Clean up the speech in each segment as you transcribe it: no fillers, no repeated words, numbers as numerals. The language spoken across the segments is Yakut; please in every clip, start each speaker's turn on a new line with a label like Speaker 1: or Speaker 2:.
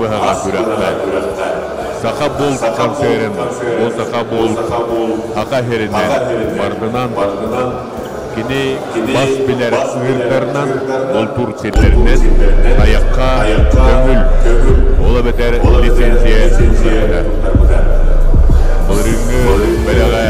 Speaker 1: быһаҕа күрэххэ Саха булт концерын бу Саха булт Саха сиринэн бардынан кини бас билэр ыырдарынан бултуур сирдэринэн тайахха көҥүл, ол эбэтэр лицензия туттарбыта. Былырыыҥҥы бэлэҕэ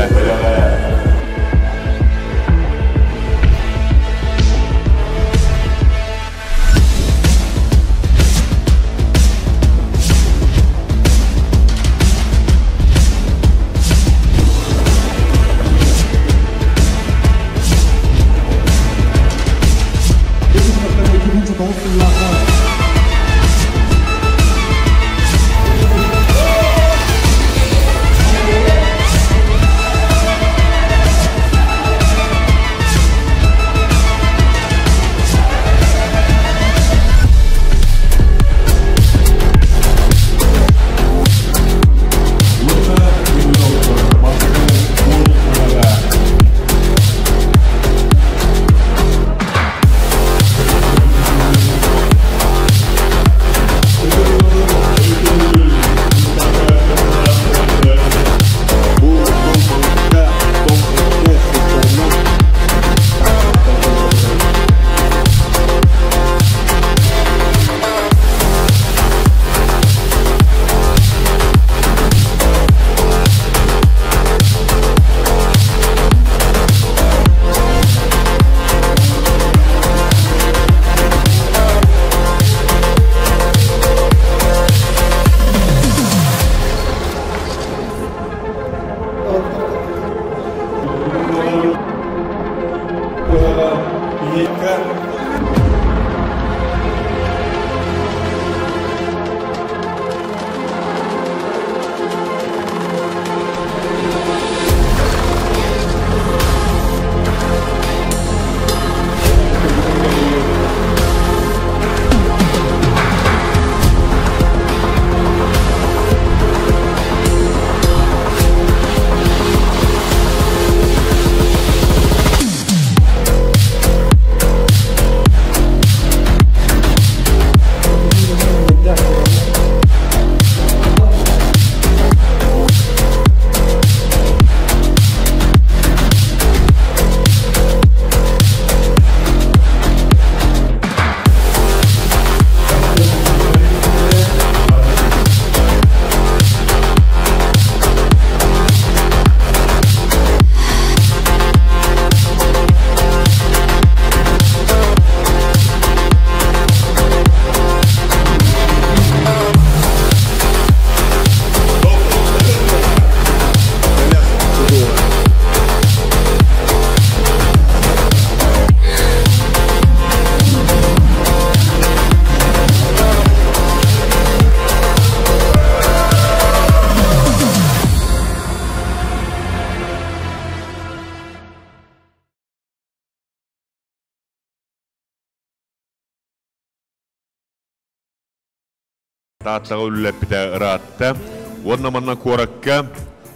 Speaker 1: Тааттаҕа үлэлэппитэ ыраатта уонна манна куоракка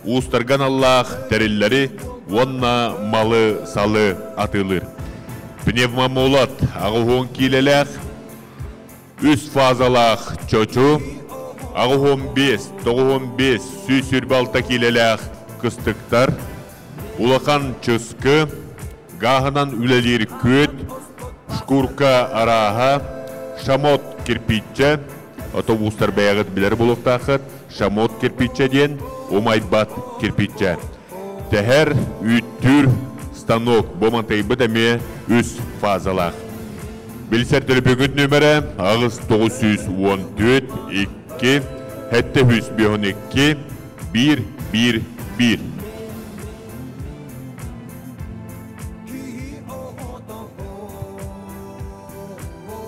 Speaker 1: уустарга аналлаах тэриллэри уонна малы-салы атыылыыр. Пневмомолот 80 киилэлээх, үс фазалаах чочу, 85, 95, 126 киилэлээх кыстыктар, улахан чыскы, гааһынан үлэлиир күөт, шкурка арааһа, шамот кирпииччэ, отобуустар бэйэҕит билэр буолуохтааххыт, шамот кирпииччэ диэн умайбат кирпииччэ. Тэһэр, үүттүүр станок бу мантайбыт эмиэ үс фазалаах. Билсэр төлөпүөҥҥүт нүөмэрэ 8 914 2 752 1 1 1.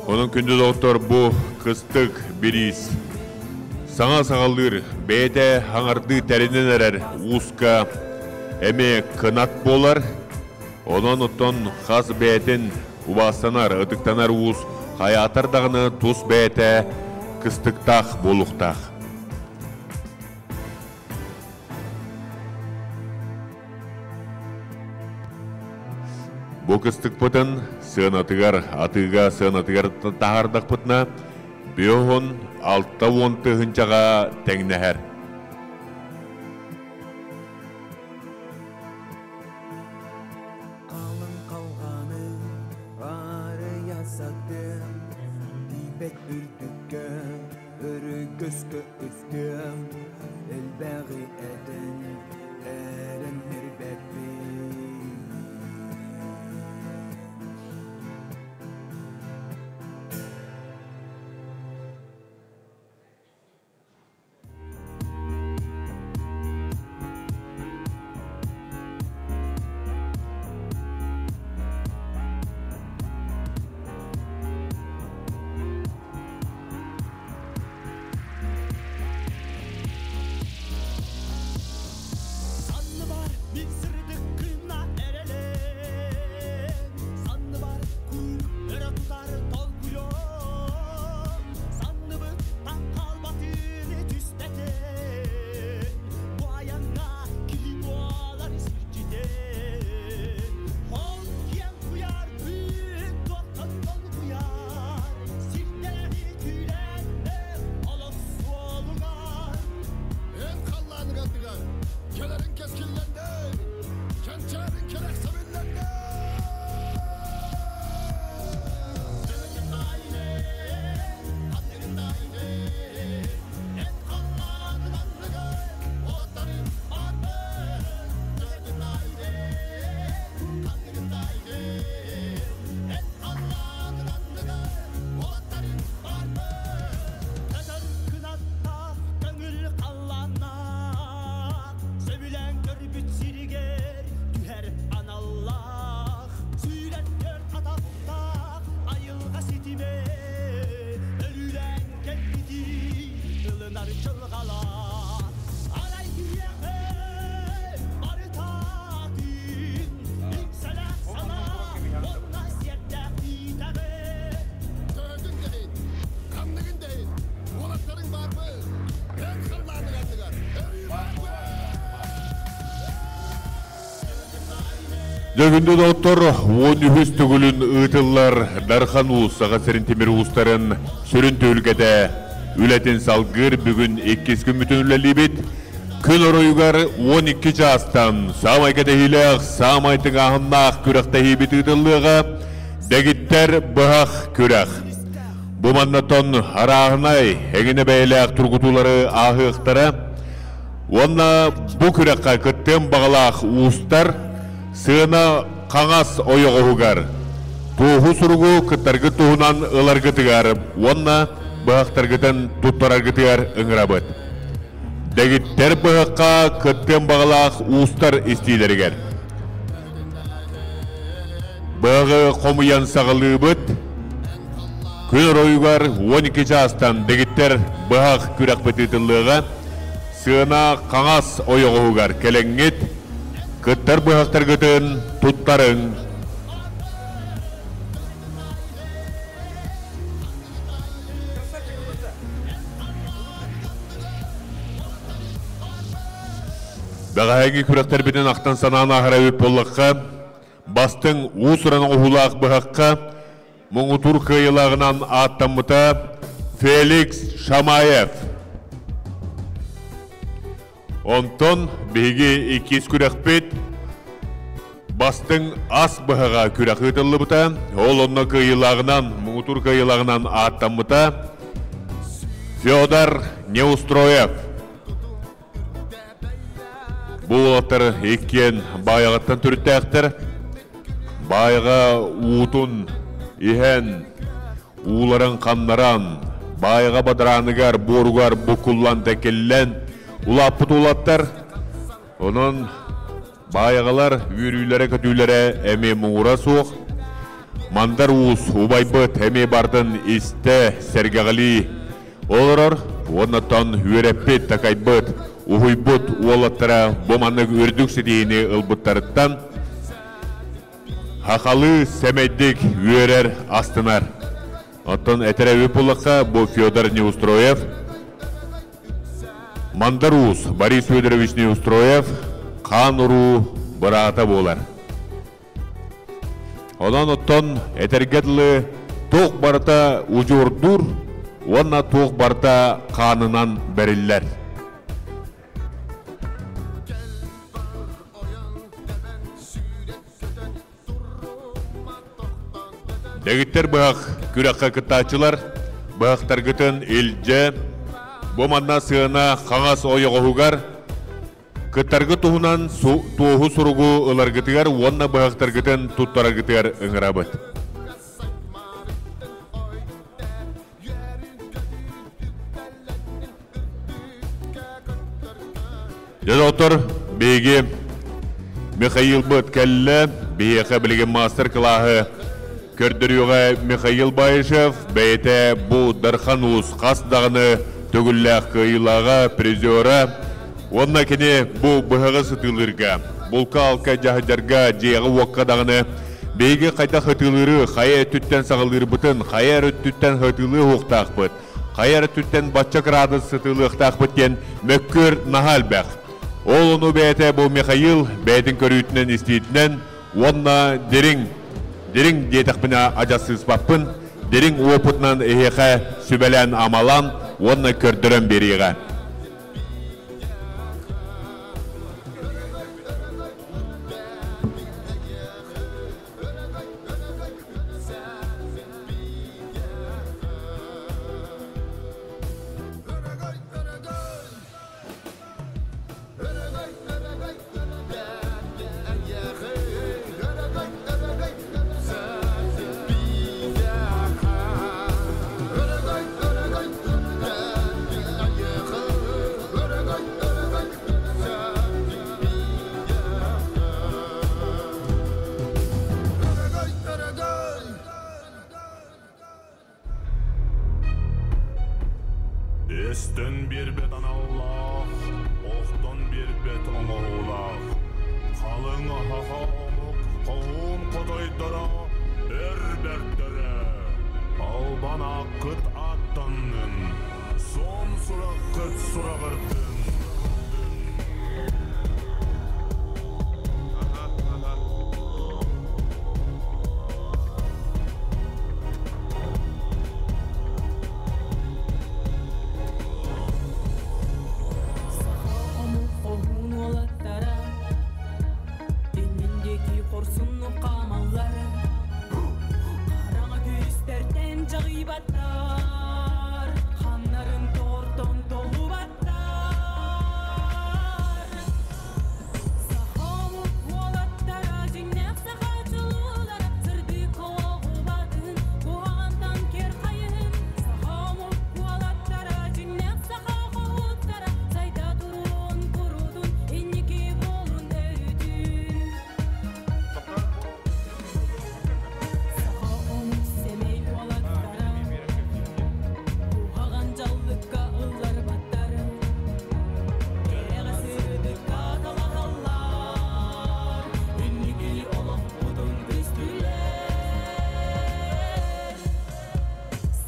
Speaker 1: Онон күндү доҕоттор, бу кыстык бириис саҥа саҕалыыр бэйэтэ хаҥардыы тэринэн эрэр ууска эмиэ кынат буолар. Онон оттон хас бэйэтин убаастанар, ытыктанар уус хайаатар даҕаны тус бэйэтэ кыстыктаах буолуохтаах. Бу кыстыкпытын сыанатыгар, атыыга сыанатыгар таһаардахпытына, Бүөһун 60 тыһыынчаҕа тэҥнэһэр.
Speaker 2: Халыҥ халҕаны арыйа сатыам, тиийбэт үрдүккэ өрүгөскө үстүөм, элбэҕи этэн эрэннэрбэппин.
Speaker 3: Санныбар мин сырдыккына эрэлэн, Санныбар куур өрө тутар толкуйом, Санныбыттан хаалбатыны түспэтин, Бу айаҥҥа киһи буолар сирдьитин. Ол киэҥ куйаар күн туохтан долгуйар, Сирдээҕи күүрээннэр олох суолугар.
Speaker 4: Эн халлааныгар тыгар, кэлэрин кэскиллэннин, кэнчээрин кэрэхсэбиллэннин!
Speaker 3: Көтөр кынаттаах көҥүл халлааннаах, Сөбүлээн көрбүт сиригэр түһэр аналлаах, Сүүрэр төрт атахтаах айылҕа ситимэ, Өлүүлээн кэлбитий ылынар дьылҕалаах. Арай киһиэхэ барытаатын, Иҥсэлээх санаа уонна сиэрдээх иитэҕин.
Speaker 4: Төһөтүн да иһин, ханныгын да иһин, уолаттарыҥ баарбыт, эн халлааныҥ анныгар өрүү баарбыт!
Speaker 1: Дьөгүндү доҕоттор, 13 төгүлүн ыытыллар Дархан Уус Саха сирин тимир уустарын сүрүн түһүлгэтэ үлэтин салгыыр бүгүн иккис күммүтүн үлэлиибит. Күн оройугар 12 чаастан саамай кэтэһиилээх, саамай тыҥааһыннаах күрэхтэһиибит ыытыллыаҕа. Дэгиттэр быһах күрэх. Бу маннатон арааһынай, эҥинэ бэйэлээх тургутуулары ааһыахтара. Уонна бу күрэххэ кыттыан баҕалаах уустар сыана хаҥас ойоҕоһугар туоһу суругу кыттаргыт туһунан ыларгытыгар уонна быһахтаргытын туттараргытыгар ыҥырабыт. Дэгиттэр быһахха кыттыан баҕалаах уустар истиилэригэр. Быһаҕы хомуйан саҕалыыбыт. Күн оройугар 12 чаастан дэгиттэр быһах күрэхпит ыытыллыаҕа. Сыана хаҥас ойоҕоһугар кэлэҥҥит, кыттар быһахтаргытын туттарыҥ. Бэҕэһээҥҥи күрэхтэрбитин ахтан-санаан ааһар эбит буоллахха, бастыҥ уус-уран оҥоһуулаах быһахха муҥутуур кыайыылааҕынан ааттаммыта Феликс Шамаев. Онтон биһиги иккис күрэхпит бастыҥ ас быһаҕа күрэх ыытыллыбыта. Ол онно кыайыылааҕынан, муҥутуур кыайыылааҕынан ааттаммыта Федор Неустроев. Бу уолаттар иккиэн Баайаҕаттан төрүттээхтэр. Баайаҕа уутун иһэн, ууларын ханнаран, Баайаҕа бадарааныгар, буоругар буккуллан тэкиллэн улааппыт уолаттар. Онон Баайаҕалар үөрүүлэрэ-көтүүлэрэ эмиэ муҥура суох. Мандар Уус убайбыт эмиэ бардын истэ, сэргэҕэлии олорор уонна оттон үөрэппит, такайбыт, уһуйбут уолаттара бу маннык үрдүк ситиһиини ылбыттарыттан хахалыы сэмэйдик үөрэр, астынар. Оттон этэр эбит буоллахха, бу Федор Неустроев Мандар Уус Борис Федорович Неустроев хаан уруу быраата буолар. Онон оттон этэргэ дылы туох барыта удьуордуур, уонна туох барыта хаанынан бэриллэр. Дэгиттэр быһах күрэххэ кыттааччылар быһахтаргытын илдьэ, бу манна сыана хаҥас ойоҕоһугар кыттаргыт туһунан туоһу суругу ыларгытыгар уонна быһахтаргытын туттараргытыгар ыҥырабыт. Дьэ, доҕоттор, биһиги Михаилбыт кэллэ. Биһиэхэ билигин маастар-кылааһы көрдөрүөҕэ Михаил Баишев. Бэйэтэ бу Дархан Уус хас даҕаны төгүллээх кыайыылааҕа, призера. Уонна кини бу быһаҕы сытыылыырга, булка-алка дьаһайдарга, дьиэҕэ-уокка даҕаны биһиги хайдах ытыылыыры, хайа өттүттэн саҕалыырбытын, хайа эрэ өттүттэн ытыылыы уһуктаахпыт, хайа эрэ өттүттэн бачча кыраадыс сытыылыахтаахпыт диэн мөккүөр наһаа элбэх. Ол ону бэйэтэ бу Михаил бэйэтин көрүүтүнэн-истиитинэн уонна дириҥ, дириҥ диэтэхпинэ адьас сыыспаппын, дириҥ уопутунан эһиэхэ сүбэлээн-амалаан уонна көрдөрөн биэриэҕэ.
Speaker 5: Өстөн биэрбэт аналлаах, охтон биэрбэт оҥоһуулаах, халыҥ аһаҕа омук хоһуун хотойдоро өр бэртэрэ, албан ааккыт ааттаннын, суон сураххыт сураҕырдын.
Speaker 6: Саха омук хоһуун уолаттара иннин диэки хорсуннук хаамаллар. Хараҥа күүстэртэн дьаҕыйбаттар, ханнарын тортон толлубаттар. Саха омук уолаттара дьиҥнээх саха чулуулара сырдык оҕубатын, куһаҕантан кэр хайыһын. Саха омук уолаттара дьиҥнээх саха хоһуттара сайда туруон курутун, инники буолун өрүтүн. Саха омук сэмэй уолаттара куһаҕан дьаллыкка ылларбаттар. Кэрэҕэ сырдыкка талаһаллар, инники олохпутун түстүүлэр.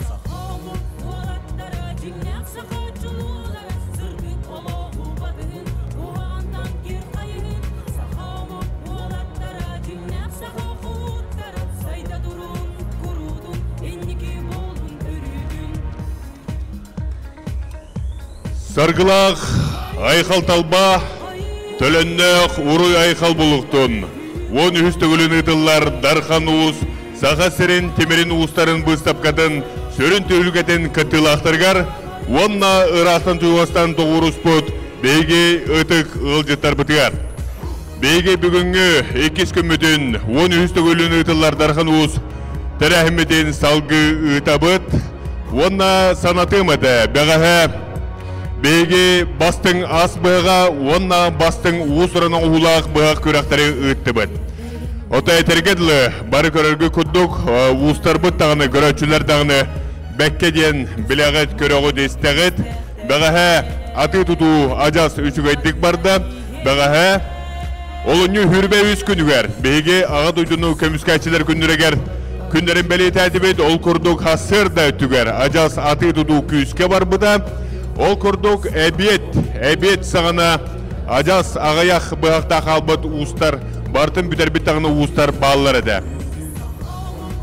Speaker 6: Саха омук уолаттара дьиҥнээх саха чулуулара сырдык олоҕу батыһын, куһаҕантан кир хайыһын. Саха омук уолаттара дьиҥнээх саха хоһууттара сайда турун куруутун, инники буолун өрүүтүн.
Speaker 1: Саргылаах айхал талба, төлөннөөх уруй айхал булуктун. 13 төгүлүн ыытыллар Дархан Уус Саха сирин тимирин уустарын быыстапкатын сүрүн түһүлгэтин кыттыылаахтарыгар уонна ыраахтан чугастан тоҕуоруспут биһиги ытык ыалдьыттарбытыгар. Биһиги бүгүҥҥү иккис күммүтүн 13 төгүлүн ыытыллар Дархан Уус тэрээһиммитин салгыы ыытабыт. Уонна санатыам этэ, бэҕэһээ биһиги бастыҥ ас быһаҕа уонна бастыҥ уус-уран оҥоһуулаах быһах күрэхтэри ыыттыбыт. Ото этэргэ дылы, бары көрөргө курдук, уустарбыт даҕаны, көрөөччүлэр даҕаны бэккэ диэн билэҕит, көрөҕүт, истэҕит. Бэҕэһээ атыы-тутуу адьас үчүгэйдик барда. Бэҕэһээ олунньу хүрбэ үс күнүгэр биһиги Аҕа дойдуну көмүскээччилэр күннэригэр күннэрин бэлиэтээтибит. Ол курдук сарсыарда өттүгэр адьас атыы-тутуу күүскэ барбыта. Ол курдук эбиэт, эбиэт саҕана адьас аҕыйах быһахтаах хаалбыт уустар барытын бүтэрбит даҕаны уустар бааллар этэ.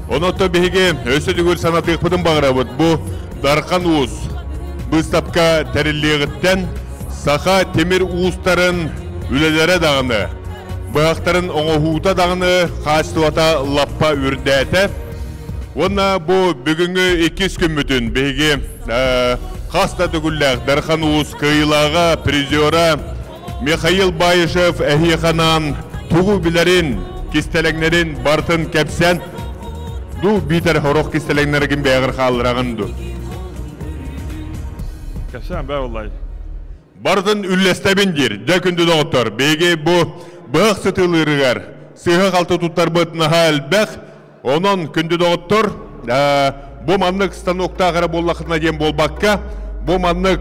Speaker 1: Онон биһиги өссө төгүл санатыахпытын баҕарабыт. Бу Дархан Уус быыстапка тэриллиэҕиттэн саха тимир уустарын үлэлэрэ даҕаны, быһахтарын оҥоһуута даҕаны хаачыстыбата лаппа үрдээтэ. Уонна бу бүгүҥҥү иккис күммүтүн биһиги хас да төгүллээх Дархан Уус кыайыылааҕа, призера Михаил Баишев эһиэхэ тугу билэрин, кистэлэҥнэрин барытын кэпсээн ду биитэр хорох кистэлэҥнэригин бэйэҕэр хааллараҕын ду?
Speaker 7: Кэпсээн бээ буоллай.
Speaker 1: Барытын үллэстэбин диир. Дьэ күндү доҕоттор, биһиги бу быһах сытыылыырыгар сыыһа-халты туттарбыт наһаа элбэх. Онон күндү доҕоттор, бу маннык станоктаах эрэ буоллаххытына диэн буолбакка, бу маннык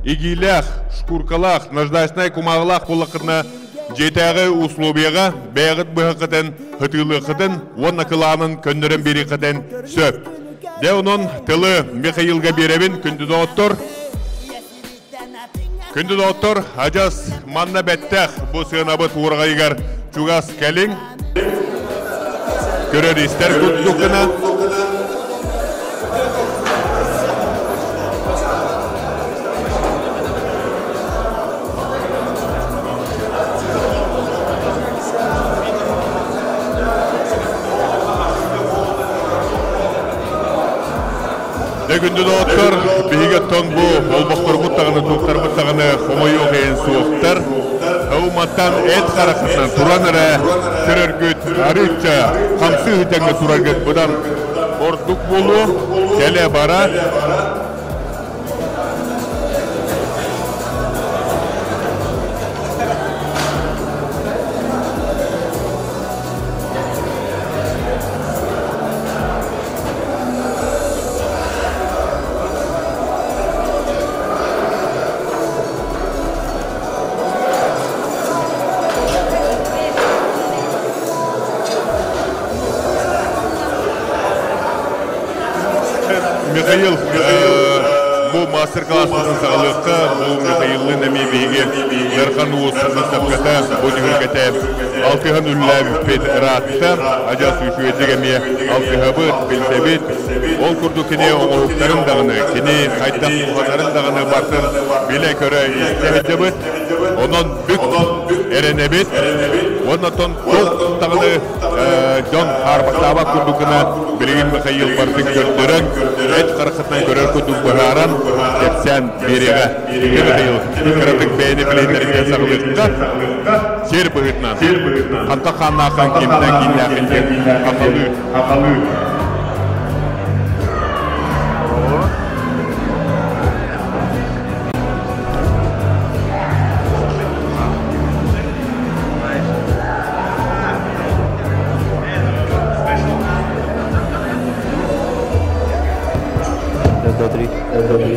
Speaker 1: игиилээх, шкуркалаах, наждачнай кумааҕылаах буоллаххытына дьиэтээҕи условияҕа бэйэҕит быһаххытын ытыылыаххытын уонна кылаанын көннөрөн биэриэххитин сөп. Дьэ онон тылы Михаилга биэрэбин, күндү доҕоттор. Күндү доҕоттор, адьас манна бэттэх бу сыанабыт уораҕайыгар чугас кэлиҥ. Көрөр истэр курдук гына Дьэ күндү доҕоттор, биһиги оттон бу олбохторбут даҕаны, туохтарбыт даҕаны хомойуох иһин суохтар. Уматтан эт хараххытынан туран эрэ көрөргүт, арыычча хамсыы сылдьаҥҥа тураргыт быдан ордук буолуо. Кэлэ-бара. Михаил, бу мастер-класспытын саҕалыахха, бу Михаиллыын эмиэ биһиги Дархан Уус выставката бу түһүлгэтэ алтыһан үлэлээбиппит ыраатта. Адьас үчүгэйдик эмиэ алтыһабыт, билсэбит. Ол курдук кини оҥоһуктарын даҕаны, кини хайдах уһанарын даҕаны барытын билэ-көрө истэ сылдьабыт. Онон бүк эрэнэбит. Уонна оттон туох даҕаны дьон хаарбахтаабат курдук гына билигин Михаил барытын көрдөрөн, эт хараххытынан көрөр курдук быһааран, кэпсээн биэриэҕэ. Михаил, кыратык бэйэни билиһиннэриттэн саҕалыахха. Сир быһыытынан. Хантан хааннааххын, кимтэн кииннээххин диэн хахалыы.
Speaker 8: Раз, два, три. Раз, два, три.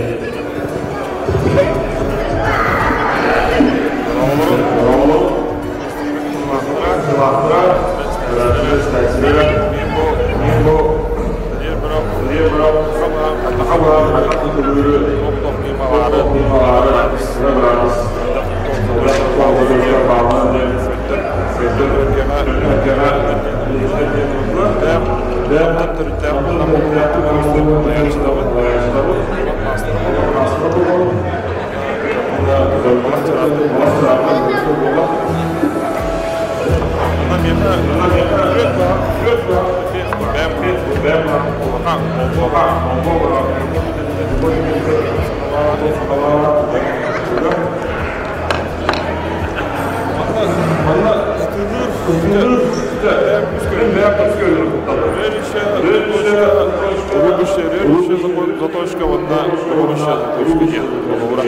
Speaker 7: Заточка уонна рубящая заточка диэн холобура.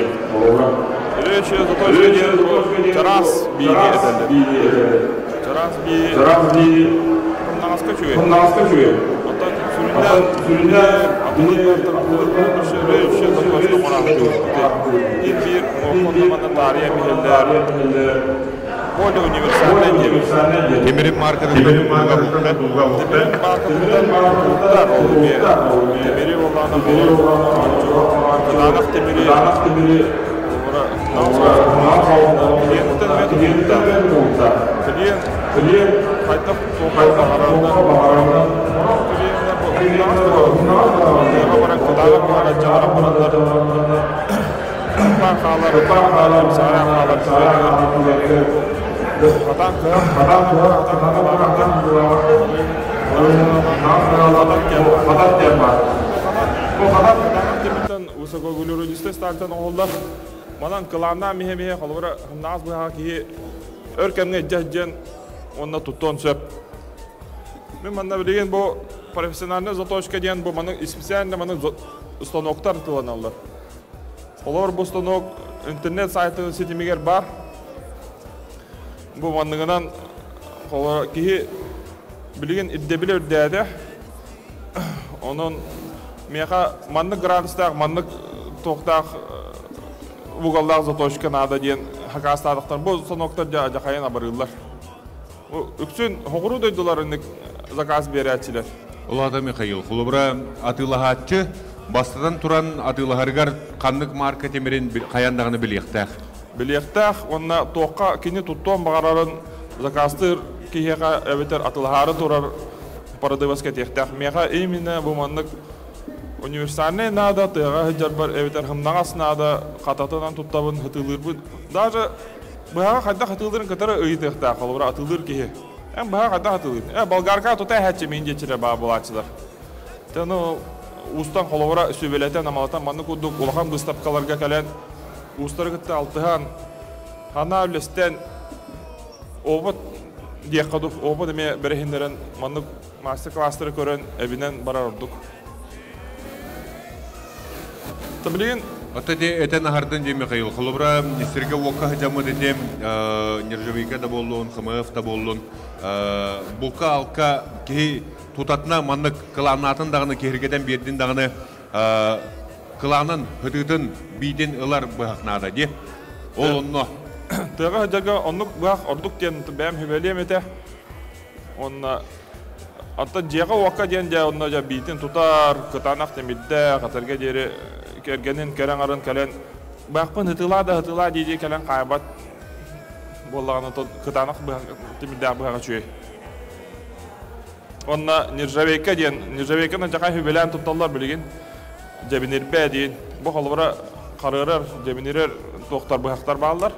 Speaker 7: Рубящая заточка диэн чараас бииги этэллэр. Чараас бии хомнаҕаска үчүгэй. Оттон сүрүннээн рубящая заточка оҥораахтыыр. Биир уонна таарыйа биһэллэр более универсальный диэбит.
Speaker 1: Тимирин маркатын тулга
Speaker 7: Тимирин маркатыттан тутар ол эмиэ. Тимири буоллаҕына кытаанах тимири клиенттэн эмиэ тутулуктаах. Клиент хайдах суохха баҕарарынан, сорох клиеннэр Хымнаҕас да тыаҕа баран кытаанах быһаҕа дьаҕаран бараннар ыкпаан хаалар, эмсэҕэлээн хаалар түгэнигэр хатаан кыһах, хатаан кыһалаабат хатан диэн баар. Бу хатан тимиртэн высокоуглеродистый стальтан оҥоһуллар. Манан кылааннаан миһэ-миһэ холобура хымнаҕас быһаҕа киһи өр кэмҥэ илдьэ сылдьыан уонна туттуон сөп. Мин манна билигин бу профессиональная заточка диэн бу маны специально маны станоктар тыланаллар. Олор бу станок интернет сайтын ситимигэр бар. Бу манныгынан киһи билигин ирдэбилэ үрдээтэ. Онон миэхэ маннык градустаах, маннык туохтаах уголлаах заточка наада диэн хакаастаатахтар. Бу станоктар дьахайан абарыыллар. Үксүн соҕуруу дойдулар заказ биэрээччилэр.
Speaker 1: Улаата Михаил, холобура атыылаһааччы бастатан туран атыылаһарыгар ханнык марка тимирин хайаан даҕаны билиэхтээх.
Speaker 7: Билиэхтээх уонна туохха кини туттуон баҕарарын заказтыыр киһиэхэ эбэтэр атыылаһаары турар продавецка этиэхтээх. Миэхэ именно бу маннык универсальнай наада, тыаҕа сылдьарбар эбэтэр хымнаҕас наада, хататынан туттабын, хытыылыырбын. Даже Быһаҕы хайдах атыылыырын кытары ыйытыахтаах, холобура, атыылыыр киһи. Эн быһаҕы хайдах атыылыыр? Э, болгарка тута эһээччи миин диэччилэр баар буолааччылар. Тэ, ну, уустан холобура сүбэлэтэн, амалатан маннык курдук улахан быыстапкаларга кэлэн уустары кытта алтыһан, ханаа үллэстэн, опыт диэххэ дуу, опыт эмиэ бэрэһиннэрэн маннык мастер-класстары көрөн эбинэн барар ордук. Билигин
Speaker 1: Оттон ити этэн аһардын дии Михаил. Холобура, сиргэ уокка сыдьаммыт ити нержавейка да буоллун, ХМФ да буоллун, булка-алка киһи тутатына маннык кылааннаатын даҕаны, киһиргэтэн биэрдин даҕаны кылаанын, хытыытын, биитин ылар быһах наада дии. Ол онно.
Speaker 7: Тыаҕа сылдьарга оннук быһах ордук диэн бэйэм сүбэлиэм этэ. Уонна оттон дьиэҕэ-уокка диэн дьэ онно дьэ биитин тутар, кытаанах тимирдээх, этэргэ диэри кэргэнин кэрэ аҥарын кэлэн баахпын ытыылаа да ытыылаа дии-дии кэлэн хаайбат буоллаҕына кытаанах тимирдээх быһаҕа үчүгэй. Уонна нержавейка диэн, нержавейканы дьахай хүбэлээн тутталлар билигин. Дьэбинирбэ диэн. Бу холобура харыарар, дьэбинирэр туохтар быһахтар бааллар.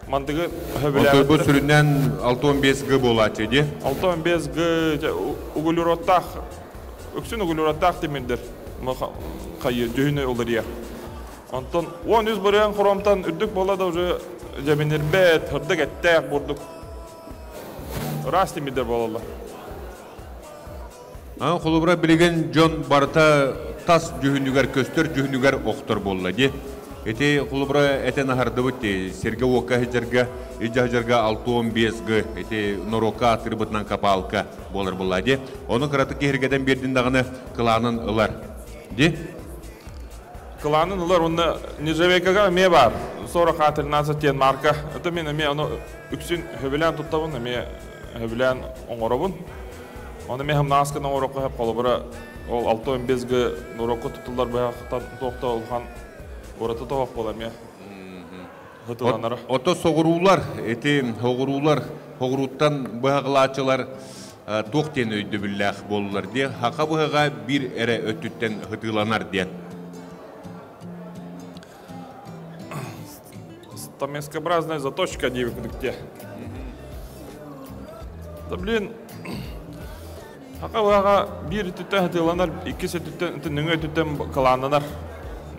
Speaker 7: Мантыгы
Speaker 1: Оттон бу сүрүннээн 65 г буолааччы дии.
Speaker 7: 65 г углеродтаах үксүн углеродтаах тимирдэр хайы дьүһүнү уларыйар. Онтон 13 бырыан хромтан үрдүк буола да уже дьэбинирбэт, һырдык эттээх бурдук ыраас тимирдэр буолаллар.
Speaker 1: Холобура билигин дьон барыта тас дьүһүнүгэр көстөр дьүһүнүгэр охтор буолла дии. Ити холобура этэн аһардыбыт дии сиргэ-уокка сылдьарга, илдьэ сылдьарга 65 г ити норуокка аатырбытынан копалка буолар буолла дии. Ону кыратык киһиргэтэн биэрдин даҕаны кылаанын ылар дии.
Speaker 7: Кылаанын ылар уонна нержавейкаҕа эмиэ баар. 40 А13 диэн марка. Это мин эмиэ ону үксүн сөбүлээн туттабын, эмиэ сөбүлээн оҥоробун. Ону эмиэ хамнаҕас гына оҥоруохха сөп, холобура, ол 65 г норуокка туттуллар быһахтан туох да улахан ураты тоһох буола эмиэ хытыланара.
Speaker 1: Ото соҕуруулар, ити соҕуруулар, соҕурууттан быһаҕылааччылар туох диэн өйдөбүллээх буоллулар диye, хака быһаҕа биир эрэ өттүттэн хытыыланар диэн.
Speaker 7: Стамескообразная заточка диэбит Да блин, Ака быһаҕа биир өттүттэн хатыыланар, иккис өттүттэн, нөҥүө өттүттэн кылааннанар.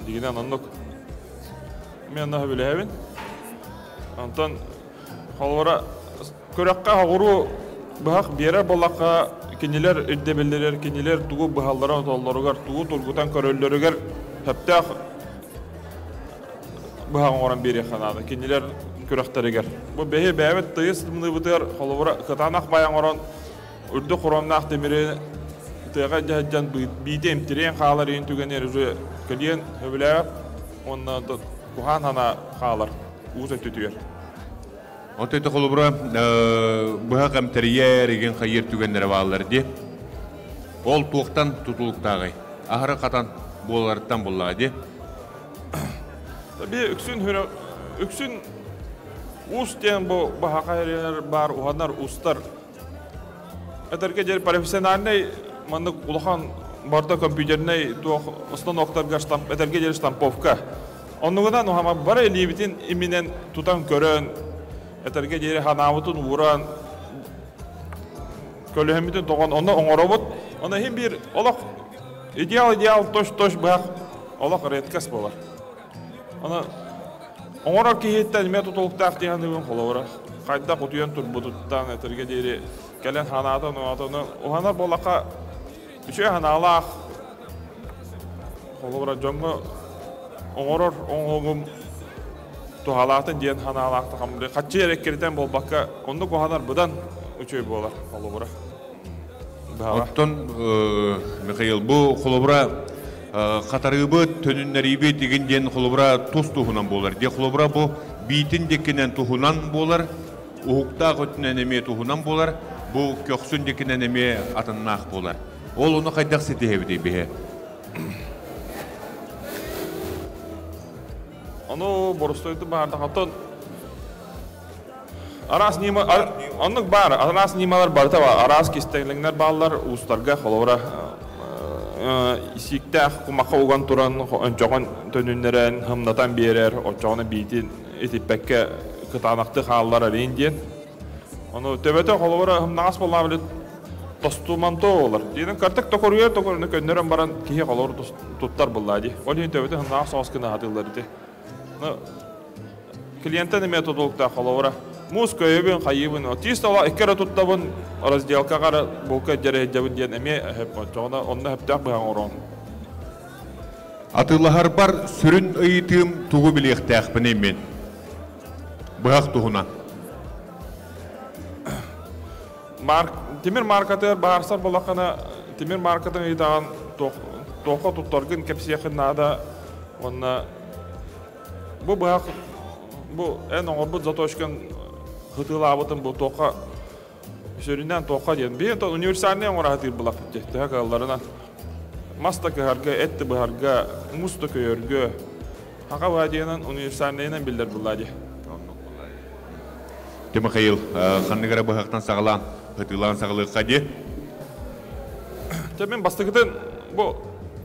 Speaker 7: Дигинэн оннук. Мен онно сөбүлэһэбин. Онтон холобура күрэххэ оҕуруу быһах биэрэр буоллахха, кинилэр ирдэбиллэригэр, кинилэр тугу быһалларын отоллоругар, тугу тургутан көрөллөрүгэр сөптөөх быһах оҥорон биэриэххэ наада. Кинилэр күрэхтэригэр. Бу бэһи бэйэбит тыйыс тымныыбытыгар холобура кытаанах бай оҥорон үрдүк хоромнаах тимири тыаҕа дьаһайдьан биитэ эмтириэн хаалар иһин түгэнигэр уже кэлиэн сөбүлээбэт уонна куһаан санаа хаалар уус өттүтүгэр.
Speaker 1: Оттон ити холобура быһах эмтэрийэр, игин хайыыр түгэннэрэ бааллар дии. Ол туохтан тутулуктааҕый? Аһары хатан буоларыттан буллаҕа дии.
Speaker 7: Би үксүн үксүн уус диэн бу баһаха баар уһанар устар Этэргэ диэри профессиональнай маннык улахан барыта компьютернай туох станоктарга штамп этэргэ диэри штамповка. Оннугунан уһама бары илиибитин иминэн тутан көрөн, этэргэ диэри ханаабытын ууран, көлөһөммүтүн тоҕон онно оҥоробут. Онно иһин биир олох идеал идеал тош-тош быһах олох редкость буолар. Аны оҥорор киһиттэн эмиэ тутулуктаах дии саныыбын холобура. Хайдах утуйан турбутуттан этэргэ диэри кэлэн ханаатын оҥотону уһанар буоллахха үчүгэй санаалаах холобура дьоҥҥо оҥорор оҥоһугум туһалаатын диэн санаалаах хаччы эрэ эккирэтэн буолбакка оннук уһанар быдан үчүгэй буолар холобура.
Speaker 1: Оттон Михаил, бу холобура хатарыыбыт, төнүннэриибит игин диэн холобура тус туһунан буолар. Дии холобура бу биитин дикинэн туһунан буолар, уһуктаах өттүнэн эмиэ туһунан буолар, бу көхсүн дикинэн эмиэ атыннаах буолар. Ол ону хайдах ситиһэбитий биһи?
Speaker 7: Ону боростуойду баардах оттон Араас ньыма, оннук баар, араас ньымалар барыта баар, араас кистэлэҥнэр бааллар, уустарга холобура сииктээх кумахха уган туран өнчөҕүн төнүннэрэн, һымнатан биэрэр, оччоҕуна биитин итиппэккэ кытаанахтыы хаалларар иин диэн. Ону төбөтө холобура һымнаҕас буоллаҕына били тостуманто буолар. Диэн картык токоруйар токоруйа көннөрөн баран киһи холобур туттар буоллаа дии. Ол иһин төбөтө һымнаҕас соҕус гына аһатыыллар ити. Клиентэн эмиэ тутулуктаах холобура. Муус көйөбүн, хайыыбын, тиис тола икки эрэ туттабын, разделкаҕа эрэ булка дьэрэһиддьэбин диэн эмиэ сөп оччоҕуна онно сөптөөх быһаҕы оҥороҕун.
Speaker 1: Атыылаһарбар сүрүн ыйытыым тугу билиэхтээхпиний мин? Быһах туһунан.
Speaker 7: Марк, тимир маркатыгар баарсар буоллаххына, тимир маркатын ыйытаҕын туохха туттаргын кэпсиэххин наада уонна бу быһах бу эн оҥорбут заточкан хытыылаабытын бу туохха сүрүннээн туохха диэн биһи универсальный оҥоро сатыыр былахпыт дии төһө кыалларынан мас да кыһарга эт да быһарга муус да көйөргө хака быһа диэнэн универсальныйынан биллэр буллаа дии
Speaker 1: Ты Михаил, ханнык эрэ быһахтан саҕалаан, ытыылаан саҕалыахха дии.
Speaker 7: Дьэ мин бастакытын бу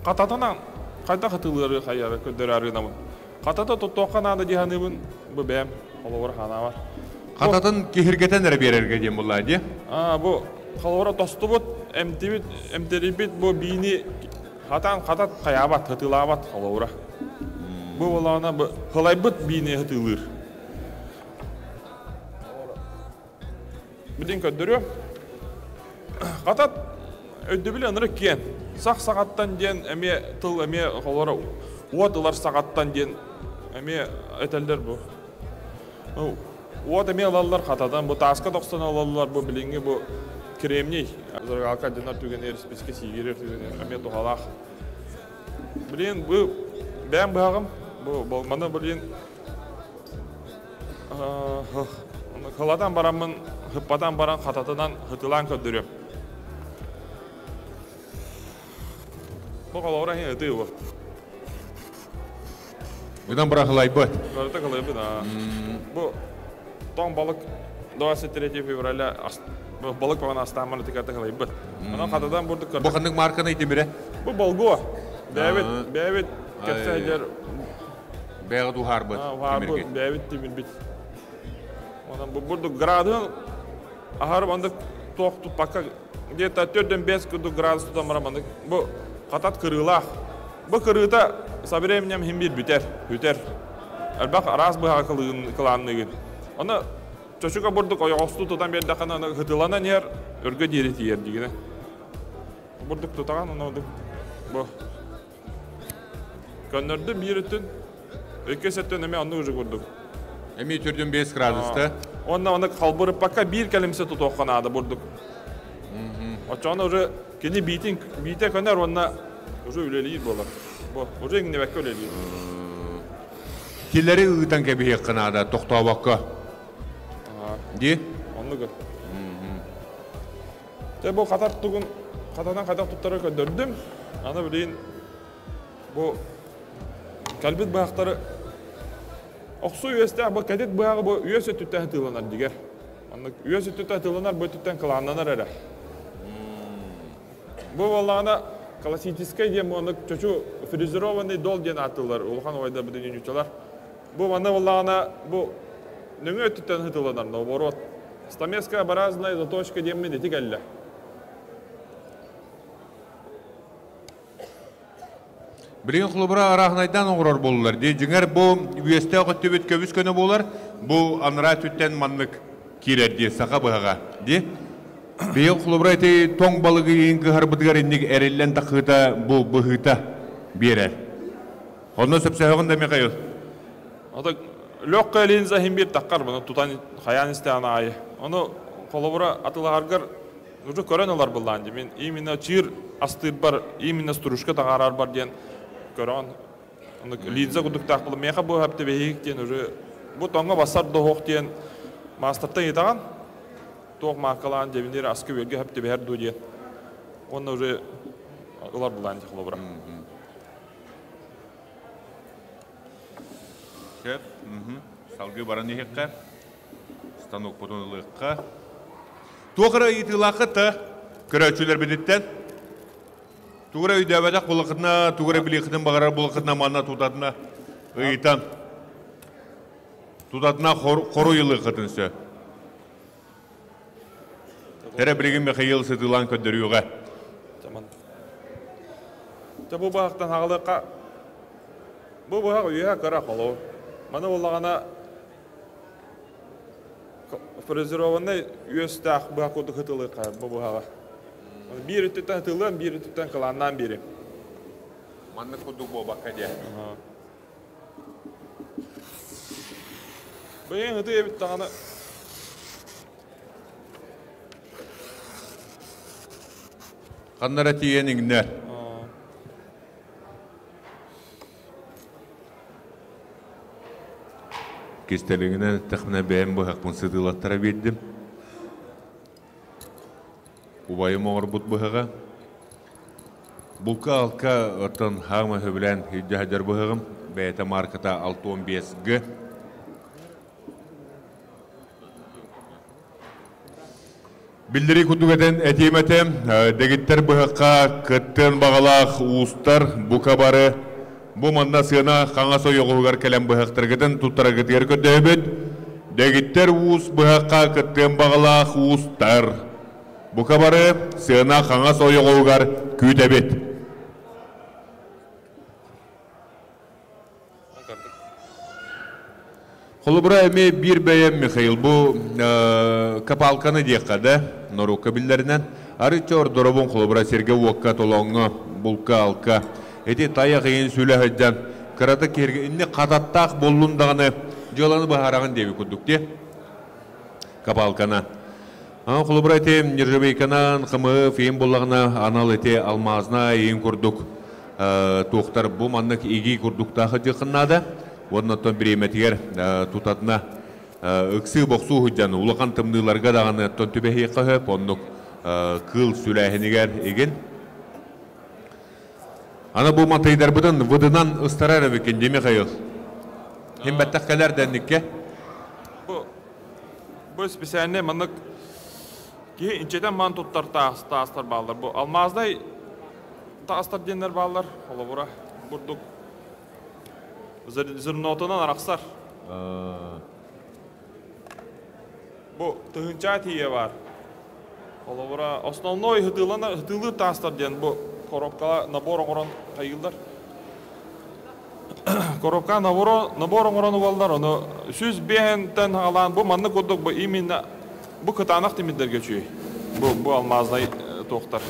Speaker 7: хататынан хайдах ытыылыыры хайары көрдөрө арыынабын. Хатата туттуохха наада дии саныыбын бу бэйэм холобура ханаабар.
Speaker 1: Хататын киһиргэтэн эрэ биэрэргэ диэн буллаа дии.
Speaker 7: Аа бу холобура тостубут, эмтибит, эмтэрийбит бу биини хатан хатат хайаабат, ытыылаабат холобура. Бу буоллаҕына бу хылайбыт биини ытыылыыр. Билин көрдөрүөм. Хатат өйдөбүл ынырык киэн. Сах саҕаттан диэн эмиэ тыл эмиэ холоро уот ылар саҕаттан диэн эмиэ этэллэр бу. Уот эмиэ ылаллар хататан бу тааска тохсон ылаллар бу билиҥҥи бу кремний зажигалка дьоннор түгэнигэр спичка сиигирэр түгэнигэр эмиэ туһалаах. Блин бу бэйэм быһаҕым бу маны блин Хылатан бараммын, хыппатан баран хататынан хытылаан көрдөрүөм. Бу холобура иһин ытыы бу.
Speaker 1: Ыдан бырахылайбыт.
Speaker 7: Барыта кылайбыт, аа. Бу тоҥ балык 23 февраля балык баҕана астааммын ытыката кылайбыт. Онон хататан бурдук
Speaker 1: Бу ханнык марканы тимирэ?
Speaker 7: Бу болгуо. Бэйэбит, бэйэбит кэпсээдер
Speaker 1: Бэйэҕит уһаарбыт
Speaker 7: Уһаарбыт, бэйэбит тимирбит. Онон бу бурдук градуһун аһары маннык туох туппакка где-то төрдөн бэс курдук градус тутан баран маннык бу хатат кырыылаах. Бу кырыыта со временем иһин биир бүтэр, бүтэр. Элбэх араас быһаҕа кылаанныгын. Ону чочука бурдук ойоҕостуу тутан биэрдэххинэ аны ытыланан иһэр, өргө диэри тиийэр дигинэ. Бурдук тутаҕын, ону бу Көннөрдүм биир өттүн, иккис өттүн эмиэ оннук уже курдук.
Speaker 1: Эмиэ төрдүн 5 градуста.
Speaker 7: Уонна оны халбырыппакка биир кэлимсэ тутуохха наада бурдук. Оччоҕуна уже кини биитин биитэ көнөр уонна уже үлэлиир буолар. Бу уже иҥнибэккэ үлэлиир.
Speaker 1: Тилэри ыытан кэбиһиэххэ наада тохтообокко. Ди?
Speaker 7: Оннук. Дьэ бу хатар тугун хатанан хайдах туттары көрдөрдүм. Аны билигин бу кэлбит быһахтары охсуу үөстээх бу кэтит быһаҕы бу үөс өттүттэн ытыыланар дигэр. Оннук үөс өттүттэн ытыыланар бу өттүттэн кылааннанар эрэ. Бу буоллаҕына классическай диэн муоннык чочу фрезерованный дол диэн ааттыыллар улахан убайдар бүтүн ньуччалар. Бу манна буоллаҕына бу нөҥүө өттүттэн ыһытылланар наоборот. Стамескообразная заточка диэммин ити кэллэ.
Speaker 1: Билигин холобура арааһынайдаан оҥорор буоллулар дии. Дьиҥэр бу үөстээх өттүбүт көбүс көнө буолар, бу анараа өттүттэн маннык киирэр дии, саха быһаҕа дии. Быйыл холобура ити тоҥ балыгы иин кыһарбытыгар инник эриллэн тахыыта бу быһыыта биэрэр. Онно сөпсөһөҕүн да Михаил?
Speaker 7: Ото лөккө линза иһин биир таххар бұны тутан хайаан истэҕин аайы. Ону холобура атылаһаргар Уже көрөн ылар былаан дии. Мин именно чыыр астыырбар, именно стружка таҕаарарбар диэн көрөн оннук линза курдуктаах буолан миэхэ бу хэптибэһиик диэн уже бу тоҥҥо бассар доһуох диэн маастартан ыйытаҕын туох мааккалаан дьэбинир аска үөргэ хэптибэһэр дуу диэн уонна уже ылар былаан дии холобура.
Speaker 1: Сөп. Салгыы баран иһиэххэ. Станокпутун ылыахха. Туох эрэ ыйытыылааххыт да көрөөччүлэрбититтэн тугу эрэ өйдөөбөтөх булахытына, тугу эрэ билиэххитин баҕарар булахытына манна тутатына ыйытан тутатына хоруй ылыаххытын сөп. Эрэ билигин Михаил сытыылаан көрдөрүөҕэ.
Speaker 7: Дьэ бу баһахтан хаҕалыахха бу быһах үөһэ кыра холобур. Маны буоллаҕына фрезерованнай үөстээх быһах курдук ытылыахха бу быһаҕа. Биир өттүттэн ытылыан, биир өттүттэн кылааннаан биэриэм.
Speaker 1: Маннык курдук буолбакка диэ.
Speaker 7: Бэйэҥ ытыы эбит даҕаны.
Speaker 1: Ханна эрэ тиийэн иҥнэр. Кистэлиҥинэн эттэхпинэ бэйэм быһахпын сытыылаттара биэрдим. Убайым оҥорбут быһаҕа. Булка-алка оттон хаама сөбүлээн илдьэ сылдьар быһаҕым. Бэйэтэ маарката 65 г. Биллэрии курдук этэн этиэм этэ, дэгиттэр быһахха кыттыан баҕалаах уустар бука бары бу манна сыана хаҥас ойоҕоһугар кэлэн быһахтаргытын туттараргытыгар көрдөһөбүт. Дэгиттэр уус быһахха кыттыан баҕалаах уустар бука бары сыана хаҥас ойоҕоһугар күүтэбит. Холобура эмиэ биир бэйэм Михаил бу копалканы диэххэ да норуокка биллэринэн арыычча ордоробун холобура сиргэ-уокка толооҥҥо булка-алка ити тайах иһин сүлэ сылдьан кыратык киһиргэ инник хататтаах буоллун даҕаны дьыаланы быһаараҕын диэбит курдук дии копалкана холобура ити нержавейканан хмы фиин буллаҕына анал ити алмазна иин курдук туохтар бу маннык игии курдуктаах дьыххын наада уонна оттон бириэмэтигэр тутатына ыксыы бохсуу сылдьан улахан тымныыларга даҕаны оттон түбэһиэххэ сөп оннук кыыл сүлээһинигэр игин аны бу матыйдарбытын выдынан ыстарар эбиккин дии Михаил ким бэттэх кэлэр дэнникке
Speaker 7: бу бу специальный маннык киһи инчэтэн маан туттар таастар бааллар бу алмаздай таастар диэннэр бааллар холобура бурдук зернотунан арахсар. Бу тыһыынча тиийэ баар. Холобура, основной ытыылыыр таастар диэн бу коробкаҕа набор оҥорон хайыыллар. Коробка набор оҥорон угаллар, ону 105-тэн хаалаан бу маннык курдук бу именно бу кытаанах тимирдэргэ үчүгэй. Бу бу алмазнай туохтар.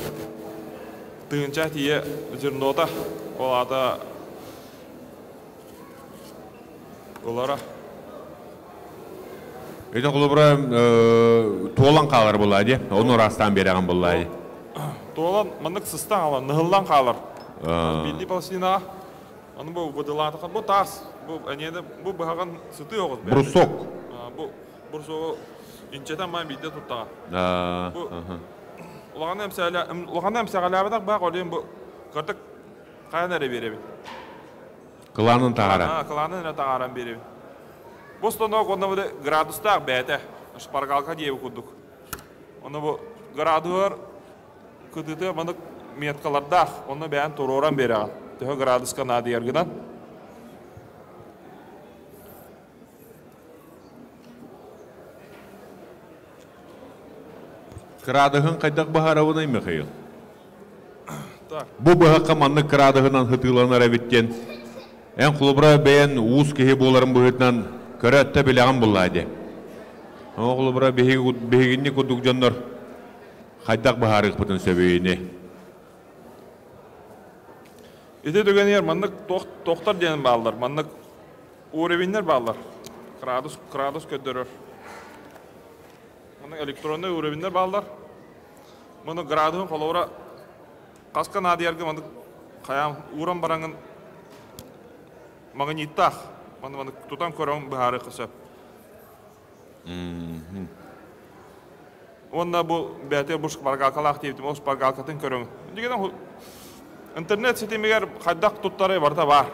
Speaker 7: Тыһыынча тиийэ зернота, ол аата ылара.
Speaker 1: Это холобура туолан хаалар буоллаа дии, ону ыраастаан биэрэҕин буоллаа дии.
Speaker 7: Туолан маннык сыстан хаалар, ныһыллан хаалар. Биирдии пластинаҕа аны бу быдылаатаха бу таас, бу эниэдэ бу быһаҕын сытыы оҕус бэйэтэ.
Speaker 1: Брусок.
Speaker 7: Бу брусогу инчэтэн маан биирдэ туттаҕа. Бу улаханы эмсэҕэлээбэтэх баах олиын бу кырдык хайан эрэ биэрэбин.
Speaker 1: Кылаанын таҕара.
Speaker 7: Кылаанын эрэ таҕаран биэрэбин. Бу станок онно бу градустаах бэйэтэ шпаргалка диэби курдук. Ону бу градуһар кытыыта маннык меткалардаах, онно бэйэн туруоран биэрэҕин. Төһө градуска наадыйаргынан.
Speaker 1: Кыраадыһын хайдах быһаарабыный, Михаил? Бу быһахха маннык кыраадыһынан хытыыланар эбит диэн эн холобура бэйэн уус киһи буоларын быһыытынан көрө-өттө билэҕин буллаа дии. Ол холобура биһигинни курдук дьоннор хайдах быһаарыахпытын сөбүй ини?
Speaker 7: Ити түгэнигэр маннык тохтор диэн бааллар, маннык уровеннэр бааллар. Градус, градус көрдөрөр. Маннык электроннай уровеннэр бааллар. Маны градуһун холобура хаска наадыйарга маннык хайаан ууран бараҥын магниттаах маны маннык тутан көрөн быһаарыахха сөп. Уонна бу бэйэтэ бу шпаргалкалаах диэбитим, ол шпаргалкатын көрөҥ. Дигэнэ интернет ситимигэр хайдах туттары барыта баар.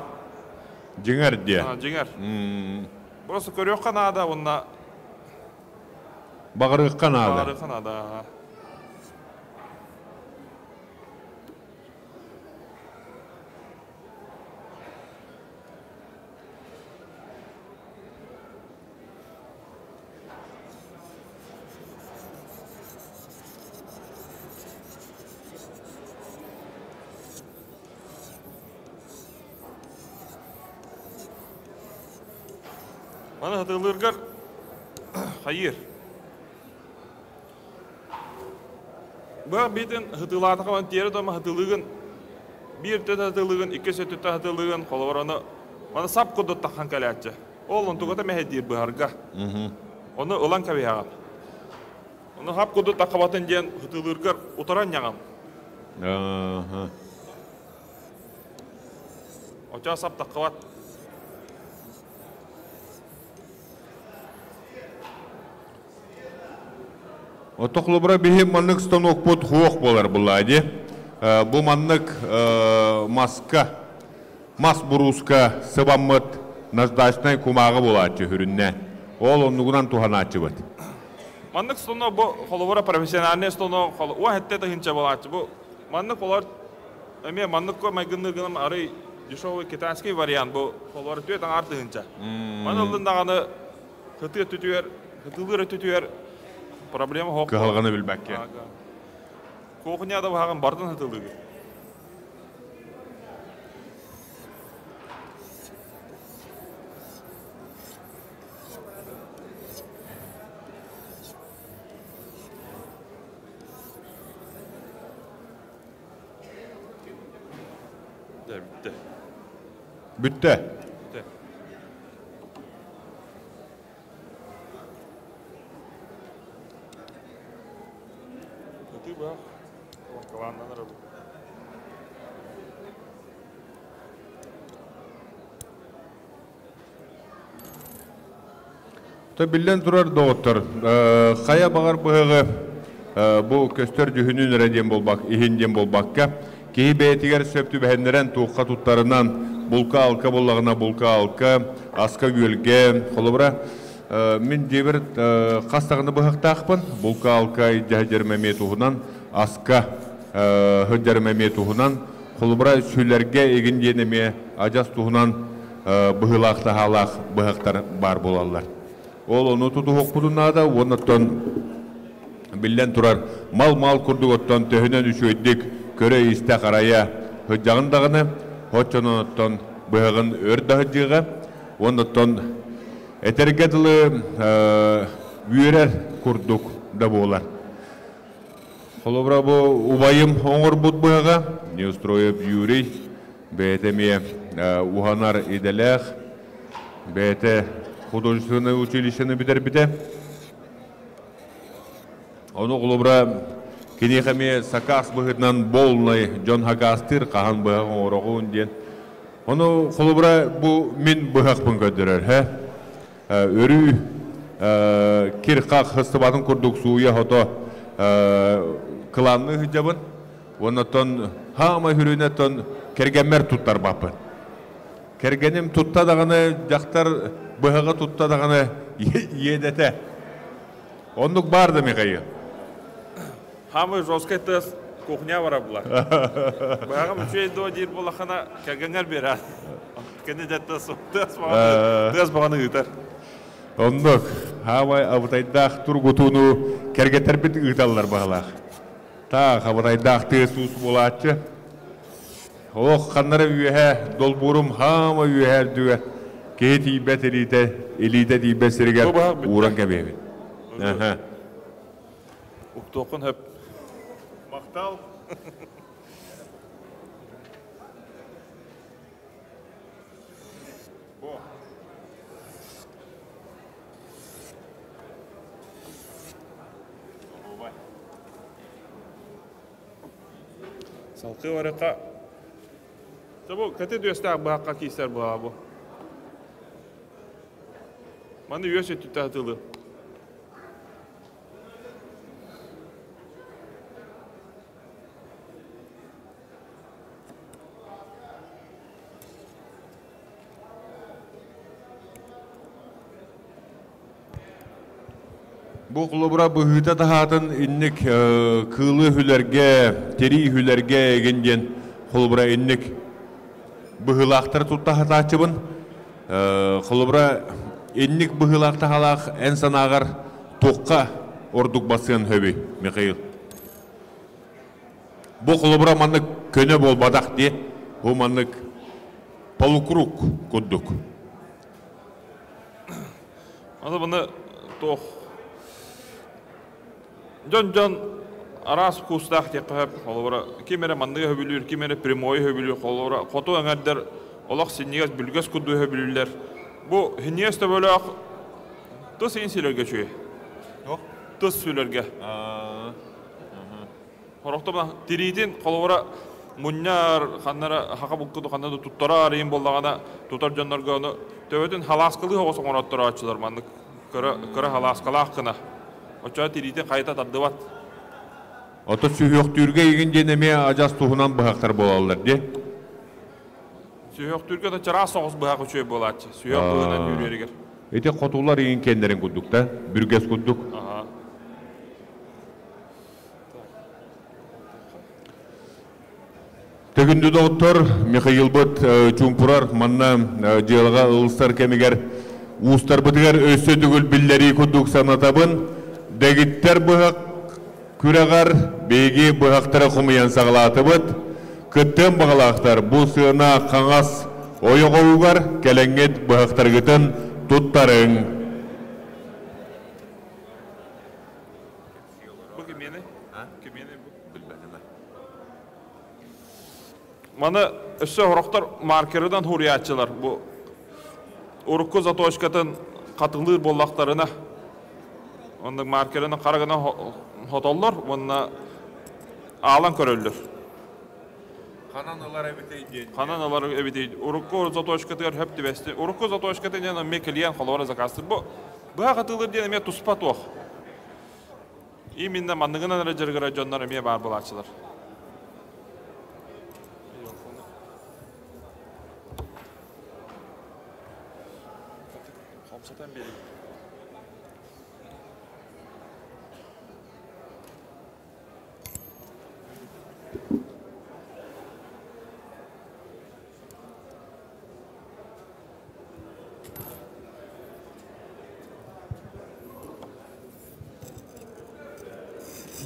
Speaker 1: Дьиҥэр диэ.
Speaker 7: Дьиҥэр. Просто көрүөххэ наада уонна
Speaker 1: Баҕарыахха наада.
Speaker 7: Баҕарыахха наада. Маны хатылыыргар хайыыр. Быһах биитин хатылаатахха тиэрэ тома хатылыгын биир өттүттэн хатылыгын, иккис өттүттэн хатылыгын, холобур ону маны сап курдук таххан кэлээччи. Ол онтугата мэһэйдиир быһарга. Ону ылан кэбиһэҕин. Ону хап курдук таххабатын диэн хатылыыргар утаран ньаҕын. Оччо сап таххабат.
Speaker 1: Ото холобура биһи маннык станокпут хуох буолар булаа дии. Бу маннык маска, мас бурууска сыбаммыт наждачнай кумааҕы буолааччы хүрүннэ. Ол оннугунан туһанааччыбыт.
Speaker 7: Маннык станок бу холобура профессиональный станок уон хэттэ тыһыынча буолааччы. Бу маннык олор эмиэ маннык майгынныыр гынан арый дешевый китайский вариант бу холобура түөрт аҥаар тыһыынча. Маны ыллын даҕаны Хытыы өттүтүгэр, хытыылыыр өттүтүгэр проблема хоох.
Speaker 1: Кыһалҕаны билбэккэ.
Speaker 7: Кухня да баһаҕын бардын хытылыгы. Дьэ, бүттэ.
Speaker 1: Бүттэ.
Speaker 7: Бүттэ. Ытыы баах кылааннанар эбит.
Speaker 1: То биллэн турар доҕоттор, хайа баҕар быһыҕы бу көстөр дьүһүнүн эрэ диэн буолбак, иһин диэн буолбакка, киһи бэйэтигэр сөп түбэһиннэрэн туохха туттарынан булка-алка буоллаҕына булка-алка, аска-үөлгэ, холобура, мин дьиэбэр хас даҕаны быһахтаахпын, булка-алка илдьэ эмиэ туһунан, аска сылдьарым эмиэ туһунан, холобура, сүлэргэ игин диэн эмиэ адьас туһунан быһыылаах-таһаалаах быһахтар баар буолаллар. Ол ону тутуһуохпутун наада уонна оттон биллэн турар мал-мал курдук оттон төһөнөн үчүгэйдик көрө-истэ харайа сылдьаҕын даҕаны оччонон оттон быһаҕын өр да сылдьыаҕа уонна оттон этэргэ дылы үөрэр курдук да буолар. Холобура бу убайым оҥорбут быһаҕа Неустроев Юрий бэйэтэ эмиэ уһанар идэлээх, бэйэтэ художественнай училищены бүтэрбитэ. Ону холобура киниэхэ эмиэ сакаас быһыытынан болнай дьон хакаастыыр хаһан быһах оҥороҕун диэн. Ону холобура бу мин быһахпын көрдөрөр һэ. Өрүү кир-хах хыстыбатын курдук сууйа-хото кылаанныы сылдьабын. Уонна оттон хаама хүрүнэ кэргэммэр туттарбаппын. Кэргэним тутта даҕаны, дьахтар быһаҕы тутта даҕаны иэдэтэ. Оннук баар да Михаил?
Speaker 7: Самый жесткий тест. Кухня барар булар. Быһаҕым үчүгэй дуо диир буоллаххына, кэргэҥҥэр биэрээр. Кини дьэ тыас баҕаны ыытар.
Speaker 1: Оннук. Хаамай абытайдаах тургутууну кэргэттэрбит ыыталлар баһылаах. Таах абытайдаах тыас-уус буолааччы. Олох ханнара үөһэ долбуурум хаама үөһэ үрдүгэр киһи тиийбэт илиитэ, илиитэ тиийбэт сиригэр ууран кэбиһэбин.
Speaker 7: Уктуоххун хөп.
Speaker 1: Махтал.
Speaker 7: Салкыы барыка. Бу кэти дүөстээх быһахха киисэр быһа бу. Маны үөс өттүттэ атылы.
Speaker 1: Бу холобура быһыыта таһаатын инник кыылы үһүлэргэ, тирии үһүлэргэ эгин диэн холобура инник быһыылаахтары тутта сатааччыбын. Холобура инник быһыылаах таһалаах эн санааҕар туохха ордук басыан сөбүй, Михаил? Бу холобура маннык көнө буолбатах дии. Бу маннык полукруг курдук.
Speaker 7: Аны маны туох дьон-дьон араас вкустаах диэххэ сөп. Холобура, ким эрэ манныгы сөбүлүүр, ким эрэ прямойу сөбүлүүр. Холобура, хоту эҥэрдэр олох синньигэс, бүлгэс курдук сөбүлүүллэр. Бу синньигэс төбөлөөх тыс иин силэргэ үчүгэй. Тыс сүлэргэ. Хорохто тириитин холобура мунньар, ханнара хака булкуду ханна да туттарар иин буоллаҕына тутар дьоннорго ону төбөтүн халааскалыы оҕус оҥоротторооччулар маннык кыра кыра халааскалаах гына. Оччоҕо тириитин хайыта тардыбат.
Speaker 1: Ото сүһүөхтүүргэ игин диэн эмиэ адьас туһунан быһахтар буолаллар дии.
Speaker 7: Сүһүөхтүүргэ да чараас соҕус быһах үчүгэй буолааччы. Сүһүөх быһынан үүрүөрүгэр.
Speaker 1: Ити хотулар игин кэннэрин курдук да, бүргэс курдук.
Speaker 7: Аха.
Speaker 1: Төгүндү доҕоттор, Михаилбыт чуумпурар манна дьыалаҕа ылсар кэмигэр уустарбытыгар өссө төгүл биллэрии курдук санатабын. Дэгиттэр быһах күрэҕэр биһиги быһахтары хомуйан саҕалаатыбыт. Кыттыан баҕалаахтар бу сыана хаҥас ойоҕоһугар кэлэҥҥит быһахтаргытын туттарыҥ.
Speaker 7: Бу кимиэнэй? Кимиэнэй бу? Маны өссө сорохтор маркерынан суруйааччылар бу урукку заточкатын хатылыыр буоллахтарына оннук маркерынан хара гына хотоллор уонна аалан көрөллөр.
Speaker 1: Ханан ылар эбитий диэн.
Speaker 7: Ханан ылар эбитий. Урукку заточкатыгар хөп түбэсти. Урукку заточкатын диэн эмиэ клиент холобура заказтыр. Бу быһа хатылыыр диэн эмиэ туспа туох. Именно манныгынан эрэ дьарыгырар дьоннор эмиэ баар буолааччылар. Хамсатан биэрин.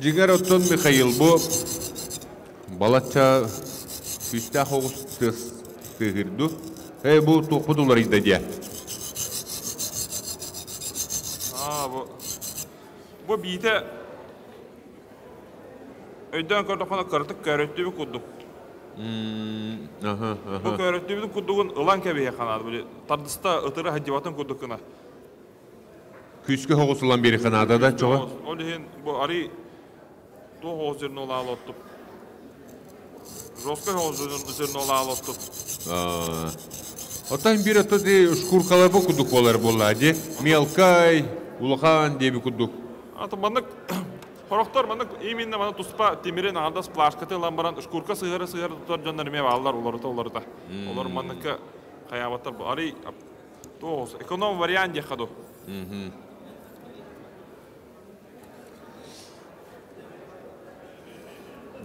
Speaker 1: Дьиҥэр оттон Михаил бу балачча күүстээх оҕус тыас тыаһыырду. Ээ бу туохпут уларыйда диэ.
Speaker 7: Аа бу бу биитэ өйдөөн көрдөххүнэ кыратык көөрөттүүбүт курдук. Бу көөрөттүүбүтүн курдугун ылан кэбиһиэххэ наада. Били тардыста ытыра сылдьыбатын курдук гына.
Speaker 1: Күүскэ соҕус ылан биэриэххэ наада да чоҕо?
Speaker 7: Ол иһин бу арый туох оҕус зернолаал оттук. Жесткай оҕус зернолаал оттук.
Speaker 1: Оттон биир отто ди шкуркалар бу курдук буолар буолла ди мелкай, улахан диэби курдук.
Speaker 7: Аты маннык Сорохтор маннык именно маны туспа тимирин аҥардас плашкатын ылан баран шкурка сыһыары-сыһыары тутар дьоннор эмиэ бааллар уларыта-уларыта. Олор манныкка хайаабаттар бу. Арый туох эконом вариант диэххэ дуу.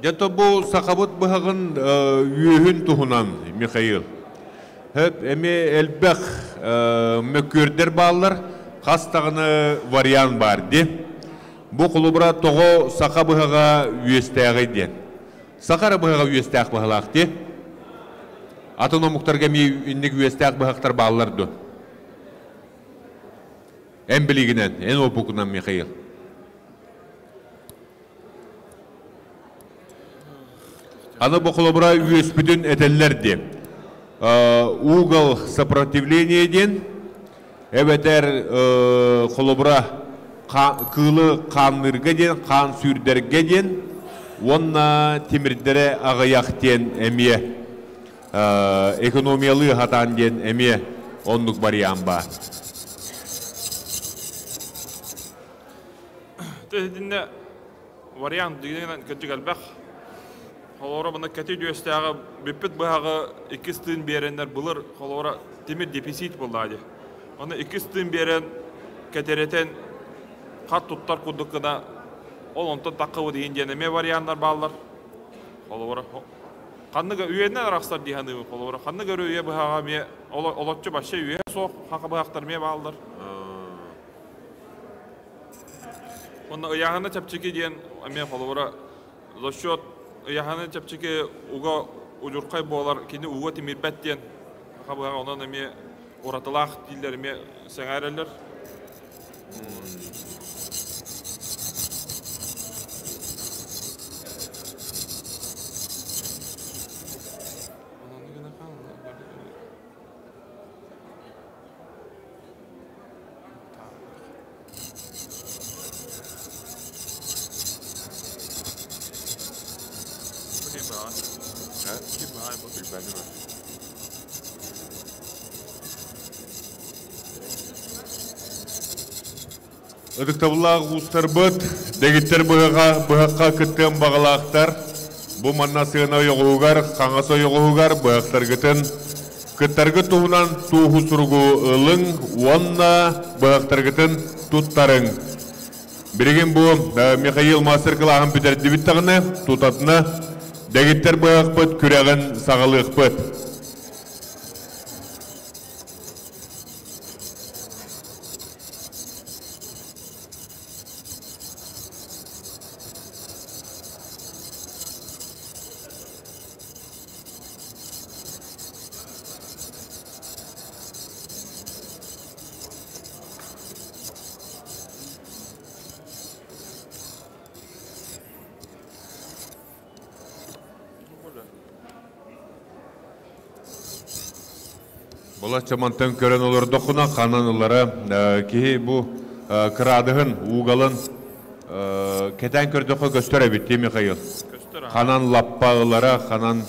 Speaker 1: Дьэ бу сахабыт быһаҕын үөһүн туһунан, Михаил. Хөп, эмиэ элбэх мөккүөрдэр бааллар, хас даҕаны вариант баар дии. Бу холобура тоҕо саха быһаҕа үөстээҕий диэн. Саха эрэ быһаҕа үөстээх быһалаах дии. Атын омуктарга эмиэ инник үөстээх быһахтар бааллар дуо? Эн билигинэн, эн опукунан, Михаил. Аны бу холобура үөспүтүн этэллэр диэн. Угол сопротивления диэн, эбэтэр холобура кыылы хаанныырга диэн, хаан сүүрдэргэ диэн, уонна тимирдэрэ аҕыйах диэн эмиэ экономиялыы хатаан диэн эмиэ оннук вариант баар.
Speaker 7: Итиннэ вариант дигинэн кырдьык элбэх. Холобура мына кэти үөстээҕи бүппүт быһаҕы иккис тыын биэрэннэр былыр холобура тимир дефицит буоллаҕа дии. Оны иккис тыын биэрэн кэтэрэтэн хат туттар курдук гына ол онтон таххыбыт иһин диэн эмиэ варианнар бааллар. Холобура ханнык үйэнэн арахсар дии саныыбын холобура ханнык өрө үйэ быһаҕа эмиэ олоччу вообще үйэ суох хака быһахтар эмиэ бааллар. Уонна ыйааһына чэпчэки диэн эмиэ холобура за счет ыйааһына чэпчэки уга удьурхай буолар, кини уга тимирбэт диэн хабыһаҕа онон эмиэ уратылаах дииллэр эмиэ сэҥээрэллэр.
Speaker 1: Ытыктабыллаах уустарбыт, дэгиттэр быһаҕа быһахха кыттыан баҕалаахтар, бу манна сыана ойоҕоһугар, хаҥас ойоҕоһугар быһахтаргытын Кыттаргыт туһунан туоһу суругу ылыҥ уонна быһахтаргытын туттарыҥ. Билигин бу Михаил мастер-кылааһын бүтэрдибит даҕаны, тутатына дэгиттэр быһахпыт күрэҕин саҕалыахпыт. Балачча мантан көрөн олордоххуна ханан ылара киһи бу кыраадыһын, уугалын кэтээн көрдөххө көстөр эбит дии Михаил. Ханан лаппа ылара, ханан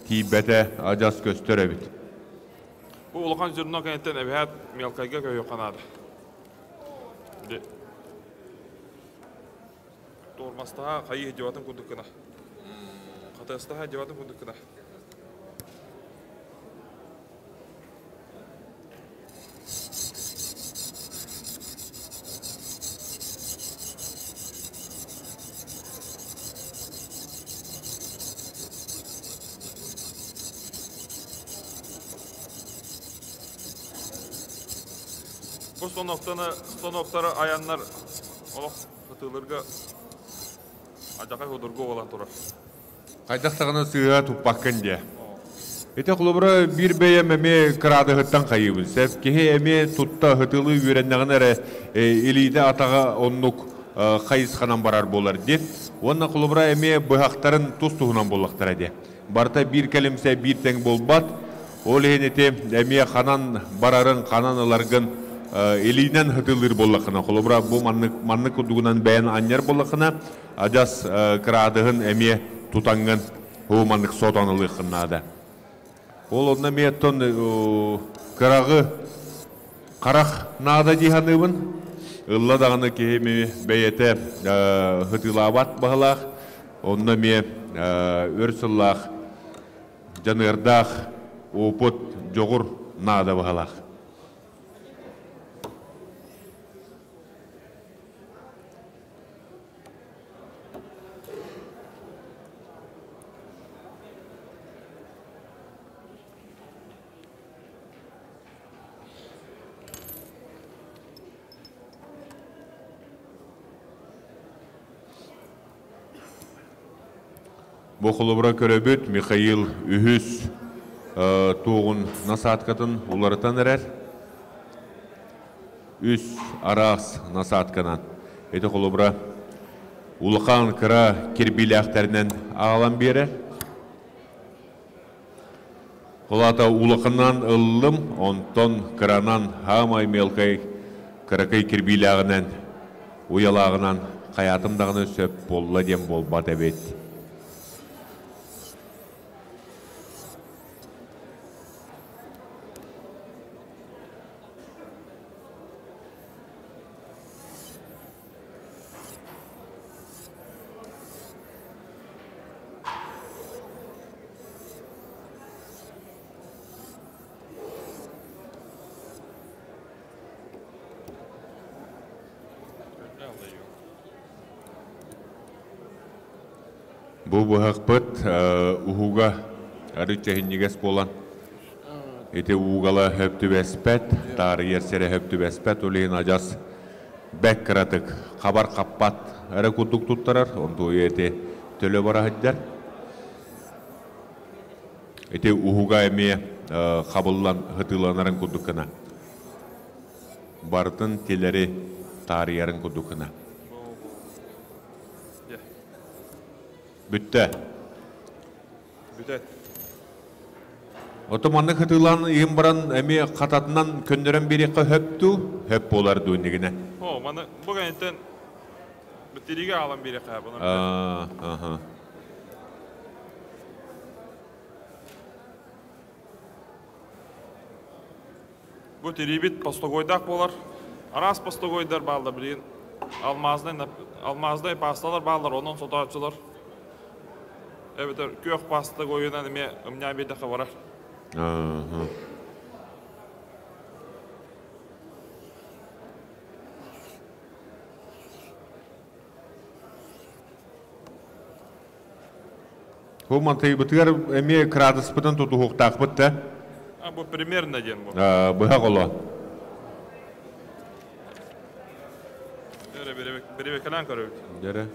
Speaker 1: тиийбэтэ адьас көстөр эбит.
Speaker 7: Бу улахан зерно кэнниттэн эбэһээт мелкайга көһүөххэ наада. Туормастаһа хайыы дьыбатын курдук гына. Хатыастаһа дьыбатын курдук гына. Бу станоктаны, станоктары айаннар олох сатыыларга адьакай худургу буолан турар.
Speaker 1: Хайдах даҕаны сыыһа туппаккын диэ. Ити холобура биир бэйэм эмиэ кыраадыһыттан хайыыбын. Сөп киһи эмиэ тутта ыһытылыы үөрэннэҕинэ эрэ илиитэ-атаҕа оннук хайысханан барар буолар диэ. Уонна холобура эмиэ быһахтарын тус-туһунан буоллахтара диэ. Барыта биир кэлимсэ биир тэҥ буолбат. Ол иһин ити эмиэ ханан барарын, ханан ыларгын илиинэн ытылыыр буоллаххына, холобура бу маннык маннык курдугунан бэйэн анньар буоллаххына, адьас кыраадыһын эмиэ тутаҥҥын уу маннык сотон ылыаххын наада. Ол онно эмиэ оттон кыраҕы харах наада дии саныыбын. Ылла даҕаны киһи бэйэтэ ытыылаабат баһылаах, онно эмиэ өр сыллаах дьаныардаах опыт, дьоҕур наада баһылаах. Бу холобура көрөбүт Михаил үһүс туоҕун насадкатын уларытан эрэр. Үс араас насадканан. Ити холобура улахан кыра кирбиилээхтэринэн аҕалан биэрэр. Ол аата улаханынан ыллым, онтон кыранан хаамай мелкай кыракый кирбиилээҕинэн, уйалааҕынан хайаатым даҕаны сөп буолла диэн буолбат эбит. Бу быһахпыт уһуга арыычча иһинньигэс буолан ити уугала хөп түбэспэт, таарыйар сирэ хөп түбэспэт, ол иһин адьас бэк кыратык хабар хаппат эрэ курдук туттарар, онтуойа ити төлө бара сылдьар. Ити уһуга эмиэ хабыллан хытыыланарын курдук гына. Барытын тилэри таарыйарын курдук гына. Бүттэ.
Speaker 7: Бүтэ.
Speaker 1: Ото маннык хытыылаан ыйын баран эмиэ хататынан көннөрөн биэриэххэ хөп дуу, хөп буолар дуу иннигинэ?
Speaker 7: О, маны бу кэнниттэн тириигэ аалан биэриэххэ бұны.
Speaker 1: Аха.
Speaker 7: Бу тириибит постогойдаах буолар. Араас постогойдар бааллар билигин. Алмазный, алмазный пасталар бааллар, онон сотооччулар. Эбэтэр күөх паста гойунан эмиэ ымньаа биэрдэххэ барар.
Speaker 1: Бу мантыйбытыгар эмиэ кыраадыспытын тутуһуохтаахпыт да?
Speaker 7: А бу примерно диэн бу.
Speaker 1: Быһах оло.
Speaker 7: Дөрө беребекелен көрөбүт.
Speaker 1: Дөрө.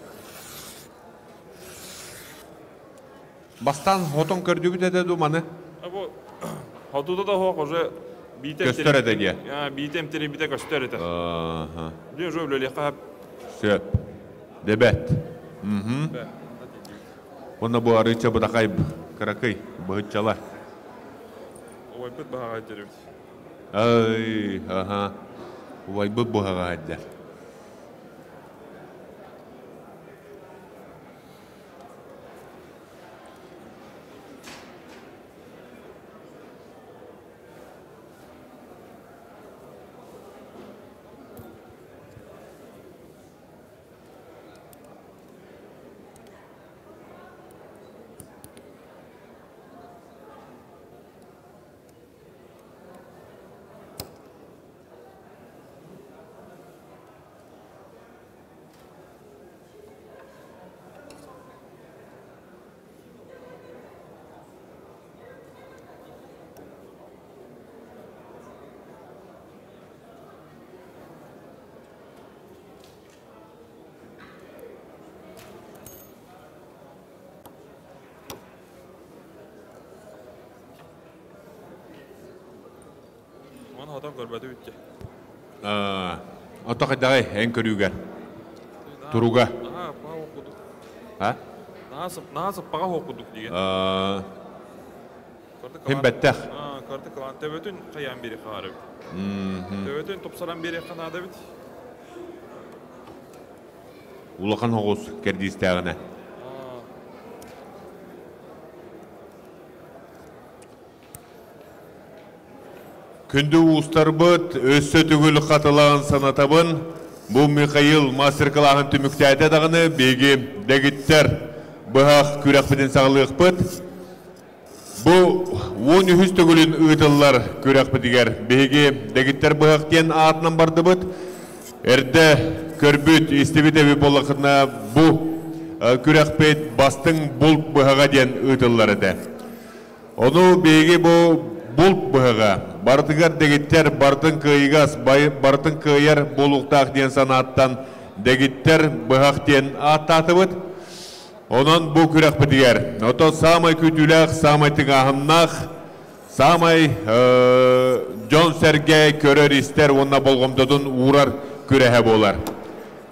Speaker 1: Бастаан хотон көрдүбүт этэ ду маны?
Speaker 7: А бу хотуда да хоох уже биитем
Speaker 1: Көстөр этэ диэ.
Speaker 7: Биитем тирибите көстөр этэ.
Speaker 1: Аха.
Speaker 7: Дьэ уже үлэлиэххэ
Speaker 1: Сөп. Дебет. Онно бу арыыча бытахай кыракый быһыччалар.
Speaker 7: Убайбыт баһаҕа дьэрибит.
Speaker 1: Ай, аха. Убайбыт быһаҕа дьэр.
Speaker 7: Маны хотон көрбөтү бүттэ.
Speaker 1: Ото хайдаҕай эн көрүүгэр? Туруга?
Speaker 7: Наһаа паҕа кудук.
Speaker 1: А?
Speaker 7: Наһаа сыппаҕа кудук деген.
Speaker 1: Хим бэттэх.
Speaker 7: Карты кылаан төбөтүн хайаан бири хаары. Төбөтүн тупсаран бири ханаада бит.
Speaker 1: Улахан хоҕус кэрдиистээҕинэ. Күндү уустарбыт, өссө төгүл хатылаан санатабын, бу Михаил мастер-кылааһын түмүктээтэ даҕаны биһиги дэгиттэр быһах күрэхпитин саҕалыахпыт. Бу 13 төгүлүн ыытыллар күрэхпитигэр биһиги дэгиттэр быһах диэн аатынан бардыбыт. Эрдэ көрбүт, истибит эби буоллахытына бу күрэхпит бастыҥ булт быһаҕа диэн ыытыллар этэ. Ону биһиги бу булт быһаҕа барытыгар дэгиттэр барытын кыайыгас, барытын кыайар буолуохтаах диэн санааттан дэгиттэр быһах диэн ааттаатыбыт. Онон бу күрэхпитигэр ото саамай күүтүүлээх, саамай тыҥааһыннаах, саамай дьон-сэргэ көрөр-истэр уонна болҕомтотун уурар күрэһэ буолар.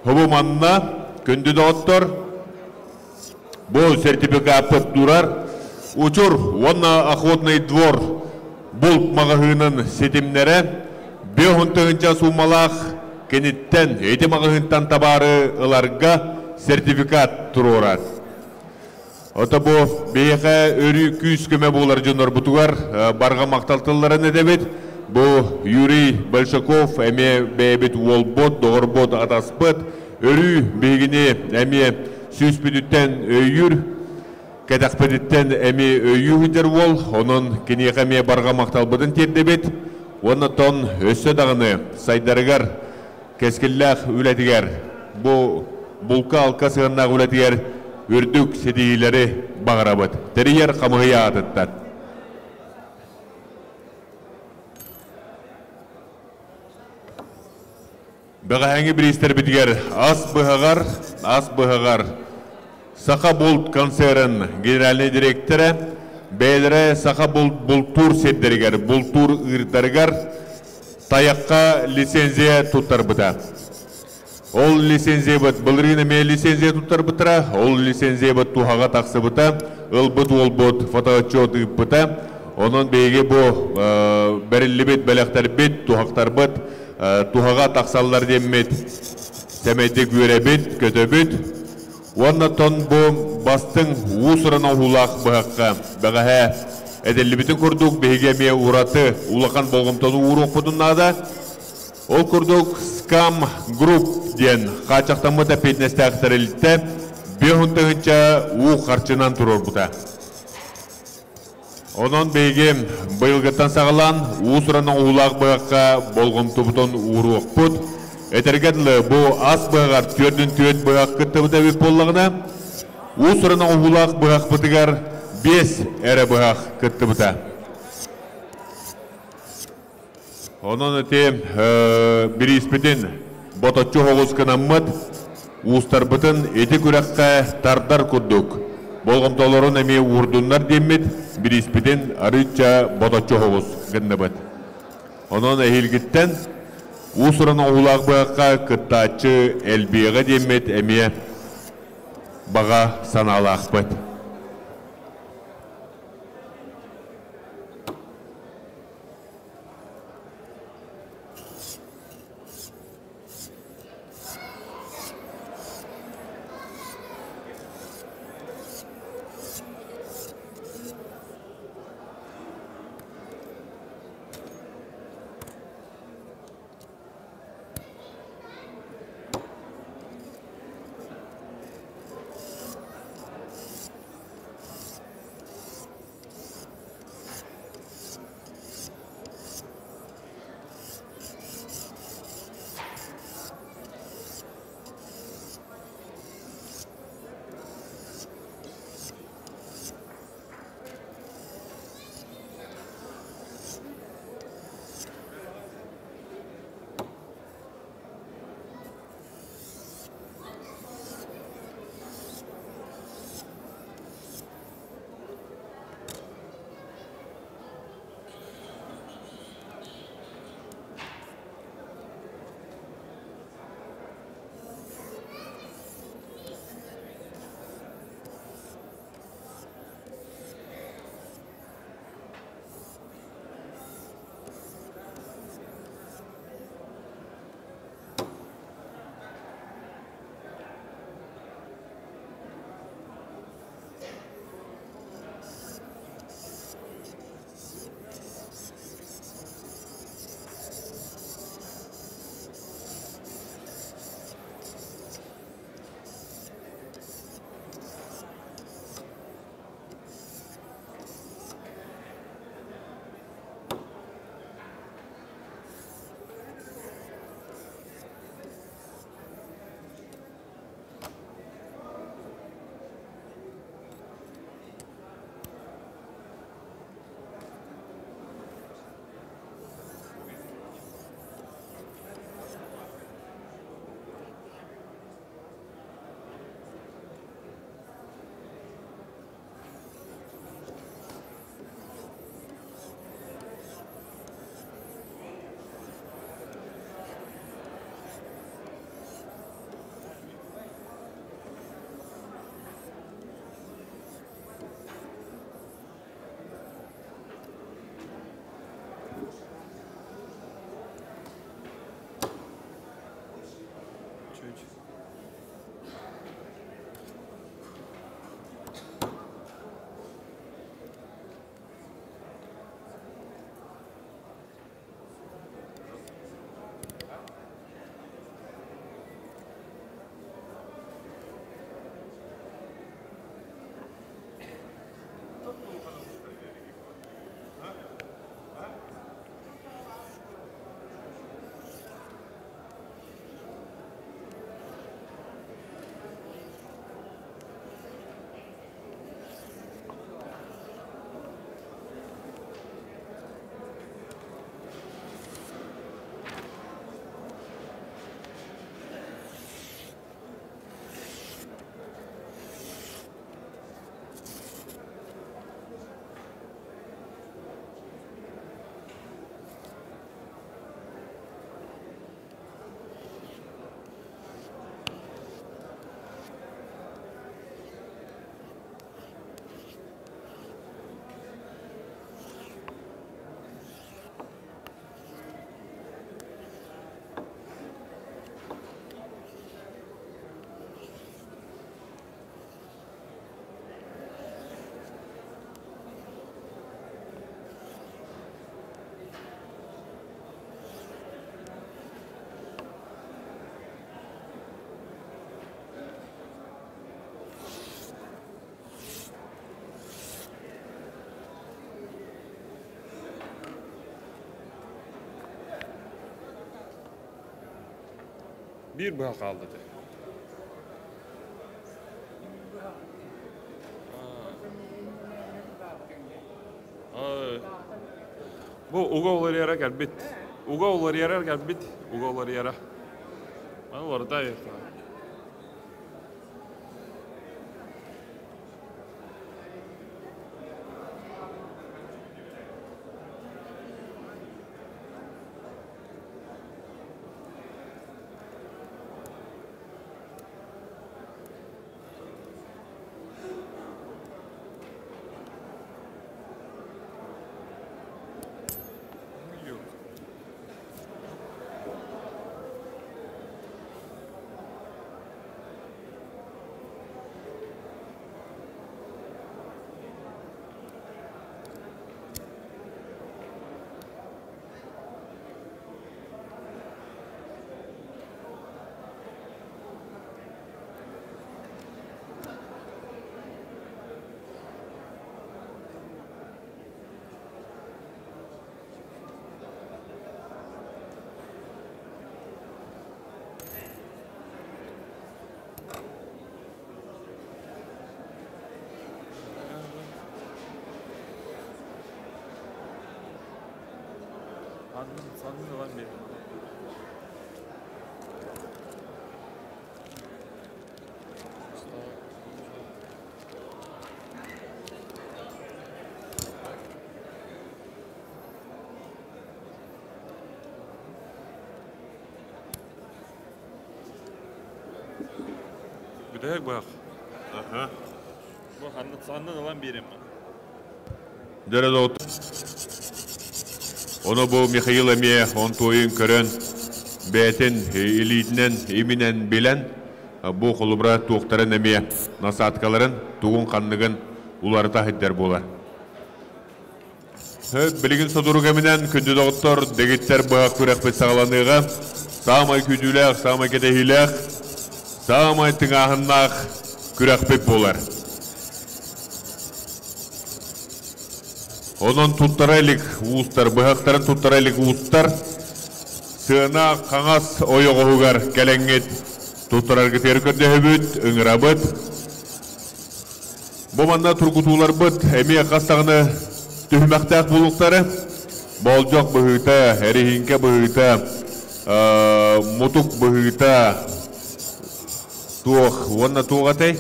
Speaker 1: Бу манна күндү доҕоттор, бу сертификаппыт турар Учур уонна Охотный двор булт маҕаһыынын ситимнэрэ 5 тыһыынча суумалаах киниттэн ити маҕаһыынтан табаары ыларга сертификат туруорар. Ото бу биһиэхэ өрүү күүс-көмө буолар дьоннорбутугар барҕа махтал тылларын этэбит. Бу Юрий Большаков эмиэ бэйэбит уолбут, доҕорбут, атаспыт. Өрүү биһигини эмиэ сүүспүтүттэн өйүүр, кэтэхпититтэн эмиэ өйүү сылдьар уол. Онон киниэхэ эмиэ барҕа махталбытын тиэрдэбит. Уонна тон өссө даҕаны сайдарыгар кэскиллээх үлэтигэр, бу булка-алка сыһыаннаах үлэтигэр үрдүк ситиһиилэри баҕарабыт. Тэрийэр хамыһыйа аатыттан. Бэҕэһээҥҥи бириистэрбитигэр ас быһаҕар, ас быһаҕар Саха булт концерн генеральнай директора бэйэлэрэ саха булт бултуур сирдэригэр, бултуур ыырдарыгар тайахха лицензия туттарбыта. Ол лицензиябыт былырыын эмиэ лицензия туттарбыттара, ол лицензиябыт туһаҕа тахсыбыта, ылбыт уолбут фотоотчет ыыппыта. Онон биһиги бу бэриллибит бэлэхтэрбит, туһахтарбыт туһаҕа тахсаллар диэммит сэмэйдик үөрэбит, көтөбүт. Уонна тон бу бастыҥ уус-уран оҥоһуулаах быһахха бэҕэһээ этиллибитин курдук биһиги эмиэ ураты улахан болҕомтону ууруохпутун наада. Ол курдук Scam Group диэн хааччахтаммыт эппиэтинэстээх тэрилтэ 5 тыһыынча уу харчынан туруорбута. Онон биһиги быйылгыттан саҕалаан уус-уран оҥоһуулаах быһахха болҕомтобутун ууруохпут. Этэргэ дылы, бу ас быһаҕар түөрдүн түөрт быһах кыттыбыта эбит буоллаҕына, уус-уран оҥоһуулаах быһахпытыгар биэс эрэ быһах кыттыбыта. Онон ити бирииспитин боточчу оҕус гынаммыт, уустарбытын ити күрэххэ тардар курдук, болҕомтолорун эмиэ уурдуннар диэммит, бирииспитин арыычча боточчу оҕус гынныбыт. Онон эһиилгиттэн уус-уран оҥоһуулаах быһахха кыттааччы элбиэҕэ диэммит эмиэ баҕа санаалаахпыт.
Speaker 7: Биир быһа хаалла этэ. Бу уга уларыйара кэлбит. Уга уларыйара кэлбит. Уга уларыйара. Аны уларыта Саннын ылан биэрдим. Бүтэһик быһах.
Speaker 1: Аха.
Speaker 7: Бу саннын ылан биэрим.
Speaker 1: Дөрө Ону бу Михаил эмиэ онтуойун көрөн, бэйэтин илиитинэн, иминэн билэн, бу холобура туохтарын эмиэ насадкаларын, тугун-ханныгын уларыта сылдьар буолар. Билигин сотору кэминэн күндү доҕоттор, дэгиттэр быһах күрэхпит саҕаланыаҕа. Саамай күүтүүлээх, саамай кэтэһиилээх, саамай тыҥааһыннаах күрэхпит буолар. Онон туттара илик уустар, быһахтарын туттара илик уустар сыана хаҥас ойоҕоһугар кэлэҥҥит туттараргытыгар көрдөһөбүт, ыҥырабыт. Бу манна тургутууларбыт эмиэ хас даҕаны түһүмэхтээх буолуохтара. Болдьох быһыыта, эриһиҥкэ быһыыта, мутук быһыыта, туох уонна туох этэй?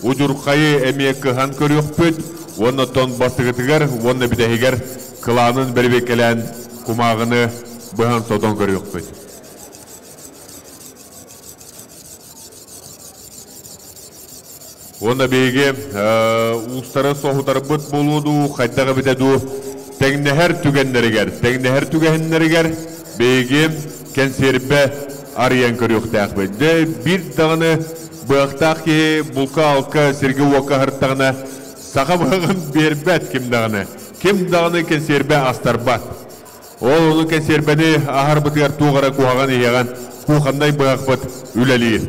Speaker 1: Удьурхайы эмиэ кыһан көрүөхпүт уонна оттон бастакытыгар уонна бүтэһигэр кылаанын бэрэбиэркэлээн кумааҕыны быһан сотон көрүөхпүт. Уонна биһиги уустары соһутарбыт буолуо дуу, хайдах эбитэ дуу, тэҥнэһэр түгэннэригэр, тэҥнэһэр түгэһиннэригэр биһиги кэнсиэрбэ арыйан көрүөхтээхпит. Дьэ, биир даҕаны быһахтаах киһи булка-алка сиргэ-уокка аһыртаҕына, саха быһаҕын биэрбэт ким даҕаны. Ким даҕаны кэнсиэрбэ астарбат. Ол ону кэнсиэрбэни аһарбытыгар туох эрэ куһаҕан иһиэҕин кухоннай быһахпыт үлэлиир.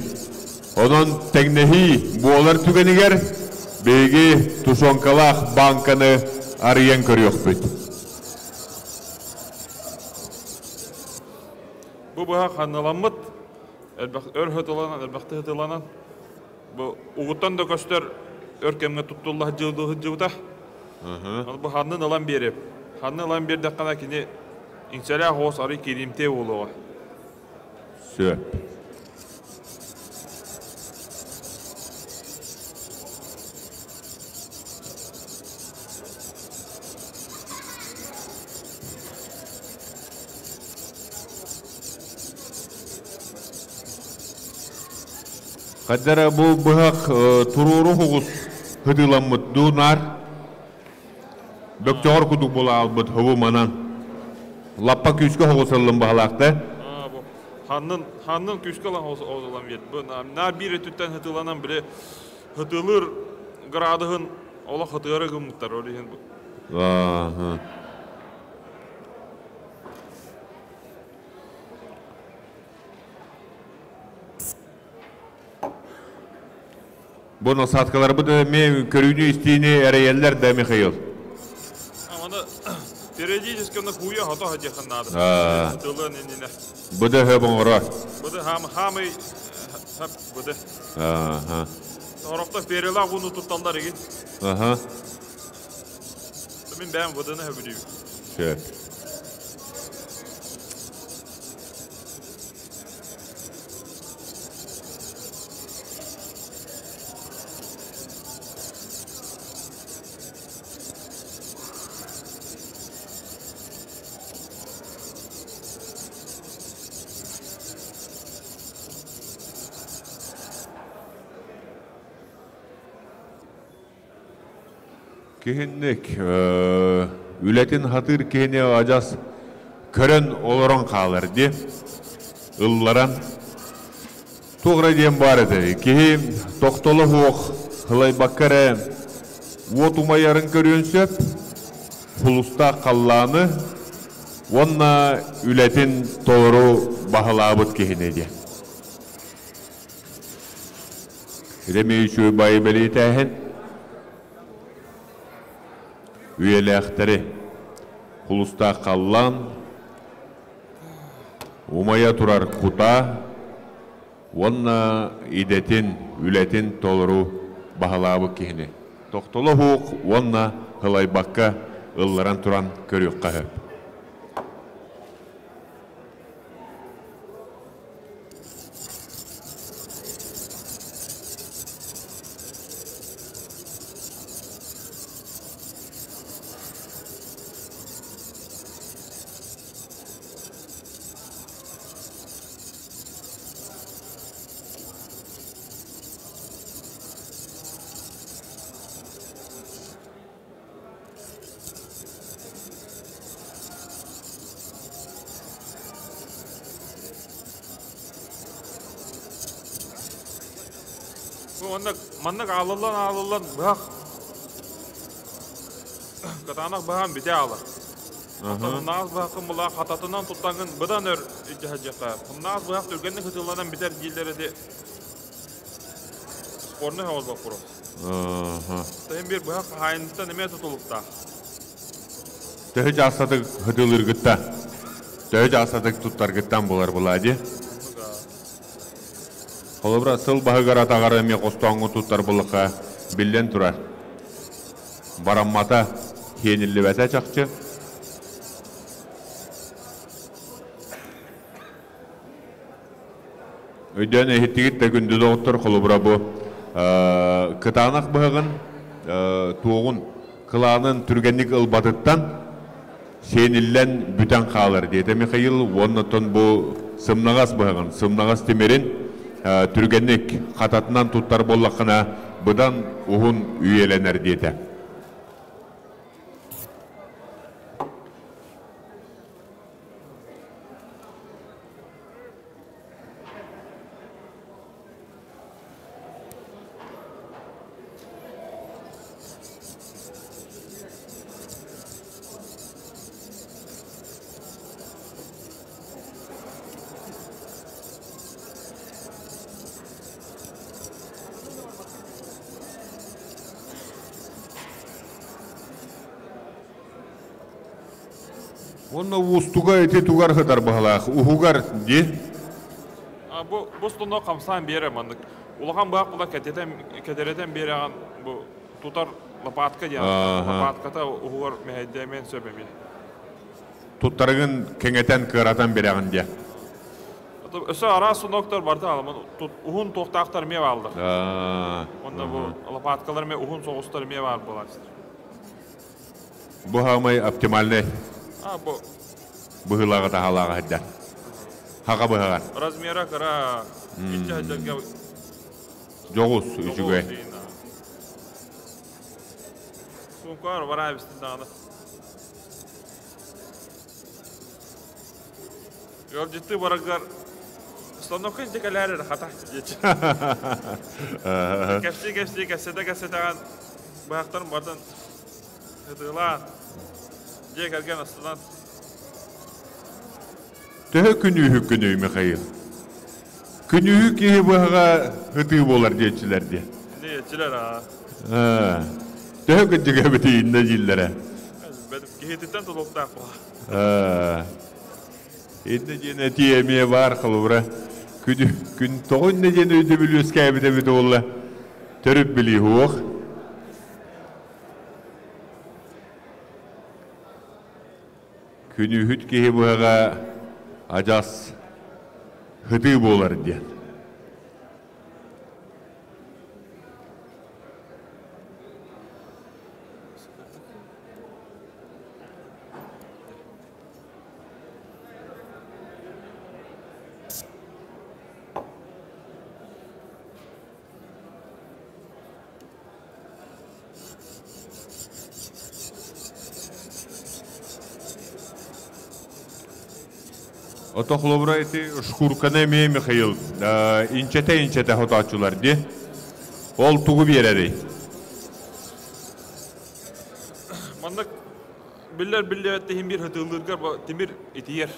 Speaker 1: Онон тэҥнэһии буолар түгэнигэр биһиги тушенкалаах бааҥканы арыйан көрүөхпүт.
Speaker 7: Бу быһах ханныламмыт, элбэх өр сытыланан, элбэхтик сытыланан, бу угуттан да көстөр өр кэмҥэ туттулла сылдьыбыта. Ол бу ханнын ылан биэриэм. Ханны ылан биэрдэххинэ кини иҥсэлээх оҕус арый кииримтиэ буолуоҕа.
Speaker 1: Сөп. Хаддара бу быһах туруору хугус хытыыламмыт дуу наар бөктөҕөр кудук була албыт хобу манан лаппа күүскэ хоҕусаллын баһалаахта
Speaker 7: бу ханнын ханнын күүскэ ылан биэрд бу наар биир өттүттэн хытыыланан били хытыылыыр градуһун олох хытыары гыммыттар ол иһин бу
Speaker 1: Бу насадкаларбыт эмиэ көрүүнү-истиини эрэйэллэр да, Михаил?
Speaker 7: Аны периодически аны кууйа хото диэххин наада. Тылын иннинэ.
Speaker 1: Бу да хөп оҥорор.
Speaker 7: Быды хаамый быды.
Speaker 1: Аха.
Speaker 7: Сорохто ферилаах ууну тутталлар игин.
Speaker 1: Аха.
Speaker 7: Мин бэйэм быдыны хөбүлүүбүн.
Speaker 1: Сөп. Киһинник үлэтин хатыыр киһини адьас көрөн олорон хаалар дии. Ылларан туох эрэ диэн баар этэ. Киһи тохтоло суох һылайбакка эрэ уот умайарын көрүөн сөп. Сулустаах халлааны уонна үлэтин толору баһылаабыт киһини диэн. Ремей үчүгэй баайы бэлиэтээһин үйэлээхтэри Хулустаах халлаан, умайа турар кутаа уонна идэтин, үлэтин толору баһылаабыт киһини тохтоло суох уонна һылайбакка ылларан туран көрүөххэ сөп.
Speaker 7: Бу маннык маннык аалыллан аалыллан быһах кытаанах быһаан бүтэ аалар. Хомуннаас быһаххын булаа хататынан туттаҥҥын быдан өр илдьэ сылдьыахха. Хомуннаас быһах түргэнник ытылланан бүтэр дииллэр ити спорный соҕус боппуруос. Тыһын биир быһах хаһаайыныттан эмиэ тутулуктаах.
Speaker 1: Төһө чаастатык ытылыыргытта, төһө чаастатык туттаргыттан булар булаа дии. Холобура, сыл баһыгар атаҕар эмиэ хостооҥҥун туттар буллахха, биллэн турар, бараммата, хиэниллибэтэ чахчы. Өйдөөн иһиттигит да күндү доҕоттор, холобура бу кытаанах быһаҕын туоҕун кылаанын түргэнник ылбатыттан сиэниллэн бүтэн хаалар диэтэ Михаил уонна оттон бу сымнаҕас быһаҕын, сымнаҕас тимирин түргэнник хататынан туттар буоллаххына быдан уһун үйэлэнэр диэтэ. Уонна уустуга ити тугар сытар быһалаах уһугар дии.
Speaker 7: Бу бу станок хамсаан биэрэр маннык. Улахан быһах була кэтэтэн кэтэрэтэн биэрэҕин бу тутар лопатка диэн лопатката уһугар мэһэйдээмиэн сөп эмиэ.
Speaker 1: Туттарыгын кэҥэтэн кыаратан биэрэҕин диэ.
Speaker 7: Өссө араас станоктар барыта аламан уһун туохтаахтар эмиэ бааллар. Онно бу лопаткалар эмиэ уһун соҕустар эмиэ баар буолааччылар.
Speaker 1: Бу хаамай оптимальный
Speaker 7: А, бу
Speaker 1: быһыылааҕы таһаалааҕы сылдьар. Хака быһаҕар.
Speaker 7: Размера кыра, иччэ сылдьарга
Speaker 1: Дьоҕус, үчүгэй.
Speaker 7: Суумкаар бараа бистин даҕаны. Ыалдьыттыы бараргар станокка илдьэ кэлээр эрэ хата диэччи. Кэпсии-кэпсии кэпсэтэ-кэпсэтэҕин быһахтарын барытын ытыылаан, дьиэ кэргэн астынан.
Speaker 1: Төһө күнүүһү күнүй, Михаил? Күнүүһү киһи быһаҕа ытыы буолар диэччилэр диэ.
Speaker 7: Диэччилэр аа.
Speaker 1: Төһө кырдьыга эбитий иннэ дииллэрэ.
Speaker 7: Киһититтэн тутулуктаах буолар.
Speaker 1: Иннэ диэн этии эмиэ баар холобура. Күн, күн тоҕо иннэ диэн өйдөбүл үөскээбит эбит буолла. Төрүт билии суох. Күнүүһүт киһи быһаҕа адьас хытыы буолар диэн. Ото холобура ити шкурканы эмиэ Михаил инчэтэ-инчэтэ хотооччулар дии. Ол тугу биэрэрий?
Speaker 7: Маннык биллэр биллибэт иһин биир хытыылыыргар тимир итийэр.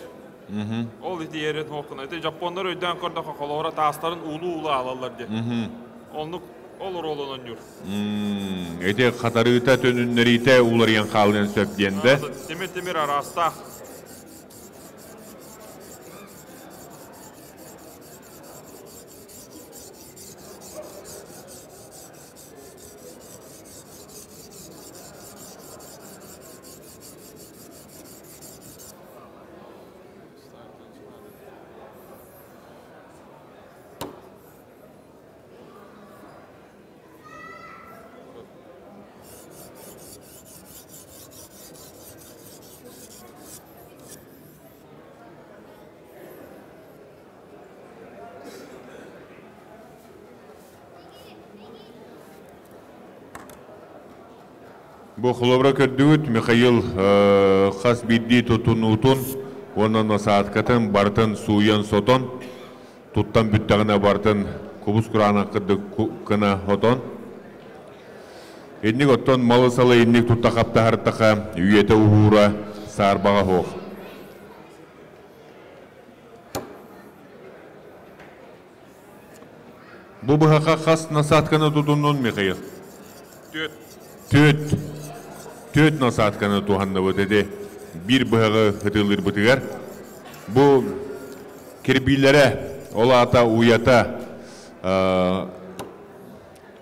Speaker 7: Ол итийэрин хуоххуна. Ити жапоннар өйдөөн көрдөххө холобура таастарын уулуу-уулуу аалаллар диэн. Оннук ол оруолун оонньуур.
Speaker 1: Ити хатарыыта, төнүннэриитэ уларыйан хаалыан сөп диэн да?
Speaker 7: Тимир-тимир араастаах.
Speaker 1: Бу холобура көрдүгүт Михаил хас биирдии тутунуутун уонна насадкатын барытын сууйан-сотон, туттан бүттэҕинэ барытын кубус кураанах кырдык гына отон. Инник оттон малы-салы инник тутта хаптаһартаха үйэтэ уһуура саарбаҕа суох. Бу быһаха хас насадканы тутуннун, Михаил?
Speaker 7: Түөт.
Speaker 1: Түөт. Түөт насадканы туһанныбыт ити биир быһаҕы ытыылыырбытыгар. Бу кирбиилэрэ, ол аата уйата,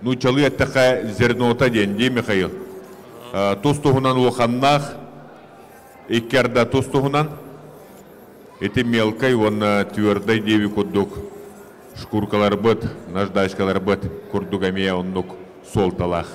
Speaker 1: нууччалыы эттэххэ зернота диэн дии, Михаил? Тус-туһунан улаханнаах, икки арда тус-туһунан. Ити мелкай уонна твердай диэби курдук шкуркаларбыт, наждачкаларбыт курдук эмиэ оннук суолталаах.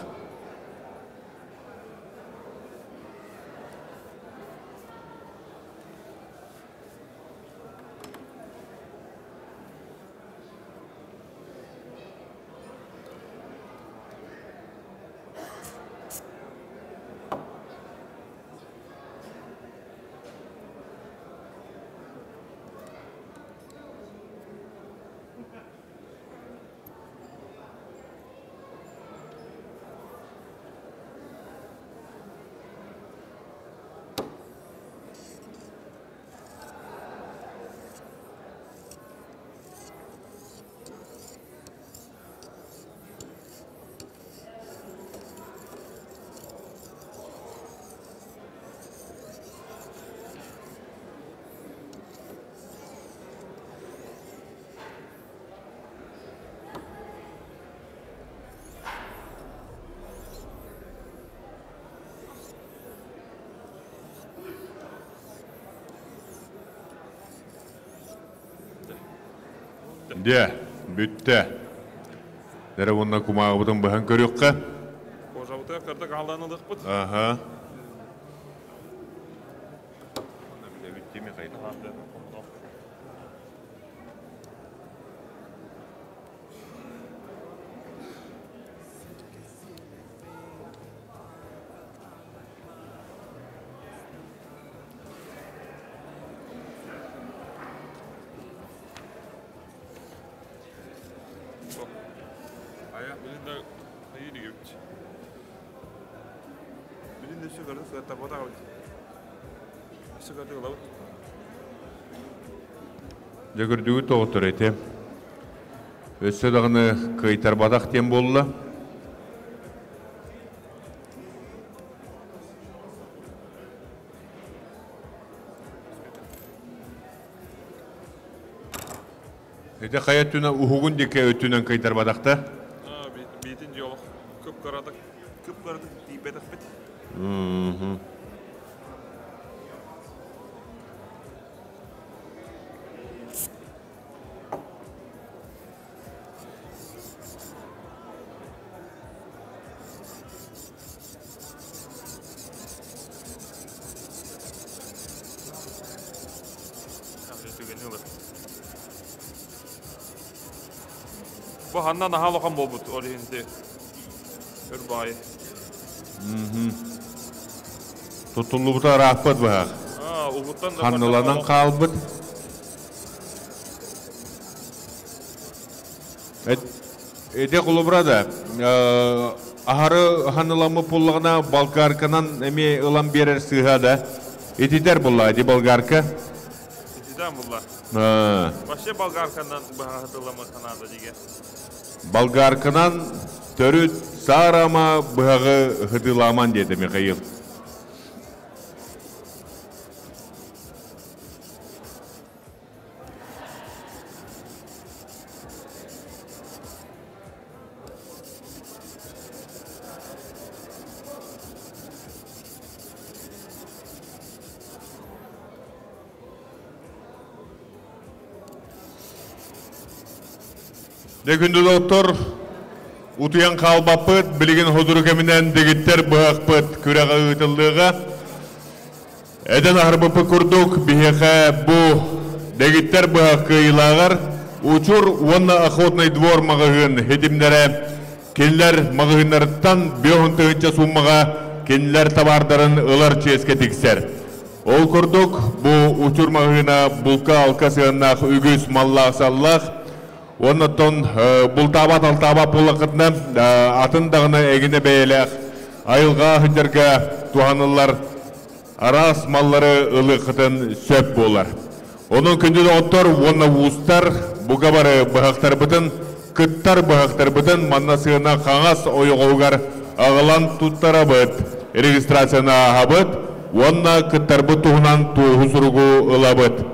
Speaker 1: Дьэ, бүттэ. Эрэ уонна кумааҕыбытын быһан көрүөххэ.
Speaker 7: Кожабытыгар кырдык ааллаан ылыахпыт.
Speaker 1: Аха.
Speaker 7: Айа, билин да хайыы дигибит. Билин да өссө көрдүк сыаттарбатах Өссө көрдүк ылабыт.
Speaker 1: Дьэ көрдүгүт доҕоттор ити. Өссө даҕаны кыайтарбатах диэн буолла. Ити хайа өттүнэн уһугун диэки өттүнэн кыйтарбатахта.
Speaker 7: Биитин дьиэ олох кып-кыратык кып-кыратык тиийбэтэхпит. Түгэни ылар. Бу ханна наһаа улахан буолбут ол иһин ити өр баҕайы.
Speaker 1: Туттуллубута ырааппыт быһах.
Speaker 7: Угуттан да
Speaker 1: Ханныланан хаалбыт. Ити холобура да, аһары ханыламмыт буоллаҕына болгарканан эмиэ ылан биэрэр сыыһа да. Ититэр буолла ити болгарка.
Speaker 7: Ититэн булла. Вообще болгарканан быһаҕытыламы санаада диге.
Speaker 1: Болгарканан төрүт саарама быһаҕы хытыламан диэтэ Михаил. Дьэ күндү доктор, утуйан хаалбаппыт, билигин сотору кэминэн дэгиттэр быһахпыт күрэҕэ ыытыллыаҕа. Этэн аһарбыппыт курдук, биһиэхэ бу дэгиттэр быһах кыайыылааҕар Учур уонна Охотный двор маҕаһыын ситимнэрэ кинилэр маҕаһыыннарыттан биэс тыһыынча сууммаҕа кинилэр табаардарын ылар чиэскэ тиксэр. Ол курдук, бу Учур маҕаһыына булка-алка сыһыаннаах үгүс маллаах-саллаах, уонна оттон бултаабат-алтаабат буоллаххытына, атын даҕаны эгинэ бэйэлээх айылҕа сылдьарга туһаныллар араас маллары ылыаххытын сөп буолар. Онон күндү доҕоттор уонна уустар бука бары быһахтарбытын, кыттар быһахтарбытын манна сыана хаҥас ойоҕоһугар аҕалан туттарабыт, регистрацияны ааһабыт уонна кыттарбыт туһунан туоһу суругу ылабыт.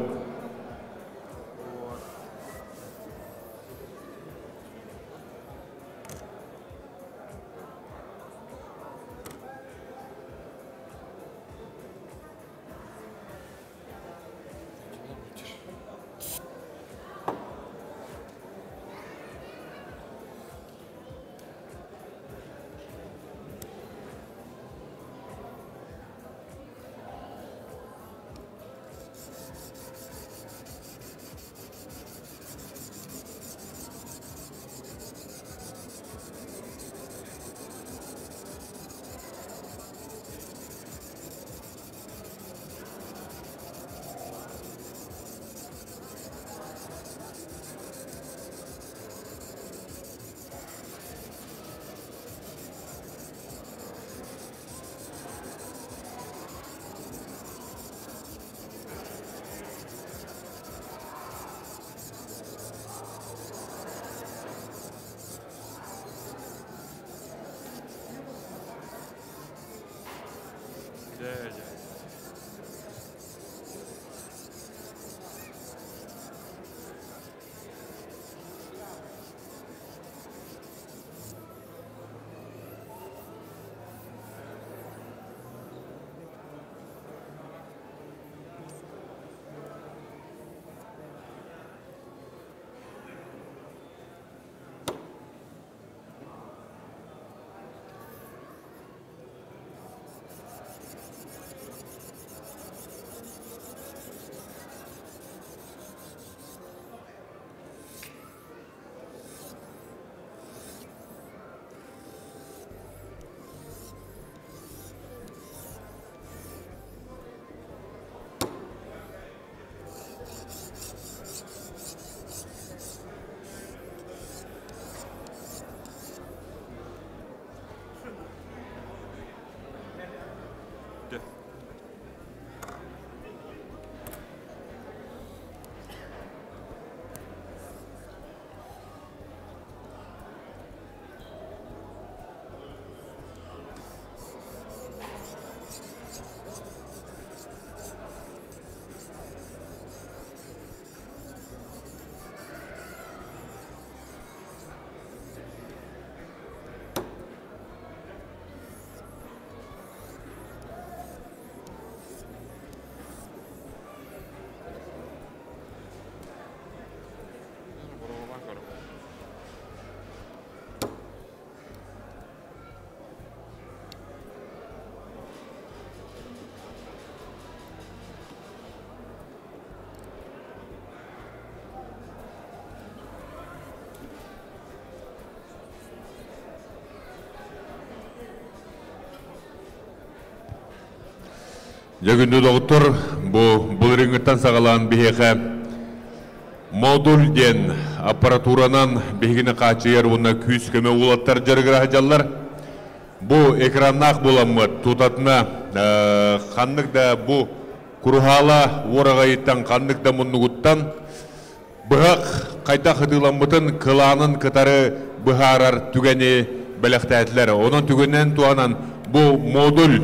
Speaker 1: Дьэ күндү доҕоттор, бу былырыыҥҥыттан саҕалаан биһиэхэ модуль диэн аппаратуранан биһигини хааччыйар уонна күүс-көмө уолаттар дьарыгыра сылдьаллар. Бу экраннаах буоламмыт тутатына ханнык да бу куруһаала уораҕайыттан ханнык да муннугуттан быһах хайдах ытыыламмытын кылаанын кытары быһаарар түгэни бэлэхтээтилэр. Онон түгэнинэн туһанан бу модуль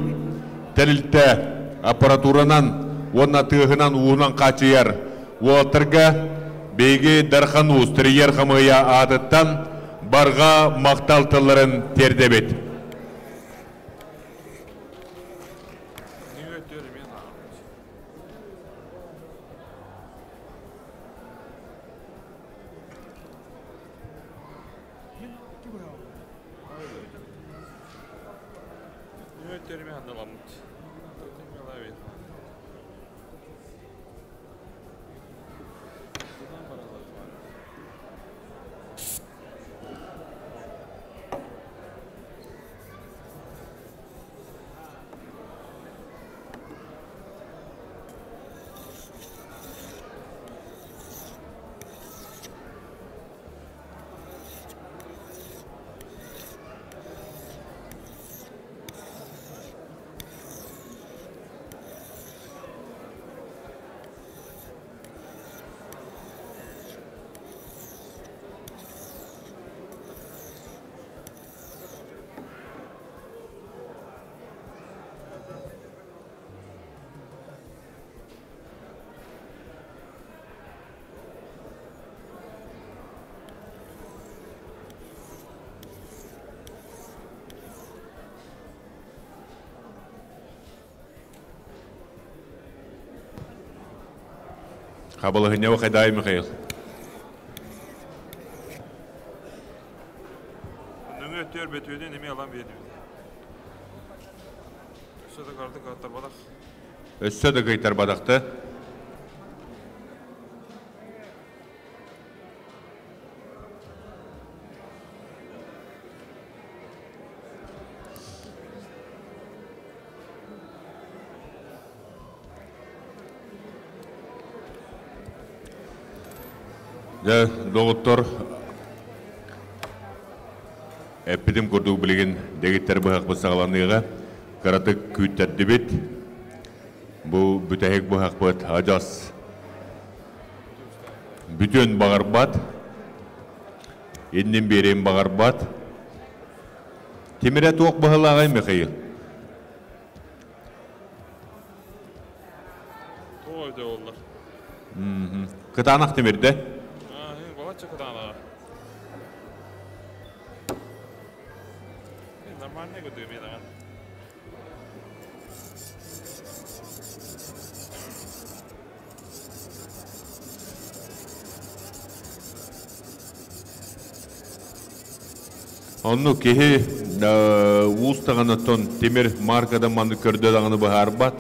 Speaker 1: тэрилтэ аппаратуранан уонна тыаһынан уунан хааччыйар уолаттарга биһиги Дархан Уус тэрийэр хамыыһыйа аатыттан барҕа махтал тылларын тиэрдэбит. Хабалаһынньаба хайдаай Михаил?
Speaker 7: Нөҥүө өттүгэр бөтүөнүн эмиэ ылан биэрдибит. Өссө да кырдык кыаттарбатах.
Speaker 1: Өссө да кыайтарбатахты. Дьэ, доҕоттор, эппитим курдук билигин дэгиттэр быһахпыт саҕаланыаҕа. Кыратык күүттэрдибит. Бу бүтэһик быһахпыт адьас бүтүөн баҕарбат, иннин биэриэн баҕарбат. Тимирэ туох быһалааҕый, Михаил?
Speaker 7: Тоҕо өйдө буолла?
Speaker 1: Кытаанах тимирдэ.
Speaker 7: Балачча кытаанаҕа. Нормальный көтүө мен аҕан.
Speaker 1: Оннук киһи уус даҕаны тимир маркадан маннык көрдө даҕаны быһаарбат.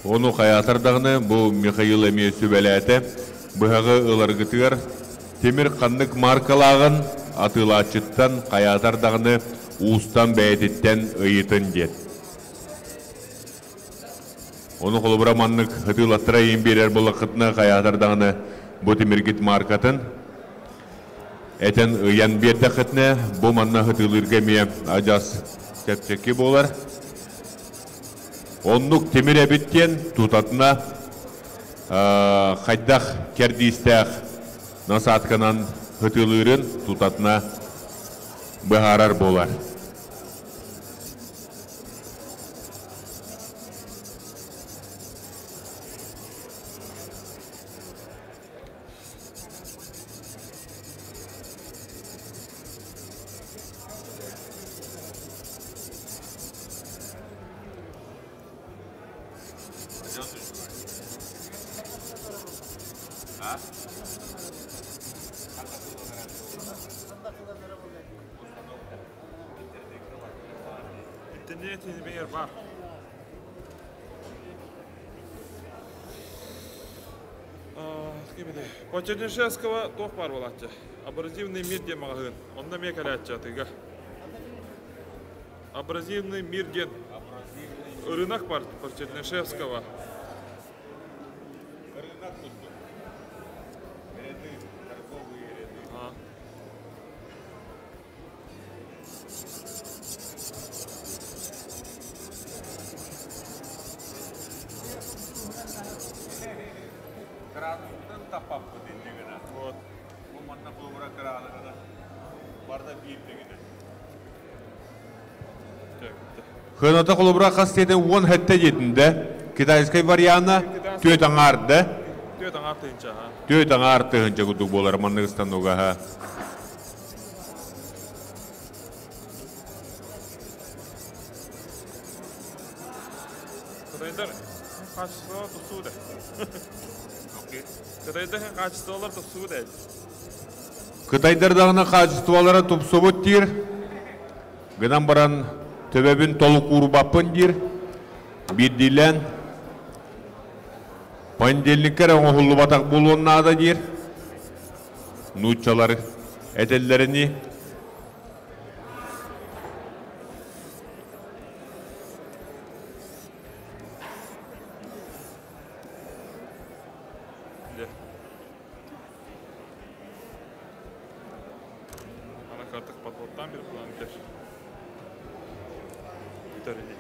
Speaker 1: Ону хайаатар даҕаны бу Михаил эмиэ сүбэлээтэ. Быһаҕы ыларгытыгар тимир ханнык маркалааҕын атыылааччыттан хайаатар даҕаны уустан бэйэтиттэн ыйытын диэн. Ону холобура маннык ытыылаттара иин биэрэр буоллаххытына хайаатар даҕаны бу тимиргит маркатын этэн ыйан биэрдэххитинэ бу манна ытыылыырга эмиэ адьас чэпчэки буолар. Оннук тимир эбит диэн тутатына хайдах кэрдиистээх насадканан ытыылыырын тутатына быһаарар буолар.
Speaker 7: Интернет бар. По Чернышевского туох баар буолааччы? Абразивный мир диэн маҕаһыын. Онно эмиэ кэлээччи атыыга. Абразивный мир диэн ырынак бар Чернышевского.
Speaker 1: Рынок курдук. Ряды, торговые ряды.
Speaker 7: А.
Speaker 1: Кырааныбытын таппаппыт инньэ гына.
Speaker 7: Вот.
Speaker 1: Бу манна холобура кыраалыгына барда биир дэгинэ.
Speaker 9: Хыната холобура хас диэтин уон хэттэ диэтин да китайскай вариана түөт аҥаар да
Speaker 7: Түөт аҥаар тыһыынча аха.
Speaker 9: Түөт аҥаар тыһыынча курдук буолар маннык станога аха.
Speaker 7: Кытайдар хаачыстыбалар тупсубут ээ. Кытайдар хаачыстыбалар тупсубут ээ.
Speaker 9: Кытайдар даҕаны хаачыстыбалара тупсубут диир. Гынан баран төбөбүн толук уурбаппын диир. Биирдиилээн понедельникка эрэ оҥоһуллубатах буолуон наада диир. Нууччалар этэллэринии.
Speaker 7: Ана картык подводтан bir план битер. Бүтэр ини.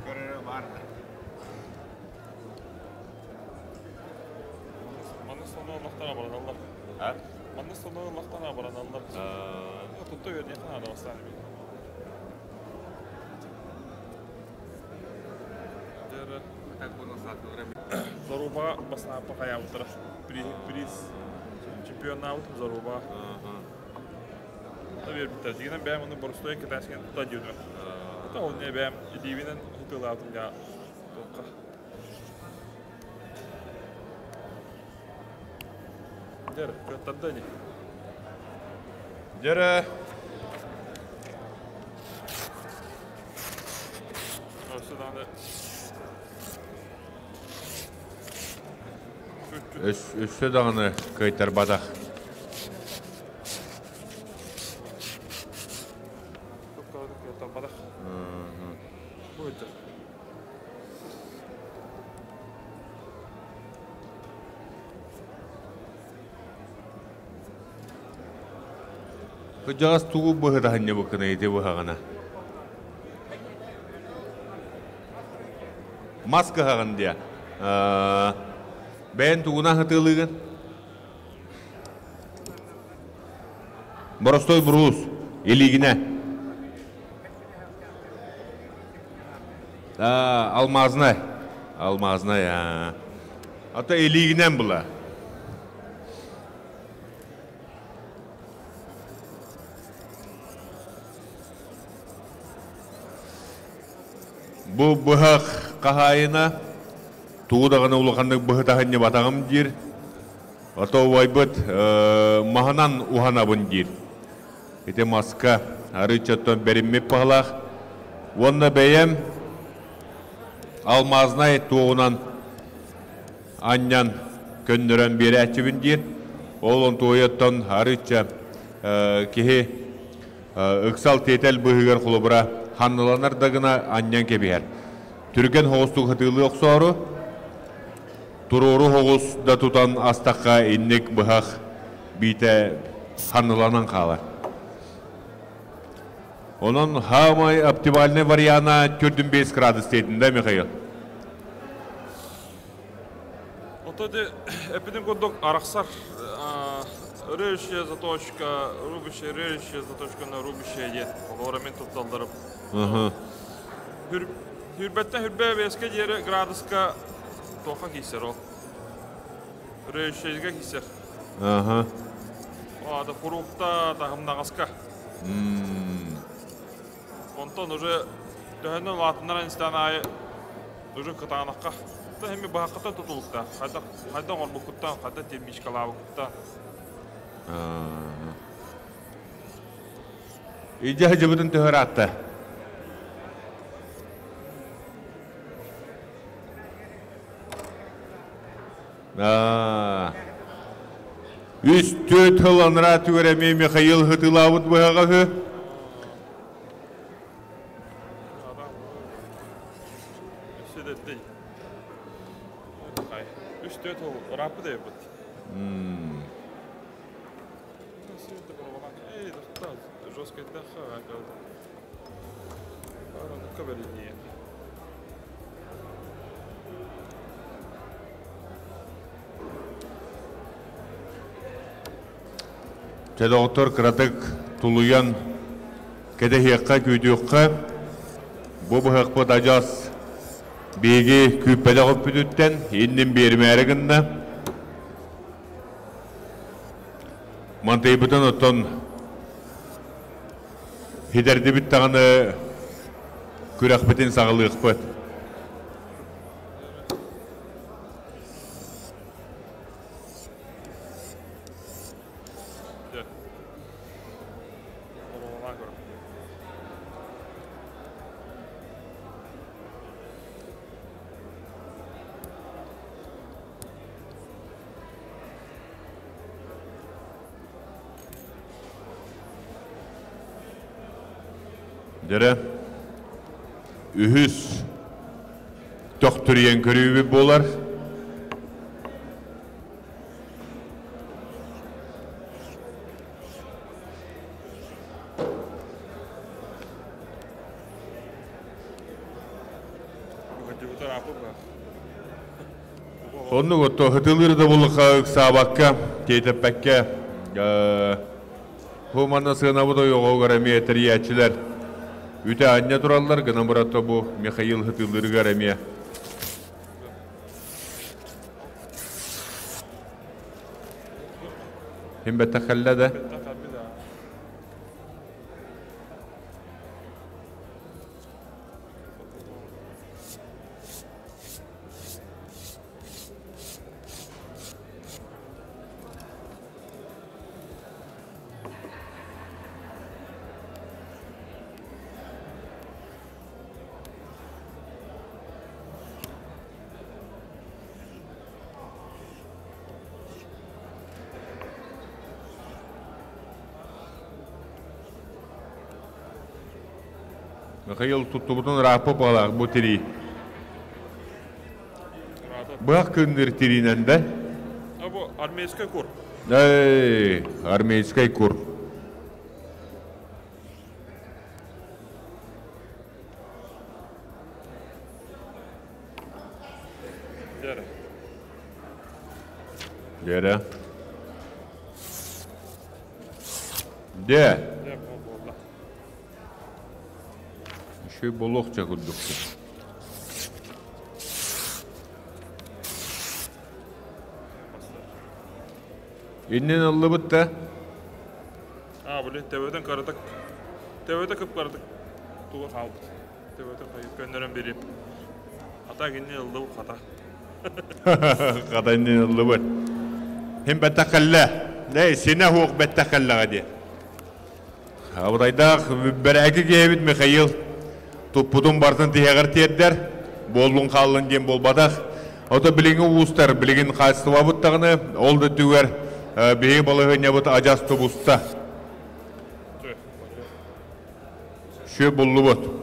Speaker 1: Көрөрө бар да.
Speaker 7: Манна сону олохтон абыраналлар.
Speaker 1: А?
Speaker 7: Манна сону олохтон абыраналлар. Тутта үөрдиэххэ наада бастаан эбит. Заруба бастааппа хайаабыттара. Приз чемпионнаабыт Заруба. Та биэрбиттэр. Дигинэн бэйэм ону боростуой китайскай тута диэбитим. Это ол не бэйэм илиибинэн ытыылаабытым дьаа туохха. Дьэр, кыаттарда ини.
Speaker 9: Дьэрэ.
Speaker 7: Өссө даҕаны
Speaker 9: Өссө даҕаны кыайтарбатах.
Speaker 7: Кыайтарбатах. Бу өттө.
Speaker 9: Кыдьаҕас тугу быһытаһынньыбыккына ити быһаҕына? Мас кыһаҕын диэ. Бэйэн тугунан хатыылыыгын? Боростой буруус, илиигинэ. Алмазнай. Алмазнай, А то илиигинэн була. Бу быһах хаһаайына тугу даҕаны улаханнык быһытаһынньыбатаҕым диир. Ото убайбыт маһынан уһанабын диир. Ити маска арыыччаттан бэриммит баһылаах. Уонна бэйэм алмазнай туоҕунан анньан көннөрөн биэрээччибин диир. Ол онтуойаттан арыычча киһи ыксал тиэтэл быыһыгар холобура ханныланар да гына анньан кэбиһэр. Түргэн соҕустук хатыылыы охсоору, туруору соҕус да тутан астахха инник быһах биитэ ханныланан хаалар. Онон хаамай оптимальный вариана 4,5 градус диэтин да, Михаил?
Speaker 7: Ото де эпитин курдук арахсар. Режущая заточка, рубящая, режущая заточка на рубящая диэн. Олора мин тутталларым. Хүрбэттэн хүрбэ бэскэ диэри градуска туохха киирсэр ол. Режущайга киирсэр.
Speaker 9: Аха.
Speaker 7: Ада фрукта таһымнаҕаска. Онтон уже төһөнөн улаатыннаран истээн аайы уже кытаанахха. Эми быһаххыттан тутулуктаах. Хайдах хайдах оҥорбуккуттан, хайдах термичкалаабыккыттан.
Speaker 9: Идьэ сылдьыбытын төһө ыраатта? Үс түөрт сыл анараа түгэр эмиэ Михаил ытыылаабыт быһаҕа үһү.
Speaker 7: Үс түөрт сыл ырааппыт эбит.
Speaker 9: Чэ, доҕоттор, кыратык тулуйан кэтэһиэххэ, күүтүөххэ. Бу быһахпыт адьас биһиги күүппэтэх өппүтүттэн иннин биэримээри гынна. Мантыйбытын оттон хитэрдибит даҕаны күрэхпитин саҕалыахпыт. Дьэрэ, үһүс төхтүрүйэн көрүүбүт буолар. Оннук отто хытылыыр да буллахха ыксаабакка, тиэтэппэккэ, бу манна сыанабыт ойоҕоһугар эмиэ тэрийээччилэр үтэ анньа тураллар, гынан баран бу Михаил хытылыырыгар эмиэ Ким бэттэх кэллэ да? Михаил туттубутун ырааппы баҕалаах бу тирии. Быһах күндүр тириинэн да?
Speaker 7: Бу армейскай кур.
Speaker 9: Эй, армейскай кур.
Speaker 7: Дere.
Speaker 9: Дere. Де. Үчүгэй буолуохча курдук. Иннин ыллыбыт да?
Speaker 7: Аа, били төбөтөн кыратык, төбөтө кып-кыратык туга хаалбыт. Төбөтө көннөрөн бириим. Ата кинини ыллыбыт хата.
Speaker 9: Хата иннин ыллыбыт. Хим бэттэх кэллэ. Нэй, синэ хуох бэттэх кэллэҕэ дии. Абытайдаах бэрээки киһибит Михаил туппутун барытын тиһэҕэр тиэрдэр, буоллун хааллын диэн буолбатах. Ото билиҥҥи уустар билигин хаачыстыбабыт даҕаны, ол да өттүгэр биһиги балаһыанньабыт адьас тубуста. Шү буллубут.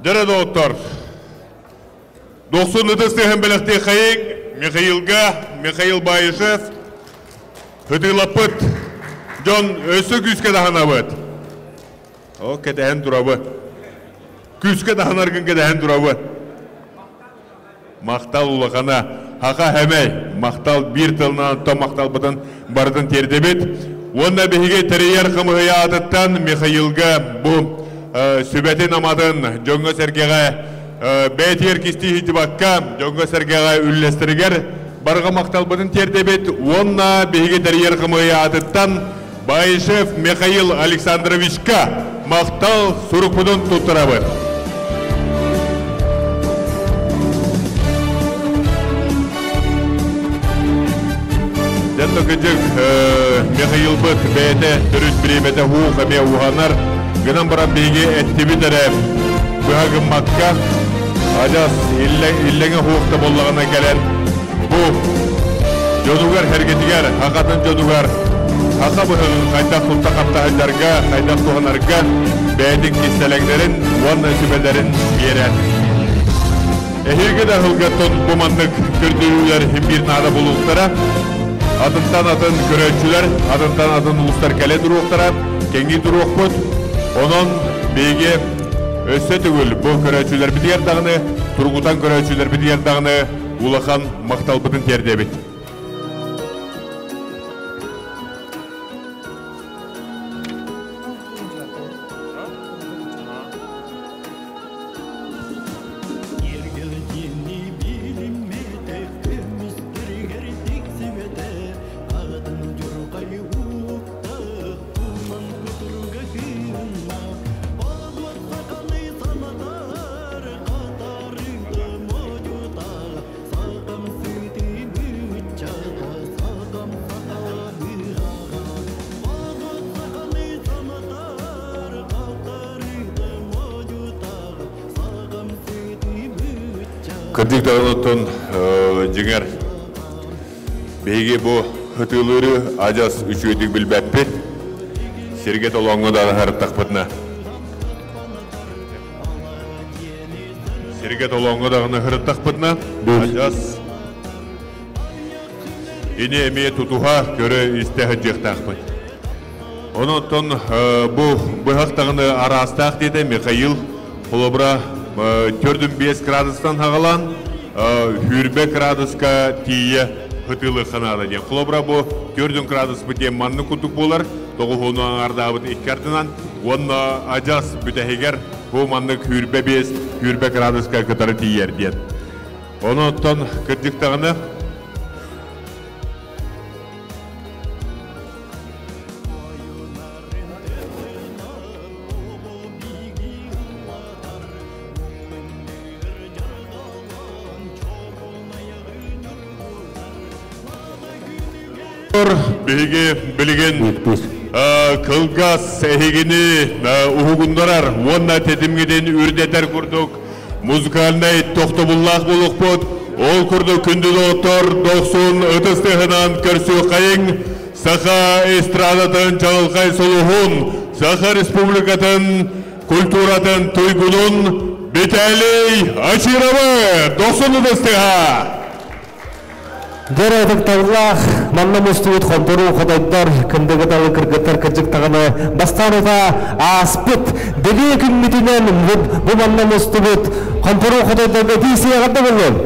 Speaker 9: Дөрө доҕоттор, Дохсун ытыс тыаһын бэлэхтиэхэйиҥ Михаилга, Михаил Баишев ытыылаппыт дьон өссө күүскэ таһынабыт. О, кэтэһэн турабыт. Күүскэ таһынаргын кэтэһэн турабыт.
Speaker 1: Махтал улахана. Хаха хэмэй. Махтал биир тылынан то махталбытын барытын тиэрдэбит. Уонна биһиги тэрийэр хамыһыйа аатыттан Михаилга бу сүбэтин аматын дьоҥҥо сэргэҕэ бэйэтигэр кистии сылдьыбакка дьоҥҥо сэргэҕэ үллэстэригэр барҕа махталбытын тиэрдэбит. Уонна биһиги тэрийэр хамыһыйа аатыттан Баишев Михаил Александровичка махтал сурукпутун туттарабыт. Дьэ кыдьык Михаилбыт бэйэтэ төрүт бириэмэтэ һуух эмиэ уһанар. Гынан баран биһиги эттибит эрэ быһа гыммакка адьас иллэҥэ һуохта буоллаҕына кэлэн бу дьонугар сэргэтигэр хахатын дьонугар хаха быһыгын хайдах тутта хаптаһыннарга, хайдах туһанарга бэйэтин кистэлэҥнэрин уонна сүбэлэрин биэрэр. Эһиги да ыһылгаттан бу маннык көрдөрүүлэр биир наада булуохтара. Атынтан атын көрөөччүлэр, атынтан атын уустар кэлэ туруохтара, кэҥии туруохпут. Онон биһиги өссө төгүл бу көрөөччүлэрбитигэр даҕаны, тургутан көрөөччүлэрбитигэр даҕаны улахан махталбытын тиэрдэбит. Кырдьык даҕаны дьиҥэр биһиги бу ытыылыыры адьас үчүгэйдик билбэппит. Сиргэ толооҥҥо да аһарыттахпытына. Сиргэ толооҥҥо даҕаны аһарыттахпытына адьас ини эмиэ тутуһа көрө-истэ сылдьыахтаахпыт. Онон бу быһах даҕаны араастаах диэтэ Михаил. Холобура, 4-5 градустан хаҕалаан 100 градуска тиийэ ытыылыахха наада диэн. Холобура, бу 4 градус диэн маннык курдук буолар, тоҕуһуну аҥаардаабыт икки ардынан, уонна адьас бүтэһигэр бу маннык 105 100 градуска кытары тиийэр диэн. Онон кырдьык даҕаны Биһиги билигин кылгас эһигини уһугуннарар уонна тэтимҥитин үрдэтэр курдук музыкальнай тохтобуллаах буолуохпут. Ол курдук күндү доҕоттор дохсун ытыс тыаһынан көрсүөххэйиҥ Саха эстрадатын чаҕылхай сулуһун, Саха Республикатын культуратын туйгунун Виталий Очировы дохсун ытыс тыаһа!
Speaker 8: Дьэр ытыктабыллаах манна мустубут хонторуу хотойдор, кындыгыталы кыргыттар кырдьык даҕаны бастаан утаа ааспыт бэлиэ күммүтүнэн бу манна мустубут хонторуу хотойдорго тиийсиэ эҕэрдэ буоллун!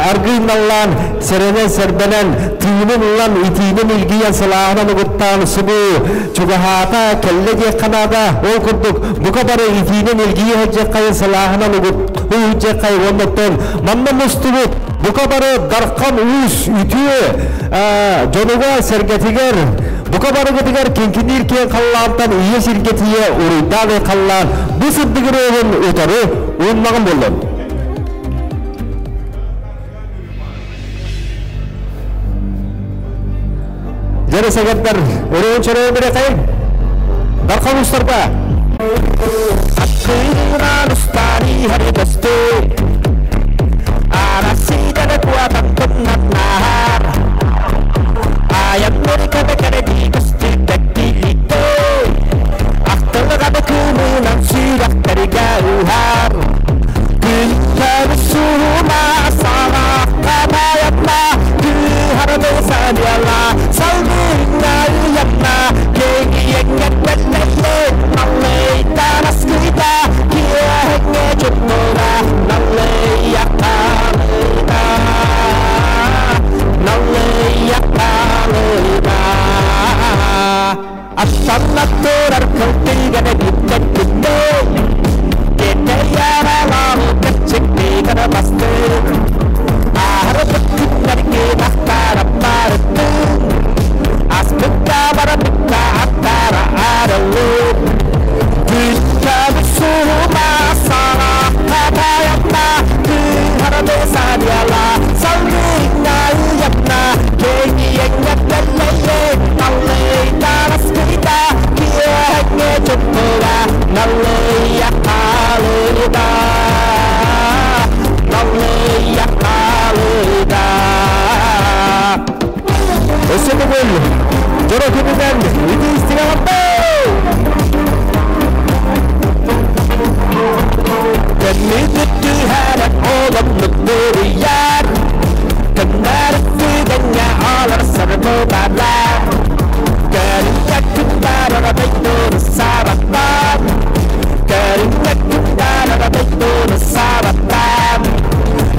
Speaker 8: Аргыый наллаан, сэрэнэн-сэрбэнэн, тыынын ылан, итиинэн илгийэн, сылааһынан угуттаан субу чугаһаата, кэллэ диэххэ наада. Ол курдук, бука бары итиинэн илгийэ сылдьыаххайын, сылааһынан угут уһуйдьаххай уоннаттан манна мустубут бука бары Дархан Уус үтүө дьонуга сэргэтигэр бука барыгытыгар киҥкиниир киэҥ халлаантан ийэ сиргэ тиийэ уруйдаан халлаан бу сырдык ырыаһын утары ууннаҕын буоллун. Дьэрэ сэгэрдэр өрөөн чөрөөн бирэхэй Дархан Уустарга
Speaker 10: Аттыынан устари харидасты Арасидана куатан тумнатнаар Аяннары кэрэди көстүбэттилитте Ахтылыгады кымынан сүрэхтэргэ ыһар Күнтөр сума саҕа кыһарады саныала салгынна ыйанна кеңиеңҥэ наллей тараскыта киэһэҥҥэ чуннура наллей. Аттанна турар кылтыгана биттеттитте Кете яралалы кырчыктыгана бастыр Ахыры күннерге нақтара барыттын Аспытта барабытта аттара арылып Күнкәбі суыма саға таянма Күн сарияла Салгыңа ұятна Кеңиеңе тәллейе Наллый тараскыйда Киеңе чоптуға Наллый ақалыда Наллый ақалыда
Speaker 8: Өсө бүгүн жоро күнүнөн үтү истиге
Speaker 10: Көннү оломнук буруяр Көннөр түгәнгә алар сырмы барлар Көрүнгә күннәр арабай сабаттан Көрүнгә күннәр арабай сабаттан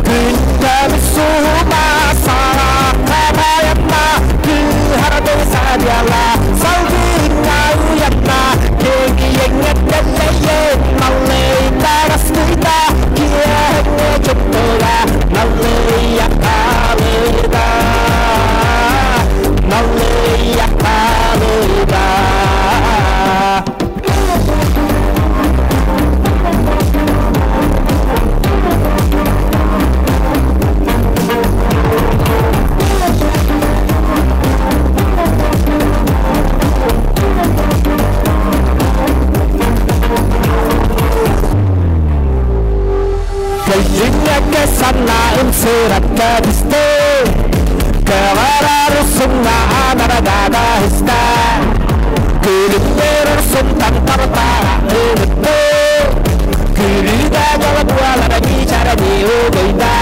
Speaker 10: Күн көмүс суыма саға таянма Күн харады сарияла Салгыңа уятма Кеңиеңе тәллейе Наллый тараскыйда Киеңе чоптуға Наллый ақалыда Наллый ақалыда Көлдүңәккә санна ымсыракка бисте Каварар сунна анарада хиста Күлүктер сунтан тартара ылытты Күлүдә жала буалара бичара ди угойда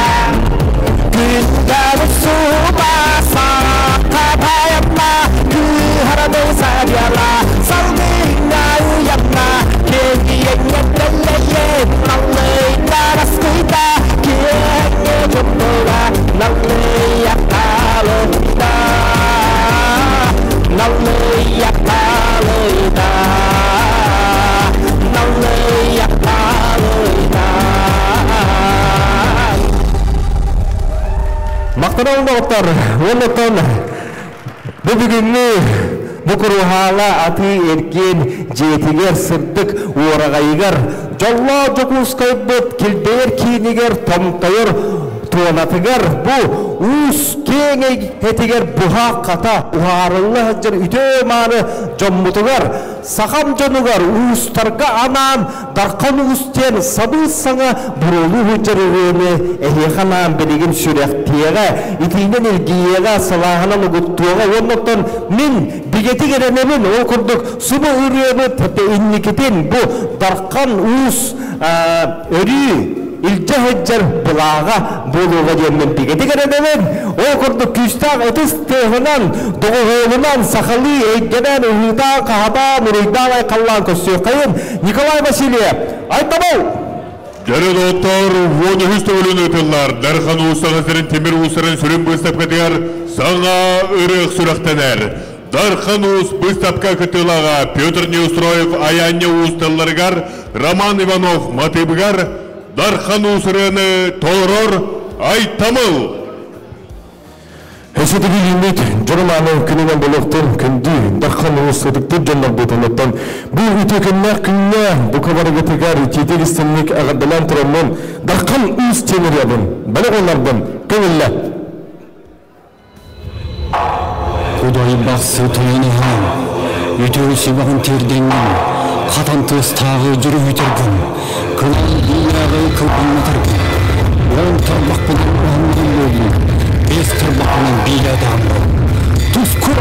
Speaker 10: Күндәбі сума сақа таянма Күхарады сарияла Салгыңа уянма Кеңиеңе тәллейе Наллый тараскыйда Киеңе чоптуға Наллый ақалыда Наллый ақалыда Наллый ақалыда
Speaker 8: Мактанал доктор, оннотон бу бүгүнгү бу куруһаала аты эрген жетигер сырдык уорагайыгар жолло жокускайбыт килбээр киинигер томтойор туонатыгар бу уус кең этигер буха ката уһаарылла хаджар үтөө мааны жоммутугар сахам жонугар уустарга анаан дархан уустен сабы саңа бурулу худжар үрөөнү эхиэханаан билигин сүрэхтиэҕэ итиинен илгиэҕэ салааһынан угуттуоҕа оннуттан мин бигети керенебин ол курдук субу үрөөнү тете инникитин бу дархан уус өрүү илдьэ хыджар былааға болуға диэммин бигети керенебин ол курдук күүстээх ытыс тыаһынан доҕоһуолунан сахалыы эйгэнэн уһуутаан хаһатаан уруйдаан айхаллаан көссүөххэйин Николай Васильев айтабыл
Speaker 1: Дәрі доттар, оны хүс төгілін өтіллар, Дархан уустағызырын темір уустарын сүрін выставка саңа ырық сүрақтанар. Дархан уус выставка кытылаға Петр Неустроев аянне уусталларгар, Роман Иванов матыбгар, Дархан уусырыны толорор Айтамыл.
Speaker 8: Өсөтү билимит журманы күнүнөн болуктун күндү дархан уус ытыктыр дьоннор бутунуттан бу үтө күннәк күнне бу кабарыгытыгар тетегистенник агардалан тураммын дархан уус темир балык оларбын көңүлле
Speaker 11: Құдай бақсы тойыныған, үтеу сибағын терденген, қатан тағы жүрі үтерген, күнән бияғы кылбаннатырген, он тарбақпынан оңған болдың, бес тарбақпынан билі адам бол. Туску!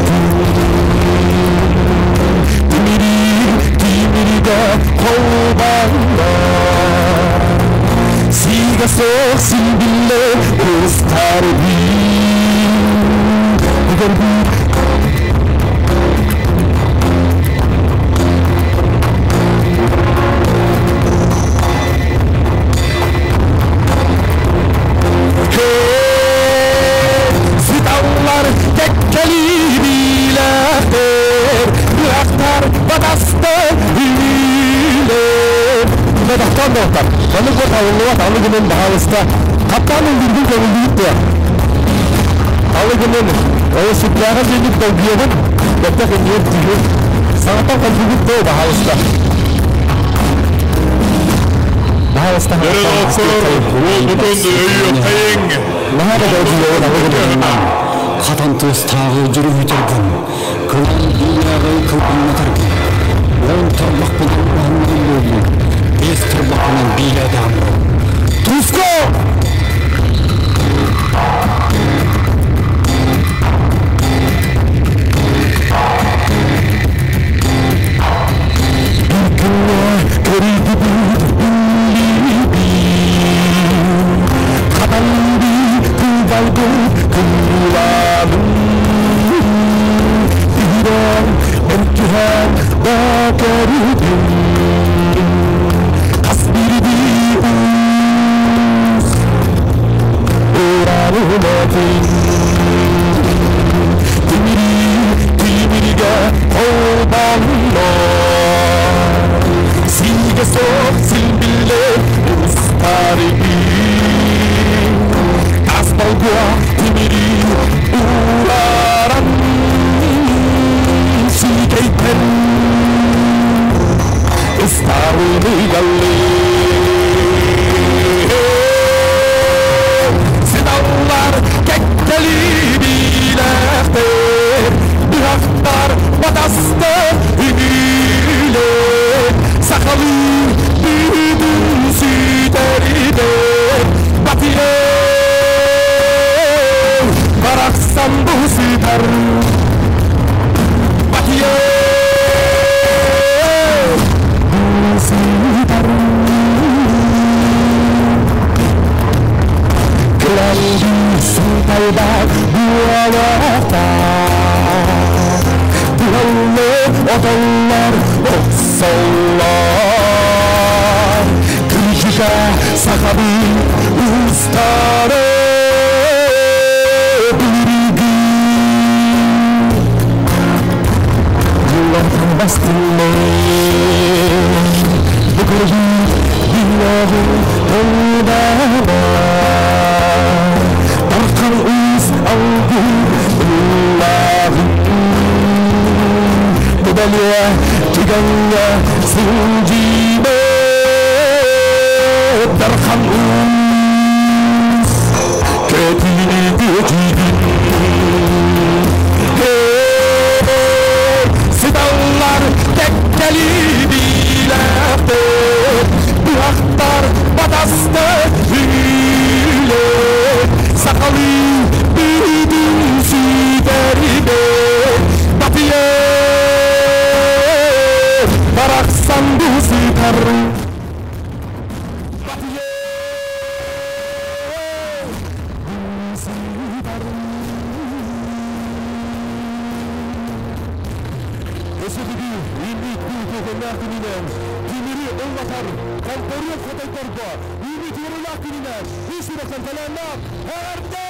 Speaker 10: билбэтим. Тимири тимирге холбанна Сига соқ силбилле устар Бүгін Ситаллар кеккели билэхтер Бырахтар батасты үйлер
Speaker 8: Бадахтан доқтар. Оны кот алылуат, алы күнін бағалыста. Қаптанын бірдің көңілдігіп те. Алы күнін, ол сүттәғі жеңіп долгиедін, бәттәк өнер түйір. Сағаттан қалтығып те бағалыста. Бағалыста.
Speaker 1: Уолбутун өйө қайың.
Speaker 11: Хатан тыстағы жүрүтөргүн, кылан дүйнәгы кылбаннатаргын, он тарбақпынан уаннан болдун, бес тарбақпынан бийләдам.
Speaker 8: Туско!
Speaker 10: Bir күнне көрді Қабанды күлбайды күлланым Дигірен мөлкіһен да көрдім Қас бірді уз Ураныматын Тимири тимириге қолданна Сиге соқ силбилле устары Аспалгуа тимири ураран Сигейтен ыстарыны галли Сыналлар кеккели билэхтер Бырахтар батасты үгүлер Сахалы бүгүн сүтерибер Батыйы барахсан бу сүтер Батыйы бу сүтер Кыланды сынтайдак буалакта Булаллы отоллар оксоллар Кыржыга сахаби устары бириги Yıllardan bastırma Bu kırgın dünyayı toldana Darkan uz aldı Allah'ım Bedeliye tügenge zincime Darkan uz Ketini götürdüm Сыдаллар кеккели билэхтер Бырахтар батасты үйлер Сақалы бүгүн сүтерибер Батыйы барахсан бу сүтер Батыйы бу сүтер
Speaker 8: Өсөдүгү имит бүү күнүнөн тимири ыллатар контору хотойторго үмүт урулак күнүнөн үч үрөктөн талаанак эрде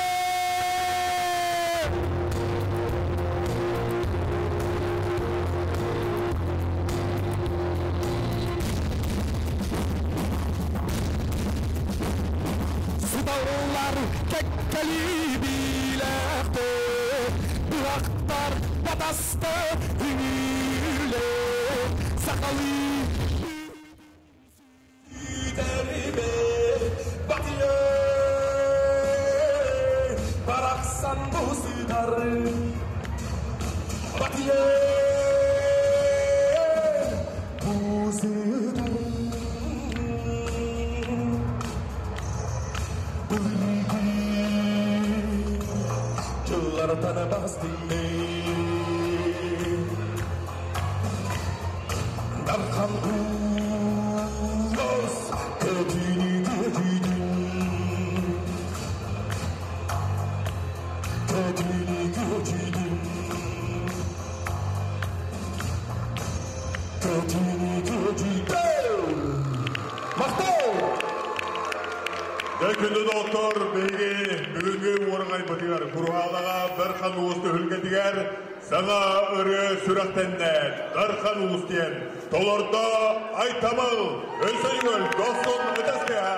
Speaker 10: Сыдаллар кеккели билэхтер Бырахтар батасты үңүлер Сахалы сүтерибер Батыйы барахсан бу сүтер Батыйы бу сүтер Жыллартан бастым Дархан уус Көтүүнү көтүүдүн Көтүүнү көтүүдүн Көтүүнү көтүүдүн Махтал!
Speaker 1: Дэ күндү доктор биһиги бүгүҥҥү уораҕайбытыгар Куруһаалаҕа Дархан Уус түһүлгэтигэр саҥа ырыа сүрэхтэннэ. Дархан Уус диэн толордо Айтамыл Өсөйгөл Дохсун ытаскыһа.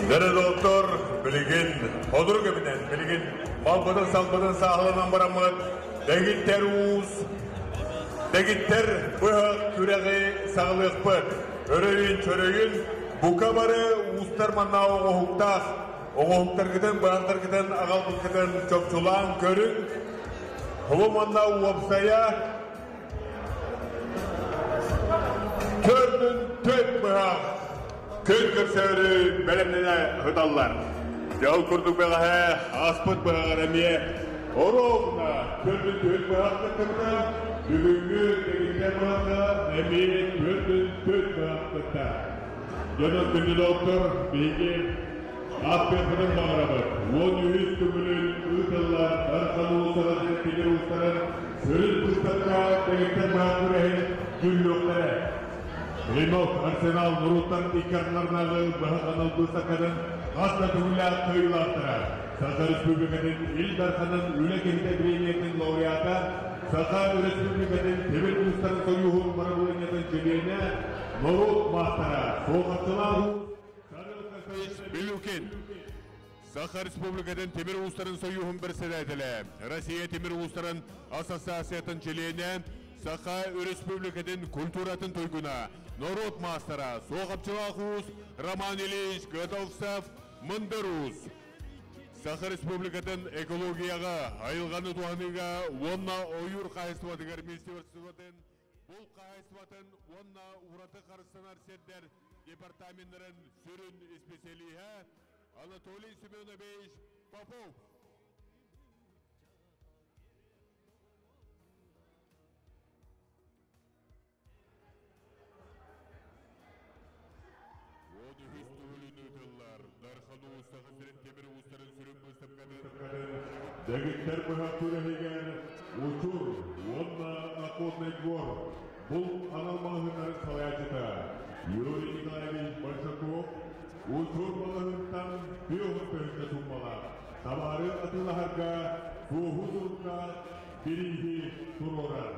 Speaker 1: Дэрэ доктор билигин ходур кэминэн билигин малбытын салбытын сааһыланан бараммыт дэгиттэр уус Дэгиттэр быһах күрэҕи саҕалыахпыт. Өрөйүн-чөрөйүн бука бары уустар манна оҥоһуктаах оҥоһуктаргытын, быһахтаргытын аҕалбыккытын чопчулаан көрүҥ. Бу манна уопсайа төрдүн төрт быһах күн көрсөөрү бэлэмнэнэ сыталлар. Дьэ ол курдук бэҕэһээ ааспыт быһаҕар эмиэ оруобуна төрдүн түөрт быһах кыттыбыта, бүгүҥҥү дэгиттэр быһахха эмиэ төрдүн төрт быһах кытта. Дьонор күндү доҕоттор, биһиги ааттыахпытын баҕарабыт. 13 көҥүлүн ыытыллар Дархан уустарын тимир уустарын сүрүн быыстапка дэгиттэр быһах күрэһин дьүүллүөхтэрэ. Клинок Арсенал норуоттар икки ардыларынааҕы быһах анал быыстапкатын хас да төгүллээх кыайыылаахтара, Саха Республикатын Ил Дарханын үлэ киһитэ бириэмийэтин лауреата, Саха Республикатын Тимир уустарын сойууһун бырабылыанньатын чилиэнэ, норуот маастара, суохаччылаах уус Сарыал Билюкин. Саха Республикатын Тимир уустарын сойууһун председателэ, Россия Тимир уустарын ассоциациятын чилиэнэ, Саха Республикатын культуратын туйгуна, норуот маастара, суохапчылаах уус Роман Ильич Готовцев, Мындыр уус. Саха Республикатын экологияҕа, айылҕаны туһаныыга уонна ойуур хаһаайыстыбатыгар министерствотын Булт хаһаайыстыбатын уонна ураты харыстанар сирдэр департаменнарын сүрүн исписэлииһэ Анатолий Семенович Попов. 13 төгүлүн ыытыллар Дархан Уус Саха сирин тимир уустарын сүрүн быыстапкатын Дэгиттэр быһах күрэһигэр Учур уонна Охотный двор булт анал маҕаһыыннарын салайааччыта Юрий Николаевич Большаков Учур маҕаһыынтан 50 тыһыынча сууммалаах табаары атыылаһарга туоһу суруктаах бирииһи туруорар.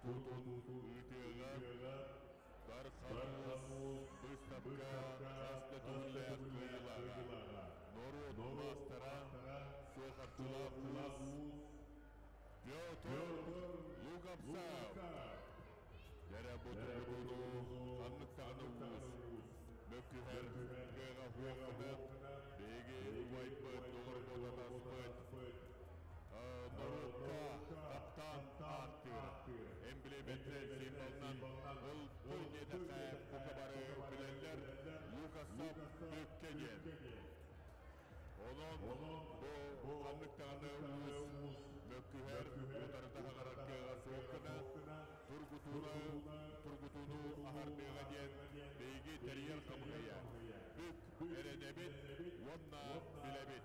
Speaker 1: Тургутуутун ыытыаҕа Дархан Уус быыстапка хас да төгүллээх кыайыылааҕа, норуот маастара, суохапчылаах уус Петр Луговцев. Дьэрэ бу тургутууну ханнык даҕаны уус мөккүһэр кыаҕа суох гына биһиги убайбыт, доҕорбут, атаспыт норуокка таптаан ааттыыр эмблемэтинэн, символунан ылбый диэтэххэ бука бары билэллэр Лукасов Бүккэ диэн. Онон бу ханнык даҕаны уус мөккүһэр, утарыта хаҕарар кыаҕа суох гына тургутууну, тургутууну аһардыаҕа диэн биһиги тэрийэр хамыыһыйа бүк эрэнэбит уонна билэбит.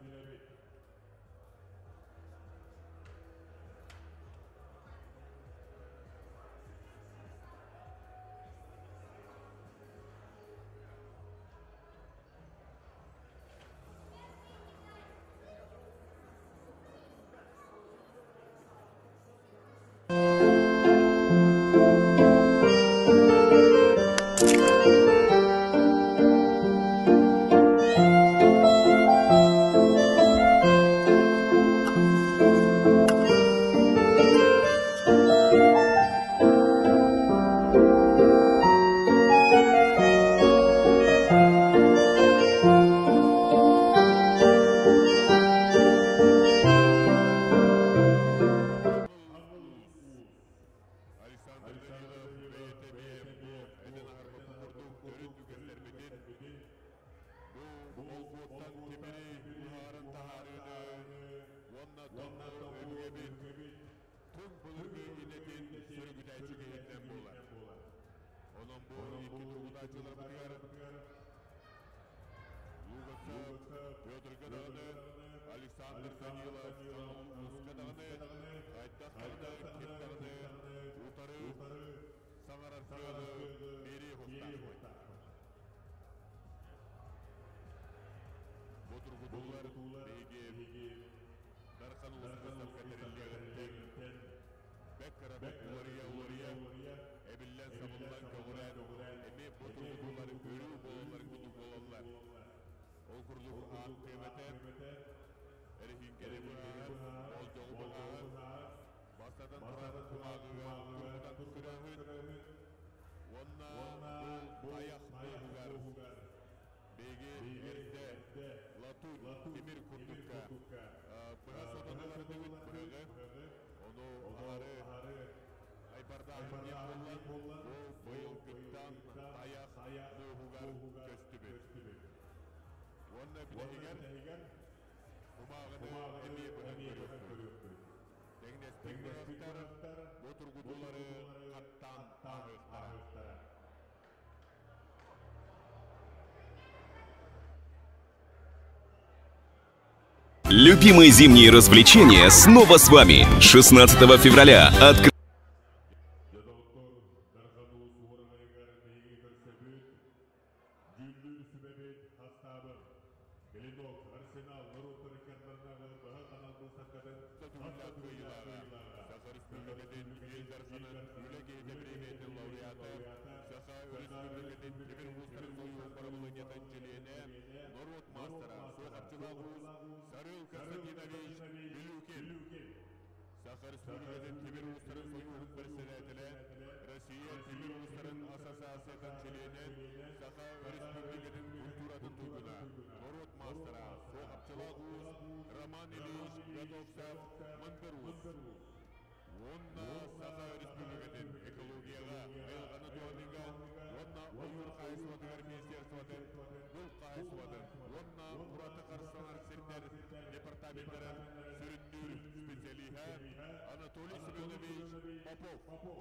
Speaker 1: кыттааччыларбытыгар Лугасов Петрга даҕаны, Александр Данилов Уска даҕаны, хайдах даҕаны, ким даҕаны утары саҥарар кыаҕы биэриэ суохтаахпыт. Бу тургутуулар биһиги Дархан Улус выставка тэриллиэҕиттэн бэк кыратык уларыйа-уларыйа, эбиллэн-сабыллан көҕүрээн, эмиэ бу тургутуулар өрүү буолаллар курдук буолаллар. Ол курдук аат тиэмэтэ эрэһииҥкэни быһаарар, болдьоҕу быһаарар, бастатан туран кумааҕыга тургутан көрөөһүн уонна бу тайах муоһугар биһиги эрдэ латунь тимир курдукка быһа сотон ылардыбыт быһаҕы, ону аһары айбардааһын диэн буолла, бу быйылгыттан тайах муоһугар көстүбүт. Уонна бүтэһигэр кумааҕыны эмиэ быһан көрүөхпүт. Тэҥнэспит быһахтар бу тургутуулары хаттаан ааһыахтара.
Speaker 12: Любимые зимние развлечения снова с вами. 16 февраля откры...
Speaker 5: Дьүүллүүр сүбэбит хастаабын. Клинок, Арсенал норуоттар ыккардыларынааҕы быһа канал быыстапкатын хас да төгүллээх кыайыылааҕа.
Speaker 1: Саха Республикатын Ил Дарханын Үлэ киһитэ бириэмийэтин лауреата, Саха Өрөспүүбүлүкэтин тимир уустарын сойууһун бырабылыанньатын чилиэнэ, норуот маастара, суохапчылаах уус Сарыал Константинович Билюкин. Саха Республикатын тимир уустарын сойууһун председателэ, Россия тимир уустарын ассоциациятын чилиэнэ, Саха Республикатын культуратын туйгуна, норуот маастара, суохапчылаах уус Роман Ильич Готовцев Мындыр уус. Уонна Саха Республикатын экологияҕа, айылҕаны туһаныыга уонна ойуур хаһаайыстыбатыгар министерствотын булт хаһаайыстыбатын уонна ураты харыстанар сирдэр департаменнарын сүрүннүүр специалиһа Анатолий Семенович Попов.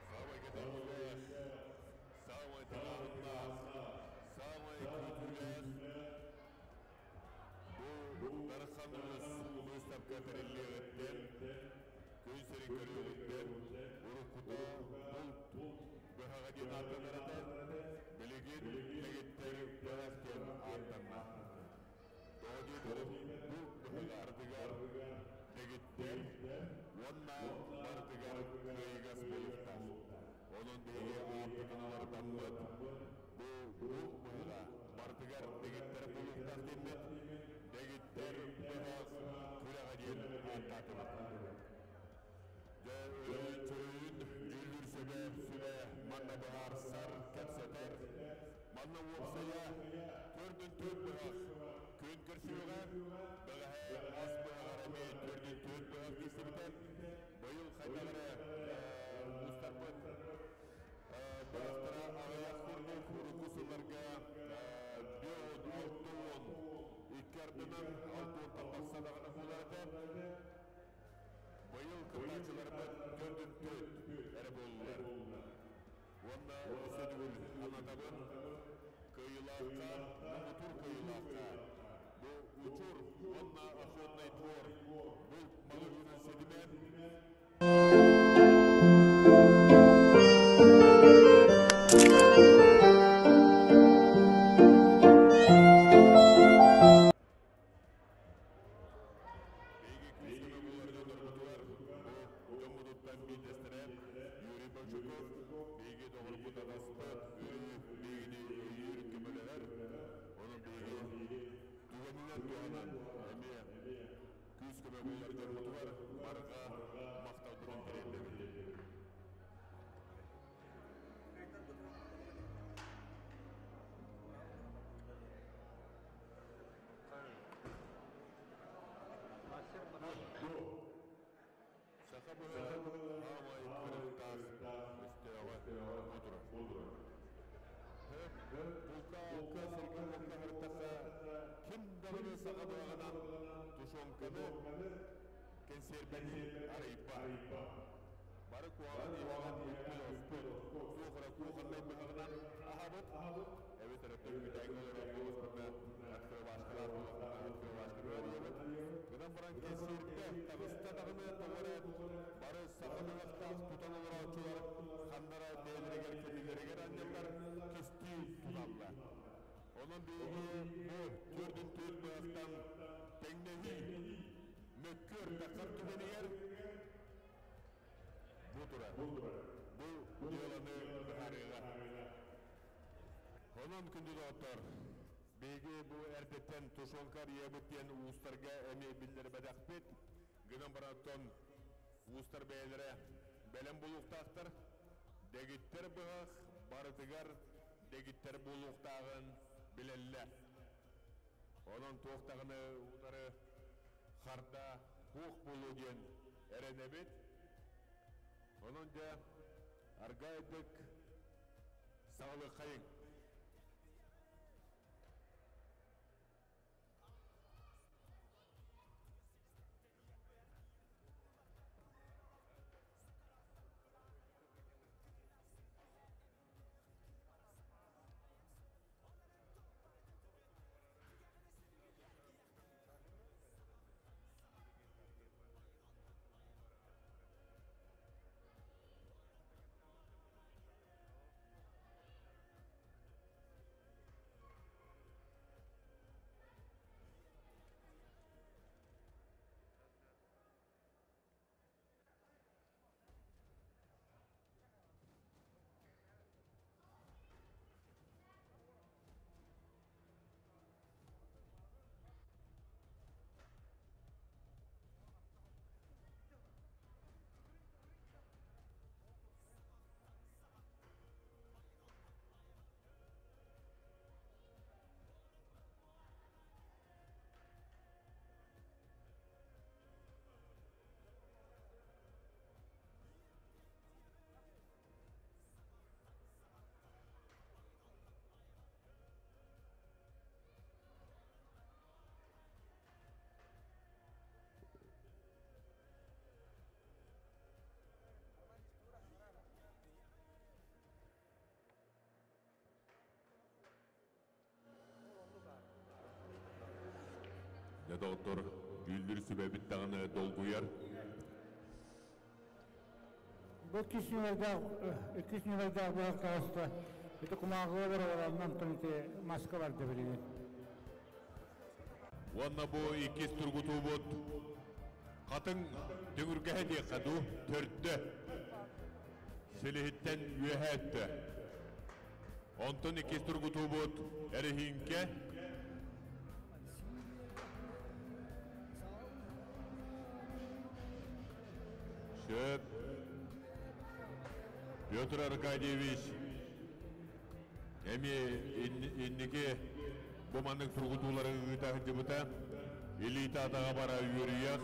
Speaker 1: Саамай кэтэһиилээх, саамай тыҥааһыннаах, саамай күүтүүлээх бу Дархан Улус быыстапка тэриллиэҕиттэн, күн сирин көрүөҕүттэн уруккута булт быһаҕа диэн ааттанар этэ, билигин дэгиттэр быһах диэн ааттанна. Тоҕо диэтэр, булт быһаҕа ардыгар дэгиттэр уонна барытыгар кыайыгас буолуохтаах. Онон биһиги ааппытын уларытаммыт, бу булт быһаҕа барытыгар дэгиттэр буолуохтаах диэммит, дэгиттэр быһах күрэҕэ диэн ааттаатыбыт. Дьэ, өрөйүн дьүүллүүр сүбэ сүбэ манна быһаарсар, кэпсэтэр. Манна уопсайа төрдүн төрт быһах күн көрсүөҕэ. Бэҕэһээ ас быһаҕар эмиэ төрдүн төрт быһах киирсибитэ. Быйыл хайдах эрэ уустарбыт быһахтара аҕыйах курдук урукку сылларга биэс алта уон икки ардынан алта уонтан тахса даҕаны буолар этэ. Быйыл кыттааччыларбыт төрдүн төрт эрэ буоллулар. Уонна өссө төгүл анатабын кыайыылаахха, муҥутуур кыайыылаахха бу Учур уонна Охотный двор булт маҕаһыынын ситимэ Биһиги күүс-көмө буолар дьоннорбутугар бу дьоммутуттан биирдэстэрэ Юрий Большаков, биһиги доҕорбут атаспыт, өрүү биһигини өйүүр, көмөлөһөр. Онон биһиги түгэнинэн туһанан эмиэ күүс-көмө буолар дьоммутугар барҕа махталбытын тириэрдэбит. Булка-алка сиргэ-уокка сырыттахха, ким даҕаны саха быһаҕынан тушенканы, кэнсиэрбэни арыйбат. Бары куһаҕан иһэҕин үппүт-оспут, туох эрэ кухоннай быһаҕынан аһабыт, эбэтэр өттө үүтээҥҥэ олорор буоллахпытына, открывашкалаах буоллахпытына, открывашканы арыйабыт. Гынан баран кэнсиэрбэ таҕыста даҕаны тоҕо эрэ бары саха быһахтаах тутан олорооччулар ханна эрэ бэйэлэригэр кэннилэригэр анньаллар, кистии туталлар. Онон биһиги бу төрдүн төрт быһахтан тэҥнэһии мөккүөр тахсар түгэнигэр бу турар. Бу дьыаланы быһаарыаҕа. Онон, күндү доҕоттор, биһиги бу эрдэттэн тушенка арыйабыт диэн уустарга эмиэ биллэрбэтэхпит. Гынан баран оттон уустар бэйэлэрэ бэлэм буолуохтаахтар. Дэгиттэр быһах барытыгар дэгиттэр буолуохтааҕын билэллэр. Онон туох даҕаны утары харда суох буолуо диэн эрэнэбит. Онон дьэ аргайдык саҕалыаххайыҥ. Дьэ, доҕоттор, дьүүллүүр сүбэбит даҕаны долгуйар.
Speaker 13: Бу иккис нүмердээх иккис нүмердээх быһах таҕыста. Ити кумааҕыга олорор онтон ити маска барда билигин.
Speaker 1: Уонна бу иккис тургутуубут хатыҥ түҥүргэһэ диэххэ дуу, төрдө силиһиттэн үөһээ өттө. Онтон иккис тургутуубут эрэһииҥкэ Сөп. Петр Аркадьевич эмиэ инники бу маннык тургутуулары ыыта сылдьыбыта. Илиитэ атаҕа бара үөрүйэх.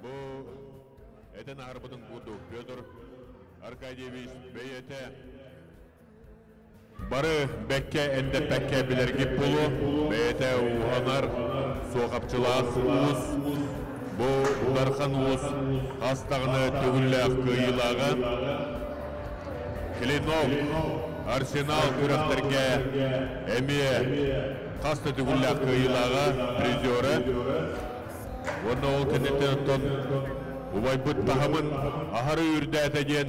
Speaker 1: Бу этэн аһарбытын курдук Петр Аркадьевич бэйэтэ Бары бэккэ эндэппэккэ билэргит буолуо, бэйэтэ ууһанар, суохапчылаах уус, бу Дархан уус хас даҕаны төгүллээх кыайыылааҕа, Клинок, Арсенал күрэхтэргэ эмиэ хас да төгүллээх кыайыылааҕа, призера. Уонна ол кэнниттэн оттон убайбыт таһымын аһары үрдээтэ диэн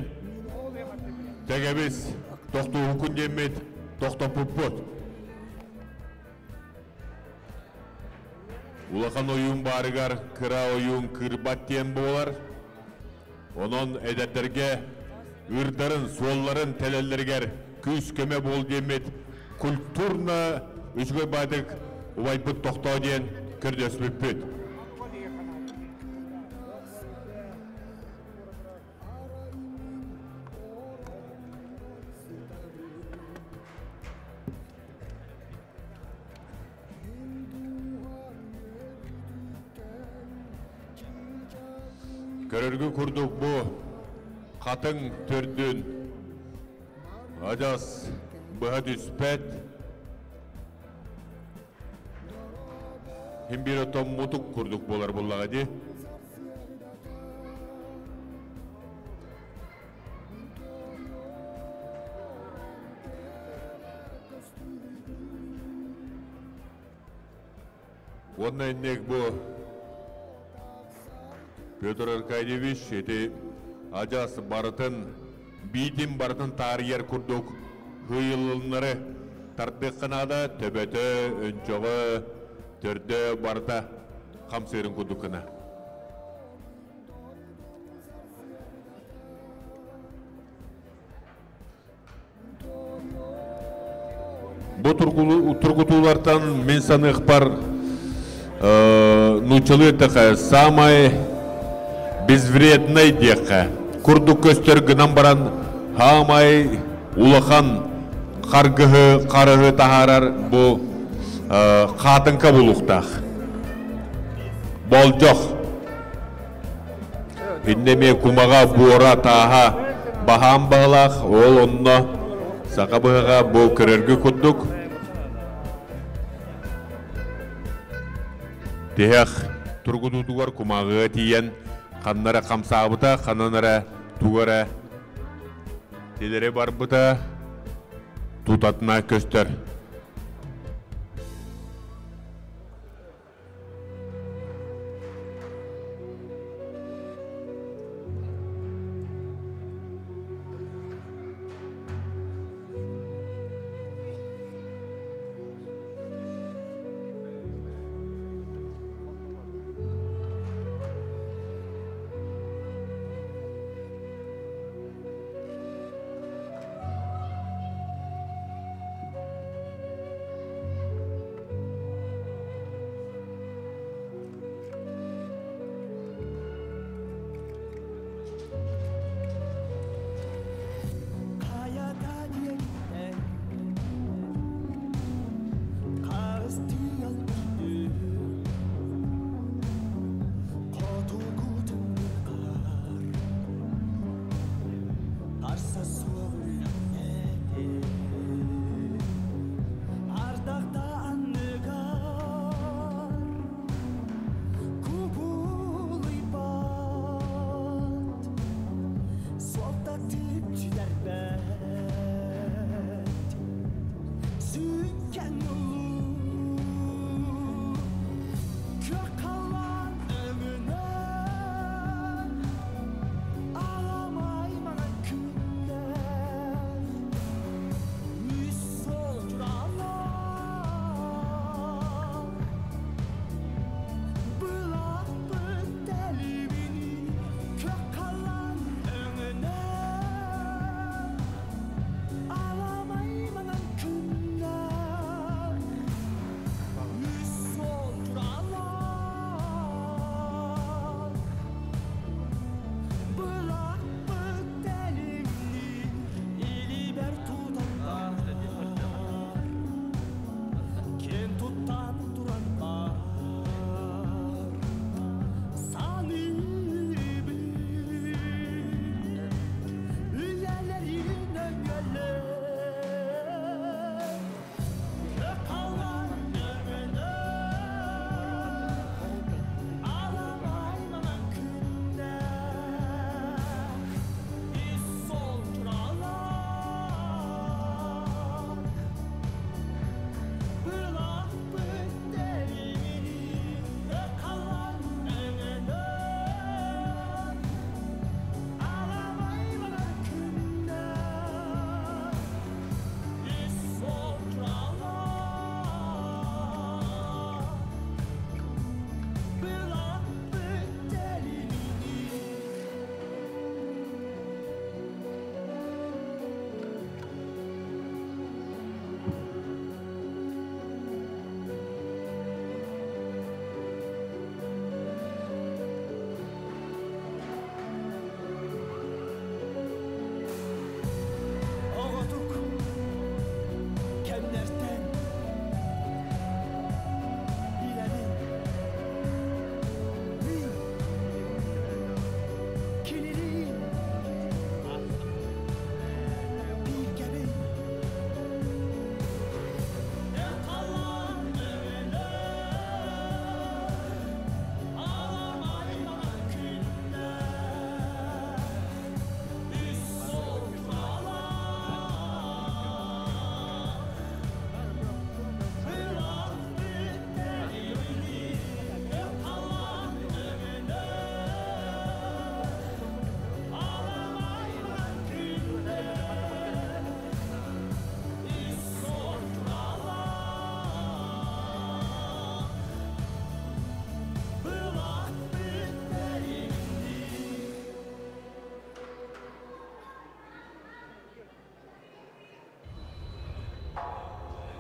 Speaker 1: Тэгэбис, тохтууһуккун диэммит, тохтоппуппут. Улахан ойуун баарыгар кыра ойуун кыырбат диэн буолар. Онон эдэрдэргэ ыырдарын, суолларын тэлэллэригэр күүс-көмө буол диэммит культурно үчүгэй баайдык убайбыт тохтоо диэн көрдөспүппүт. Көрөргө курдук бу хатыҥ төрдүн адьас
Speaker 9: быһа түспэт. Хим биир отон мутук курдук буолар буллаҕа дии. Уонна инник бу Петр Аркадьевич ити адьас барытын биитин барытын таарыйар курдук хыйылыннары тардыахха наада, төбөтө, өнчөҕө, төрдө барыта хамсыырын курдук гына. Бу тургутуулартан мин саныахпар нууччалыы эттэххэ самай безвредный диэххэ курдук көстөр гынан баран хаамай улахан харгыһы харыһы таһаарар бу хаатыҥка булуохтаах болдьох Иннэ эмиэ кумаҕа, буора, тааһа баһаам баһылаах, ол онно саха быһаҕа бу көрөргө курдук. Тиһэх тургутуутугар кумааҕыга тиийэн ханна эрэ хамсаабыта, ханан эрэ тугу эрэ тилэри барбыта тутатына көстөр.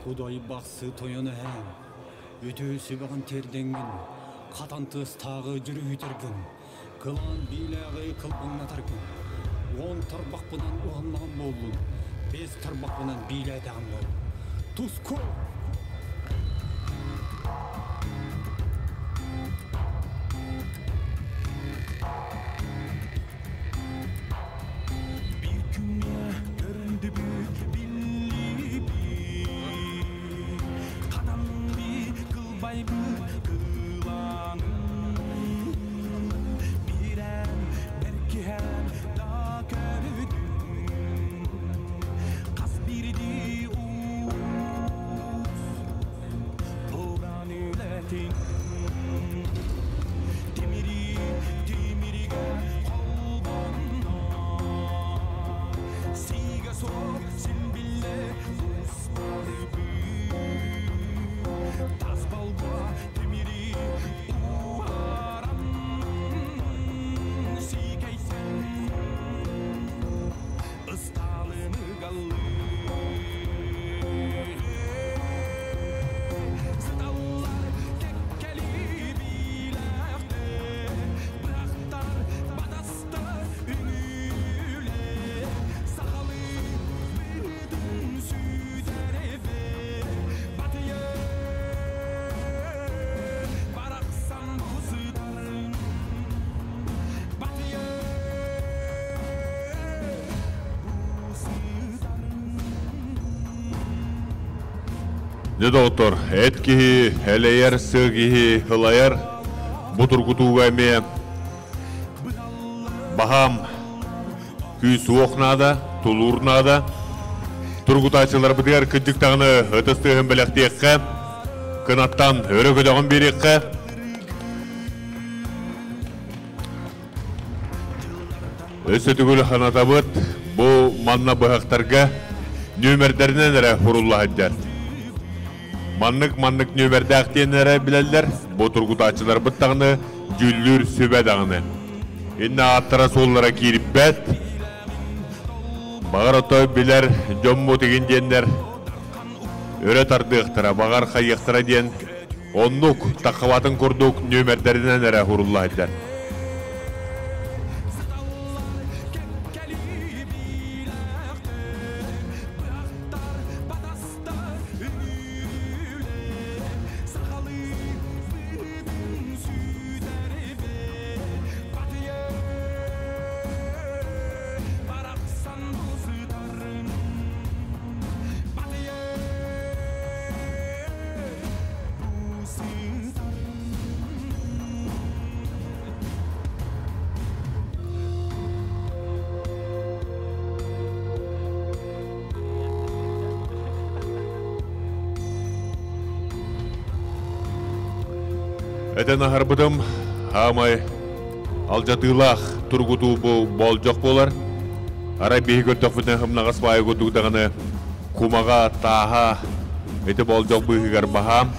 Speaker 11: Кудай бахсы тойон эһээм, үтүө сүбэҕин тиэрдэҥҥин, хатан тыастааҕы дьүрүһүтэргин, кылаан биилээҕи кылбаҥнатаргын, уон тарбахпынан уһаннаҕым буоллун, биэс тарбахпынан биилээтэҕим буоллун. Туску!
Speaker 3: Бір күнге көрүндүбүт биллибит Хадан би кылбайбыт кылаанын Бирэн бэркиһэн да көрүдүм Хас бирди уус Уран үлэтин Тимири тимиригэ холбонно Сигэ суох син биллэ Тас балга тимири уһаран Сиикэйсэн Ыстаалыны галлыы Сыталлар кэккэли биилээхтэр Бырахтар батастар үҥүүлэр Сахалыы быһыытын сүүтэрэбэр Батыйа барахсан бу сытарын Батыйа бу сытарын
Speaker 9: Дьэ, доҕоттор, эт киһи элэйэр, сыа киһи ылайар. Бу тургутууга эмиэ баһаам күүс-уох наада, тулуур наада. Тургутааччыларбытыгар кырдьык даҕаны ытыс тыаһын бэлэхтиэххэ, кынаттан өрө көтөҕөн биэриэххэ. Өссө төгүл ханатабыт, бу манна быһахтарга нүөмэрдэринэн эрэ урулла сылдьар. Маннык-маннык нүөмэрдээх диэн эрэ билэллэр, бу тургутааччыларбыт даҕаны дьүүллүүр сүбэ даҕаны. Иннэ ааттара-суоллара киирбэт, баҕар ото билэр дьоммут игин диэннэр өрө тардыахтара, баҕар хайыахтара диэн оннук таххабатын курдук нүөмэрдэринэн эрэ урулла сылдьар. Этэн аһарбытым, хаамай алдьатыылаах тургутуу бу болдьох буолар. Арай биһи көрдөхпүтүнэ хымнаҕас баайы курдук даҕаны кумаҕа, тааһа ити болдьох быыһыгар баһаам.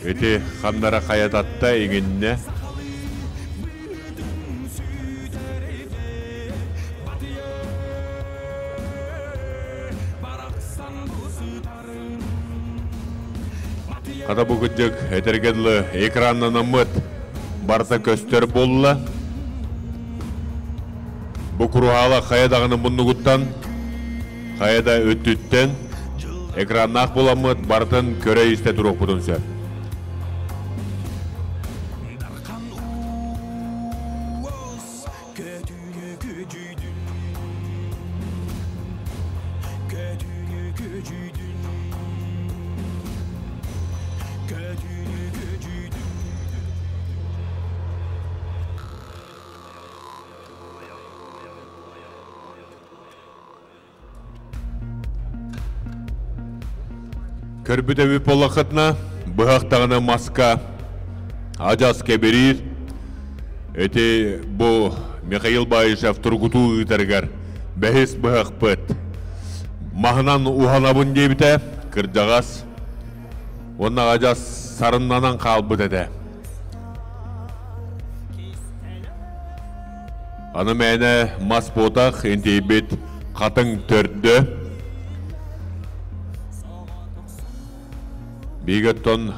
Speaker 9: Ити ханнара хайататта иҥиннэ. Хата бу кырдьык этэргэ дылы экраннанаммыт барыта көстөр буолла. Бу куруһаала хайа даҕаны муннугуттан, хайа да өттүттэн экраннаах буоламмыт барытын көрө-истэ туруохпутун сөп. Көрбүт эбит буоллаххытына, быһахтаҕына маска адьас кэбириир. Ити бу Михаил Баишев тургутуу ыытарыгар бэһис быһахпыт. Маһынан уһанабын диэбитэ, кырдьаҕас. Уонна адьас сарыннанан хаалбыт этэ. Аны мээнэ мас буотах интийбит хатыҥ төрдө. Биһиги оттон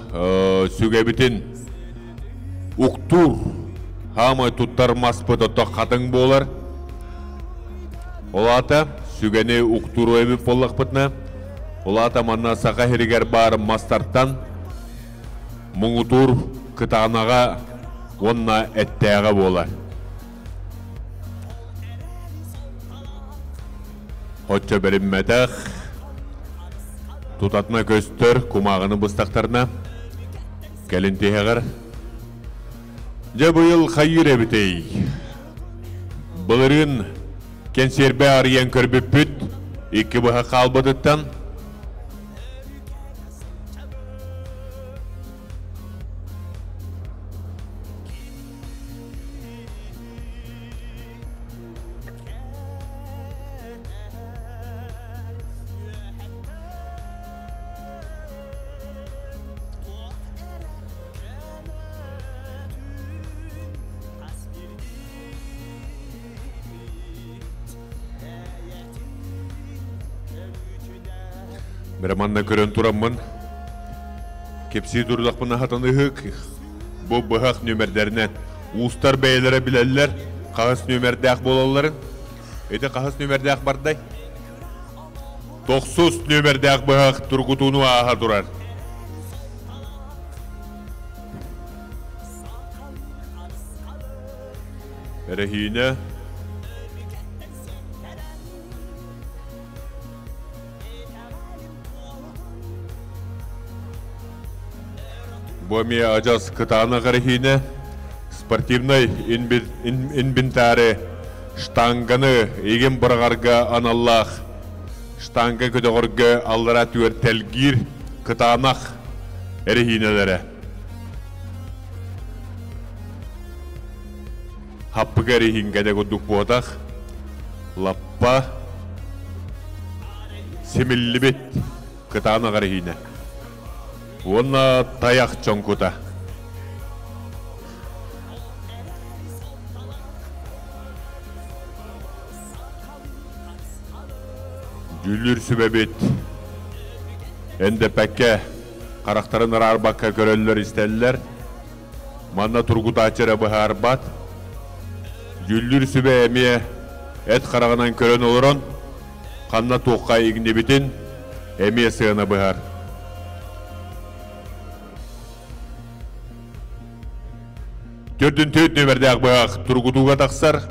Speaker 9: сүгэбитин уктуур хаамай туттар маспыт ото хатыҥ буолар. Ол аата сүгэни уктуур эбит буоллахпытына, ол аата манна саха сиригэр баар мастартан муҥутуур кытаанаҕа уонна эттээҕэ буолар. Оччо бэриммэтэх, тутатына көстөр кумааҕыны быстахтарына, кэлин тиһэҕэр Дьэ быйыл хайыыр эбитий? Былырыын кэнсиэрбэ арыйан көрбүппүт, икки быһа хаалбытыттан Бэрэ манна көрөн тураммын кэпсии турдахпына хатаныһык бу быһах нүөмэрдэринэн уустар бэйэлэрэ билэллэр хаһыс нүөмэрдээх буолалларын. Ити хаһыс нүөмэрдээх бардай? Тохсус нүөмэрдээх быһах тургутууну ааһа турар. Эрэһиинэ Бу эмиэ адьас кытаанах эрэһиинэ спортивнай инвентары штанганы игин быраҕарга аналлаах штанга көтөҕөргө аллара түөр тэлгиир кытаанах эрэһиинэлэрэ. Хаппыга эрэһииҥкэтэ курдук буотах, лаппа симиллибит кытаанах эрэһиинэ. Уонна тайах чоҥкута. Дьүүллүүр сүбэбит эндэппэккэ, харахтарын араарбакка көрөллөр-истэллэр. Манна тургутааччы эрэ быһаарбат. Дьүүллүүр сүбэ эмиэ эт хараҕынан көрөн олорон, ханна туохха иҥнибитин эмиэ сыана быһар. Төрдүн төрт нүөмэрдээх быһах тургутууга тахсар.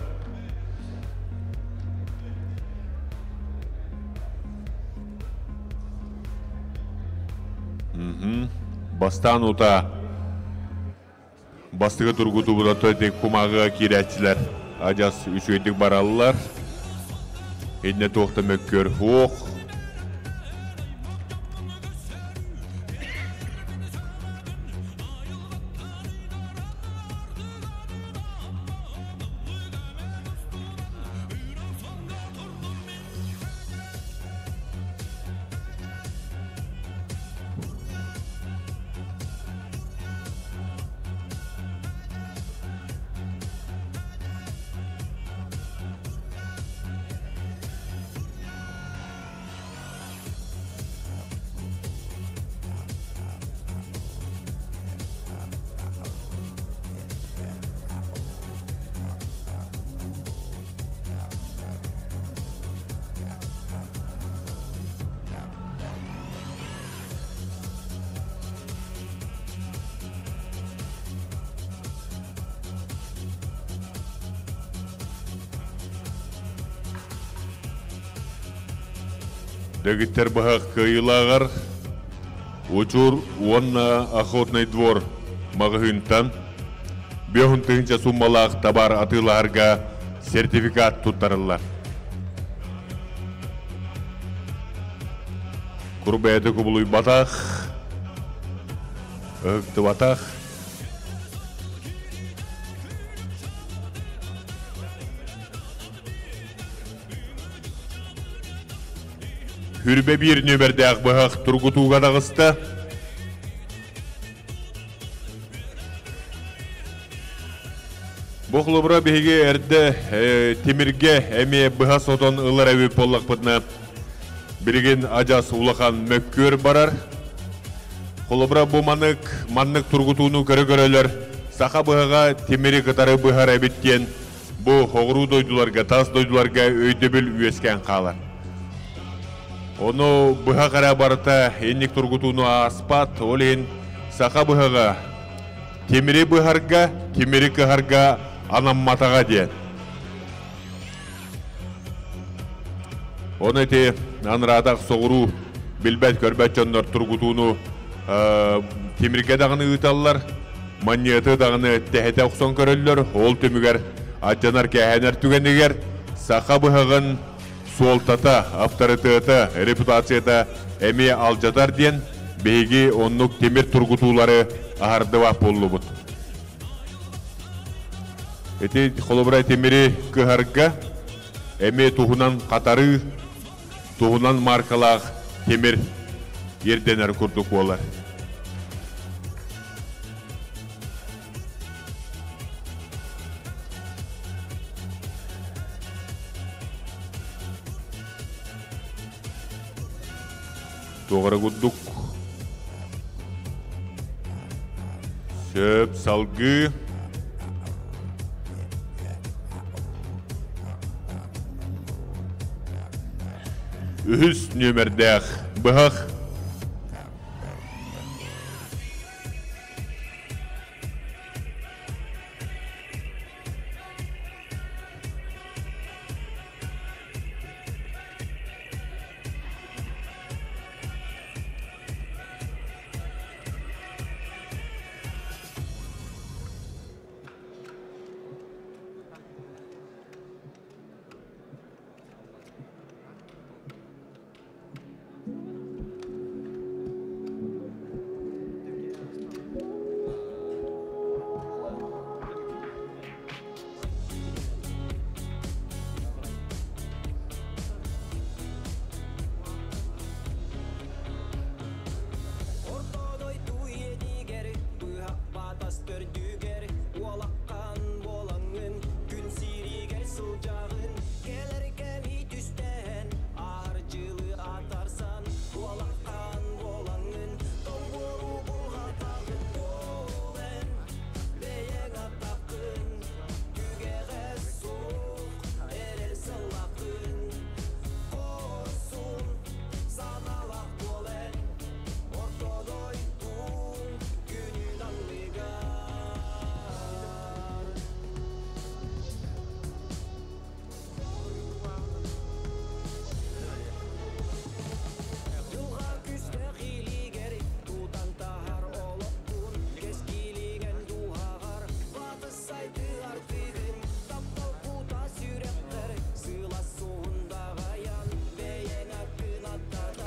Speaker 9: Бастаан ута бастакы тургутуубут ити кумааҕыга киирээччилэр адьас үчүгэйдик бараллар. Иннэ туох да мөккүөр суох. Дэгиттэр быһах кыайыылааҕар Учур уонна Охотный двор маҕаһыынтан биэһун тыһыынча суммалаах табаар атыылаһарга сертификат туттарыллар. Кур бэйэтэ кубулуйбатах, ыһыктыбатах. Хүрбэ биир нүөмэрдээх быһах тургутууга таҕыста. Бу Бу холобура биһиги эрдэ тимиргэ эмиэ быһа сотон ылар эбит буоллахпытына, билигин адьас улахан мөккүөр барар. Холобура бу манык маннык тургутууну көрө-көрөлөр саха быһаҕа тимири кытары быһар эбит диэн бу хоҕуруу дойдуларга, тас дойдуларга өйдөбүл үөскээн хаалар. Ону быһах эрэ барыта инник тургутууну ааспат, ол иһин саха быһаҕа тимири быһарга, тимири кыһарга анамматаҕа диэн. Ону ити анараатах соҕуруу билбэт-көрбөт дьоннор тургутууну тимиргэ даҕаны ыыталлар, манньыаты даҕаны тэһитэ охсон көрөллөр. Ол түмүгэр аттанар-кээһэнэр түгэнигэр саха быһаҕын суолтата, авторитета, репутацията эмиэ алдьатар диэн биһиги оннук тимир тургутуулары аһардыбат буоллубут. Ити холобура тимири кыһарга эмиэ туһунан хатарыы, туһунан маркалаах тимир ирдэнэр курдук буолар. Туох эрэ курдук сөп салгыы үһүс нүөмэрдээх быһах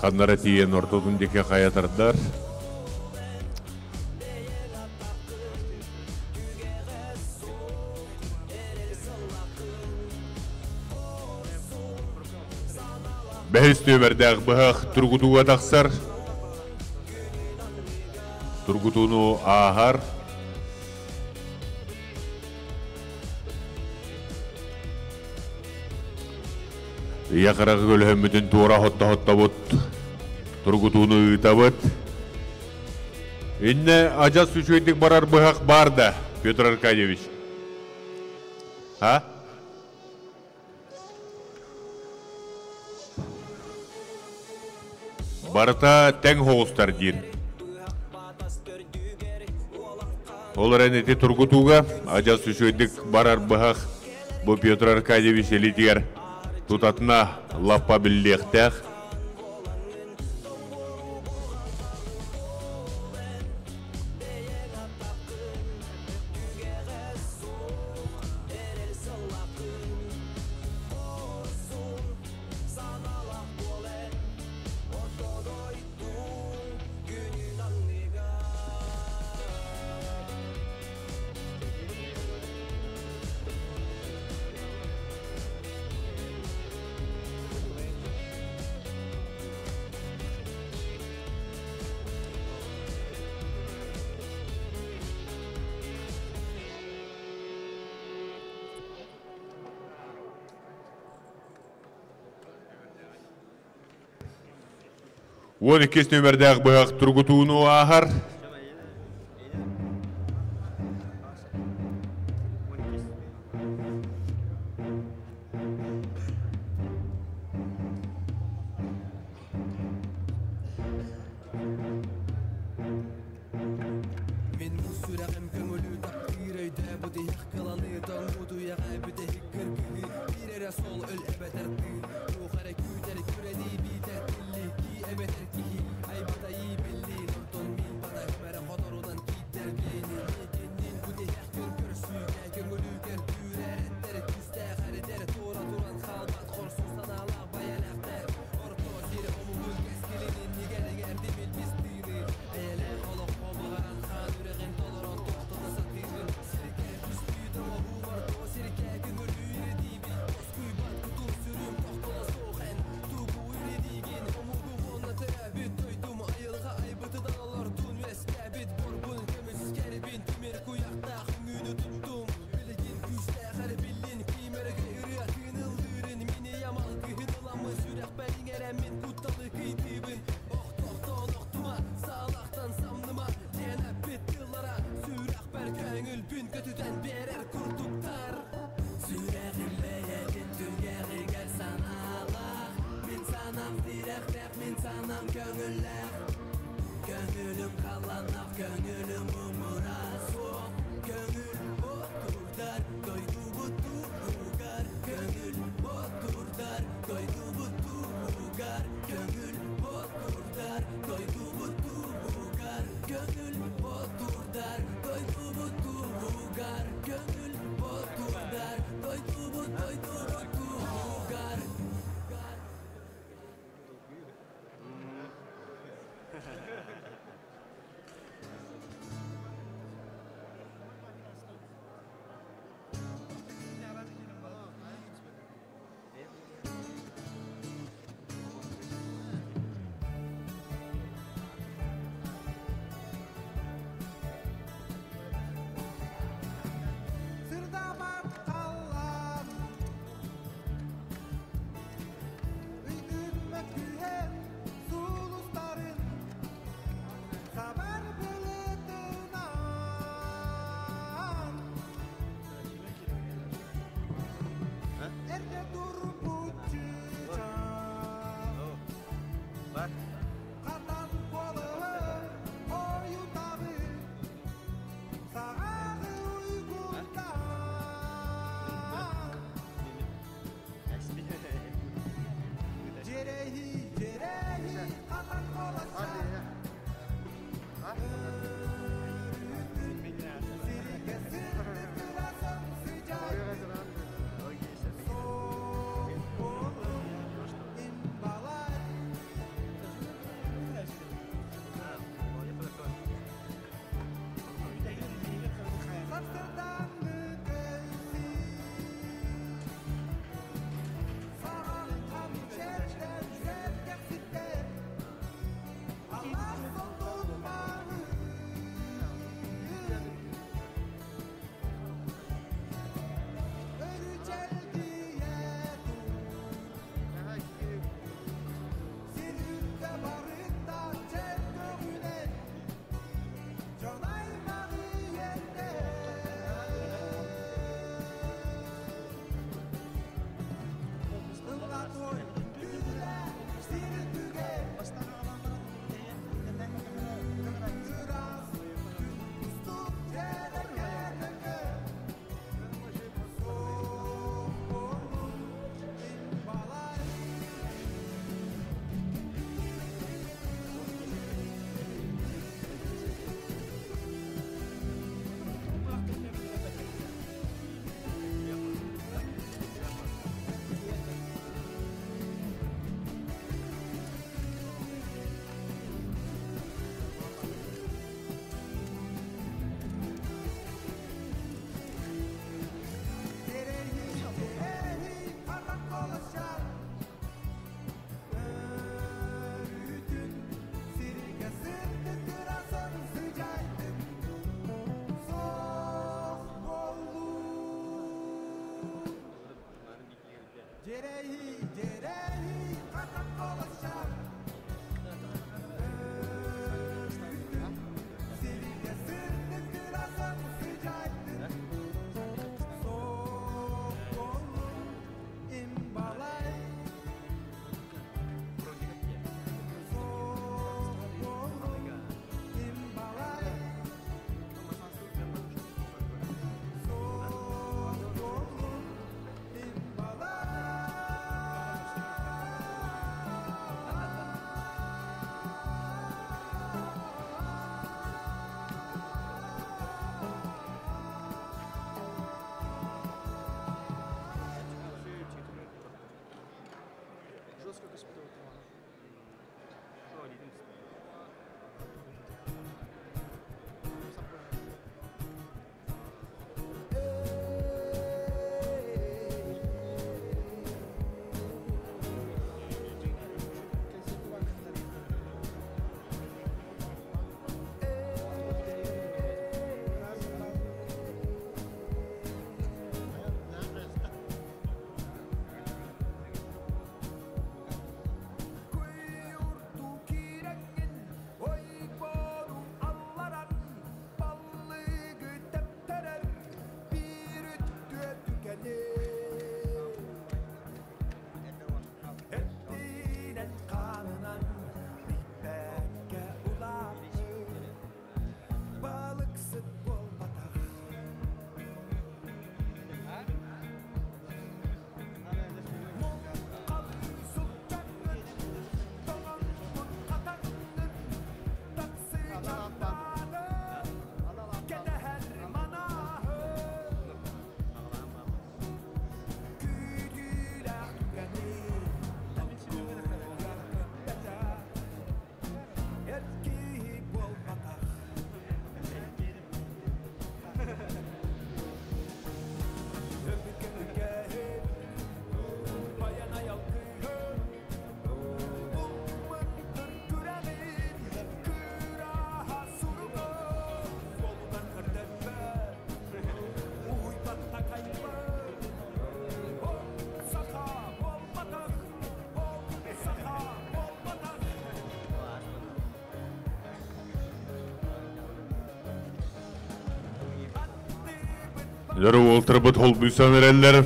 Speaker 9: Ханнара тиийэн ортотун диэки хайа тардар. Бэһис нүөмэрдээх быһах тургутууга тахсар. Тургутууну ааһар. Ийэ кыраҕы көлөһөммүтүн туора хотто-хоттобут, тургутууну ыытабыт. Иннэ адьас үчүгэйдик барар быһах баар да, Петр Аркадьевич? А? Барыта тэҥ соҕустар диир. Ол эрэн ити тургутууга адьас үчүгэйдик барар быһах бу Петр Аркадьевич илиитигэр тутатына лаппа биллиэхтээх. 12 нөмірдәк бұғақ тұргутуыну ағар.
Speaker 2: Мен бу сүрәгем көңүлү таптыр өйдө бу дих кыланы тоңу дуяга бүтө кыргы бир эре сол өл эбетер тухаре күтер күрени битер тилли ки эбетер кихи ай батайы билли нортон ми бата мере хоторунан киттер бени мекеннин бу дих көр көрсүүгө көңүлү кер түрер күстэ харидер тура туран халбат хорсу санаалаах баялахтар орто сир омугун кескилинин нигеригер дибил бистыны эйэлээх олоххо баҕаран хаан үрэҕин толорон тохтото сатыыбын сиргэ түстүү тоҥоһуу орто сиргэ көҥүлү ирдиибин тоскуйбат кутум сүрүм тохтоло суох эн тугу ирдиигин омугум уонна төрөөбүт дойдум айылҕа айбытынан олордун үөскээбит борбун көмүскэрбин тимир куйахтаах үҥүүнү туттум билигин күүстээх эрбиллин киимэргэ ырыа тыыныллыырын мини ямал кыһын ыламмын сүрэхпэр иҥэрэммин кутталы кыйдыыбын охтохтон охтума саалахтан самныма диэн эппит тыллара сүрэхпэр көңүлбүн көтүтэн биэрэр курдуктар сүрэҕим бэйэтин түгэҕигэр санаалаах мин санаам тирэхтээх мин санаам көҥүллээх көңүлүм халланнаах көңүлүм муҥура суох көңүл отурдар дойдубут туһугар көңүл отурдар дойдубут туһугар көңүл отурдар дойдубут туһугар көңүл отурдар дойдубут туһугар көңүл отурдар дойдубут дойдубут туһугар.
Speaker 14: Сырдабат қаллан Үйдүнмө күйен сулустарын Сабар булутунан Эрде турбут чычак Катан колы оютабы Сагагы уйгунтан Жереhi, жереhi, катан колаша Сириге сырды кыласың сыжайды Соқ болуп имбалай. Сапсырданны көйсі Сағалқан жерден сергексіздер Алла солдунмағын Өрүчелдие Сирүтте барытта чер көгүнен Жон аймагы елде Ылла той күле сирүтүге Ырас күн жерекенеке Соқ болун имбалай. Jerehi, jerehi, katan kolашар Өрүтүн сирге сырды кырасын сыжайды Соқ болу Jerehi, jerehi, katan kolашар
Speaker 1: Дөрө уолтарбыт холбуйсан эрэллэр.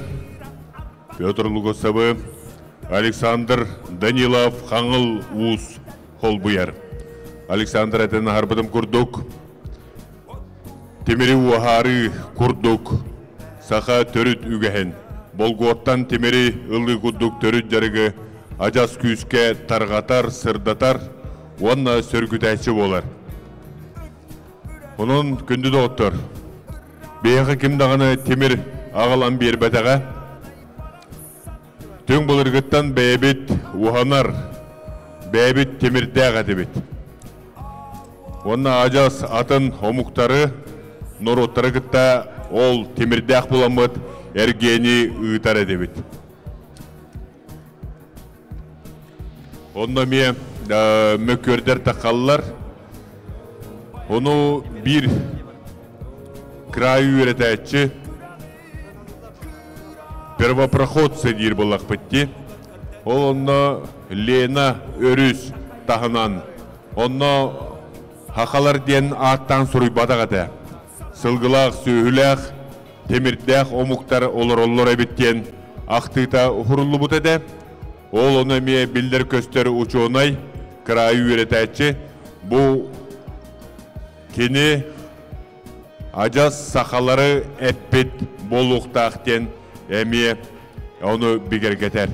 Speaker 1: Петр Лугосовы, Александр Данилов Хаҥыл Уус холбуйар. Александр этэн аһарбытым курдук, тимири уоһаарыы курдук саха төрүт үгэһин, болгуоттан тимири ылыы курдук төрүт дьарыгы адьас күүскэ тарҕатар, сырдатар уонна сөргүтээччи буолар. Онон, күндү доҕоттор, биһиэхэ ким даҕаны тимир аҕалан биэрбэтэҕэ. Түҥ былыргыттан бэйэбит уһанар, бэйэбит тимирдээх этибит. Уонна адьас атын омуктары, норуоттары кытта ол тимирдээх буламмыт эргиэни ыытар этибит. Онно эмиэ мөкүөрдэр тахаллар. Ону биир кыраайы үөрэтээччи первопроходцы диир буоллахпыт дии. Ол онно Лена өрүс таһынан онно хахалар диэн ааттаан суруйбатах этэ. Сылгылаах, сүөһүлээх, тимирдээх омуктар олороллор эбит диэн ахтыыта уһуруллубут этэ. Ол ону эмиэ биллэр-көстөр учуонай, кыраайы үөрэтээччи бу кини адьас сахалары эппит буолуохтаах диэн эмиэ ону бигэргэтэр.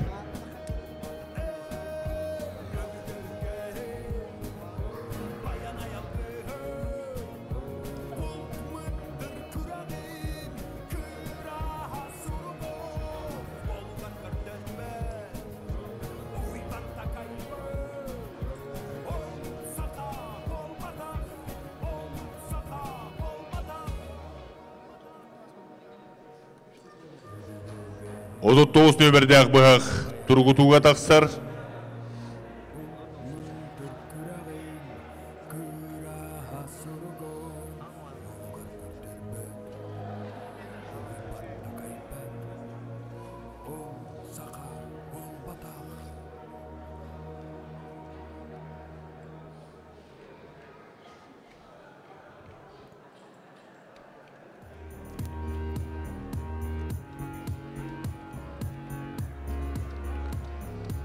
Speaker 1: 39 нүөмэрдээх быһах тургутууга тахсар.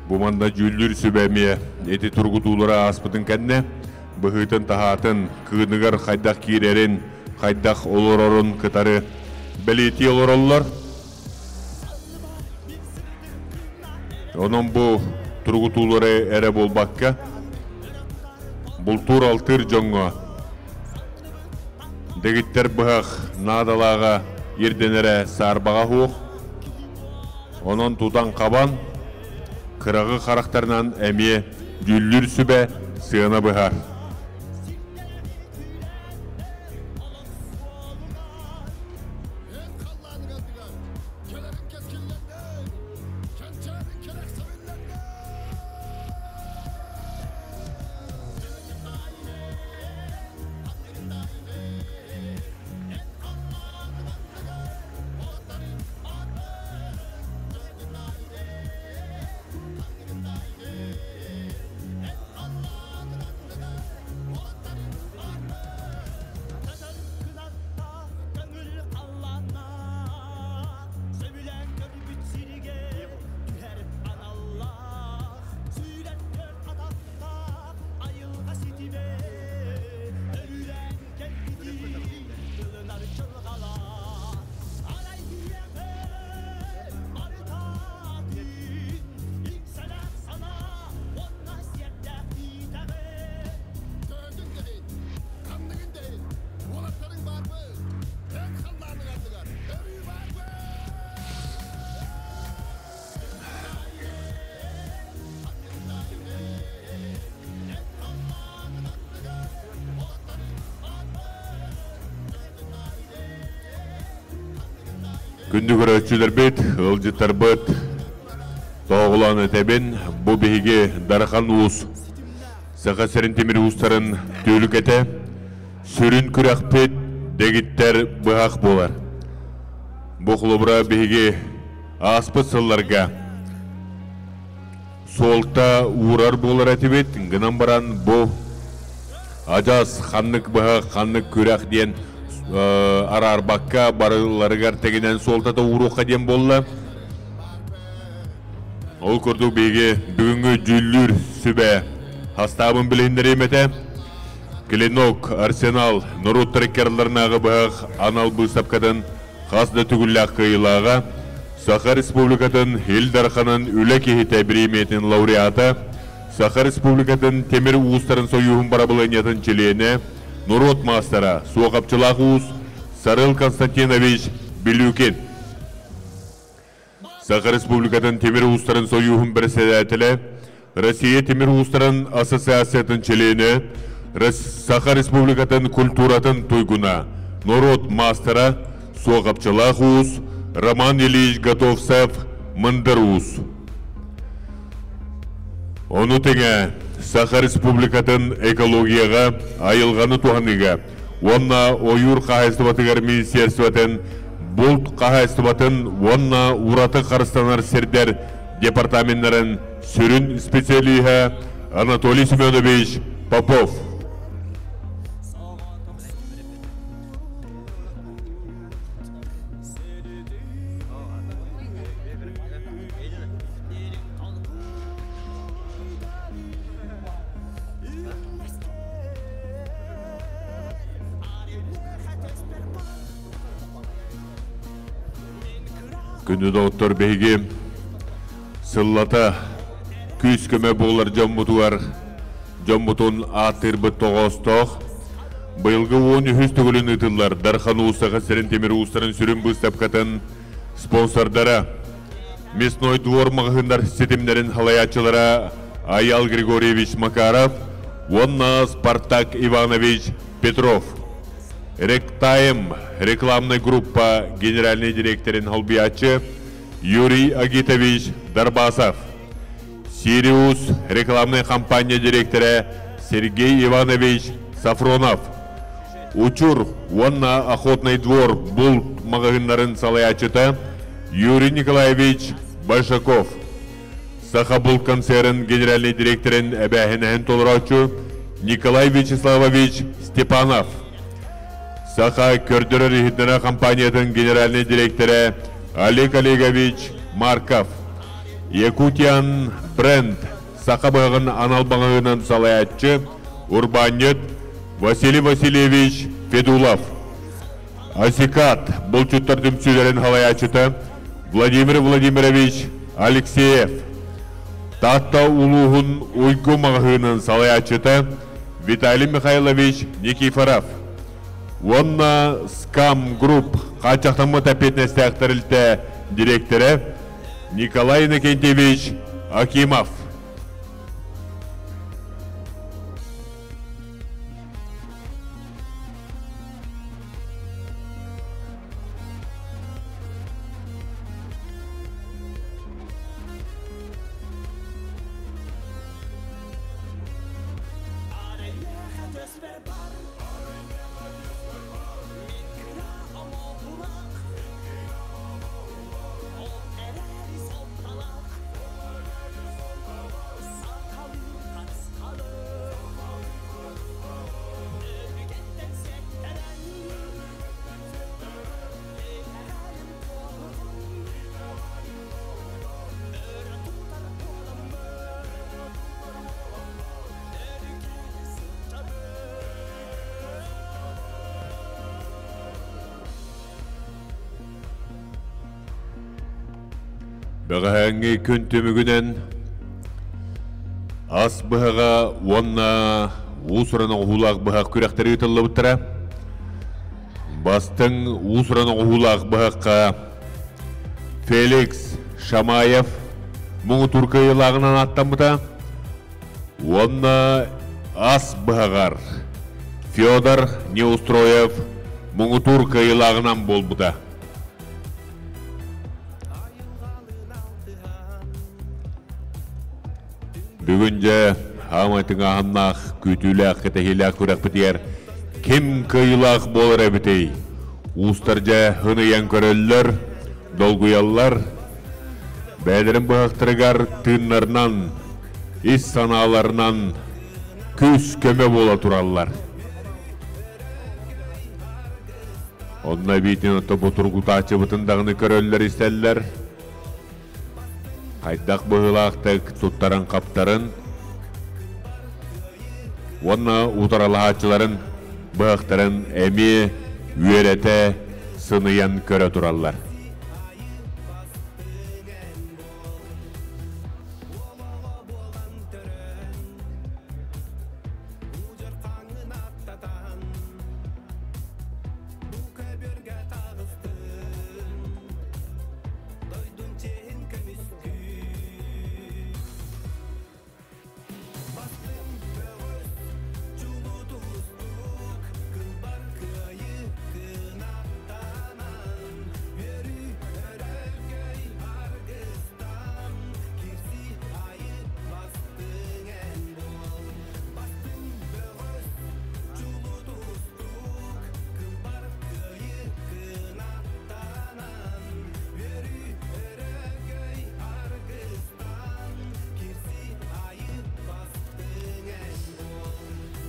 Speaker 1: Бу манна дьүүллүүр сүбэ эмиэ ити тургутуулара ааспытын кэннэ быһыытын-таһаатын, кыыныгар хайдах киирэрин, хайдах олорорун кытары бэлиэтии олороллор. Онон бу тургутуулары эрэ буолбакка, бултуур-алтыыр дьоҥҥо дэгиттэр быһах наадалааҕа ирдэнэрэ саарбаҕа суох. Онон тутан-хабан,
Speaker 9: кыраҕы харахтарынан эмиэ дьүүллүүр сүбэ сыана быһар. Күндү көрөөччүлэрбит, ыалдьыттарбыт, тоҕолоон этэбин, бу биһиги Дархан Уус, Саха сирин тимир уустарын түөлүкэтэ, сүрүн күрэхпит дэгиттэр быһах буолар. Бу холобура биһиги ааспыт сылларга суолта уурар буолар этибит, гынан баран бу адьас ханнык быһах, ханнык күрэх диэн араарбакка барыларыгар тэгинэн суолтата ууруохха диэн буолла. Ол курдук биһиги бүгүҥҥү дьүүллүүр сүбэ хастаабын билиһиннэриэм этэ. Клинок, Арсенал норуоттар икки быһах анал быыстапкатын хас да түгүллээх кыайыылааҕа, Саха Республикатын Ил Дарханын үлэ киһитэ бириэмийэтин лауреата, Саха Республикатын Темир уустарын сойууһун барабылыанньатын чилиэнэ, норуот маастара, суохапчылаах уус Сарыл Константинович Билюкин. Саха Республикатын Темир уустарын сойууһун председателэ, Россия Темир уустарын ассоциациятын чилиэнэ, Саха Республикатын культуратын туйгуна, норуот маастара, суохапчылаах уус Роман Ильич Готовцев Мындыр уус. Ону тэҥэ Саха Республикатын экологияҕа, айылҕаны туһаныыга уонна ойуур хаһаайыстыбатыгар министерствотын булт хаһаайыстыбатын уонна ураты харыстанар сирдэр департаменнарын сүрүн специалиһа Анатолий Семенович Попов. Күндү доҕоттор, биһиги сыллата күүс-көмө буолар дьоммутугар дьоммутун ааттыырбыт тоҕоостоох. Быйылгы 13 төгүлүн ыытыллар Дархан Уус Саха сирин тимир уустарын сүрүн быыстапкатын спонсордара Мясной двор маҕаһыыннар ситимнэрин халайааччылара Аял Григорьевич Макаров уонна Спартак Иванович Петров. Ректайм рекламная группа генеральный директорын холбуйааччы Юрий Агитович Дарбасов. Сириус рекламная компания директора Сергей Иванович Сафронов. Учур уонна Охотный двор булт маҕаһыыннарын салайааччыта Юрий Николаевич Большаков. Сахабулт концерн генеральный директорын эбээһинэһин толорооччу Николай Вячеславович Степанов. Саха көрдөрөр иһитиннэрэр компаниятын генеральный директора Олег Олегович Марков. Якутиан бренд саха быһаҕын анал баҕаһынан салайааччы урбаанньыт Василий Васильевич Федулов. Асикат булчуттар түмсүүлэрин халайааччыта Владимир Владимирович Алексеев. Таатта улууһун Уйгу маҕаһыынын салайааччыта Виталий Михайлович Никифоров. Уонна Скам Групп хааччахтаммыт эппиэтинэстээх тэрилтэ директора Николай Иннокентьевич Акимов. Бэҕэһээҥҥи күн түмүгүнэн ас быһаҕа уонна уус-уран оҥоһуулаах быһах күрэхтэри ыытыллыбыттара. Бастыҥ уус-уран оҥоһуулаах быһахха Феликс Шамаев муҥутуур кыайыылааҕынан ааттаммыта уонна ас быһаҕар Федор Неустроев муҥутуур кыайыылааҕынан буолбута. Бүгүн дьэ хаамай тыҥааһыннаах, күүтүүлээх, кэтэһиилээх күрэхпитигэр ким кыайыылаах буолар эбитий? Уустар дьэ ыныйан көрөллөр, долгуйаллар. Бэйэлэрин быһахтарыгар тыыннарынан, ис санааларынан күүс-көмө буола тураллар. Онно эбиитин ото бу тургутааччыбытын даҕаны көрөллөр-истэллэр. Хайдах быһыылаахтык туттарын-хаптарын уонна утаралаһааччыларын быһахтарын эмиэ үөрэтэ сыныйан көрө тураллар.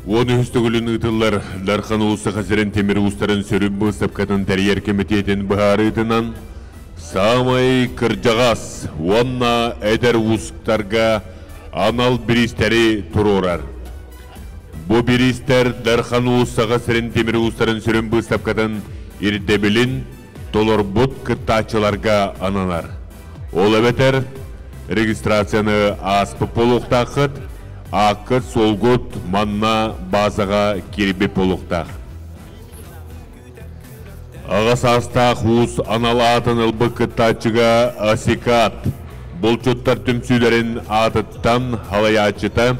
Speaker 9: 13 төгүлүн ыытыллар Дархан Улус Саха сирин тимир уустарын сүрүн быыстапкатын тэрийэр кэмитиэтин быһаарыытынан саамай кырдьаҕас уонна эдэр уустарга анал бириистэри туруорар. Бу бириистэр Дархан Уус Саха сирин тимир уустарын сүрүн быыстапкатын ирдэбилин толорбут кыттааччыларга ананар. Ол эбэтэр регистрацияны ааспыт буолуохтааххыт, ааккыт-суолгут манна баазаҕа киирбит буолуохтаах. Аҕа саастаах уус анал аатын ылбыт кыттааччыга Асикат булчуттар түмсүүлэрин аатыттан салайааччыта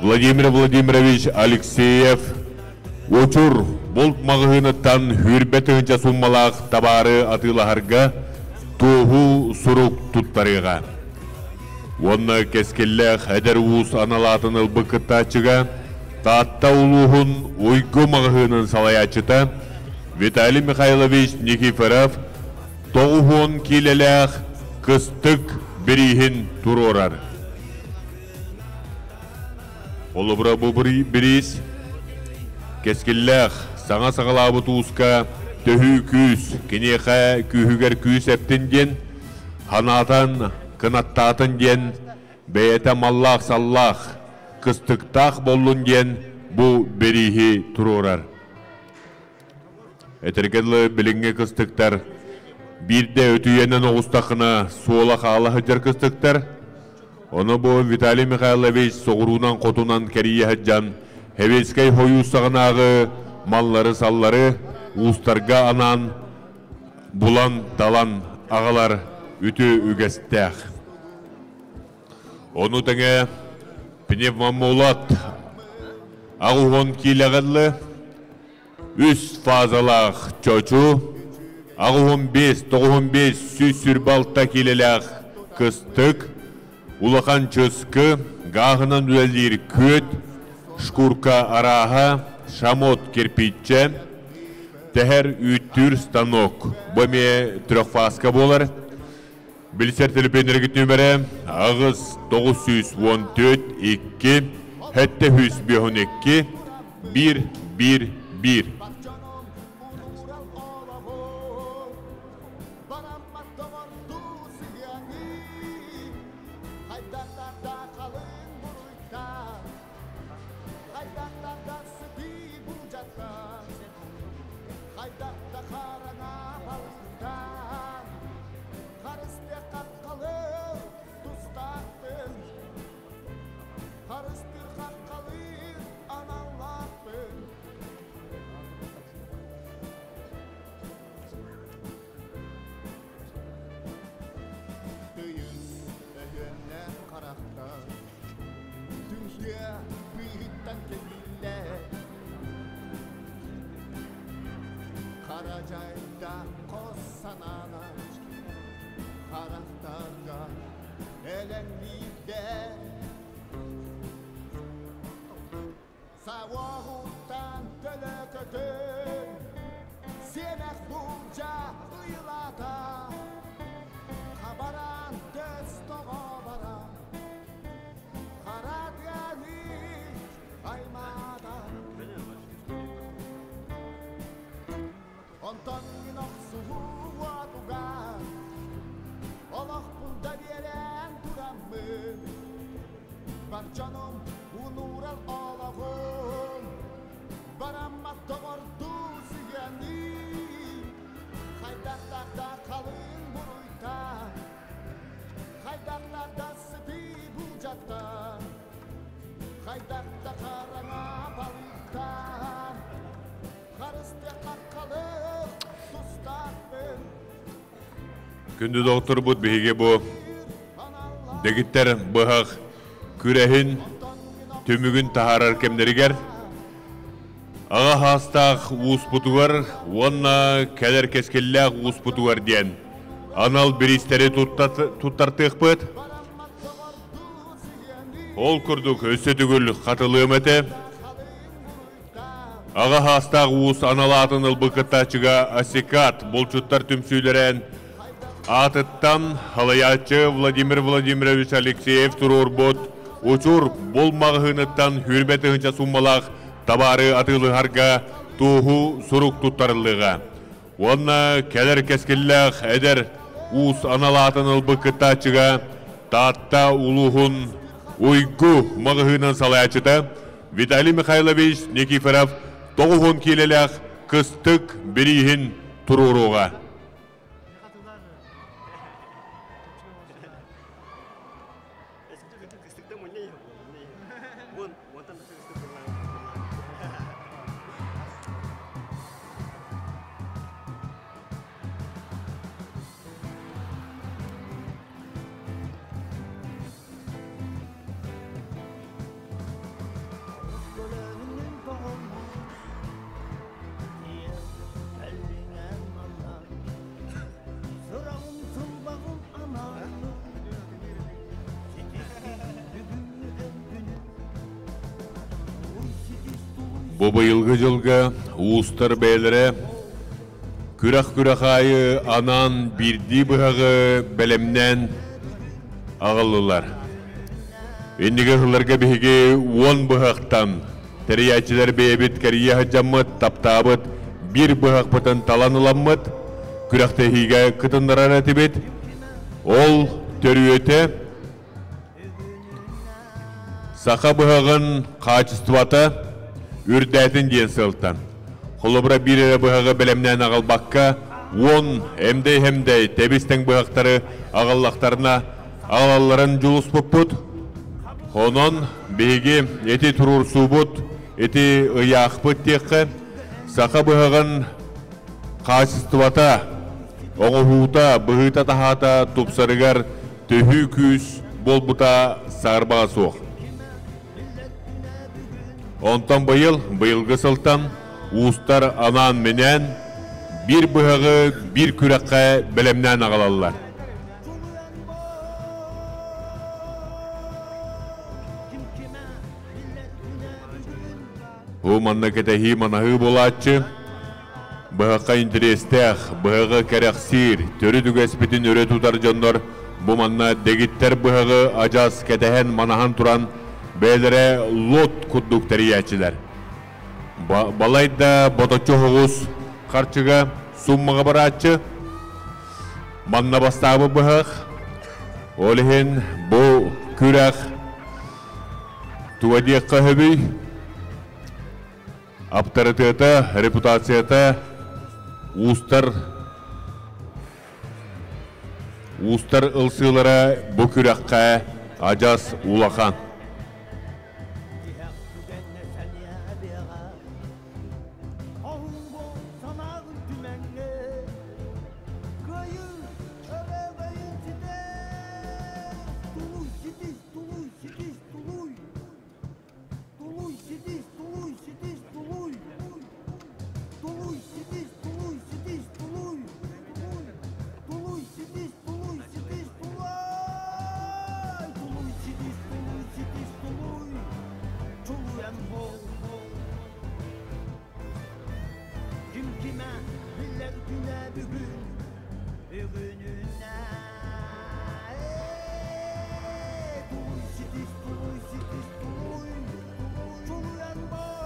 Speaker 9: Владимир Владимирович Алексеев Учур булт маҕаһыыныттан сүүрбэ тыһыынча сууммалаах табаары атыылаһарга туоһу сурук туттарыаҕа. Уонна кэскиллээх эдэр уус анал аатын ылбыт кыттааччыга Таатта улууһун Уйгу маҕаһыынын салайааччыта Виталий Михайлович Никифоров 90 киилэлээх кыстык бирииһин туруорар. Холобура бу бириис кэскиллээх, саҥа саҕалаабыт ууска төһүү күүс, киниэхэ күүһүгэр күүс эптин диэн Ханаатан, кынаттаатын диэн бэйэтэ маллаах-саллаах, кыстыктаах буоллун диэн бу бирииһи туруорар. Этэргэ дылы билиҥҥи кыстыктар биирдэ өтүйэнэн оҕустаххына суола хаала сылдьар кыстыктар. Ону бу Виталий Михайлович соҕуруунан-хотунан кэрийэ сылдьан Сэбиэскэй Сойуус саҕанааҕы маллары-саллары уустарга анаан булан-талан аҕалар үтүө үгэстээх. Ону тэҥэ пневмомулат 80 киилэҕэ дылы үс фазалаах чочу, 85, 95, 126 киилэлээх кыстык, улахан чыскы, гааһынан үлэлиир күөт, шкурка арааһа, шамот кирпииччэ, тэһэр үүттүүр станок. Бу эмиэ трехфазка буолар. Билсэр төлөпүөннэргит нүөмэрэ 8 914 2 752 1 1 1.
Speaker 4: Тыйыс өһүөннээх харахтар Түҥ быыһыттан кэлиилэр Хара дьайдаах хос санаанан Харахтарга элэҥниирдэр Сауоҕуттан төлө көтөн Сиэмэх булдьа ыйылаата Хабаран төс тоҕо баран Хара тыаны аймаата Онтон мин охсуһуу уотугар Олохпун да биэрэн тураммын Бар дьонум унуурал олоҕум Бараммат доҕордуу сыһыаныы Хайдахтаах да халыҥ буруйтан Хайдахтаах да сытыы булдьаттан Хайдах да хараҥа балыктан Харыстыах хаххалык тустаахпын
Speaker 9: Күндү доҕотторбут биһиги бу дэгиттэр быһах күрэһин түмүгүн таһаарар кэмнэригэр аҕа хаастаах ууспутугар уонна кэлэр кэскиллээх ууспутугар диэн анал бириистэри туттартыахпыт. Ол курдук өссө төгүл хатылыам этэ. Аҕа хаастаах уус анал аатын ылбыт кыттааччыга Асикат булчуттар түмсүүлэрин аатыттан халайааччы Владимир Владимирович Алексеев туруорбут Учур бул маҕаһыыныттан хүрбэ тыһыынча сууммалаах табаары атыылыһарга туоһу сурук туттарыллыаҕа. Уонна кэлэр кэскиллээх эдэр уус анал аатын ылбыт кыттааччыга Таатта улууһун Уйгу маҕаһыынын салайааччыта Виталий Михайлович Никифоров 90 киилэлээх кыстык бирииһин туруоруоҕа. Бу быйылгы дьылга уустар бэйэлэрэ күрэх-күрэх аайы анаан биирдии быһаҕы бэлэмнээн аҕаллылар. Инники сылларга биһиги уон быһахтан тэрийээччилэр бэйэбит кэрийэ сылдьаммыт, таптаабыт биир быһахпытын талан ыламмыт, күрэхтэһиигэ кытыннарар этибит. Ол төрүөтэ саха быһаҕын хаачыстыбата үрдээтин диэн сыалтан. Холобура биир эрэ быһаҕы бэлэмнээн аҕалбакка, уон эмдэй-хэмдэй тэбис-тэҥ быһахтары аҕаллахтарына аҕалалларын дьулуспуппут. Онон биһиги ити туруорсуубут, ити ыйаахпыт диэххэ, саха быһаҕын хаачыстыбата, оҥоһуута, быһыыта-таһаата тупсарыгар төһүү күүс буолбута саарбаҕа суох. Онтон быйыл, быйылгы сылтан уустар анаан-минээн биир быһаҕы биир күрэххэ бэлэмнээн аҕалаллар. Бу манна кэтэһии-манаһыы буолааччы. Быһахха интэриэстээх, быһаҕы кэрэхсиир, төрүт үгэспитин өрө тутар дьоннор бу манна дэгиттэр быһаҕы адьас кэтэһэн-манаһан туран бэйэлэрэ лот курдук тэрийээччилэр. Балайда боточчу оһоҕус харчыга суммаҕа барааччы. Манна бастаабыт быһах. Ол иһин бу күрэх туга диэххэ сөбүй? Аптарытыата, репутацията уустар уустар ылсыылара бу күрэххэ адьас улахан.
Speaker 14: Тулуй, ситис, тулуй, ситис, тулуй. Тулуй, ситис, тулуй, ситис, тулуй. Тулуй, ситис, тулуй, ситис, тулуй. Тулуй, ситис, тулуй, ситис, тулуй. Тулуйан бол. Ким киме биллэр күнэ бүгүн, бүгүнүнэ. Тулуй, ситис, тулуй, ситис, тулуй. Тулуйан бол.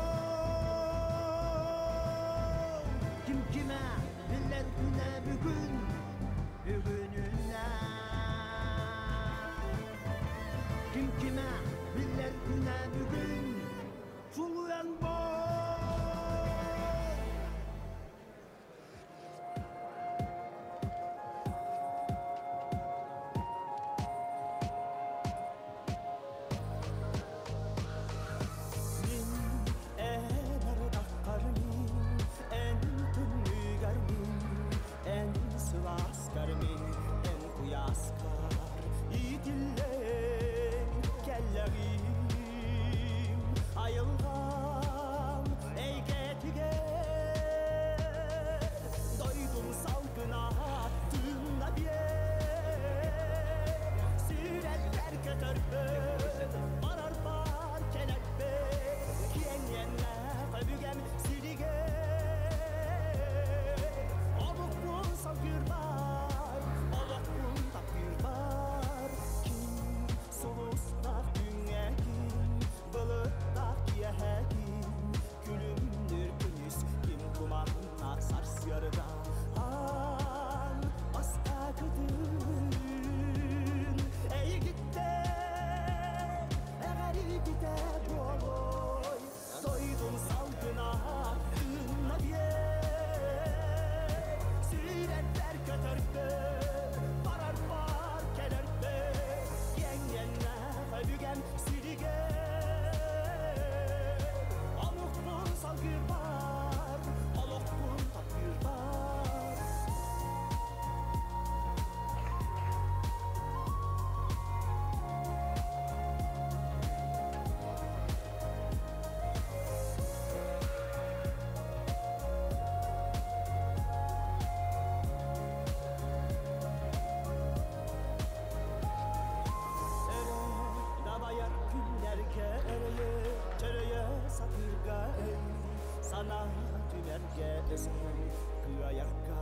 Speaker 14: Ким киме биллэр күнэ бүгүн, бүгүнүнэ. Ким киме биллэр күнэ бүгүн, тулуйан бол.
Speaker 3: Мин эн ардаххар мин, эн тымныыгар мин, эн сылааскар мин, эн куйааскар иитиллэн кэллэҕим. Айылҕам эйгэтигэр дойдум салгына тыынна биэр. Сүрэхпэр көтөрбөр, барарбар кэлэрбэр, киэҥ иэннээх өбүгэм сиригэр. Омукпун салгыырбар, олохпун таптыырбар, ким сулустаах күҥҥэ ким, былыттаах киэһэ ким, күлүмнүүр күнүс ким туманнаах сарсыарда аан бастакытын эйигиттэн эҕэрийбитэ буолуой дойдум салгына тыынна биэр сүүрэрбэр көтөрбөр барарбар кэлэрбэр киэҥ иэннээх өбүгэм сиригэр омукпун салгыырбар олохпун таптыырбар. Өрө дабайар күннэргэ өрөйө, чөрөйө сатыырга өй, санаа түмэргэ өсөһөн кыайарга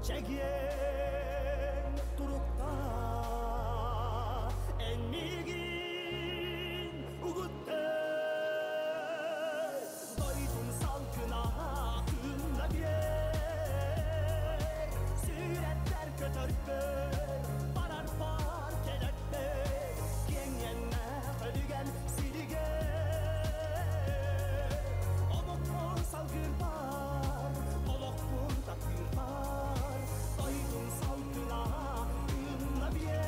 Speaker 3: чэгиэн турукта эн миигин угутта дойдум салгына тыынна биэр сүрэхтэр көтөрбөр барарбар кэлэрбэр киэҥ иэннээх өбүгэм сиригэр омукпун салгыырбар олохпун таптыырбар дойдум салгына тыынна биэр.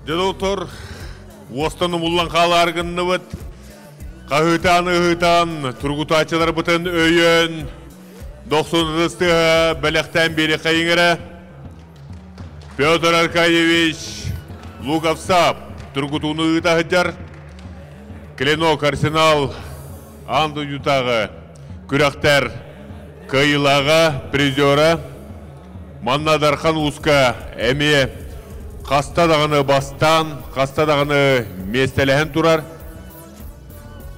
Speaker 9: Дьэ доктор, уостан умуллан хаалаары гынныбыт. Хаһыытаан ыһыытаан, тургутааччыларбытын өйөөн, дохсун ытыс тыаһа бэлэхтээн биэриэххэйиҥ эрэ. Петр Аркадьевич Луковцев тургутууну ыыта сылдьар. Клинок Арсенал аан дойдутааҕы күрэхтэр кыайыылааҕа, призера. Манна Дархан Ууска эмиэ хаста даҕаны бастаан, хаста даҕаны миэстэлэһэн турар.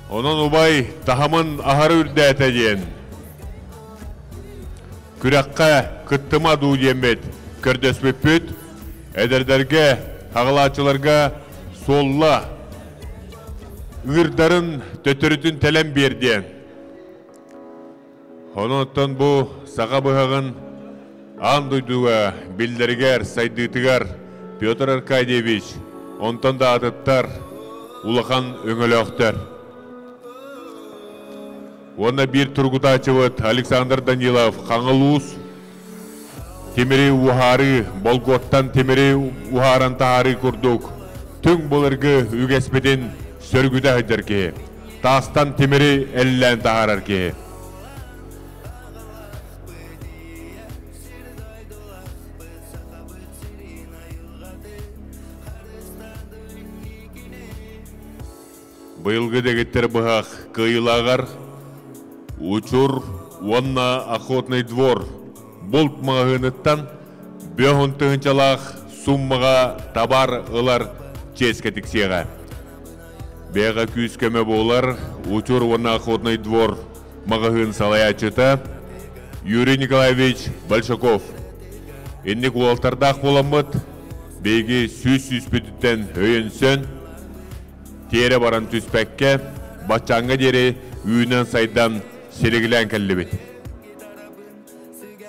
Speaker 9: Онон убай таһымын аһары үрдээтэ диэн күрэххэ кыттыма дуу диэммит көрдөспүппүт. Эдэрдэргэ, аҕалааччыларга суолла ыырдарын төттөрүтүн тэлэн биэр диэн. Онон бу саха быһаҕын аан дойдуга биллэригэр, сайдыытыгар Петр Аркадьевич, онтон да атыттар улахан өҥөлөөхтөр. Уонна биир тургутааччыбыт Александр Данилов Хаҥыл Уус тимири уһаарыы, болгуоттан тимири уһааран таһаарыы курдук түҥ былыргы үгэспитин сөргүтэ сылдьар киһи. Таастан тимири эллээн таһаарар киһи. Быйылгы дэгиттэр быһах кыайыылааҕар Учур уонна Охотный двор булт маҕаһыыныттан бөһун тыһыынчалаах суммаҕа табаар ылар чиэскэ тиксиэҕэ. Бэйэҕэ күүс-көмө буолар Учур уонна Охотный двор маҕаһыын салайааччыта Юрий Николаевич Большаков. Инник уолтардаах буоламмыт, биһиги сүүс сүүспүтүттэн өйөнсөн, тиэрэ баран түспэккэ, баччааҥҥа диэри үүнэн-сайдан силигилээн кэллибит.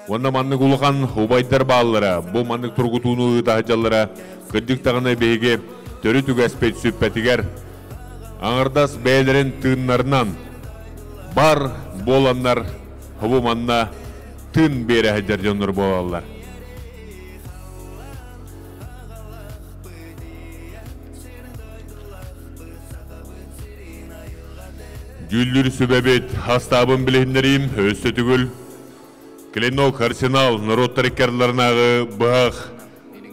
Speaker 9: Уонна маннык улахан убайдар бааллара, бу маннык тургутууну ыыта сылдьаллара, кырдьык даҕаны биһиги төрүт үгэспит сүппэтигэр аҥардас бэйэлэрин тыыннарынан бар буоланнар бу манна тыын биэрэ сылдьар дьоннор буолаллар. Дьүүллүүр сүбэбит хастаабын билиһиннэриим өссө түгүл. Клинок Арсенал норуоттар иккардыларынааҕы быһах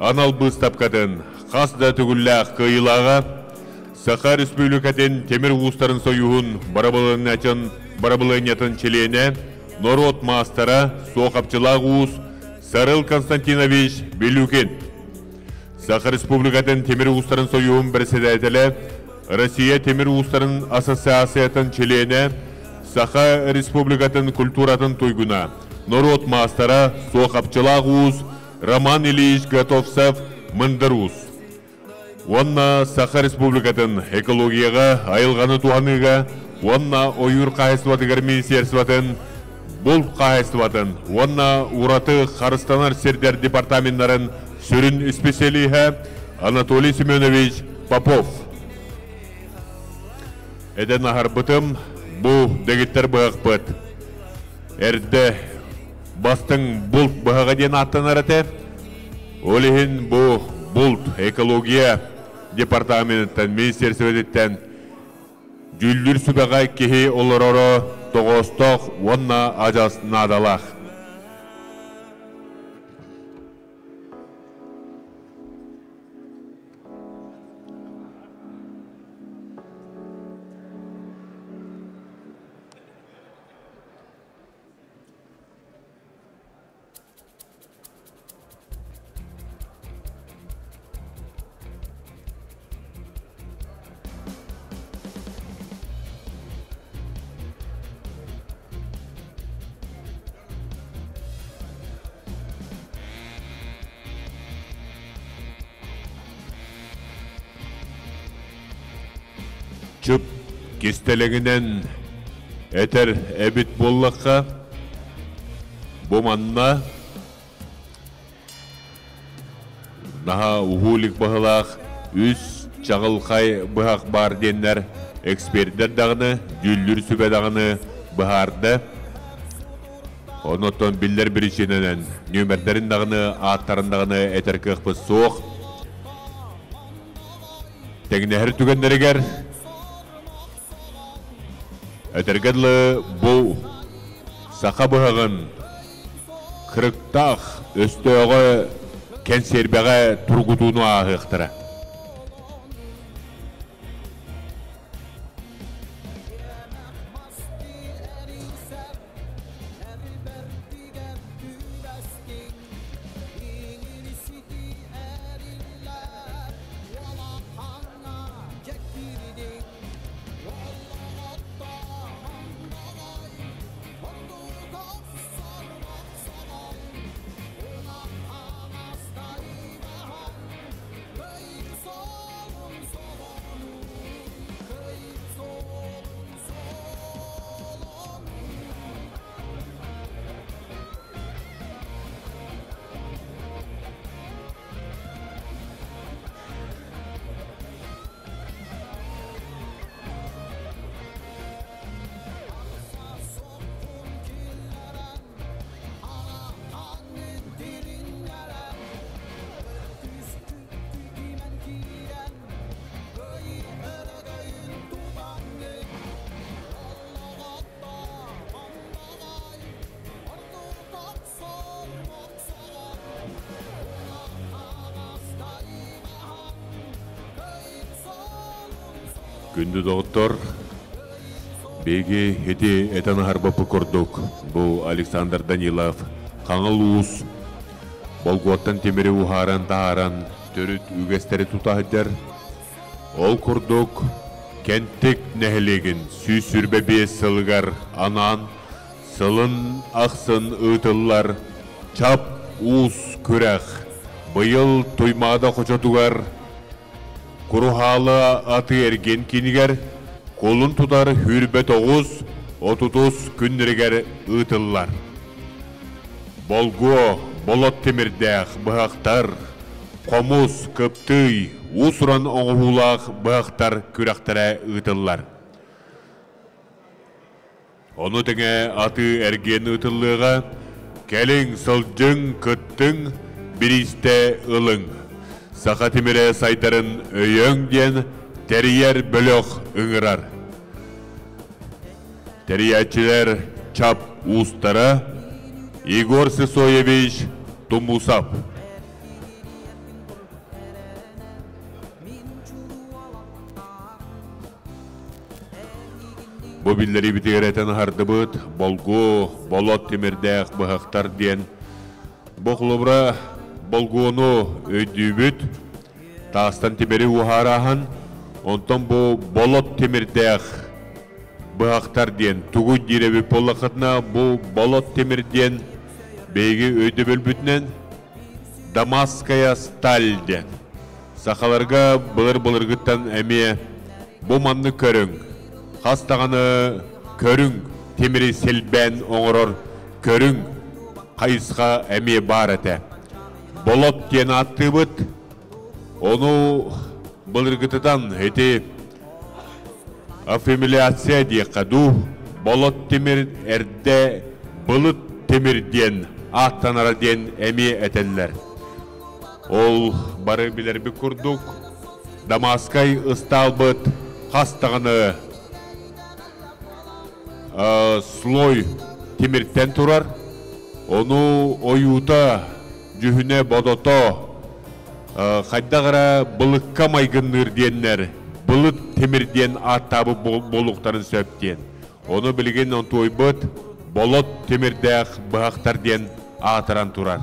Speaker 9: анал быыстапкатын хас да төгүллээх кыайыылааҕа Саха Республикатын Тимир уустарын союһун барабылыанньатын барабылыанньатын чилиэнэ, норуот маастара, суохапчылаах уус Сарыл Константинович Билюкин. Саха Республикатын Тимир уустарын союһун председателэ, Россия Тимир уустарын ассоциациятын чилиэнэ, Саха Республикатын культуратын туйгуна, норуот маастара, суохапчылаах уус Роман Ильич Готовцев Мындыр уус. Уонна Саха Республикатын экологияҕа, айылҕаны туһаныыга уонна ойуур хаһаайыстыбатыгар министерствотын, булт хаһаайыстыбатын уонна ураты харыстанар сирдэр департаменнарын сүрүн исписэлииһэ Анатолий Семенович Попов. Этэн аһарбытым, бу дэгиттэр быһахпыт. Эрдэ бастыҥ булт быһаҕа диэн ааттанар этэ. Ол иһин бу булт экология департаменыттан, министерствотыттан дьүүллүүр сүбэҕэ киһи олороро тоҕоостоох уонна адьас наадалаах. Чып кистэлэҥинэн этэр эбит буоллахха, бу манна наһаа уһуу илик баһылаах үс чаҕылхай быһах баар диэннэр экспердэр даҕаны, дьүүллүүр сүбэ даҕаны быһаарда. Онон биллэр биричиинэнэн нүөмэрдэрин даҕаны, ааттарын даҕаны этэр кыахпыт суох. Тэҥнэһэр түгэннэригэр этэргэ дылы бу саха быһаҕын кырыктаах өстөөҕө кэнсиэрбэҕэ тургутууну ааһыахтара. Күндү доҕоттор, биһиги ити этэн аһарбаппыт курдук, бу Александр Данилов Хаҥыл Уус болгуоттан тимири уһааран таһааран төрүт үгэстэри тута сылдьар. Ол курдук, Кэнтик нэһилиэгин 125 сылыгар анаан сылын ахсын ыытыллар Чап Уус күрэх быйыл Туймаада хочотугар Куруһаала атыы-эргиэн киинигэр кулун тутар 29-30 күннэригэр ыытыллар. Болгуо, болот тимирдээх быһахтар, хомус, кыптыый, уус-уран оҥоһуулаах быһахтар күрэхтэрэ ыытыллар. Ону тэҥэ атыы-эргиэн ыытыллыаҕа, кэлиҥ, сылдьыҥ, кыттыҥ, бириистэ ылыҥ. Саха тимирэ сайдарын өйөөҥ диэн тэрийэр бөлөх ыҥырар. Тэрийээччилэр Чап уустара Егор Сысоевич Тумусов. Бу биллэриибитигэр этэн аһардыбыт, болгуо, болот тимирдээх быһахтар диэн. Бу холобура болгуону өйдүүбүт, таастан тимири уһаарааһын, онтон бу болот тимирдээх быһахтар диэн тугу диир эбит буоллаххытына, бу болот тимир диэн биһиги өйдөбүлбүтүнэн Дамасская сталь диэн. Сахаларга былыр-былыргыттан эмиэ бу маннык көрүҥ, хас даҕаны көрүҥ тимири силбээн оҥорор көрүҥ хайысха эмиэ баар этэ. Болот диэн ааттыыбыт. Ону былыргытытан ити аффимиляция диэххэ дуу, болот тимир эрдэ былыт тимир диэн ааттанара диэн эмиэ этэллэр. Ол бары билэрбит курдук, Дамаскай ыстаалбыт хас даҕаны слой тимиртэн турар. Ону ойуута, дьүһүнэ, бодото хайдах эрэ былыкка майгынныыр диэннэр былыт тимир диэн ааттаабыт буолуохтарын сөп диэн. Ону билигин онтуойбут болот тимирдээх быһахтар диэн аатыран турар.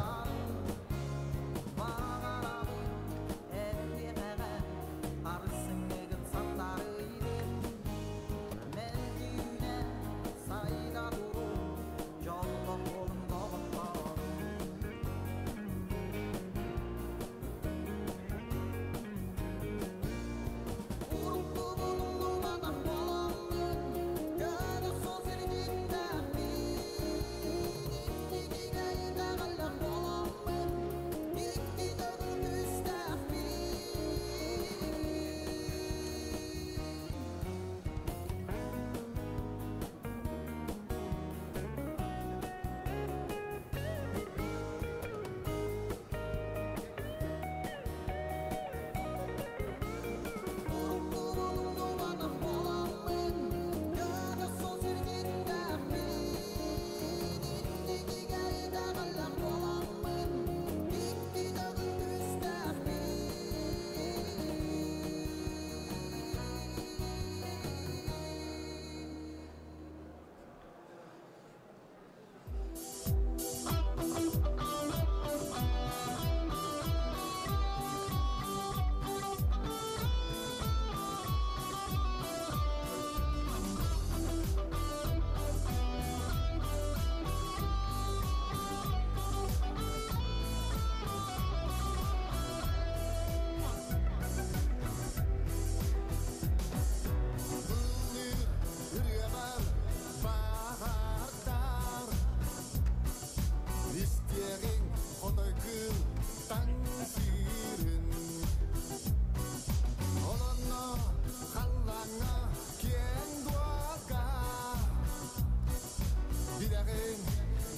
Speaker 10: Билэҕин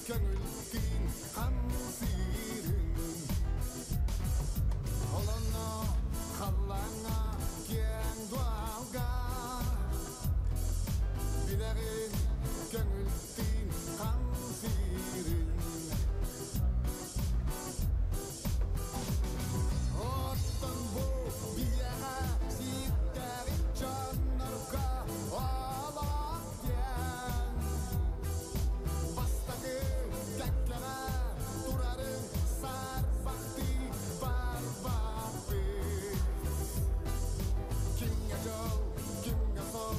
Speaker 10: көҥүл тыын хамсыырын Олонно халлааҥҥа киэҥ дуалга Билэҕин көҥүл тыын хамсыырын Оттон бу биһиэхэ сииктээх дьоннорго олох диэн Бастакы кэккэҕэ турарын саарбахтыы барбаппыт Кимҥэ дьол, кимҥэ сор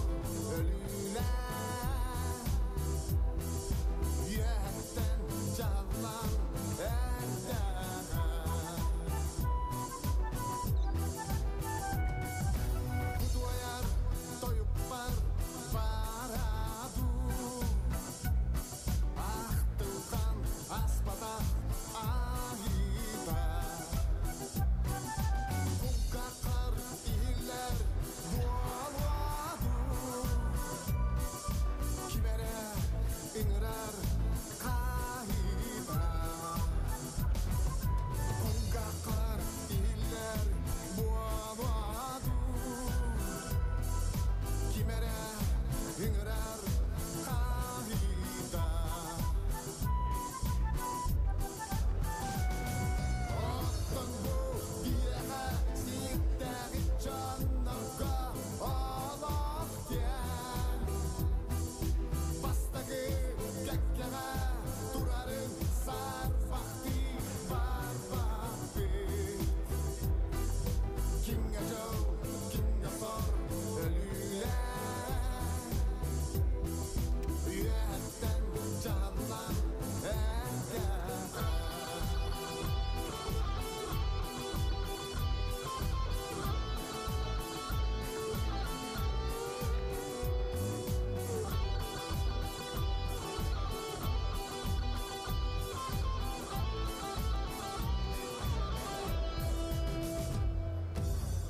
Speaker 10: өлүүлээх Үөһэттэн дьаһаллан эрдэҕэ Кутуойар тойукпар бара дуу Ахтылхан аспатах аһыыта Кулгааххар иһиллэр буолуо дуу Ким эрэ ыҥырар хаһыыта Кулгааххар иһиллэр буолуо дуу Ким эрэ ыҥырар хаһыыта Оттон бу биһиэхэ сииктээх дьоннорго олох диэн Бастакы кэккэҕэ турарын саарбахтыы барбаппыт Кимҥэ дьол, кимҥэ сор өлүүлээх Үөһэттэн дьаһаллан эрдэҕэ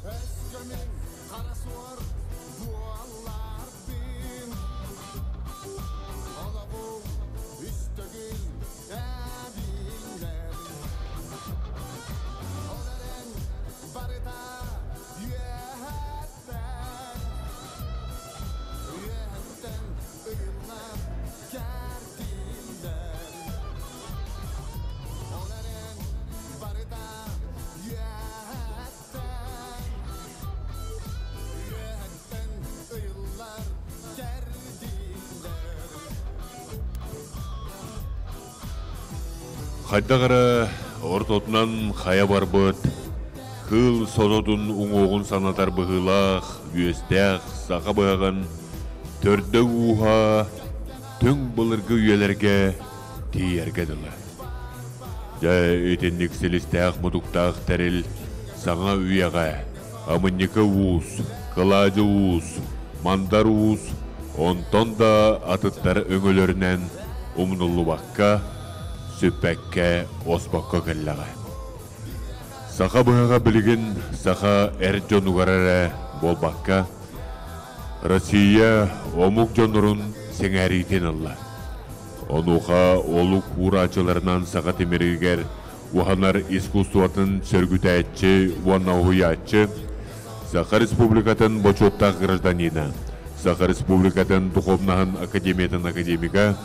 Speaker 10: Өскө мин хара суор буолларбын Олоҕум үс төгүл эбиллэр Ол эрэн барыта үөһэттэн Үөһэттэн ыйыллар кэрдиллэр Ол эрэн барыта үөһэттэн Үөһэттэн ыйыллар кэрдиллэр
Speaker 1: Хайдах эрэ ортотунан хайа барбыт, кыыл сототун уҥуоҕун санатар быһыылаах үөстээх саха быһаҕын төрдө-ууһа түҥ былыргы үйэлэргэ тиийэргэ дылы. Дьэ, итинник силистээх-мутуктаах тэрил саҥа үйэҕэ Амынньыкы уус, Кылаадьы уус, Мандар уус, онтон да атыттар өҥөлөрүнэн умнуллубакка, сүппэккэ, оспокко кэллэҕэ. Саха быһаҕа билигин саха эр дьонугар эрэ буолбакка, Россия омук дьоннорун сэҥээриитин ылла. Онуоха олук уурааччыларынан саха тимиригэр уһанар искусствотын сөргүтээччи уонна уһуйааччы, Саха Республикатын бочуоттаах гражданина, Саха Республикатын Духовнаһын Академиятын академига,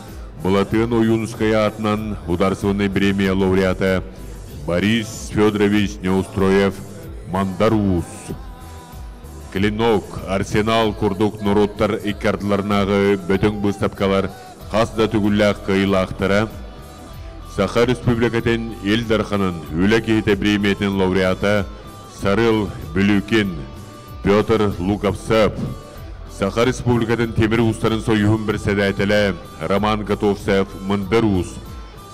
Speaker 1: Былатыан Ойуунускай аатынан Ударственнай премия лауреата Борис Федорович Неустроев Мандар Уус, Клинок, Арсенал курдук норуоттар икки ардыларынааҕы бөдөҥ быыстапкалар хас да төгүллээх кыайыылаахтара, Саха Республикатын Ил Дарханын Үлэ киһитэ премиятын лауреата Сарыл Бүлүүкин, Петр Луковцев, Саха Республикатын Тимир уустарын союһун председателэ Роман Готовцев Мындыр Уус,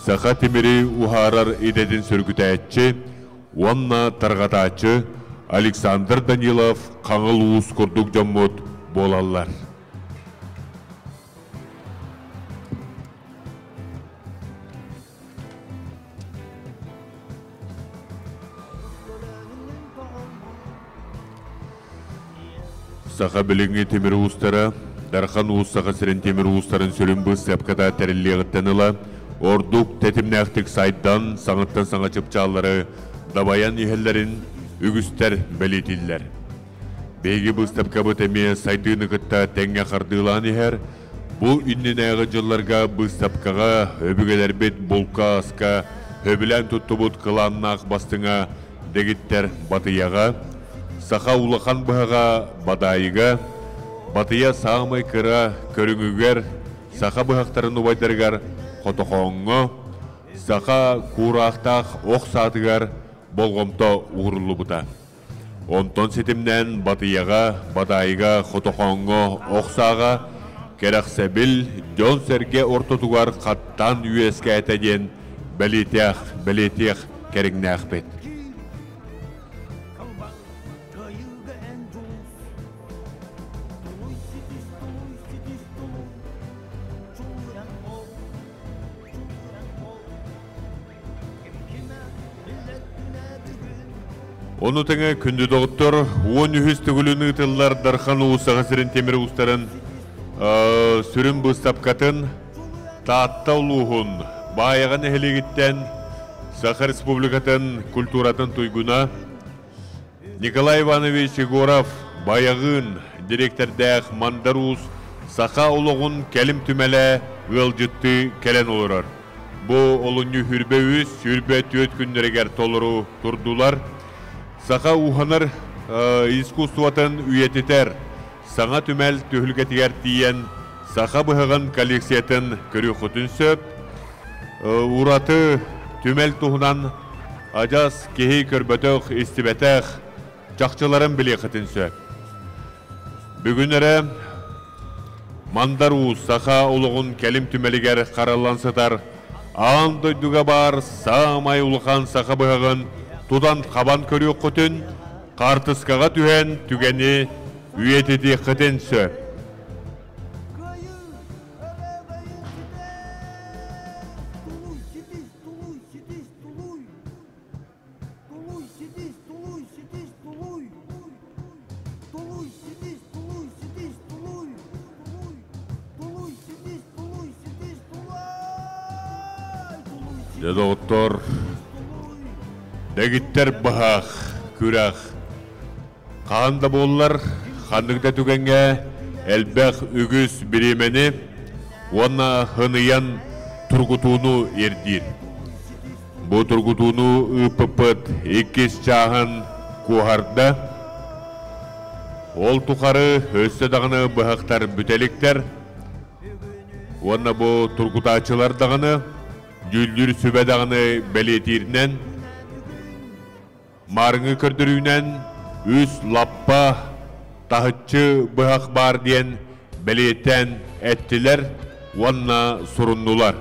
Speaker 1: Саха тимири уһаарар идэтин сөргүтээччи уонна тарҕатааччы Александр Данилов Хаҥыл Уус курдук дьоммут буолаллар. Саха билиҥҥи тимир уустара Дархан Уус Саха сирин тимир уустарын сүрүн быыстапката тэриллиэҕиттэн ыла ордук тэтимнээхтик сайдан, саҥаттан саҥа чыпчааллары дабайан иһэллэрин үгүстэр бэлиэтииллэр. Биһиги быыстапкабыт эмиэ сайдыыны кытта тэҥҥэ хардыылаан иһэр. Бу иннинээҕи дьылларга быыстапкаҕа өбүгэлэрбит булка-аска сөбүлээн туттубут кылааннаах бастыҥа дэгиттэр Батыйаҕа, саха улахан быһаҕа Бадаайыга, Батыйа саамай кыра көрүҥүгэр саха быһахтарын убайдарыгар Хотохооҥҥо, саха куураахтаах ох саатыгар болҕомто ууруллубута. Онтон ситимнээн Батыйаҕа, Бадаайыга, Хотохооҥҥо ох сааҕа кэрэхсэбил дьон-сэргэ ортотугар хаттаан үөскээтэ диэн бэлиэтиэх, бэлиэтиэх кэриҥнээхпит. Ону тэҥэ күндү доҕоттор, 13 төгүлүн ыытыллар Дархан Уус Саха сирин тимир уустарын сүрүн быыстапкатын Таатта улууһун Баайаҕа нэһилиэгиттэн Саха Республикатын культуратын туйгуна Николай Иванович Егоров Байаҕыын дириэктэрдээх Мандар Уус саха олоҕун кэлим түмэлэ ыалдьыттыы кэлэн олорор. Бу олунньу 23, 24 күннэригэр толору турдулар. Саха ууһанар искусствотын үйэтитэр саҥа түмэл түһүлгэтигэр тиийэн саха быһаҕын коллекциятын көрүөххүтүн сөп. Ураты түмэл туһунан адьас киһи көрбөтөх, истибэтэх чахчыларын билиэххитин сөп. Бүгүн эрэ Мандар Уус саха олоҕун кэлим түмэлигэр хараллан сытар аан дойдуга баар саамай улахан саха быһаҕын тутан-хабан көрүөххүтүн, хаартыскаҕа түһэн түгэни үйэтитиэххитин сөп. Дьэ, доҕоттор, дэгиттэр быһах, күрэх Хаһан да буоллар, ханнык да түгэҥҥэ элбэх үгүс бириэмэни уонна хыныйан тургутууну ирдиир. Бу тургутууну ыыппыппыт иккис чааһын куоһарда. Ол тухары өссө даҕаны быһахтар бүтэликтэр уонна бу тургутааччылар даҕаны дьүүллүүр сүбэ даҕаны бэлиэтииринэн Маарыҥҥы көрдөрүүнэн үс лаппа таһыччы быһах баар диэн бэлиэтээн эттилэр уонна суруннулар.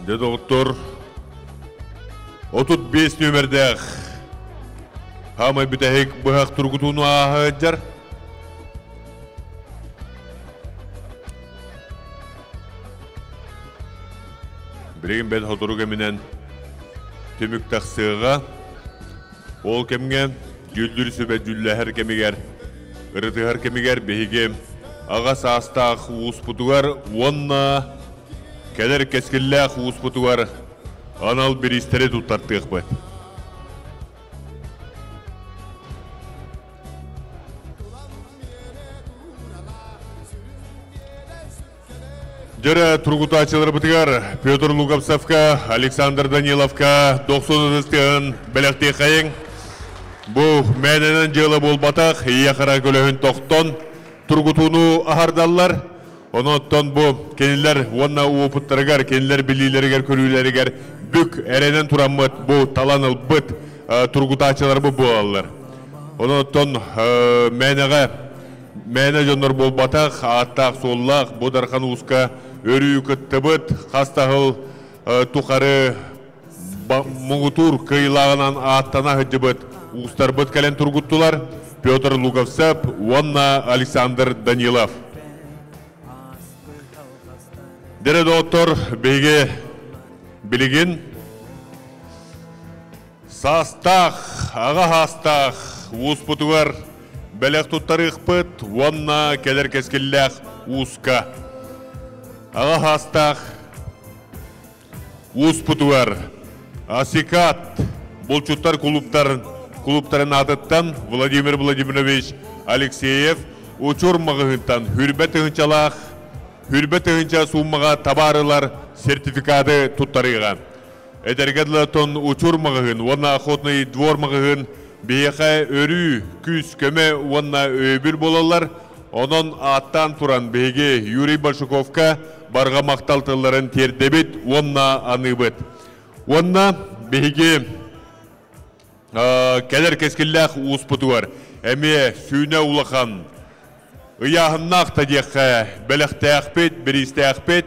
Speaker 9: Дьэ доҕоттор, 35 нүөмэрдээх хаамай бүтэһик быһах тургутууну ааһа сылдьар. Билигин бэл сотору кэминэн түмүк тахсыаҕа. Ол кэмҥэ дьүүллүүр сүбэ дьүүллэһэр кэмигэр, ырытыһар кэмигэр биһиги аҕа саастаах ууспутугар уонна кэлэр кэскиллээх ууспутугар анал бириистэри туттартыахпыт. Дьөрө тургутааччыларбытыгар Петр Луговцевка, Александр Даниловка дохсун ытыстыһын бэлэхтиэхэйиҥ. Бу мээнэнэн дьыала буолбатах, ийэ хара көлөһүн тохтон тургутууну аһардаллар. Онон бу кинилэр уонна уопуттарыгар, кинилэр билиилэригэр-көрүүлэригэр бүк эрэнэн тураммыт бу талан ылбыт тургутааччыларбыт буолаллар. Онон мээнэҕэ Мээнэ дьоннор буолбатах, ааттаах-суоллаах бу Дархан Ууска өрүү кыттыбыт, хас да сыл тухары муҥутуур кыайыылааҕынан ааттана сылдьыбыт уустарбыт кэлэн тургуттулар Петр Луговцев уонна Александр Данилов. Дэрэ доҕоттор, биһиги билигин Саастаах, аҕа саастаах ууспутугар бэлэх туттарыахпыт уонна кэлэр кэскиллээх ууска. Аҕа саастаах ууспутугар Асикат булчуттар клубтарын, клубтарын аатыттан Владимир Владимирович Алексеев Учур маҕаһыынтан хүрбэ тыһыынчалаах хүрбэ тыһыынча сууммаҕа табаарылар сертификаты туттарыаҕа. Эдэргэ дылы тон Учур маҕаһыын уонна Охотный двор маҕаһыын биһиэхэ өрүү күүс-көмө уонна өйөбүл буолаллар. Онон ааттаан туран биһиги Юрий Большаковка барҕа махтал тылларын тиэрдэбит уонна аныыбыт. Уонна биһиги кэлэр кэскиллээх ууспутугар эмиэ сүүнэ улахан ыйааһыннаах да диэххэ бэлэхтээхпит, бириистээхпит.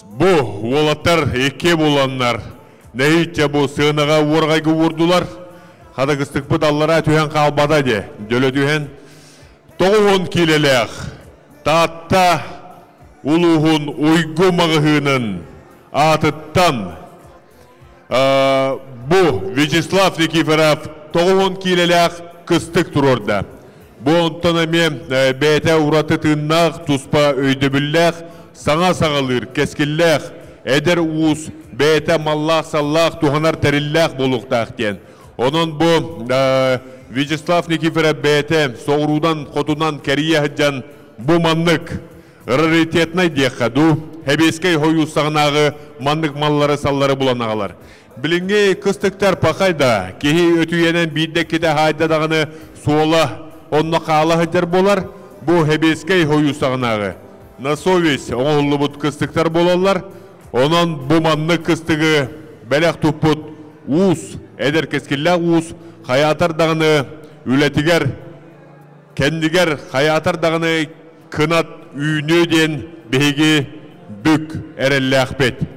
Speaker 9: Бу уолаттар икки буланнар, нэһииччэ бу сыанаҕа уорҕайга уурдулар. Хата кыстыкпыт аллараа түһэн хаалбата дии, дьөлө түһэн. 90 киилэлээх Таатта улууһун Уйгу маҕаһыынын аатыттан Бу Вячеслав Никифоров 90 киилэлээх кыстык туруорда. Бу онтон эмиэ бэйэтэ ураты тыыннаах, туспа өйдөбүллээх, саҥа саҕалыыр, кэскиллээх, эдэр уус бэйэтэ маллаах-саллаах, туһанар тэриллээх буолуохтаах диэн. Онон бу Вячеслав Никифоров бэйэтэ соҕуруунан, хотунан кэрийэ сылдьан бу маннык Раритетнай диэххэ дуу, Сэбиэскэй Сойуус саҕанааҕы маннык маллары-саллары булан аҕалар. Билиҥҥи кыстыктар пахай да, киһи өтүйэнэн биирдэ-иккитэ хаайда даҕаны суола онно хаала сылдьар буолар. Бу Сэбиэскэй Сойуус саҕанааҕы на совесть оҥоһуллубут кыстыктар буолаллар. Онон бу маннык кыстыгы бэлэх туппут уус, эдэр кэскиллээх уус хайаатар даҕаны үлэтигэр кэннигэр хайаатар даҕаны кынат үүнүө диэн биһиги бүк эрэллээхпит.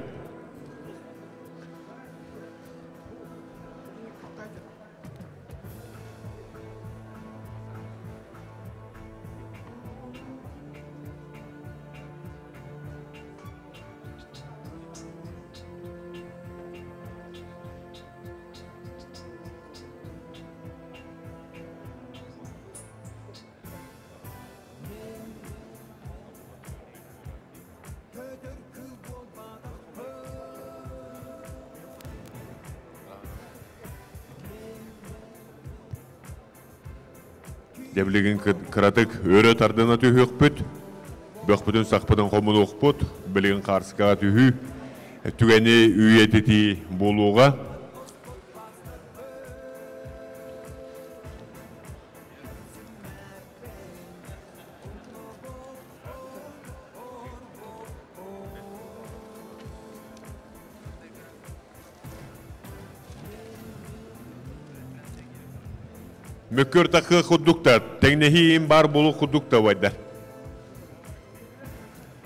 Speaker 9: Дьэ билигин кыратык өрө тардына түһүөхпүт, бөхпүтүн-сахпытын хомунуохпут, билигин хаарскаҕа түһүү түгэни үйэтитии буолуоҕа. Мөккөр такыа курдук да, тэҥнэһии баар буолуох курдук да убайдар.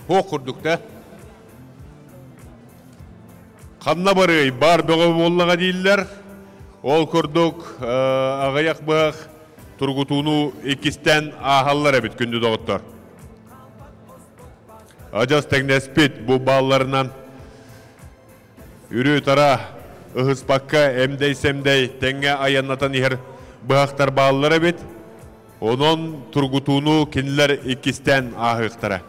Speaker 9: Хуох курдук да. Ханна барыай, бар бөҕө буоллаҕа дииллэр. Ол курдук аҕыйах быһах тургутууну иккистээн ааһаллар эбит күндү доҕоттор. Адьас тэҥнэспит бу баалларынан үрү-тара ыһыспакка эмдэй-сэмдэй тэҥҥэ айаннатан иһэр быһахтар бааллар эбит. Онон тургутууну кинилэр иккистээн ааһыахтара.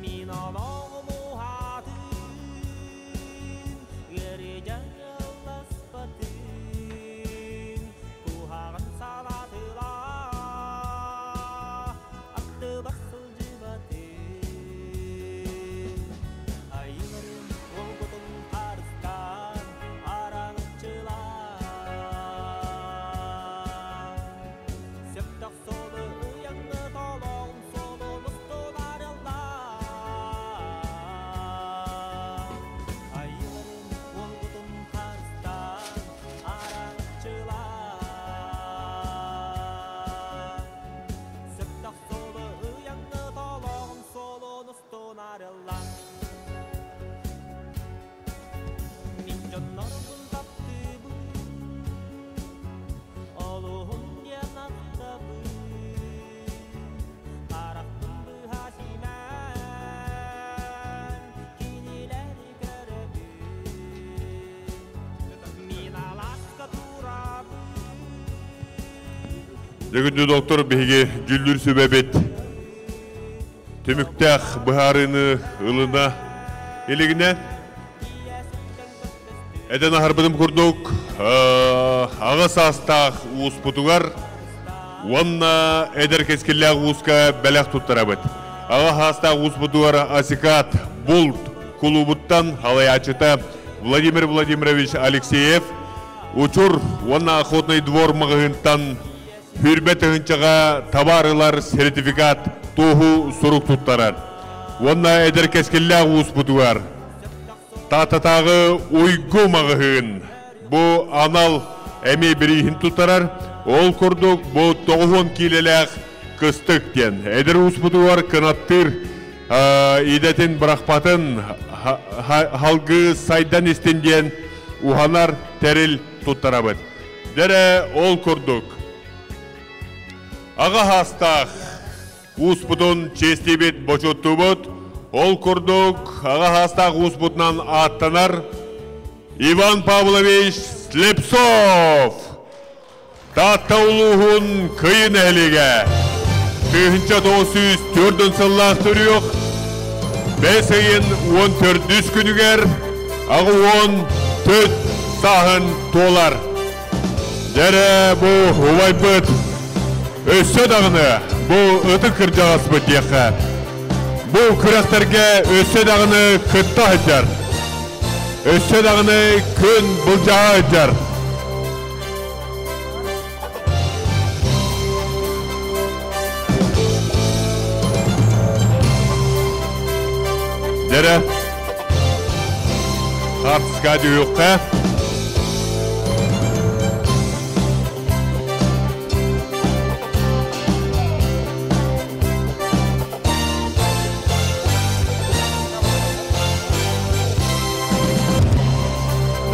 Speaker 3: Мин олоҕум уһаатын, ыарыы дьайылласпатын, куһаҕан салаатыла аттыбар сылдьыбатын. Айыларым уолгутун харыстаан, араҥаччылаан. Сөптөх суолу ыйаҥныт олоҕум суолун устун арыллаан. Айыларым уолгутун харыстаан, араҥаччылаан. Сөптөх суолу ыйаҥныт олоҕум суолун устун арыллаан. Мин дьоннорбун таптыыбын, олуһун диэн ахтабын. Харахпын быһа симэн, кинилэри көрөбүн. Мин алааска турабын.
Speaker 9: Дьэ, күндү доктор, биһиги дьүүллүүр сүбэбит түмүктээх быһаарыыны ылына илигинэ этэн аһарбытым курдук аҕа саастаах ууспутугар уонна эдэр кэскиллээх ууска бэлэх туттарабыт. Аҕа саастаах ууспутугар Асикат булт кулуубуттан халайааччыта Владимир Владимирович Алексеев Учур уонна Охотный двор маҕаһыынтан Хүрбэ тыһыынчаҕа табаар ылар сертификат туоһу сурук туттарар. Уонна эдэр кэскиллээх ууспутугар Таататааҕы Уйгу маҕаһыын бу анал эмиэ бирииһин туттарар. Ол курдук бу 90 киилэлээх кыстык диэн эдэр ууспутугар кынаттыыр идэтин бырахпатын халгыы сайдан истин диэн уһанар тэрил туттарабыт. Дэрэ ол курдук аҕа хаастаах ууспутун чиэстиибит, бочуоттуубут. Ол курдук аҕа хаастаах ууспутунан ааттанар Иван Павлович Слепцов. Таатта улууһун Кыйы нэһилиэгэ. 1904 сыллаах төрүөх 5 ыйын 14 күнүгэр 84 сааһын туолар. Дьэрэ бу убайбыт өссө даҕаны бу ытык кырдьаҕаспыт диэххэ. Бу күрэхтэргэ өссө даҕаны кытта сылдьар. Өссө даҕаны күн былдьаһа сылдьар. Дьэрэ хаартыска түһүөххэ.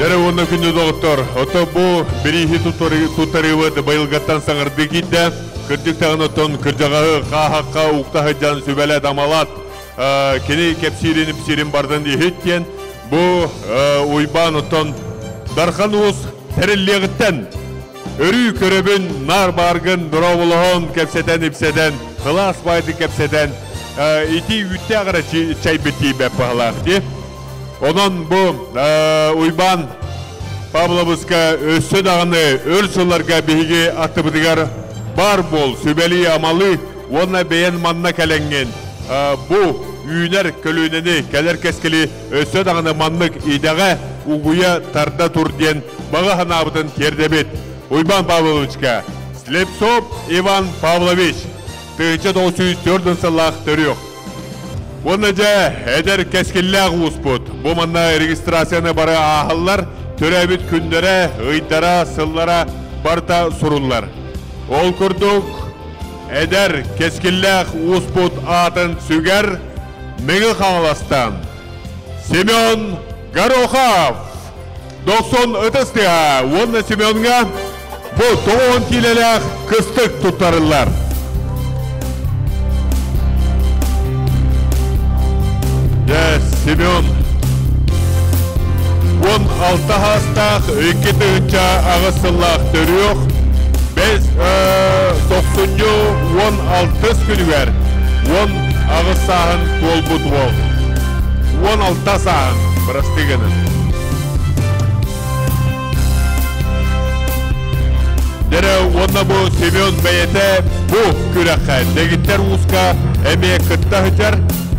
Speaker 9: Дьэрэ уонна күндү доҕоттор, ото бу бирииһи туттарыыбыт быйылгаттан саҥардыы киирдэ. Кырдьык даҕаны оттон кырдьаҕаһы хааһахха укта сылдьан сүбэлэт-амалат, кини кэпсиирин-ипсиирин бардын иһит диэн бу Уйбаан оттон Дархан Уус тэриллиэҕиттэн өрүү көрөбүн, наар бааргын, дорооболоһон, кэпсэтэн-ипсэтэн, кылаас баайдык кэпсэтэн, ити үүттээх эрэ чайбыт тиийбэт баһылаах дии. Онон бу Уйбаан Павловыска өссө даҕаны өр сылларга биһиги аттыбытыгар баар буол, сүбэлии-амалыы уонна бэйэн манна кэлэҥҥин бу үүнэр көлүөнэни, кэлэр кэскили өссө даҕаны маннык идэҕэ угуйа тарда тур диэн баҕа санаабытын тиэрдэбит. Уйбаан Павловичка Слепцов Иван Павлович, 1904 сыллаах төрүөх. Уонна дьэ, эдэр кэскиллээх ууспут. Бу манна регистрацияны бары ааһаллар, төрөөбүт күннэрэ, ыйдара, сыллара барыта суруллар. Ол курдук, эдэр кэскиллээх ууспут аатын сүгэр Мэҥэ Хаҥаластан Семен Горохов! Дохсун ытыс тыаһа уонна Семеҥҥа бу 90 киилэлээх кыстык туттарыллар. Дьэ, Семен 16 саастаах, 2008 сыллаах төрүөх, 5 тохсунньу 16 күнүгэр 18 сааһын туолбут уол. 16 сааһын, бырастыы гынын. Дьэрэ уонна бу Семен бэйэтэ бу күрэххэ дэгиттэр ууска эмиэ кытта сылдьар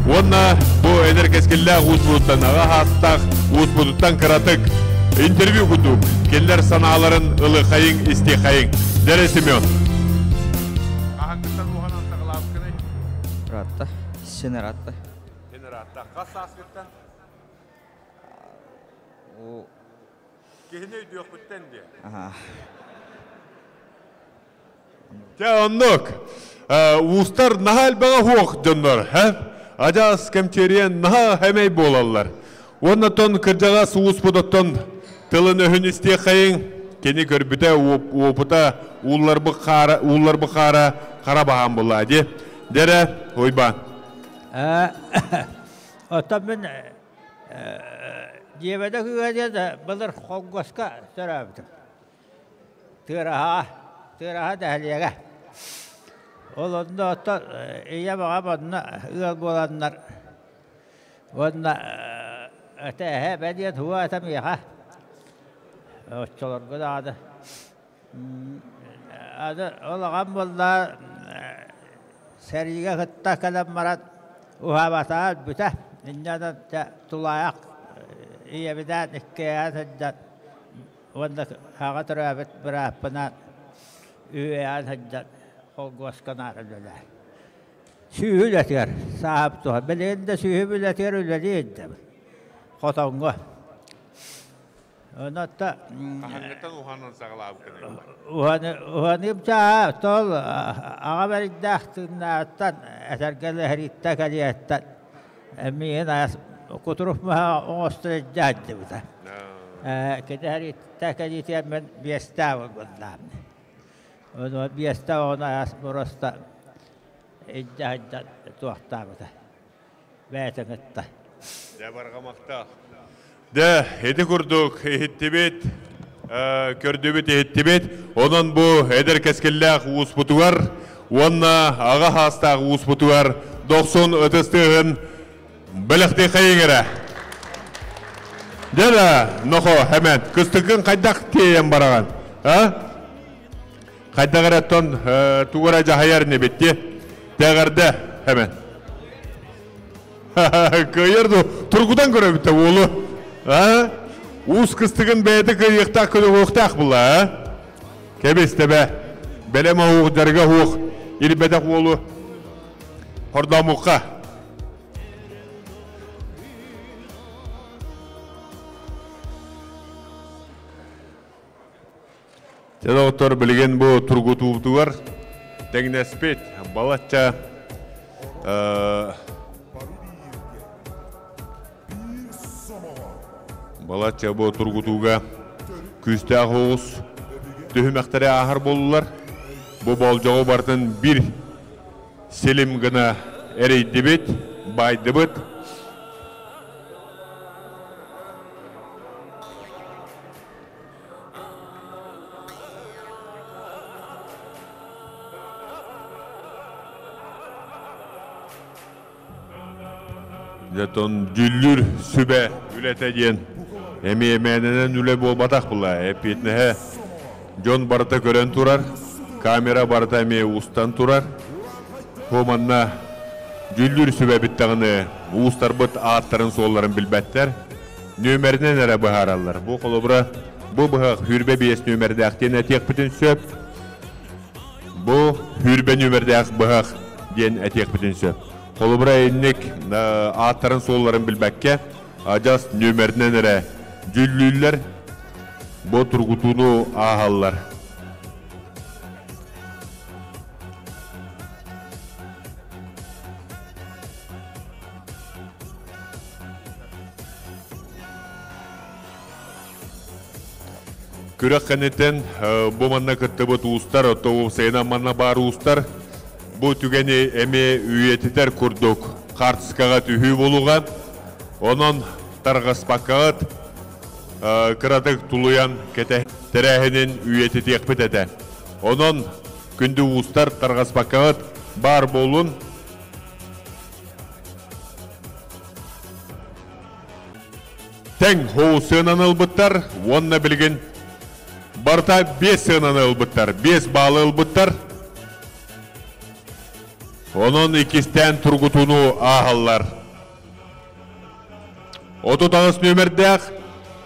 Speaker 9: уонна бу эдэр кэскиллээх уус буруттан аҕа хаастаах уус будуттан кыратык интервью курдук кинилэр санааларын ылыхайыҥ истиэхэйиҥ. Дьэрэ Семен. Хаһаҥҥыттан уһанан саҕалаабыккыный?
Speaker 15: Ыраатта. Син ыраатта.
Speaker 9: Син ыраатта. Хас сааскыттан? Киһини өйдүөхпүттэн диэ. Дьэ оннук. Уустар наһаа элбэҕэ суох дьоннор, һэ? Адьас кэмчиэрийэн наһаа хэмэй буолаллар. Уонна тон кырдьаҕас ууспут оттон тылын өһүн истиэххэйиҥ. Кини көрбүтэ уопута уулларбыт хаара, уулларбыт хаара хара баһаам буоллаа дии. Дьэрэ, Уйбаан.
Speaker 13: Оттон мин Дьиэбэдэ кыыһа диэн былыр холкуоска төрөөбүтүм. Тыараһаҕа, Тыараһа нэһилиэгэ. Ол онно оттон ийэм аҕам онно ыал буоланнар уонна этэ эһэ эбэ диэн тугу этэ миэхэ оччолорго даҕаны аны ол аҕам буолла Сэриигэ кытта кэлэн баран уһаабатаҕа өлбүтэ. Инньэ гынан дьэ тулаайах ийэбинээн иккиэйэҕэ сылдьан уонна аҕа төрөөбүт бырааппынаан үһүөйэҕэ сылдьан холкуоска наар үлэлээн. Сүөһү үлэтигэр сааһым туһа. Билигин да сүөһү үлэтигэр үлэлии сылдьабын. Хотоҥҥо. Онон
Speaker 9: Хаһаҥҥыттан уһанан саҕалаабыккыный?
Speaker 13: Уһаныым чааһа тол аҕа бэрийдээх тыыннааттан этэргэ лэһэрииттэ кэлиэттэн миигин айас кутурук маһа оҥостон илдьэ сылдьыбыта. Кини сэрииттэ кэлиитигэр мин биэстээх буолбутум. Ону биэстээх оҕону айас просто илдьэ сылдьан туохтаабыта. Бэйэтин кытта.
Speaker 9: Дьэ барҕамахтаах. Дьэ, ити курдук иһиттибит, көрдүбүт, иһиттибит. Онон бу эдэр кэскиллээх ууспутугар уонна аҕа хаастаах ууспутугар дохсун ытыс тыаһын бэлэхтиэхэйиҥ эрэ. Дьэ да, нохо, хэмэн, кыстыккын хайдах тиэйэн бараҕын? А? Хайдах эрэ оттон тугу эрэ дьаһайар инибит дии. Тэҕэрдэ, хэмэн. Кыайар ду тургутан көрөбүт да уолу. А? Уус кыстыгын бэйэтэ кыайыахтаах көтөҕүөхтээх була, а? Кэбис тэбэ. Бэлэм оһуох, дьарыга оһуох, ирбэтэх уолу хордоомукка. Дьэ, доҕоттор, билигин бу тургутуубутугар тэҥнэспит балачча Балачча бу тургутууга күүстээх оҕус түһүмэхтэри ааһар буоллулар. Бу болдьоҕу барытын бир силим гына эрийдибит, байдыбыт. Дьэтон дьүллүр сүбэ үлэтэ диэн эмиэ мээнэнэн үлэ буолбатах була эппиэтинэһэ дьон барыта көрөн турар, камера барыта эмиэ устан турар. Бу манна дьүллүр сүбэ бүттэҕинэ уустарбыт ааттарын-суолларын билбэттэр, нүөмэринэн эрэ быһаараллар. Бу холобура бу быһах 25 нүөмэрдээх диэн этиэхпитин сөп. Бу 20 нүөмэрдээх быһах диэн этиэхпитин сөп. Холобура инник ааттарын-суолларын билбэккэ, адьас нүөмэринэн эрэ дьүллүүллэр, бу тургутууну ааһаллар. Күрэх кэнниттэн бу манна кыттыбыт уустар, оттон манна баар уустар бу түгэни эмиэ үйэтитэр курдук хаартыскаҕа түһүү буолуоҕа. Онон тарҕаспаккаҕыт кыратык тулуйан кэтэ тэрээһинин үйэтитиэхпит этэ. Онон күндү уустар тарҕаспаккаҕыт баар буолун. Тэҥ хоу сыананы ылбыттар уонна билигин барыта 5 сыананы ылбыттар, 5 баалы ылбыттар. Онон иккистээн тургутууну ааһаллар. 38 нүөмэрдээх,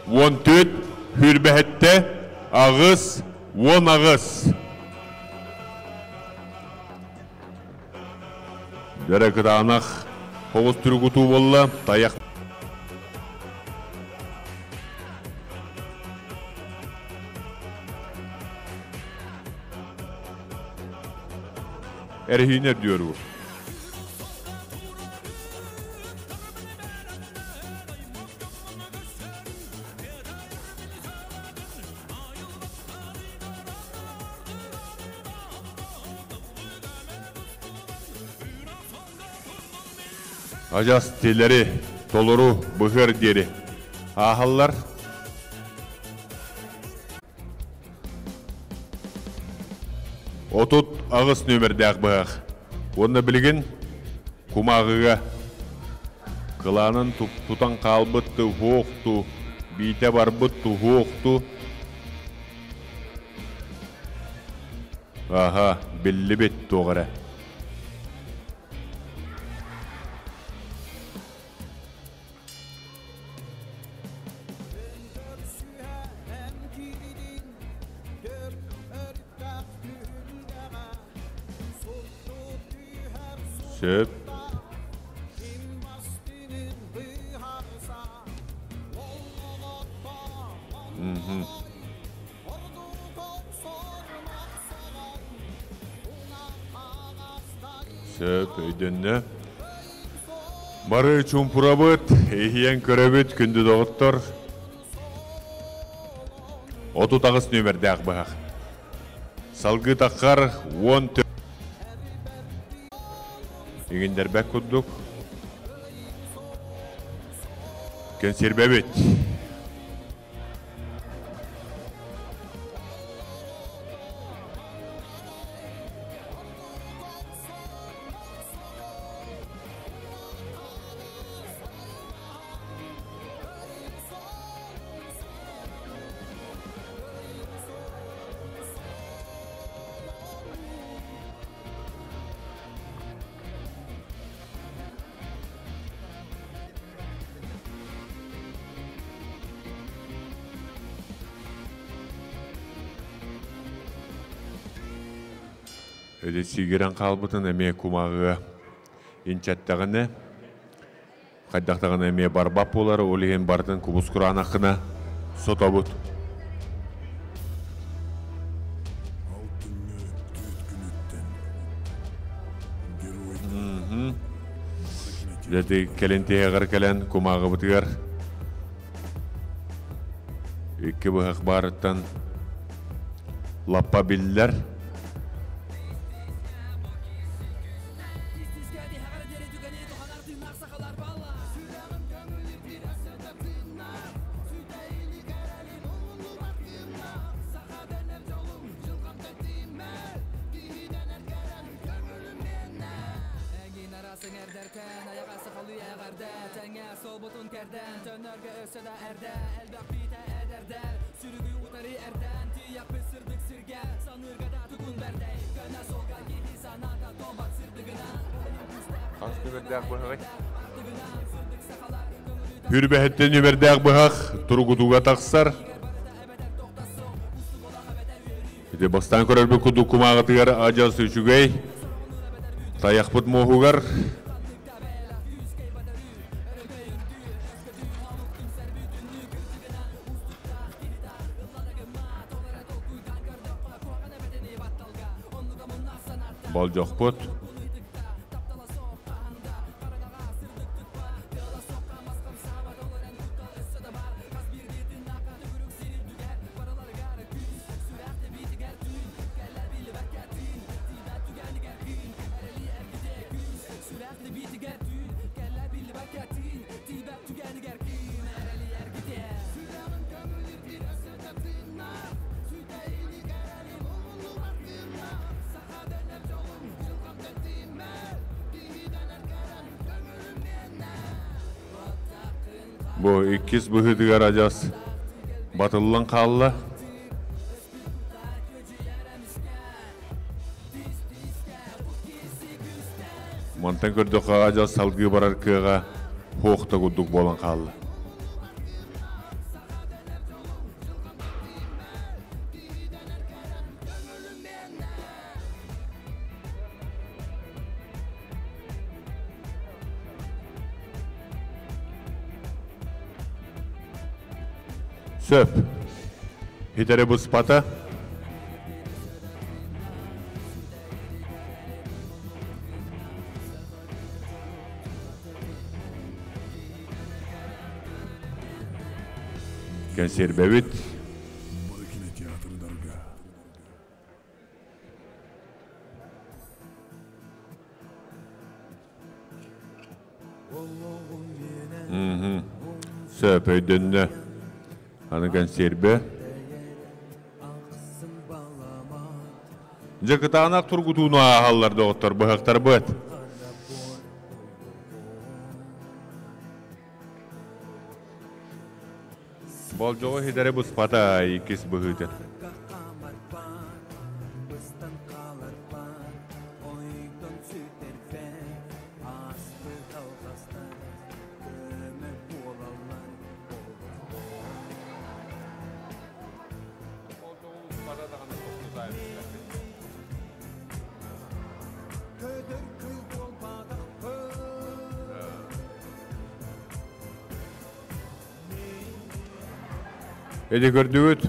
Speaker 9: 14, хүрбэһэттэ, аҕыс, 18. Дөрө кытаанах хоҕус тургутуу буолла, тайах Эрэһиинэ үрдүөр Адьас тилэри толору быһыар диэри ааһаллар. 38 нүөмэрдээх быһах. Уонна билигин кумааҕыга кылаанын тутан хаалбыт туһуохту, биитэ барбыт туһуохту. Аха, биллибит туох эрэ. Сөп. Сөп, өйдөннө. Бары чумпурабыт, иһийэн көрөбүт, күндү доҕоттор. 38 нүөмэрдээх быһах. Салгыы таххар 10 Иҥиннэрбэт курдук. Кэнсиэрбэбит. Өдө сиигирэн хаалбытын эмиэ кумааҕыга инчэттэҕинэ, хайдахтаҕына эмиэ барбат буолар, ол иһин барытын кубус кураанаххына сотобут. Дьэ, кэлин тиһэҕэр кэлэн кумааҕыбытыгар. Икки быһах баарыттан лаппа биллэр.
Speaker 1: Хас нүмердээх быһаҕый?
Speaker 9: Хүрбэһиттэн нүмердээх быһах туругутуга тахсар. Ити бастаан көрөрбүт курдук кумааҕытыгар адьас үчүгэй. Тайахпыт муоһугар болдьохпут. Бу иккис быһыытыгар адьас батыллан хаалла. Мантан көрдөххө адьас салгыы барар кыаҕа суох да курдук буолан хаалла. Сөп. Хитэри быспата. Кэнсиэрбэбит. Сөп өйдөннө. Аны кэнсиэрбэ. Дьэ кытаанах тургутууну ааһаллар доҕоттор быһахтарбыт. Болдьоҕу ситэри буспата иккис быһыытын. Эди көрдүгүт.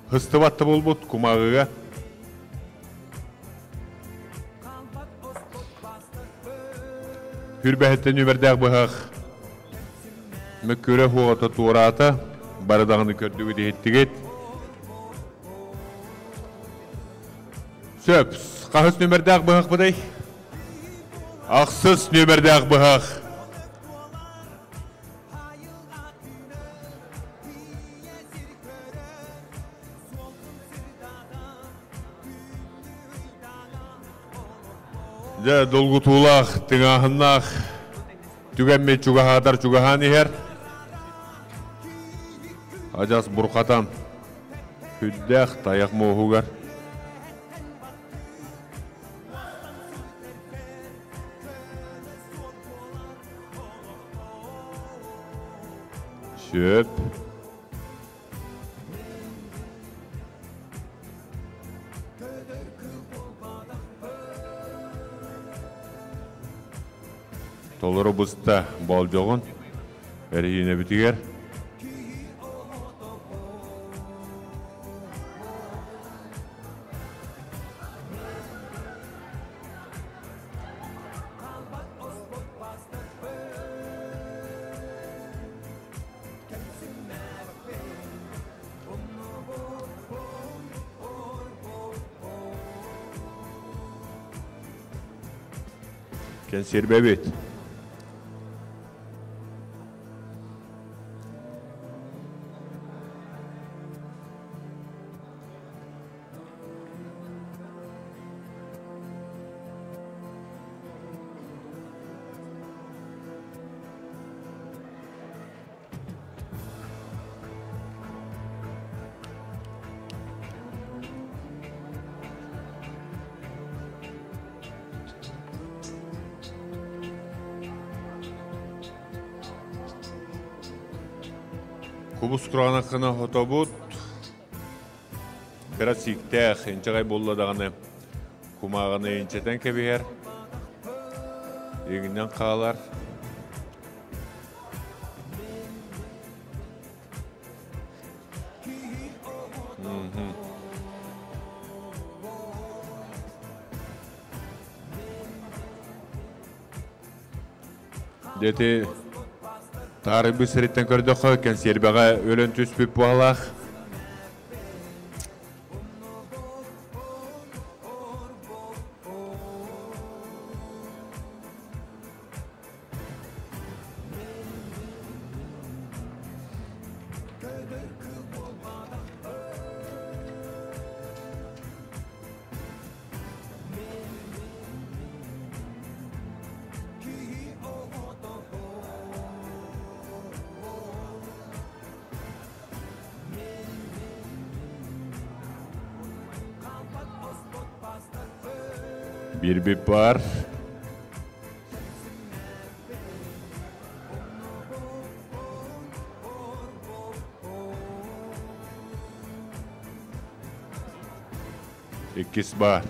Speaker 9: Хыстыбатта булбут кумаҕыга. Хүрбэһиттэн үбэрдээх быһах мөккүрэ хуоҕата туораата. Бары даҕаны көрдүгүт иһиттигит. Сөп. Хаһыс нүмердээх быһахпытай? Ахсыс нүмердээх быһах. Дьэ, долгутуулаах, тыҥааһыннаах түгэммит чугаһаатар чугаһаан иһэр. Адьас бурхатан Сүрдээх тайах муоһугар. Сөп. Толору буста болдьоҕун эрэһиинэбитигэр. Кэнсиэрбэбит. Кубус кураанаххына хотобут. Кыра сииктээх, инчэҕэй буолла даҕаны кумааҕыны инчэтэн кэбиһэр, иҥинэн хаалар. Дети таарыйбыт сириттэн көрдөххө, кэнсиэрбэҕэ өлөн түспүт буолаах. Биир бар. Иккис бар.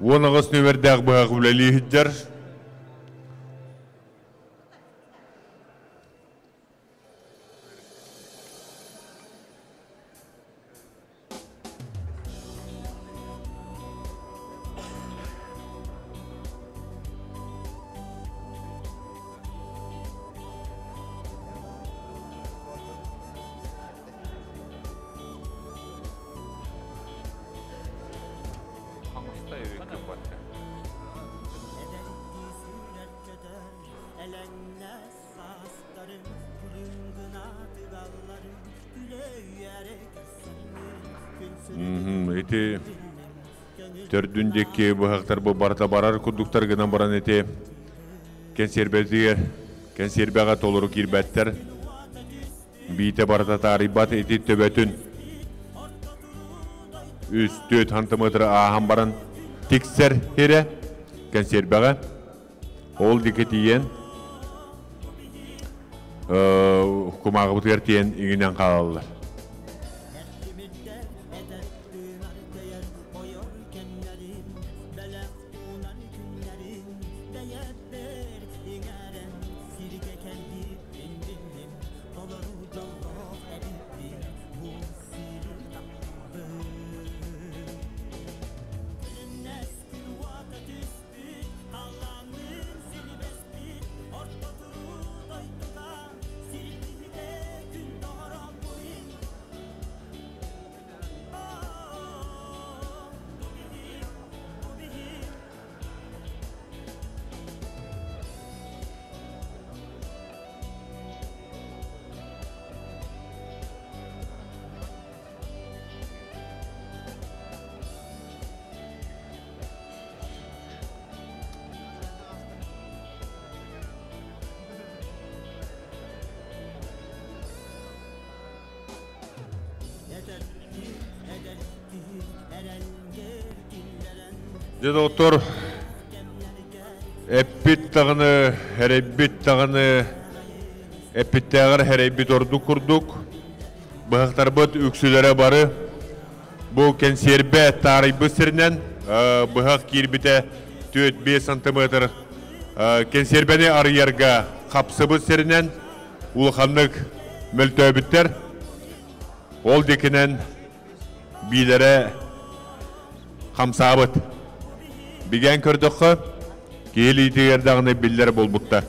Speaker 9: 18 нүөмэрдээх быһах үлэлии сылдьар. Ити төрдүн диэки быһахтар бу барыта барар курдуктар гынан баран ити кэнсиэрбэтигэр кэнсиэрбэҕэ толору киирбэттэр. Биитэ барыта таарыйбат ити төбөтүн үс түөрт сантиметр ааһан баран тиксэр сирэ кэнсиэрбэҕэ. Ол диэки тиийэн кумааҕыбытыгар тиийэн иҥинэн хаалаллар. Дьэ, доҕоттор, эппит даҕаны, эрэйбит даҕаны, эппиттээҕэр эрэйбит ордук курдук. Быһахтарбыт үксүлэрэ бары. Бу кэнсиэрбэ таарыйбыт сиринэн быһах киирбитэ 4-5 сантиметр кэнсиэрбэни арыйарга хапсыбыт сиринэн улаханнык мөлтөөбүттэр. Ол диэкинэн биилэрэ хамсаабыт. Бигээн көрдөххө, киһи илиитигэр даҕаны биллэр буолбуттар.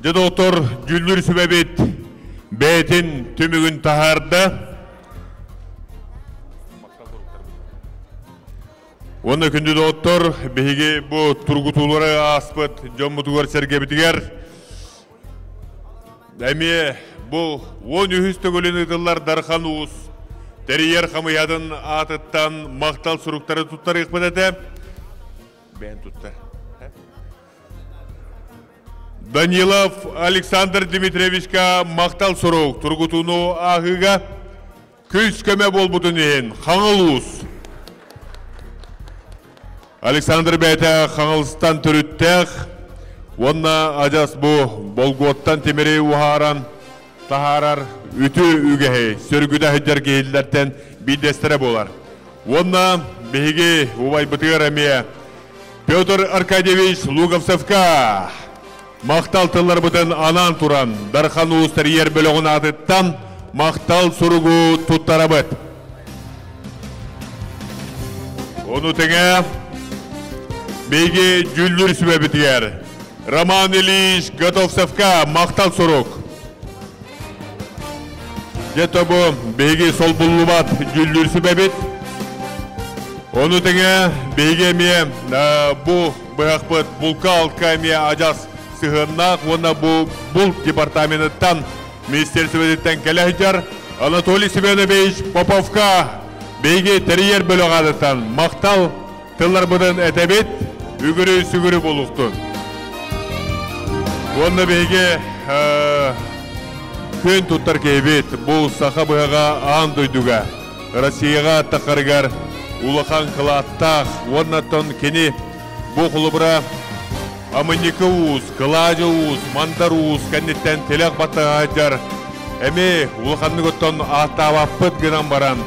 Speaker 9: Дьэ, доктор, дьүүллүүр сүбэбит бэйэтин түмүгүн таһаарда. Уонна күндү доҕоттор, биһиги бу тургутуулары ааспыт дьоммутугар-сэргэбитигэр эмиэ бу 13 төгүлүн ыытыллар Дархан Уус тэрийэр хамыйатын аатыттан махтал суруктары туттарыахпыт этэ. Бэйэн туттар. Данилов Александр Дмитриевичка махтал сурук тургутууну ааһыыга Күүс-көмө буолбутун иһин Хаҥыл Уус. Александр бэйэтэ Хаҥылстан төрүттээх уонна адьас бу болгуоттан тимири уһааран таһаарар үтүө үгэһи сөргүтэ сылдьар киһилэртэн биирдэстэрэ буолар. Уонна биһиги убайбытыгар эмиэ Петр Аркадьевич Луговцевка Махтал тылларбытын анаан туран, Дархан Уус тэрийэр бөлөҕүн аатыттан махтал суругу туттарабыт. Ону тэҥэ биһиги дьүүллүүр сүбэбитигэр Роман Ильич Готовцевка махтал сурук. Дьэ тобу биһиги солбуллубат дьүүллүүр сүбэбит. Ону тэҥэ биһиги эмиэ бу быһахпыт булка-алка эмиэ адьас сыһыаннаах уонна бу булт департаменыттан министерствотыттан кэлэ сылдьар Анатолий Семенович Поповка биһиги тэрийэр бөлөх аатыттан махтал тылларбытын этэбит, үгүрү-сүгүрү буолуохтун. Уонна биһиги күн туттар киһибит бу саха быһаҕа аан дойдуга Россияҕа тахарыгар улахан кылааттаах уонна кини бу холобура Амынньыкы уус, Кылаадьы уус, Мандар уус кэнниттэн тилэх баттаһаадьар эми улаханнык оттон ааттаабаппыт гынан баран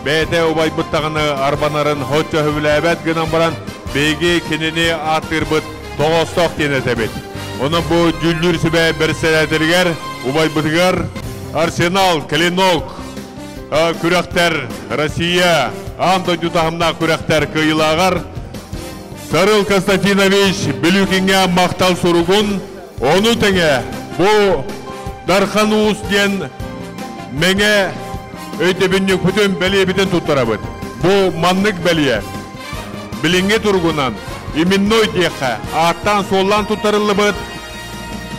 Speaker 9: бэйэтэ убайбыт даҕаны арбанарын хоччо сөбүлээбэт гынан баран биһиги кинини ааттыырбыт тоҕоостоох диэн этэбит. Онон бу дьүүллүүр сүбэ бэрэссэдээтэлигэр убайбытыгар Арсенал, Клинок күрэхтэр Россия аан дойду таһымнаах күрэхтэр кыайыылааҕар Сарыл Константинович Билюкиҥҥа махтал суругун, ону тэҥэ бу Дархан Уус диэн мэҥэ өйдөбүнньүкпүтүн бэлиэбитин туттарабыт. Бу маннык бэлиэ. Билиҥҥи туругунан именной диэххэ ааттаан-суоллаан туттарыллыбыт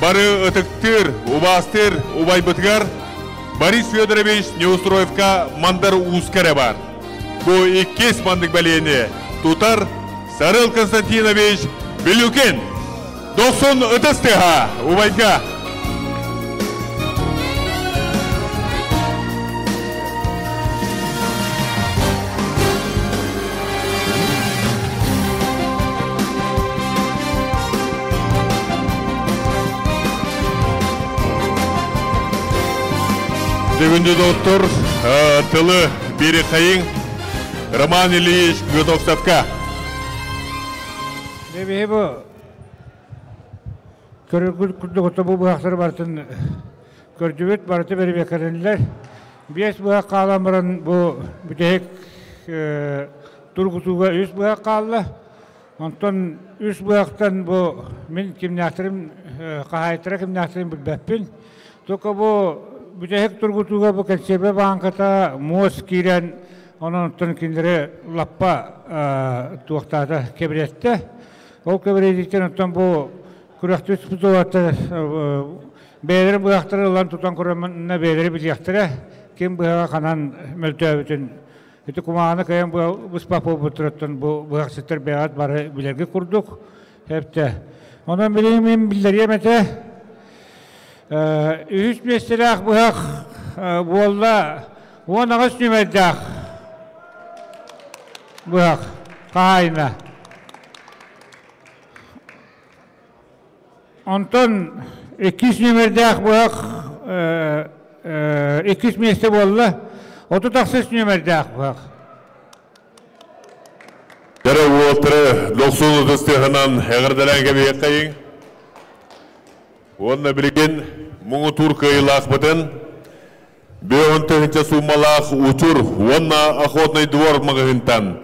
Speaker 9: бары ытыктыыр, убаастыыр убайбытыгар Борис Федорович Неустроевка Мандар Ууска эрэ баар. Бу иккис маннык бэлиэни тутар Сарыл Константинович Билюкин. Дохсун ытыс тыаһа убайга. Бүгүнкү доктор тылы бири хайың Роман Ильич Готовцевка.
Speaker 16: Дебиһи бу көрүргүт курдук бу быһахтары барытын көрдүбүт, барыты бэрибиэкэринилэр. Биэс быһах хаалан баран бу бүтэһик тургутууга үс быһах хаалла. Онтон үс быһахтан бу мин кимнээхтэрим хаһаайыттара кимнээхтэрин билбэппин. Только бу бүтэһик тургутууга бу кэнсиэрбэ бааҥката муос киирэн, онон оттон кинилэри лаппа туохтаата кэбирэттэ. Ол кэбирэдииттэн оттон бу күрэхтүү спутуолаттар бэйэлэрин быһахтары ылан тутан көрөн бэйэлэри билиэхтэрэ ким быһаҕа ханан мөлтөөбүтүн. Ити кумааны кыайан быспах буолбуттарыттан бу быһахсыттар бэйэҕит бары билэргэ курдук эптэ. Онон билигин мин биллэриэм этэ. Үһүс миэстэлээх быһах буолла 18 нүмердээх быһах хаһаайына. Онтон иккис нүмердээх быһах иккис миэстэ буолла. 36 нүмердээх быһах.
Speaker 1: Дөрө уолтары дохсун ытыстыһынан эҕэрдэлээн кэбиһиэххэйиҥ. Уонна билигин муҥутуур кыайыылаахпытын Бөҕөн тыһыынча сууммалаах Учур уонна Охотный двор маҕаһыынтан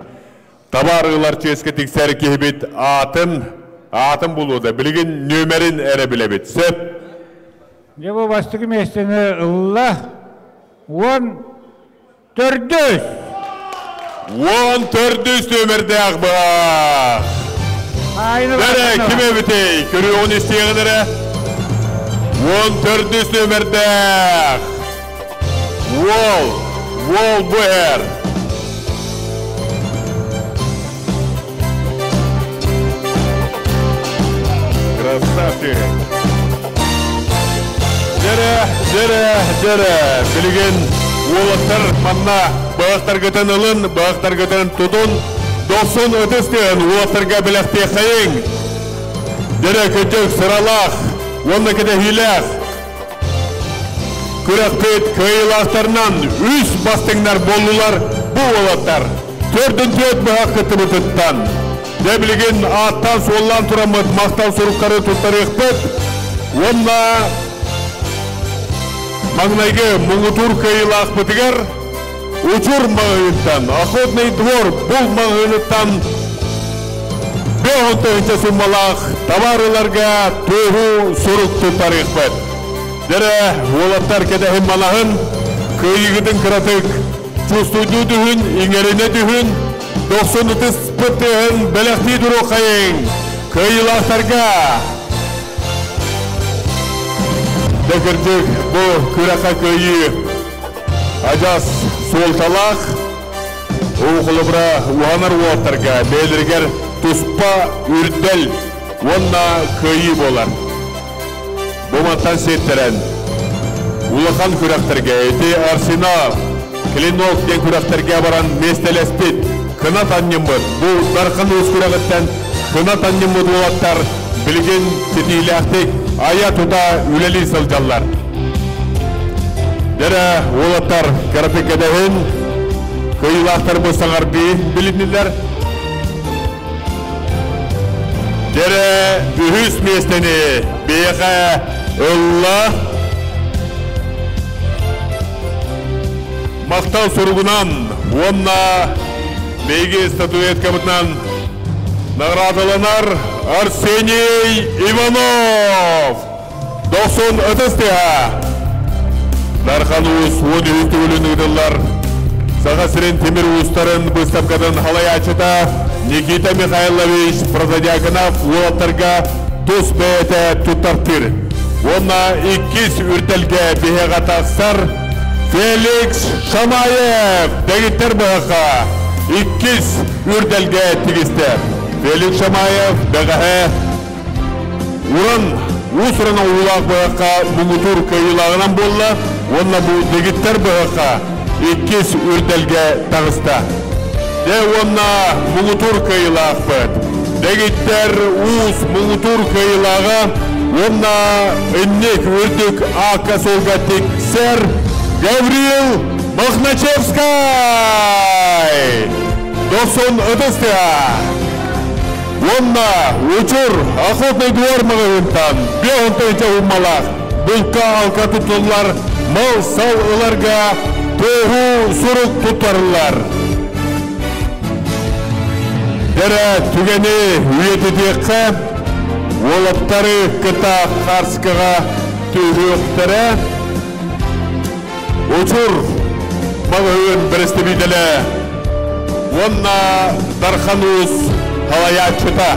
Speaker 1: табаар ылар чиэскэ тиксэр киһибит аатын аатын булуода. Билигин нүөмэрин эрэ билэбит. Сөп.
Speaker 16: Дьэ бу бастакы миэстэни ылла 14.
Speaker 1: 14 нүөмэрдээх быһах. Бэрэ ким эбитий? Көрүөҕүн истиэҕин эрэ. 14 нүөмэрдээх. Уол, уол бу эр. Красавчик. Дьэрэ, дьэрэ, дьэрэ. Билигин уолаттар манна баахтаргытын ылын, баахтаргытын тутун, дохсун ытыс тыаһын уолаттарга бэлэхтиэххэйиҥ. Дьэрэ кырдьык сыралаах уонна кэтэһиилээх күрэхпит кыайыылаахтарынан үс бастыҥнар буоллулар бу уолаттар. Төрдүн түөрт быһах кыттыбытыттан. Дьэ билигин ааттаан-суоллаан тураммыт махтал суруктары туттарыахпыт уонна маҥнайгы муҥутуур кыайыылаахпытыгар Учур маҕаһыынтан, Охотный двор бул маҕаһыыныттан 50 тыһыынча суммалаах табаар ыларга туоһу сурук туттарыахпыт. Дэрэ, уолаттар кэтэһин манаһын, кыайыыгытын кыратык чувствуйдуу түһүн, иҥэринэ түһүн, дохсун ытыспыт тыаһын бэлэхтии туруоххайыҥ! Кыайыылаахтарга! Дэ кырдьык, бу күрэххэ кыайыы адьас суолталаах. Уу холобура уһанар уолаттарга бэйэлэригэр туспа үрдэл уонна кыайыы буолар. Бу мантан сиэттэрэн улахан күрэхтэргэ ити Арсенал, Клинок диэн күрэхтэргэ баран миэстэлэспит кынат анньыммыт бу Дархан Уус күрэҕиттэн кынат анньыммыт уолаттар билигин ситиилээхтик айа-тута үлэлии сылдьаллар. Дьэрэ уолаттар кыратык кэтэһин, кыайыылаахтарбыт саҥардыы билиннилэр. Дьэрэ үһүс миэстэни биһиэхэ ылла. Махтал суругунан уонна биһиги статуэткабытынан наҕараадаланар Арсений Иванов! Дохсун ытыс тыаһа! Дархан Уус 13 төгүлүн ыытыллар Саха сирин тимир уустарын быыстапкатын халайааччыта Никита Михайлович Протодьяконов уолаттарга тус бэйэтэ туттартыыр. Уонна иккис үрдэлгэ биһиэхэ тахсар Феликс Шамаев дэгиттэр быһахха иккис үрдэлгэ тигистэ. Феликс Шамаев бэҕэһээ Уран уус-уран оҥоһуулаах быһахха муҥутуур кыайыылааҕынан буолла уонна бу дэгиттэр быһахха иккис үрдэлгэ таҕыста. Дьэ уонна муҥутуур кыайыылаахпыт. Дэгиттэр уус муҥутуур кыайыылааҕа уонна инник үрдүк аакка-суолга тиксэр Гаврил Мохначевскай! Дохсун ытыс тыаһа! Онна учур охотный двор мағынтан, беғынтайча уммалақ, бұлқа алқа тұтылар, мал сал ыларға тоғу сұрук тұтарылар. Дәрі түгені үйететеққа, олаптары кыта қарсқыға түйіқтірі. Учур мағын бірісті. Онна Дарханус халаячыта.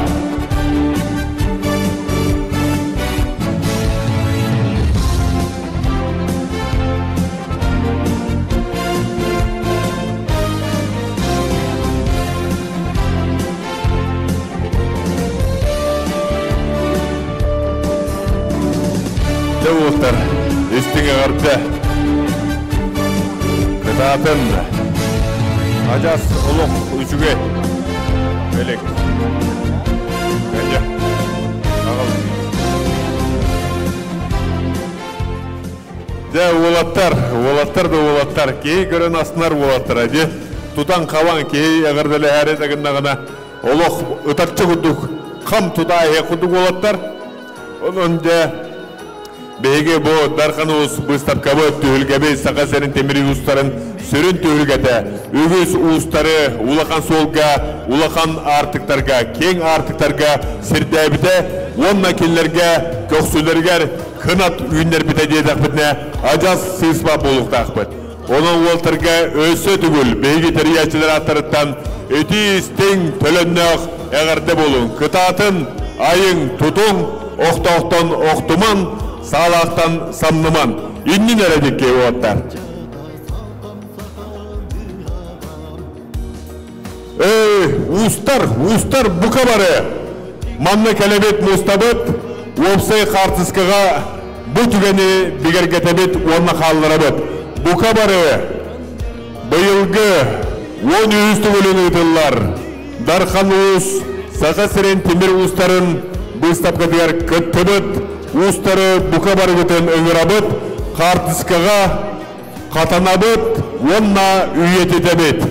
Speaker 1: Жауықтар, істіңе қарды. Кытатын, ажас ұлық үшіге. Белек. Кәне. Ағал. Жа, олаттар, олаттар да олаттар. Кей көрін астынар олаттар. Әде, тутан қаван кей ағырдылы әрі тағыннағына олық ұтарчы күдік, қам тута күдік олаттар. Onun de Беге бу Дархан уус выставкабы түһүлгэби саха сэрин темири уустарын сүрүн түһүлгэтэ үгүс уустары улахан суолга улахан артыктарга кең артыктарга сирдээбите уонна кинилерге көхсүлэригэр кынат үүннэрбитэ диэтэхпитинэ ажас сыыспа буолуктаахпыт. Онон уолтарга өссө түгүл беги тэрийээччилэр аттарыттан ити истиң төлөннөөх эҕэрдэ буолун кытаатын айың тутуң охтоохтон охтуман саалаахтан самныман иннин эредикке уоттар. Эй, устар, устар букабары. Манны келебет мустабыт, опсай қартыскыға бу түгені бигергетебит онна қалдырабыт. Букабары быйылгы 10 түгілін ұтылар. Дархан уус, саха сирен темир уустарын выставка дигер кыттыбыт, уустары букабары көтен өңірабыт, қартыскыға қатанабыт, онна үйететебит.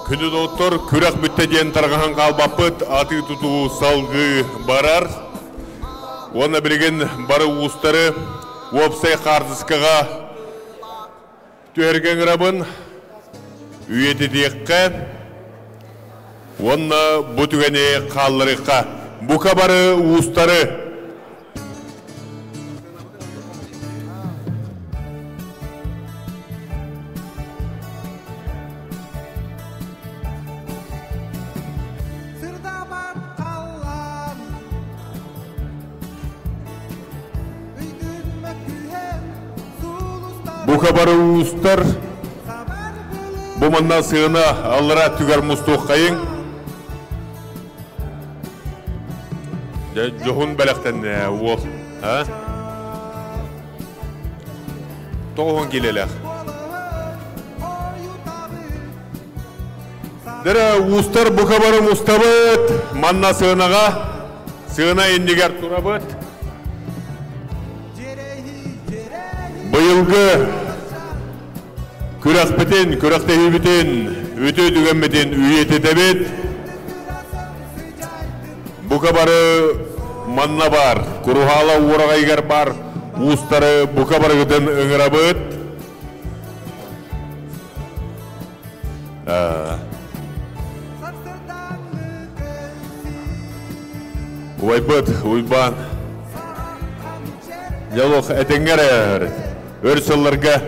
Speaker 1: Күндү доҕоттор, күрэх бүттэ диэн тарҕаһан хаалбаппыт, атыы-тутуу салгыы барар. Уонна билигин бары уустары уопсай хаартыскаҕа түһэргэ ыҥырабын. Үйэтитиэххэ уонна бу түгэни хаалларыахха. Бука бары уустары
Speaker 14: Сырдабат халлаан
Speaker 1: Бука бары уустар бу манна сыана аллара өттүгэр мустуоххайыҥ. Дьэ, дьоһун бэлэхтэннэ уол. А? Тоҕуһун киилэлээх. Дэрэ уустар бука бары мустабыт. Манна сыанаҕа, сыана иннигэр турабыт. Быйылгы күрэхпитин, күрэхтэһиибитин, үтүө түгэммитин үйэтитэбит. Бука бары манна бар, Куруһаала уораҕайыгар бар уустары бука барыгытын ыҥырабыт. Убайбыт Уйбаан Дьолох этэҥҥэ эрэ өр сылларга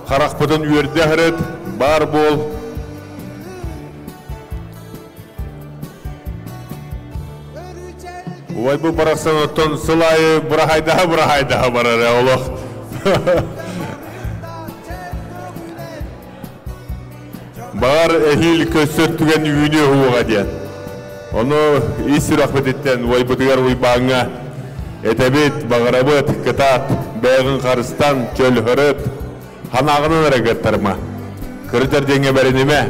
Speaker 1: харахпытын үөрдэ аһарыт, баар буол. Убайбыт барахсан оттон сыл аайы бырахайдаһа бырахайдаһа барар ээ олох. Баҕар эһиил көстөр түгэн үүнүө уоҕа диэн. Ону ис сүрэхпититтэн уойбутугар Уйбааҥҥа этэбит, баҕарабыт, кытаат, бэйэҕин харыстан, чөл һырыт, ханаҕынан эрэ кыаттарыма. Кырдьар диэҥҥэ бэринимэ.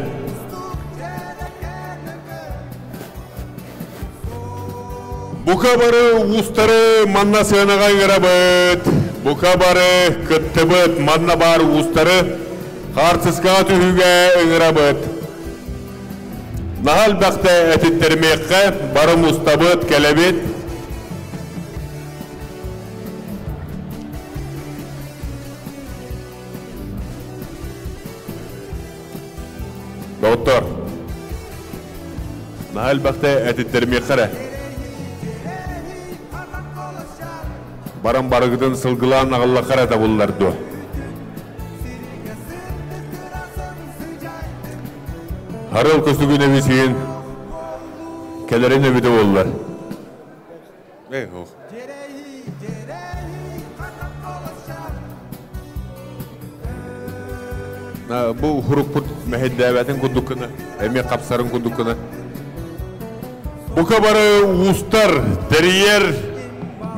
Speaker 1: Бука бары уустары манна сыанаҕа ыҥырабыт. Бука бары кыттыбыт манна баар уустары хаартыскаҕа түһүүгэ ыҥырабыт. Наһаа элбэхтэ этиттэримиэххэ, бары мустабыт, кэлэбит. Доҕоттор, наһаа элбэхтэ этиттэримиэххэ эрэ. Баран барыгытын сылгылаан аҕаллахха эрэ табыллар дуо? Харыл көстүгүн эбисигин кэлэрин эбитэ буоллар. Эй, ох. Бу хурукпут мэһэйдээбэтин курдук гына, эмиэ хапсарын курдук гына. Бука бары уустар, тэрийэр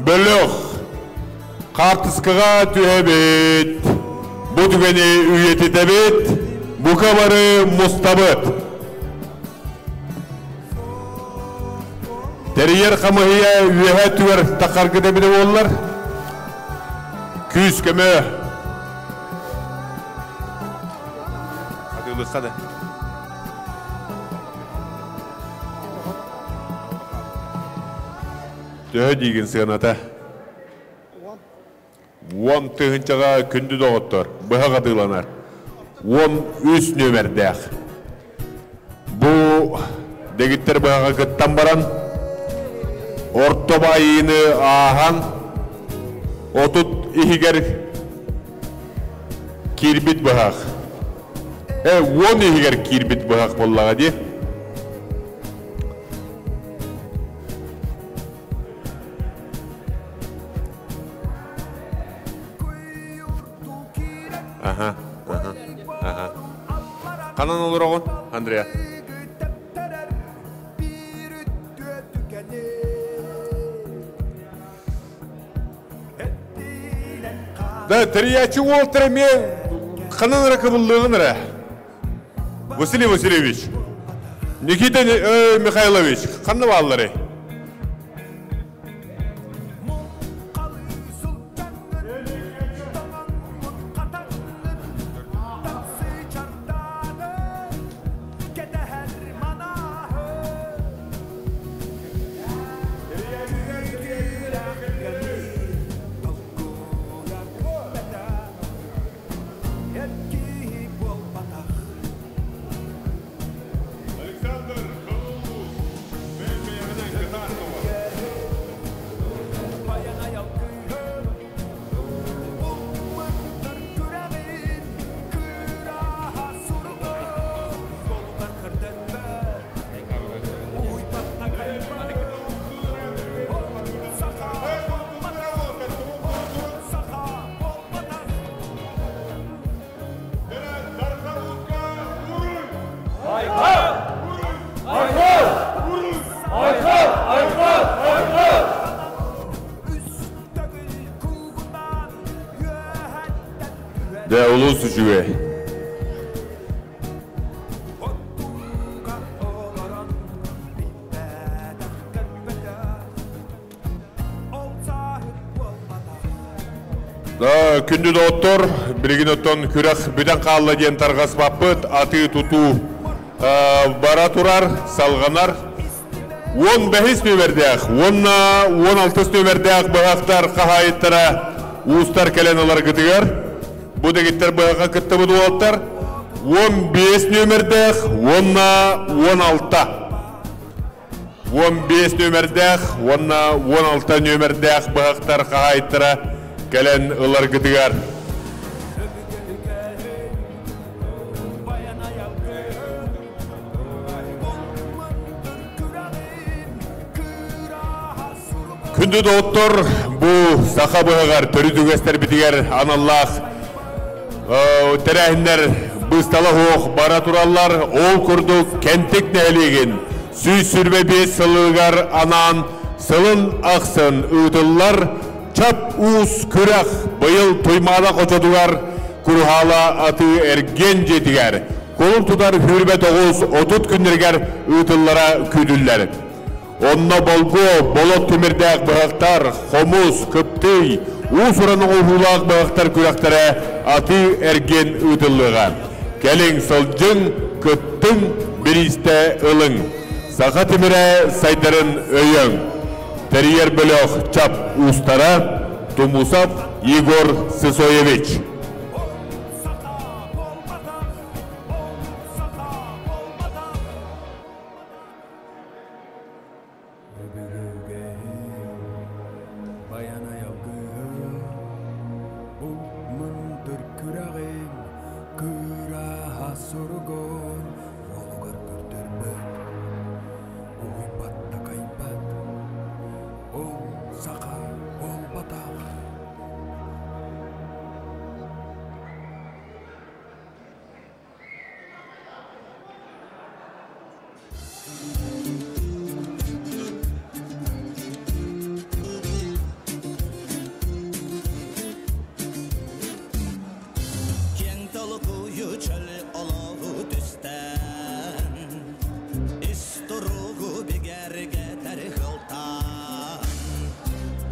Speaker 1: бөлөх хаартыскаҕа түһэбит. Бу түгэни үйэтитэбит, бука бары мустабыт. Тэрийэр хамыһыйа үөһэ өттүгэр тахаргыт эбитэ буоллар, күүс-көмө атыылыхха да. Төһө диигин сыаната? Уон тыһыынчаҕа күндү доҕоттор, быһах атыыланар. 13 нүөмэрдээх. Бу дэгиттэр быһаҕа кыттан баран, орто баайыыны ааһан, 30 иһигэр киирбит быһах. 10 иһигэр киирбит быһах буоллаҕа дии. Аха, аха, аха. Ханан олороҕун, Андреа? Да, тэрийээччи уолтар эмиэ ханан эрэ кыбыллыаҕын эрэ. Василий Васильевич, Никита Михайлович, ханна баалларый?
Speaker 9: Да улус үчүгэй. Да, күндү доҕоттор, билигин оттон күрэх бүтэн хаалла диэн тарҕаспаппыт, атыы-тутуу бара турар, салҕанар. 15 нүөмэрдээх уонна 16 нүөмэрдээх быһахтар хаһаайыттара уустар кэлэн ыларгытыгар бу дэгиттэр быһахха кыттыбыт уолаттар 15 нүөмэрдээх уонна 16 15 нүөмэрдээх уонна 16 нүөмэрдээх быһахтар хаһаайыттара кэлэн ыларгытыгар. Күндү доҕоттор, бу саха быһаҕар төрүт үгэстэрбитигэр аналлаах тэрээһиннэр быыстала суох бара тураллар. Ол курдук Кэнтик нэһилиэгин 125 сылыгар анаан сылын ахсын ыытыллар Чап Уус күрэх быйыл Туймаада хочотугар Куруһаала атыы эргиэн дьиэтигэр кулун тутар 29-30 күннэригэр ыытыллара күүтүллэр. Онно болгуо, болот тимирдээх быһахтар, хомус, кыптый, уус-уран оҥоһуулаах быһахтар күрэхтэрэ атыы-эргиэн ыытыллыаҕа. Кэлиҥ, сылдьыҥ, кыттыҥ, бириистэ ылыҥ. Саха тимирэ сайдарын өйөөҥ. Тэрийэр бөлөх Чап уустара Тумусов Егор Сысоевич.
Speaker 17: Киэҥ толкуйу чөл олоҕу түстээн, ис туругу бигэргэтэр кылтаан.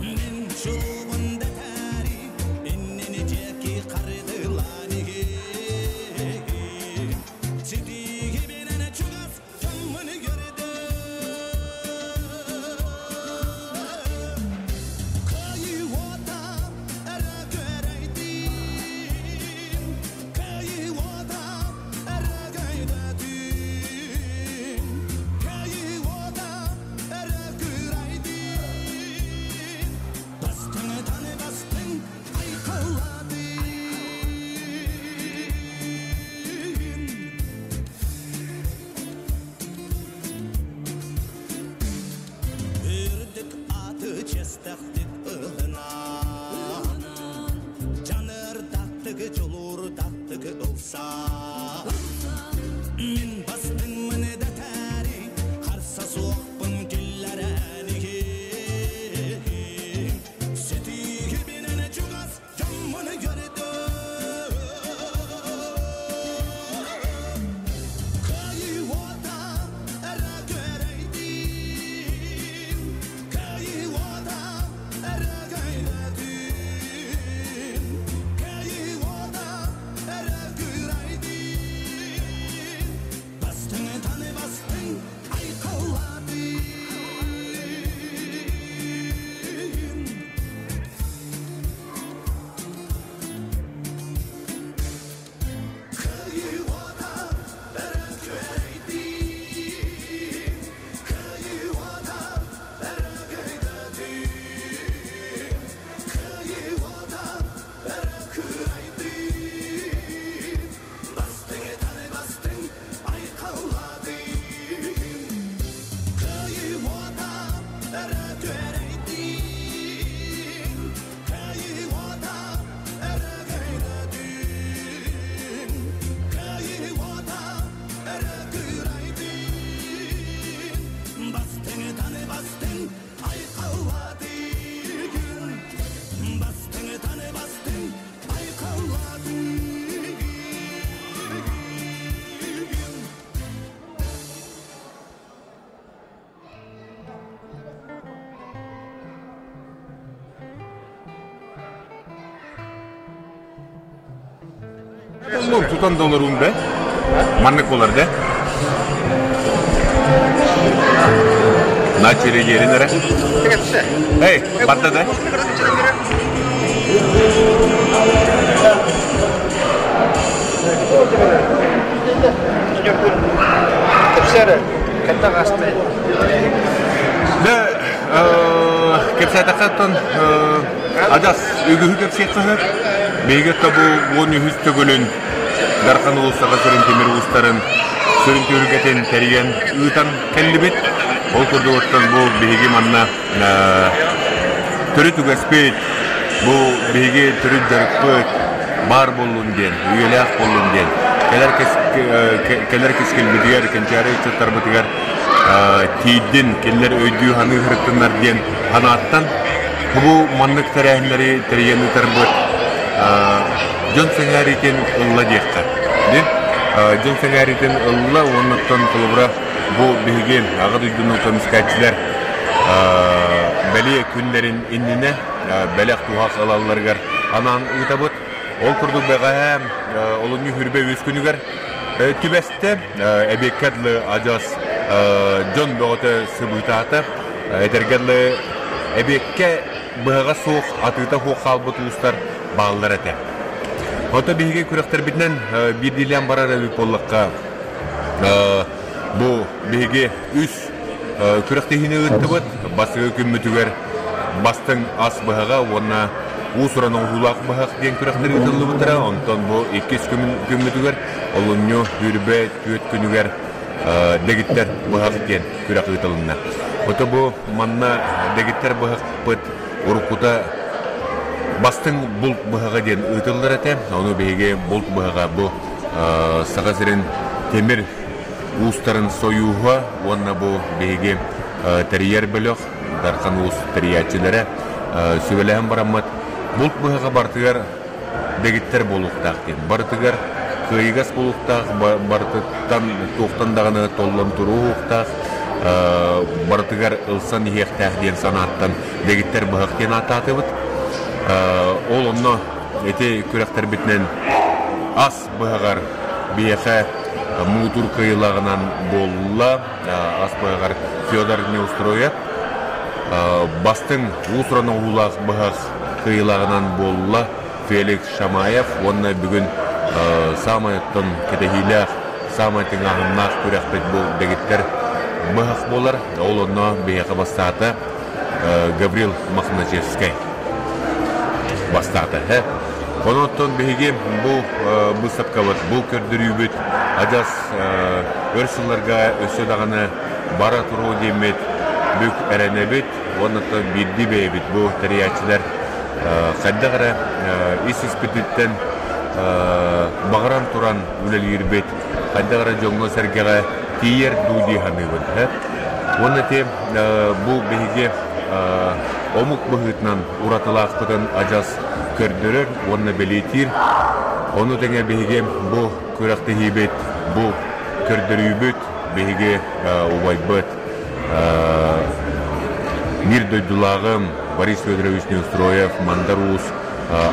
Speaker 17: Мин чулуубун дэтээри, иннини диэки хардыылаан иһии. Ситиһибинэн чугас дьоммун көрдө. Кыайыы уота эрэ көрөйдүн, Кыайыы уота эрэ көйдөтүн, Кыайыы уота эрэ күрайдын, Бастыҥтан бастыҥ айхаллаатын. Үрдүк аты чиэстэхтик ылынан, Дьаныардахтык, дьулуурдахтык ылсан. Мин бастыҥмын дэтээри, харса суохпун киллэрэн иһин. Ситиһибинэн чугас дьоммун көрдüm. Кыайыы уота эрэ көрөйдүн, Кыайыы уота
Speaker 9: Боллур тутан да олоруун да. Маннык болар да. Начали дерин эрэ. Эй, барда да. Да, кэпсээтэххэ адас үгүһү кэпсиэххэ сөп. Биһиги бу 13 төгүлүн Дархан уулуссаҕа сүрүн тимир уустарын сүрүн түһүлгэтин тэрийэн ыытан кэллибит. Ол курдук оттон бу биһиги манна төрүт үгэспит, бу биһиги төрүт дьарыкпыт баар буоллун диэн, үйэлээх буоллун диэн, кэлэр, кэлэр кэскилбитигэр, кэнчээри ыччаттарбытыгар тиийдин, кинилэр өйдүү-саныы сырыттыннар диэн санааттан бу маннык тэрээһиннэри тэрийэн ыытарбыт дьон сэҥээриитин ылла диэххэ. Дьон сэҥээриитин ылла уоннаттан холобура бу биһиги Аҕа дойдуну көмүскээччилэр бэлиэ күннэрин иннинэ бэлэх туһах ылалларыгар анаан ыытабыт. Ол курдук бэҕэһээ олунньу хүрбэ үс күнүгэр түбэстэ. Эбиэккэ дылы адьас дьон бөҕөтө сыбыытаата. Этэргэ дылы эбиэккэ быһаҕа суох, атыыта суох хаалбыт уустар бааллар этэ. Ото биһиги күрэхтэрбитинэн биирдиилээн барар эбит буоллахха, бу биһиги үс күрэхтэһиини ыыттыбыт. Бастакы күммүтүгэр бастыҥ ас быһаҕа уонна уус-уран оҥоһуулаах быһах диэн күрэхтэр ыытыллыбыттара. Онтон бу иккис күммүтүгэр олунньу хүрбэ түөрт күнүгэр дэгиттэр быһах диэн күрэх ыытылынна. Ото бу манна дэгиттэр быһахпыт уруккута бастыҥ булт быһаҕа диэн ыытыллар этэ. Ону биһиги булт быһаҕа бу Саха сирин тимир уустарын сойууһа уонна бу биһиги тэрийэр бөлөх Дархан уус тэрийээччилэрэ сүбэлэһэн бараммыт булт быһаҕа барытыгар дэгиттэр буолуохтаах диэн. Барытыгар кыайыгас буолуохтаах, барытыттан туохтан даҕаны толлон туруохтаах, барытыгар ылсан иһиэхтээх диэн санааттан дэгиттэр быһах диэн ааттаатыбыт. Ол онно ити күрэхтэрбитинэн ас быһаҕар биһиэхэ муҥутуур кыайыылааҕынан буолла. Ас быһаҕар Федор Неустроев бастыҥ уус-уран оҥоһуулаах быһах кыайыылааҕынан буолла Феликс Шамаев уонна бүгүн саамай оттон кэтэһиилээх, саамай тыҥааһыннаах күрэхпит бу дэгиттэр быһах буолар. Ол онно биһиэхэ бастаата Гаврил Мохначевскай бастаата. Онон биһиги бу быыстапкабыт, бу көрдөрүүбүт адьас өр сылларга өссө даҕаны бара туруо диэммит бүк эрэнэбит уонна биирдии бэйэбит бу тэрийээччилэр хайдах эрэ ис-испититтэн баҕаран туран үлэлиирбит, хайдах эрэ дьоҥҥо-сэргэҕэ тиийэр дуу дии саныыбын. Уонна ити бу биһиги омук быһыытынан уратылаахпытын адьас көрдөрөр уонна бэлиэтиир. Ону тэҥэ биһиги бу күрэхтэһиибит, бу көрдөрүүбүт биһиги убайбыт биир дойдулааҕым Борис Федорович Неустроев Мандар Уус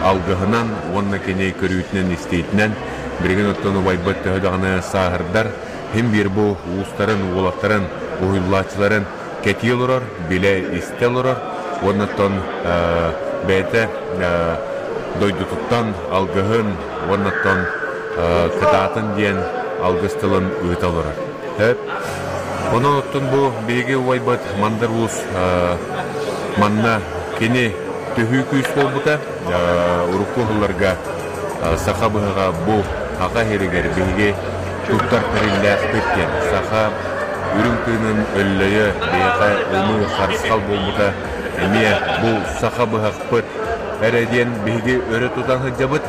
Speaker 9: алгыһынан уонна кини көрүүтүнэн-истиитинэн билигин оттон убайбыт төһө даҕаны сааһырдар, син биир бу уустарын, уолаттарын, уһуйуллааччыларын кэтии олорор, билэ-истэ олорор уонна оттон бэйэтэ дойдутуттан алгыһын уонна оттон кытаатын диэн алгыс тылын ыыта олорор. Онон оттон бу биһиги убайбыт Мандар Уус манна кини төһүү күүс буолбута. Урукку сылларга саха быһаҕа бу Саха сиригэр биһиги туттар тэриллээхпит диэн саха үрүҥ тыынын өллөйө биһиэхэ ымыы харысхал буолбута эмиэ бу саха быһахпыт эрэ диэн биһиги өрө тутан сылдьабыт.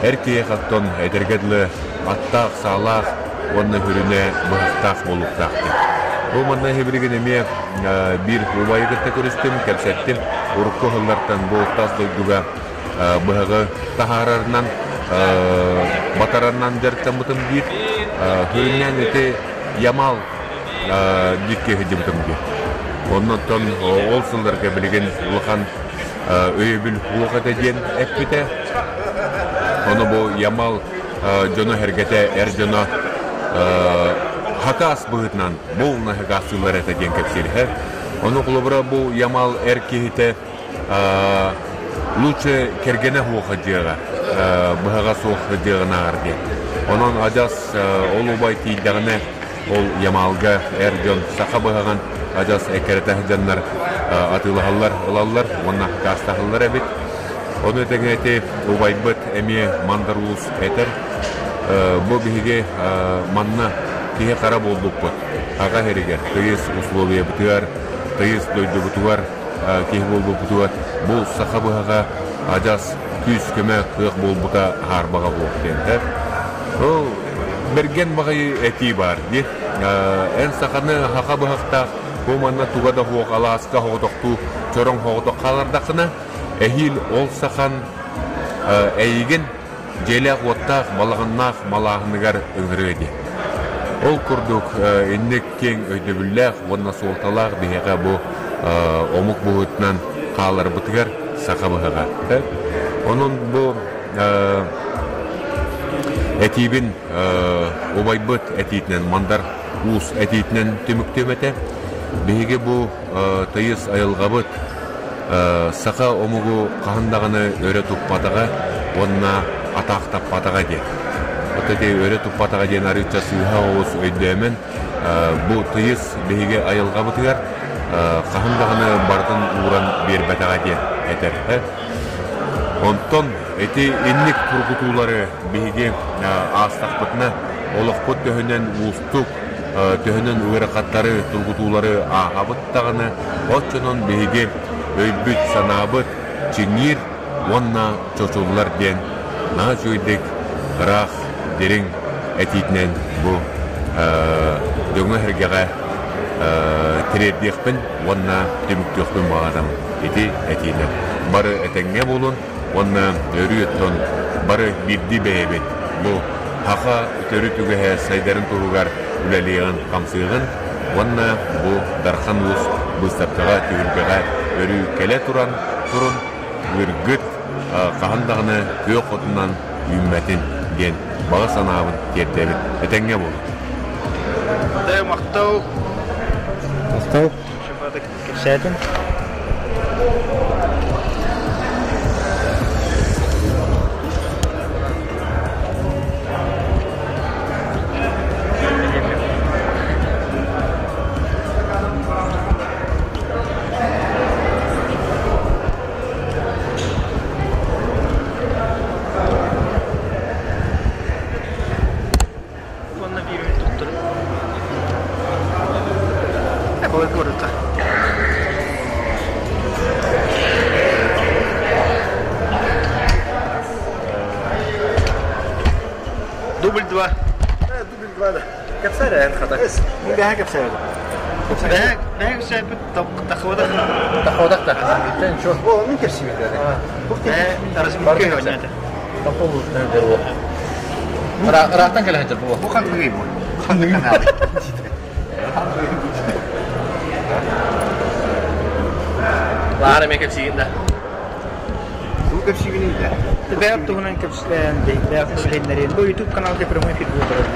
Speaker 9: Эр киһиэхэ оттон этэргэ дылы аттаах, саалаах уонна сүрүнэ быһахтаах буолуохтаах диэн. Бу манна билигин эмиэ биир убайы кытта көрүстүм, кэпсэттим. Урукку сыллартан бу тас дойдуга быһаҕы таһаарарынан, батарарынан дьарыктаммытым диир. Сүрүннээн ити Ямал дикки сылдьыбытым диир. Оннуттан ол сылларга билигин улахан өйөбүл суох этэ диэн эппитэ. Ону бу Ямал дьоно-сэргэтэ, эр дьоно хакаас быһыытынан буолна хакаастыыллар этэ диэн кэпсиир. Ону холобура бу Ямал эр киһитэ лучше кэргэнэ суох дьиэҕэ, быһаҕа суох дьиэҕинааҕар диэн. Онон адьас ол убай тиийдэҕинэ ол Ямалга эр дьон саха быһаҕын адьас эккирэтэ сылдьаннар атыылаһаллар, ылаллар уонна хакаастаһаллар эбит. Ону тэҥэ ити убайбыт эмиэ Мандар Уус этэр. Бу биһиги манна киһи хара буолбуппут. Аҕа иһэригэр, тыйыс условиябытыгар, тыйыс дойдубутугар киһи буолбуппутугар бу саха быһаҕа адьас күүс-көмө кыах буолбута хаарбаҕа буолуох диэн. Ол бэргэн баҕайы этии баар дии. Эн саханы саха быһахтаах бу манна туга да суох алааска соҕотохтуу чороҥ соҕотох хаалардаххына эһиил ол сахан эйигин дьиэлээх-уоттаах балаҕаннаах малааһыныгар ыҥырыа диэн. Ол курдук инник киэҥ өйдөбүллээх уонна суолталаах биһиэхэ бу омук быһыытынан хааларбытыгар саха быһаҕа. Онон бу этиибин убайбыт этиитинэн Мандар Уус этиитинэн түмүктүөм этэ. Биһиги бу тыйыс айылҕабыт саха омугу хаһан даҕаны өрө туппатаҕа уонна атаахтаппатаҕа диэн. Оттон ити өрө туппатаҕа диэн арыычча сыыһа оҕус өйдөөмөн, бу тыйыс биһиги айылҕабытыгар хаһан даҕаны барытын ууран биэрбэтэҕэ диэн этэр. Онтон ити инник тургутуулары биһиги аастахпытына олохпут төһөнөн уустук, төһөнөн ыарахаттары, тургутуулары ааһабыт даҕаны, оччонон биһиги өйбүт-санаабыт чиҥиир уонна чочуллар диэн наһаа үчүгэйдик ыраах, дириҥ этиитинэн бу дьоҥҥо-сэргэҕэ тириэрдиэхпин уонна түмүктүөхпүн баҕарабын ити этиинэн. Бары этэҥҥэ буолун уонна өрүү оттон бары биирдии бэйэбит бу саха төрүт үгэһэ сайдарын туһугар үлэлиэҕин-хамсыаҕын уонна бу Дархан Уус быыстапкаҕа түһүлгэҕэ өрүү кэлэ туран турун ыыргыт хаһан даҕаны күөх отунан үүммэтин диэн баҕа санаабын тиэрдэбин. Этэҥҥэ буолун.
Speaker 18: Махтал.
Speaker 19: Махтал.
Speaker 18: Кэпсээтин. Уонна биир туттар. Былыргы барыта. Дубль два.
Speaker 20: Дубль два да. Кэпсээр хата. Мин бэһэ кэпсээр.
Speaker 18: Бэһэ бэһэ кэпсээппит тахыбатах.
Speaker 20: Тахыбатах да. Ничего. Мин кэпсиибин
Speaker 18: Бэһэ разминка оонньоото.
Speaker 20: Ыраахтан кэлэ сылдьар бу. Бу ханныгый бу? Ханныгый?
Speaker 18: Лаара эмиэ кэпсиигин да?
Speaker 20: Бу кэпсиигин да?
Speaker 18: Бэйэм туһунан кэпсээн, бэйэм билиннэрин. Бу YouTube каналга прямой эфир буолар.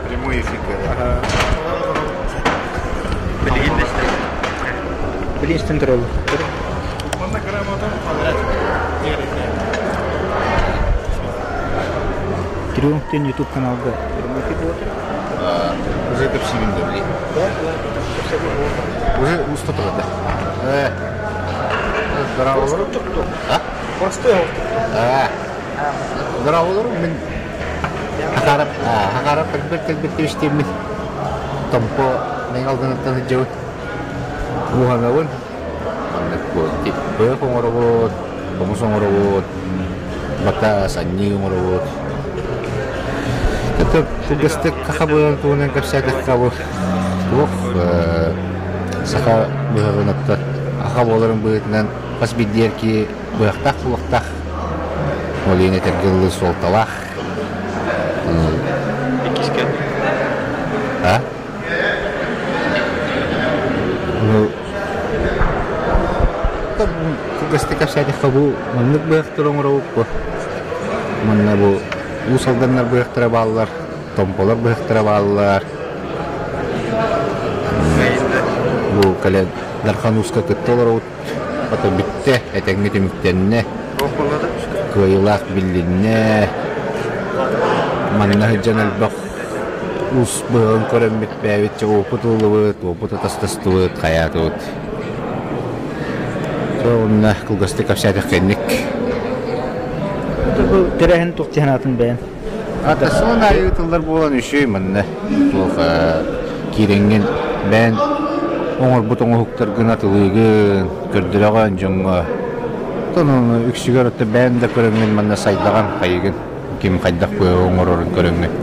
Speaker 20: Прямой эфир
Speaker 18: Билигин да истэн. Билигин истэн турабын.
Speaker 7: Манна грамота
Speaker 18: Триумф диэн YouTube каналга
Speaker 20: Уже кэпсиибин да билигин. Уже уста турар да. Здраволору. А?
Speaker 18: Простой
Speaker 20: Здраволору мин хахарап хахарап кэлбит кэлбит кэбистиэммин Томпо Мэҥэ-Алданыттан сылдьабын. Уһанабын. Маннык быһах оҥоробут, хомус оҥоробут, бата санньыы оҥоробут. Это кылгастык саха быһаҕын туһунан кэпсээтэххэ бу туох саха быһаҕын оттор аха буоларын быһыытынан хас биирдии эр киһи быһахтаах буолуохтаах. Ол иһин этэргэ дылы суолталаах.
Speaker 18: Иккискэ.
Speaker 20: А? Ну, кылгастык кэпсээтэххэ бу маннык быһахтар оҥоробут бу. Манна бу Уус Алданнар быһахтара бааллар, Томполор быһахтара бааллар. Бу кэлэн Дархан Ууска кытта олоробут. Ото бүттэ, этэҥҥэ түмүктэннэ. Кыайыылаах билиннэ. Манна сылдьан элбэх уус быһаҕын көрөммүт бэйэбит чэ опыт ыллыбыт, опыт атастастыбыт, хайаатыбыт. Чэ уонна кылгастык кэпсээтэххэ инник.
Speaker 18: Бу тэрээһин туох санаатын бэйэн?
Speaker 20: Атасылын аайы ыытыллар буолан үчүгэй манна туох киирэҥҥин бэйэн оҥорбут оҥоһуктаргын атылыыгын, көрдөрөҕүн дьоҥҥо. Оттон ону үксүгэр оттон бэйэн да көрөҥҥүн манна сайдаҕын хайыгын, ким хайдах оҥорорун көрөҥҥүн.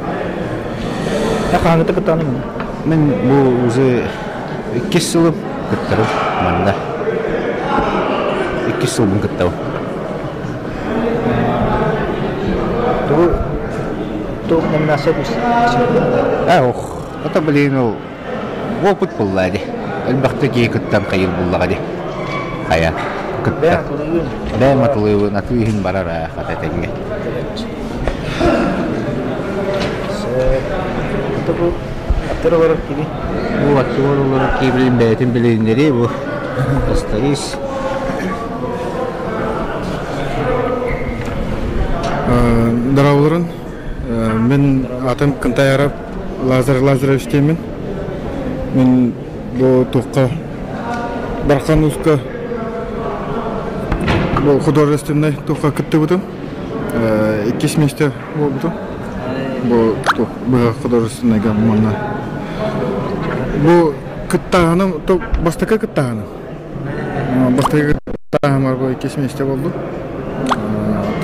Speaker 18: Хаһааҥҥыта кыттаҕыный манна?
Speaker 20: Мин бу уже иккис сылым кыттарым манна. Иккис сылбын кыттабын.
Speaker 18: Тугу туох номинация
Speaker 20: Ох, это блин, ол опыт булла ди. Элбэхтэ киһи кыттан хайыр буллаҕа ди. Хайа, кытта. Бэйэм атылыыбын, атыы иһин барар аа, хата тэҥҥэ.
Speaker 18: Бу аттар олорор киһи.
Speaker 20: Бу аттыгар олорор киһи билин бэйэтин билиннэри бу Астарис.
Speaker 19: Здраволорун. Мин атым Кынтаяров Лазарь Лазаревич диэммин. Мин бу туохха Бархан Ууска бу художественнай туохха кыттыбытым. Иккис миэстэ буолбутум. Бу туох быһа художественнайга манна. Бу кыттааһыным бастакы кыттааһыным. Бастакы кыттааһымар бу иккис миэстэ буоллум.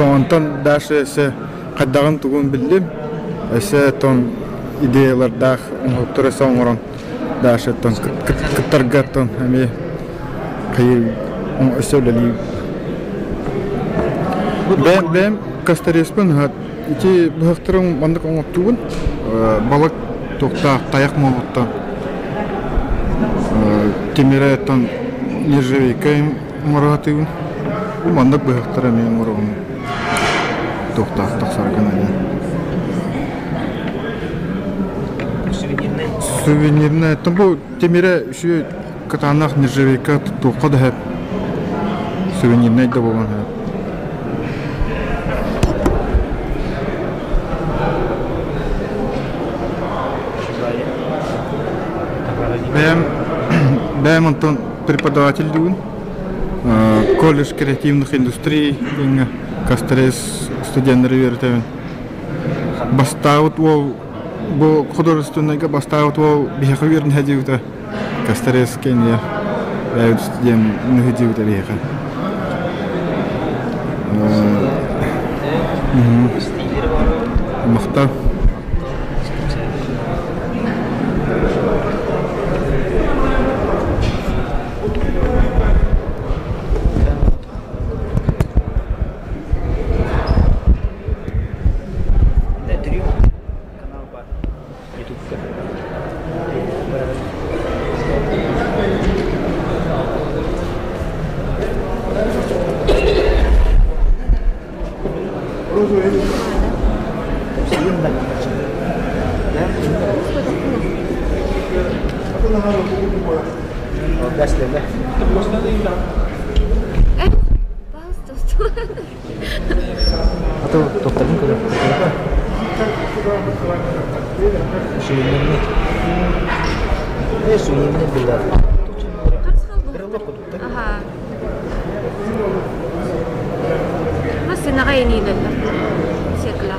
Speaker 19: Онтон дальше өссө хайдаҕын тугун биллим. Өссө тон идеялардаах оҥоһуктары өссө оҥорон дальше тон кыттарга тон эмиэ хайыы өссө үлэлиим. Бэйэм бэйэм косторезпын ити быһахтарым маннык оҥоттуубун. Балык туохтаах тайах муоһуттан тимирэ оттон нержавейка оҥоро сатыыбын. Бу маннык быһахтар эмиэ оҥоробун туохтаах тахсар гына диэн.
Speaker 18: Сувенирнай.
Speaker 19: Сувенирнай. Оттон бу тимирэ үчүгэй кытаанах нержавейка туохха да сөп. Сувенирнай да буолуон сөп. Бэйэм бэйэм онтон преподаватель диибин. Колледж креативных индустрий диэҥҥэ Кастрес студеннары үөрэтэбин. Бастаабыт уол бу художественнайга бастаабыт уол биһиэхэ үөрэнэ диэбитэ. Кастрес кэнниэ бэйэбит студент диэбитэ биһиэхэ. Махтал.
Speaker 18: Канал бар ютубка.
Speaker 21: Массыынаҕа иниилэллэр секла.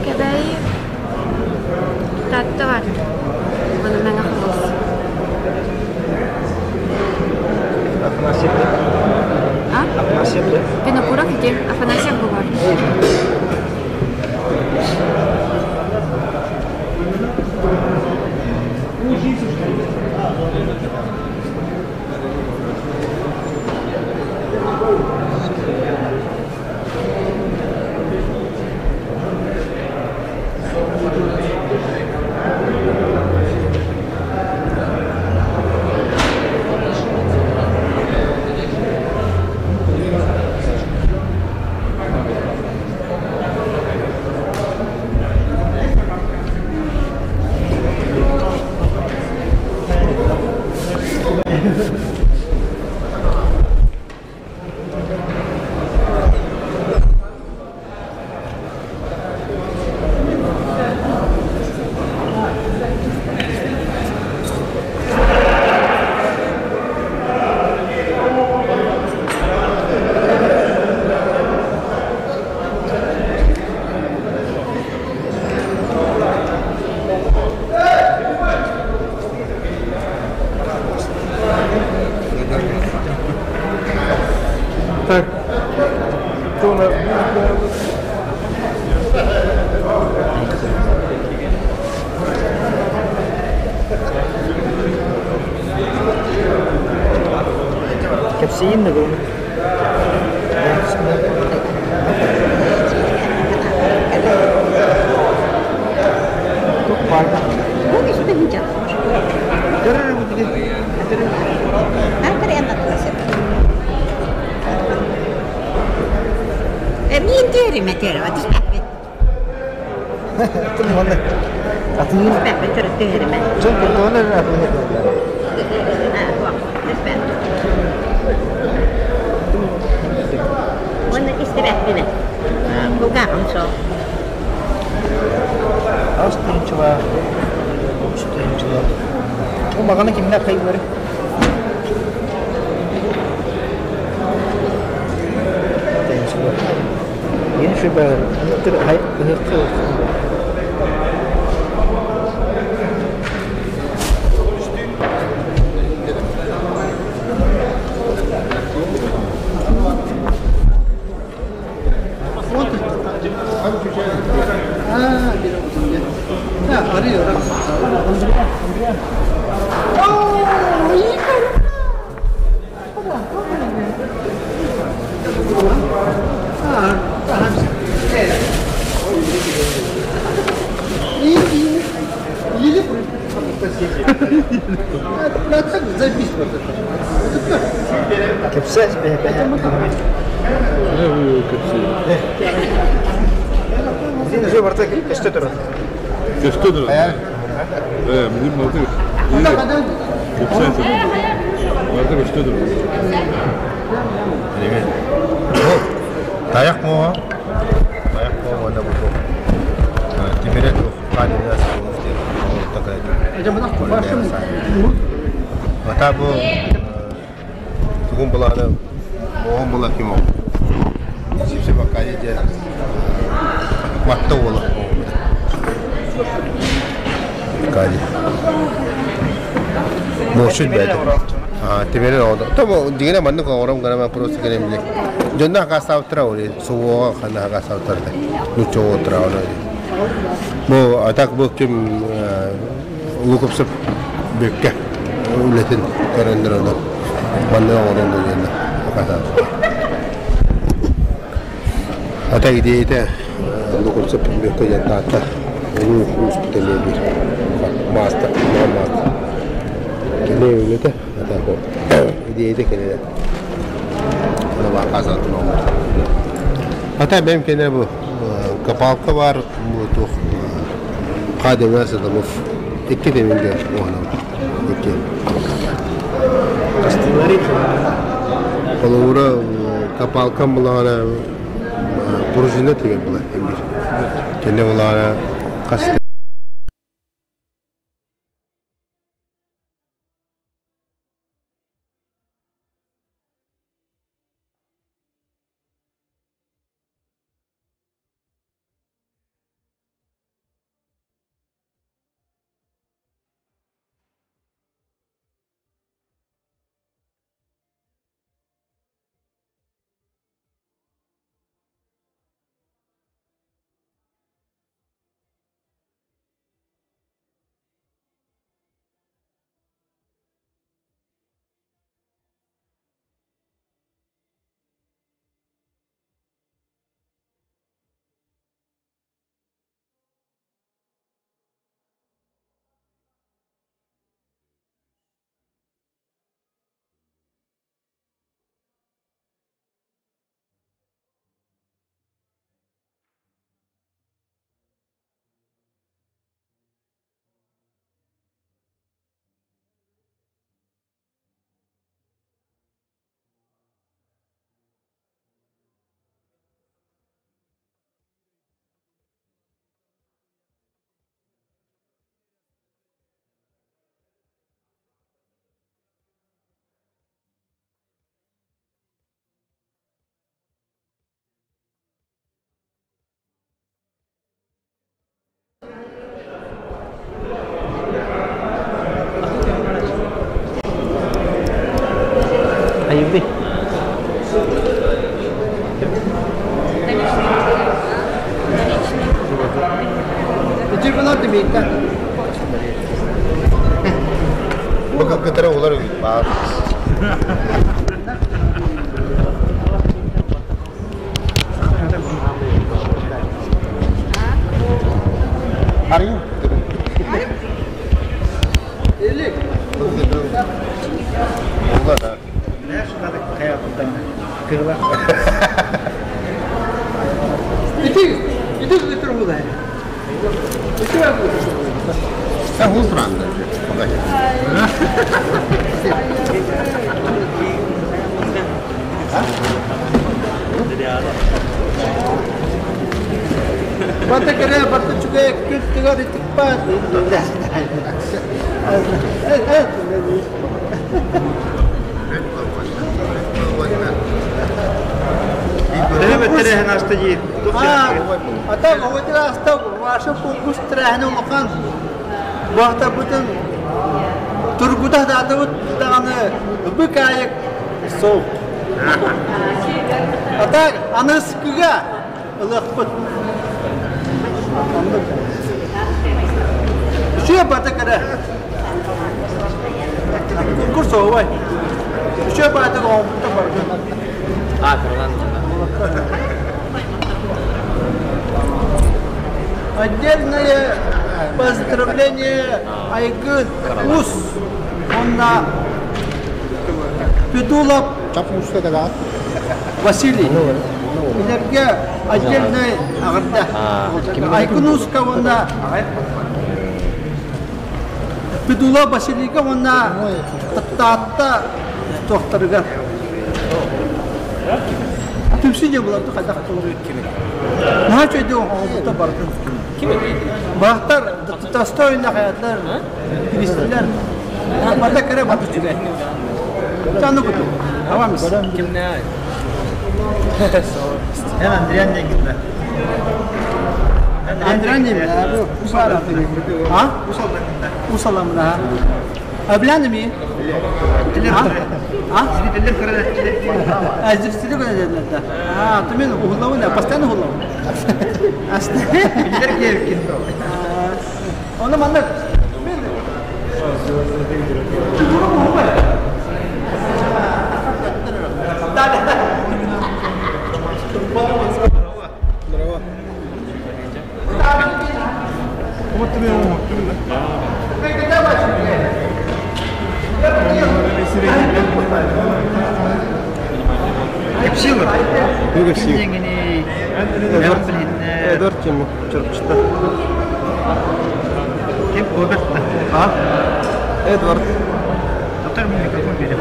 Speaker 21: Кэбээйи Таатта бар. Манна Мэҥэ Хаҥалас. А? Винокуров ити Афанасьев бу бар.
Speaker 19: А так,
Speaker 18: Кэпсиин да гылын.
Speaker 6: Мин теорема теорема түспэппит. Түспэппит төрүт теорема.
Speaker 18: Дьон курдугун эрэ
Speaker 6: Уонна истибэппин. Кулгааҕым суох.
Speaker 18: Ас тыынчылаах, үс тыынчылаах. Бу маҕаны кимнээх хайыылары? Тыынчылаах. Yeni şu böyle. Hay Кэпсээс бэһэ. Зин же барта көстө турар.
Speaker 5: Көстө турар. Э, минем барта. Кэпсээс. Барта көстө турар.
Speaker 22: Таяқ моға. Таяқ моға онда бұл. Тимирет Ата бу тугун буланы моғон була ким ол. Сипсе бакайы же матта ола. Кади. Мошут бәді. А, тимирет ода. Тобо дигене манны кором гана просто кенем биле. Жонда хакасавтра оли, суога хана хакасавтра. Нучо отра оли. Бу атак бу ким лукупсып бүккә үлетин көрөндөр ону. Манны оңорон дегенде хакасавтра. Ата идеята лукупсып бүккә жантаата. Улуу успутеле бир. Мастер, мастер. Кене үлете ата бу идеята кене. Ана бакасатын оңор. Ата бем кене бу капалка бар бу тух кадемесе да бу икки деминге оһана икки. Колуура капалка булана пружина деген була эмбир. Кене булана кас Арыйын.
Speaker 18: Ити, ити ытыр булай. Ити
Speaker 22: Sen huzrandı.
Speaker 18: Бата кere бата чугай күт тыгар итикпат. Ата оҕотыр аста ваша конкурс тирээһини улахан баахтарбытын тургута даатабыт даҕаны быкаайык сол. Ата аныскыга ылыахпыт. Үчүгэй бата кэрэ. Конкурс оҕобай. Үчүгэй баатык оҕобутта барбыт.
Speaker 15: А, Карлан.
Speaker 18: Отдельное поздравление Айгын Ус уонна Петулов Василий. Кинилэргэ отдельный аҕырда. Айгын Уска уонна Петулов Василийга уонна Таатта туохтарыгар Түмсүү диэн буларды хайдах Наһаа үчүгэйдик оҥоһуллубута барытын. Баахтар достойно хаятар, киристилэр. Бата кэрэ бата үчүгэй. Чаны куту. Авамис.
Speaker 15: Кимнээ?
Speaker 18: Эн Андриан диэн Андриан диэн А? Усаламна. Аблян ми? А? А? Зрители көрөдөлөр. А, то мен уһуллабын, постоянно уһуллабын.
Speaker 8: Билер келкин.
Speaker 18: Оны манна мен
Speaker 22: Эдуард Тимур, Чурапчыта.
Speaker 8: Ким Роберт?
Speaker 22: А? Эдвард.
Speaker 8: Доктор микрофон берем.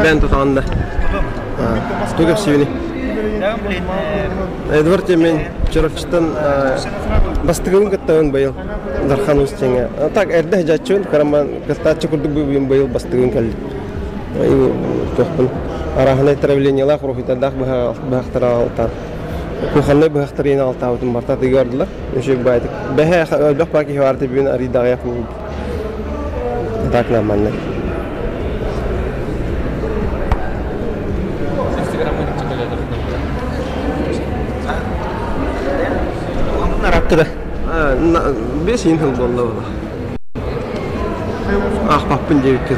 Speaker 22: Бен тутаанда. Тугап сибини. Эдвард мен Чурапчытан бастыгын кыттабын быйыл. Дархан Устеңе. Так эрдэ жаччын караман кыттааччы курдук быйыл быйыл бастыгын кэлли. Тохпун. Араханай травлениялах рухитадах быһахтара алтан. Куханнай быһахтарыйын алтаабытын барта тыгардылар. Үшек байтык. Бэхэ өлбөх баки хварты бүгүн аридагаяк Так нормально.
Speaker 8: Араттыда.
Speaker 22: Бес ин хыл болла була. Ах, паппын девит кыл.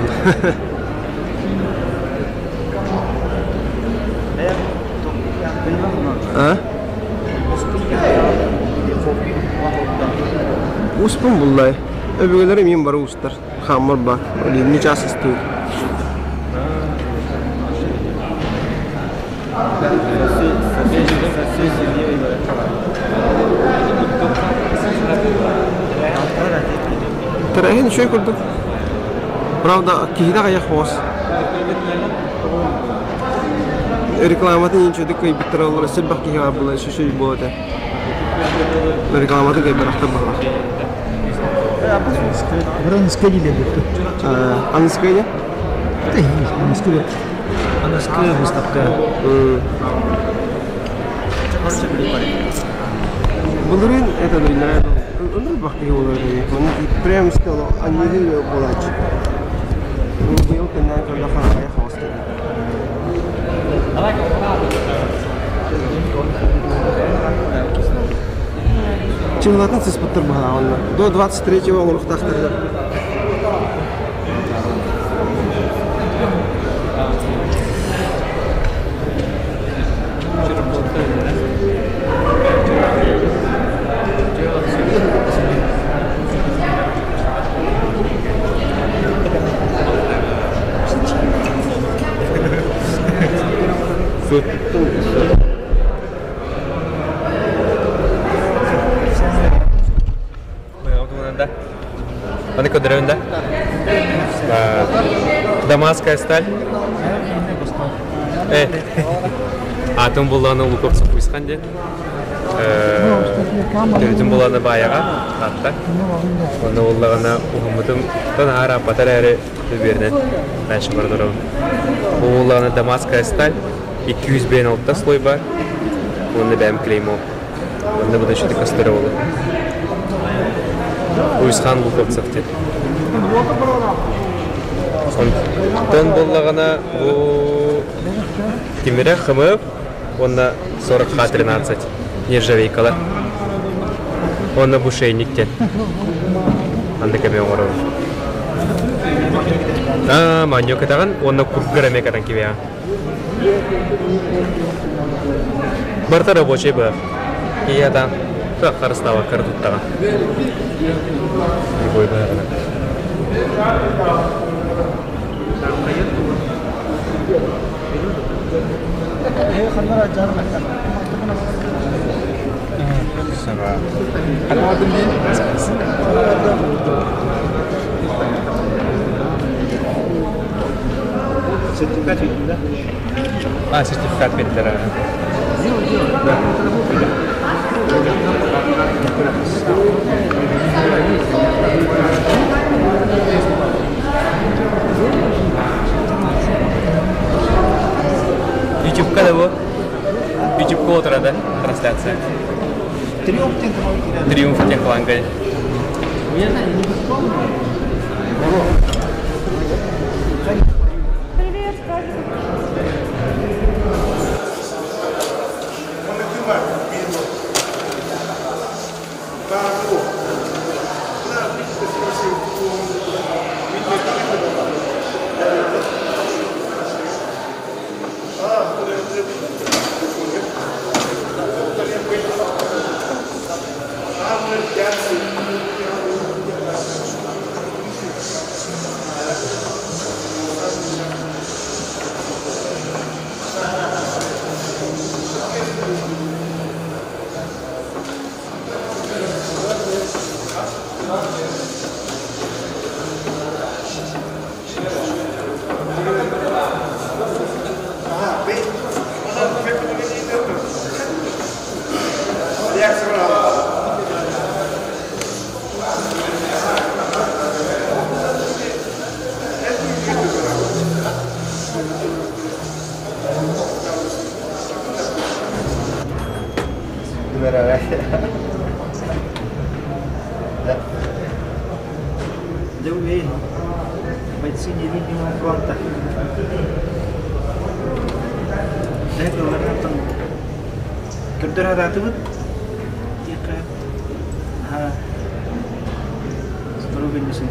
Speaker 22: А? Успун буллай. Өбүгөлөрү мин бары устар. Хаммар ба. Не час истүү. Тэрээһин үчүгэй курдук. Правда, киһитэ аҕыйах хоҕус. Рекламатын инчөдүк кыйбыттара олор сэлбэх киһи баар буолан сүсүй буо этэ. Рекламатын кыйбарахтар баҕалар.
Speaker 18: Аныскы диде бүттү.
Speaker 22: Аныскы не?
Speaker 18: Аныскы. Аныскы выставка.
Speaker 22: Былырыын это биллэрэ ыныр бахтыгы болар Маны прям сказал, аньыгы болач. Быйыл кэннээн көрдө харахая хаҕыс Чыллатын сыспыттар баһаҕанна. До 23-го олоруктаахтар.
Speaker 15: Аны көрдөрөбүн да? Дамасская сталь. Э, атын булланы Луковцев Уйсхан диэн. Төрүтүн булланы баайаҕа атта. Онно буллаҕына уһуммутум тон аар аппатар эрэ үбүөрүнэн дальше бардырабын. Бу буллаҕына Дамасская сталь 256 слой бар. Уонна бэйэм клеймо. Онно буду что-то көстөрө болу. Уйсхан Луковцев диэн. Онтон буоллаҕына бу Тимирэ ХМФ уонна 40Х13 нержавейкалар. Уонна бу шейник диэн. Анда кэме оҥоробун. Аа, манньо кытаҕын уонна кургар эмэ катан кибиэҕин. Барыта рабочай быһах. Ийата харыстаабаккар туттаҕын. Любой быһаҕынан.
Speaker 8: Сертификат видим, да?
Speaker 15: А, сертификат бердилер.
Speaker 8: Да.
Speaker 15: Ютубка да бу? Ютубка отыра да трансляция.
Speaker 18: Триумф
Speaker 15: Триумф техлангай.
Speaker 21: Привет, скажи.
Speaker 18: Да уверен, бойцы невидимого фронта. Да это там Көрдөр аратыбыт. Тиэхэ аһа сотору билбисин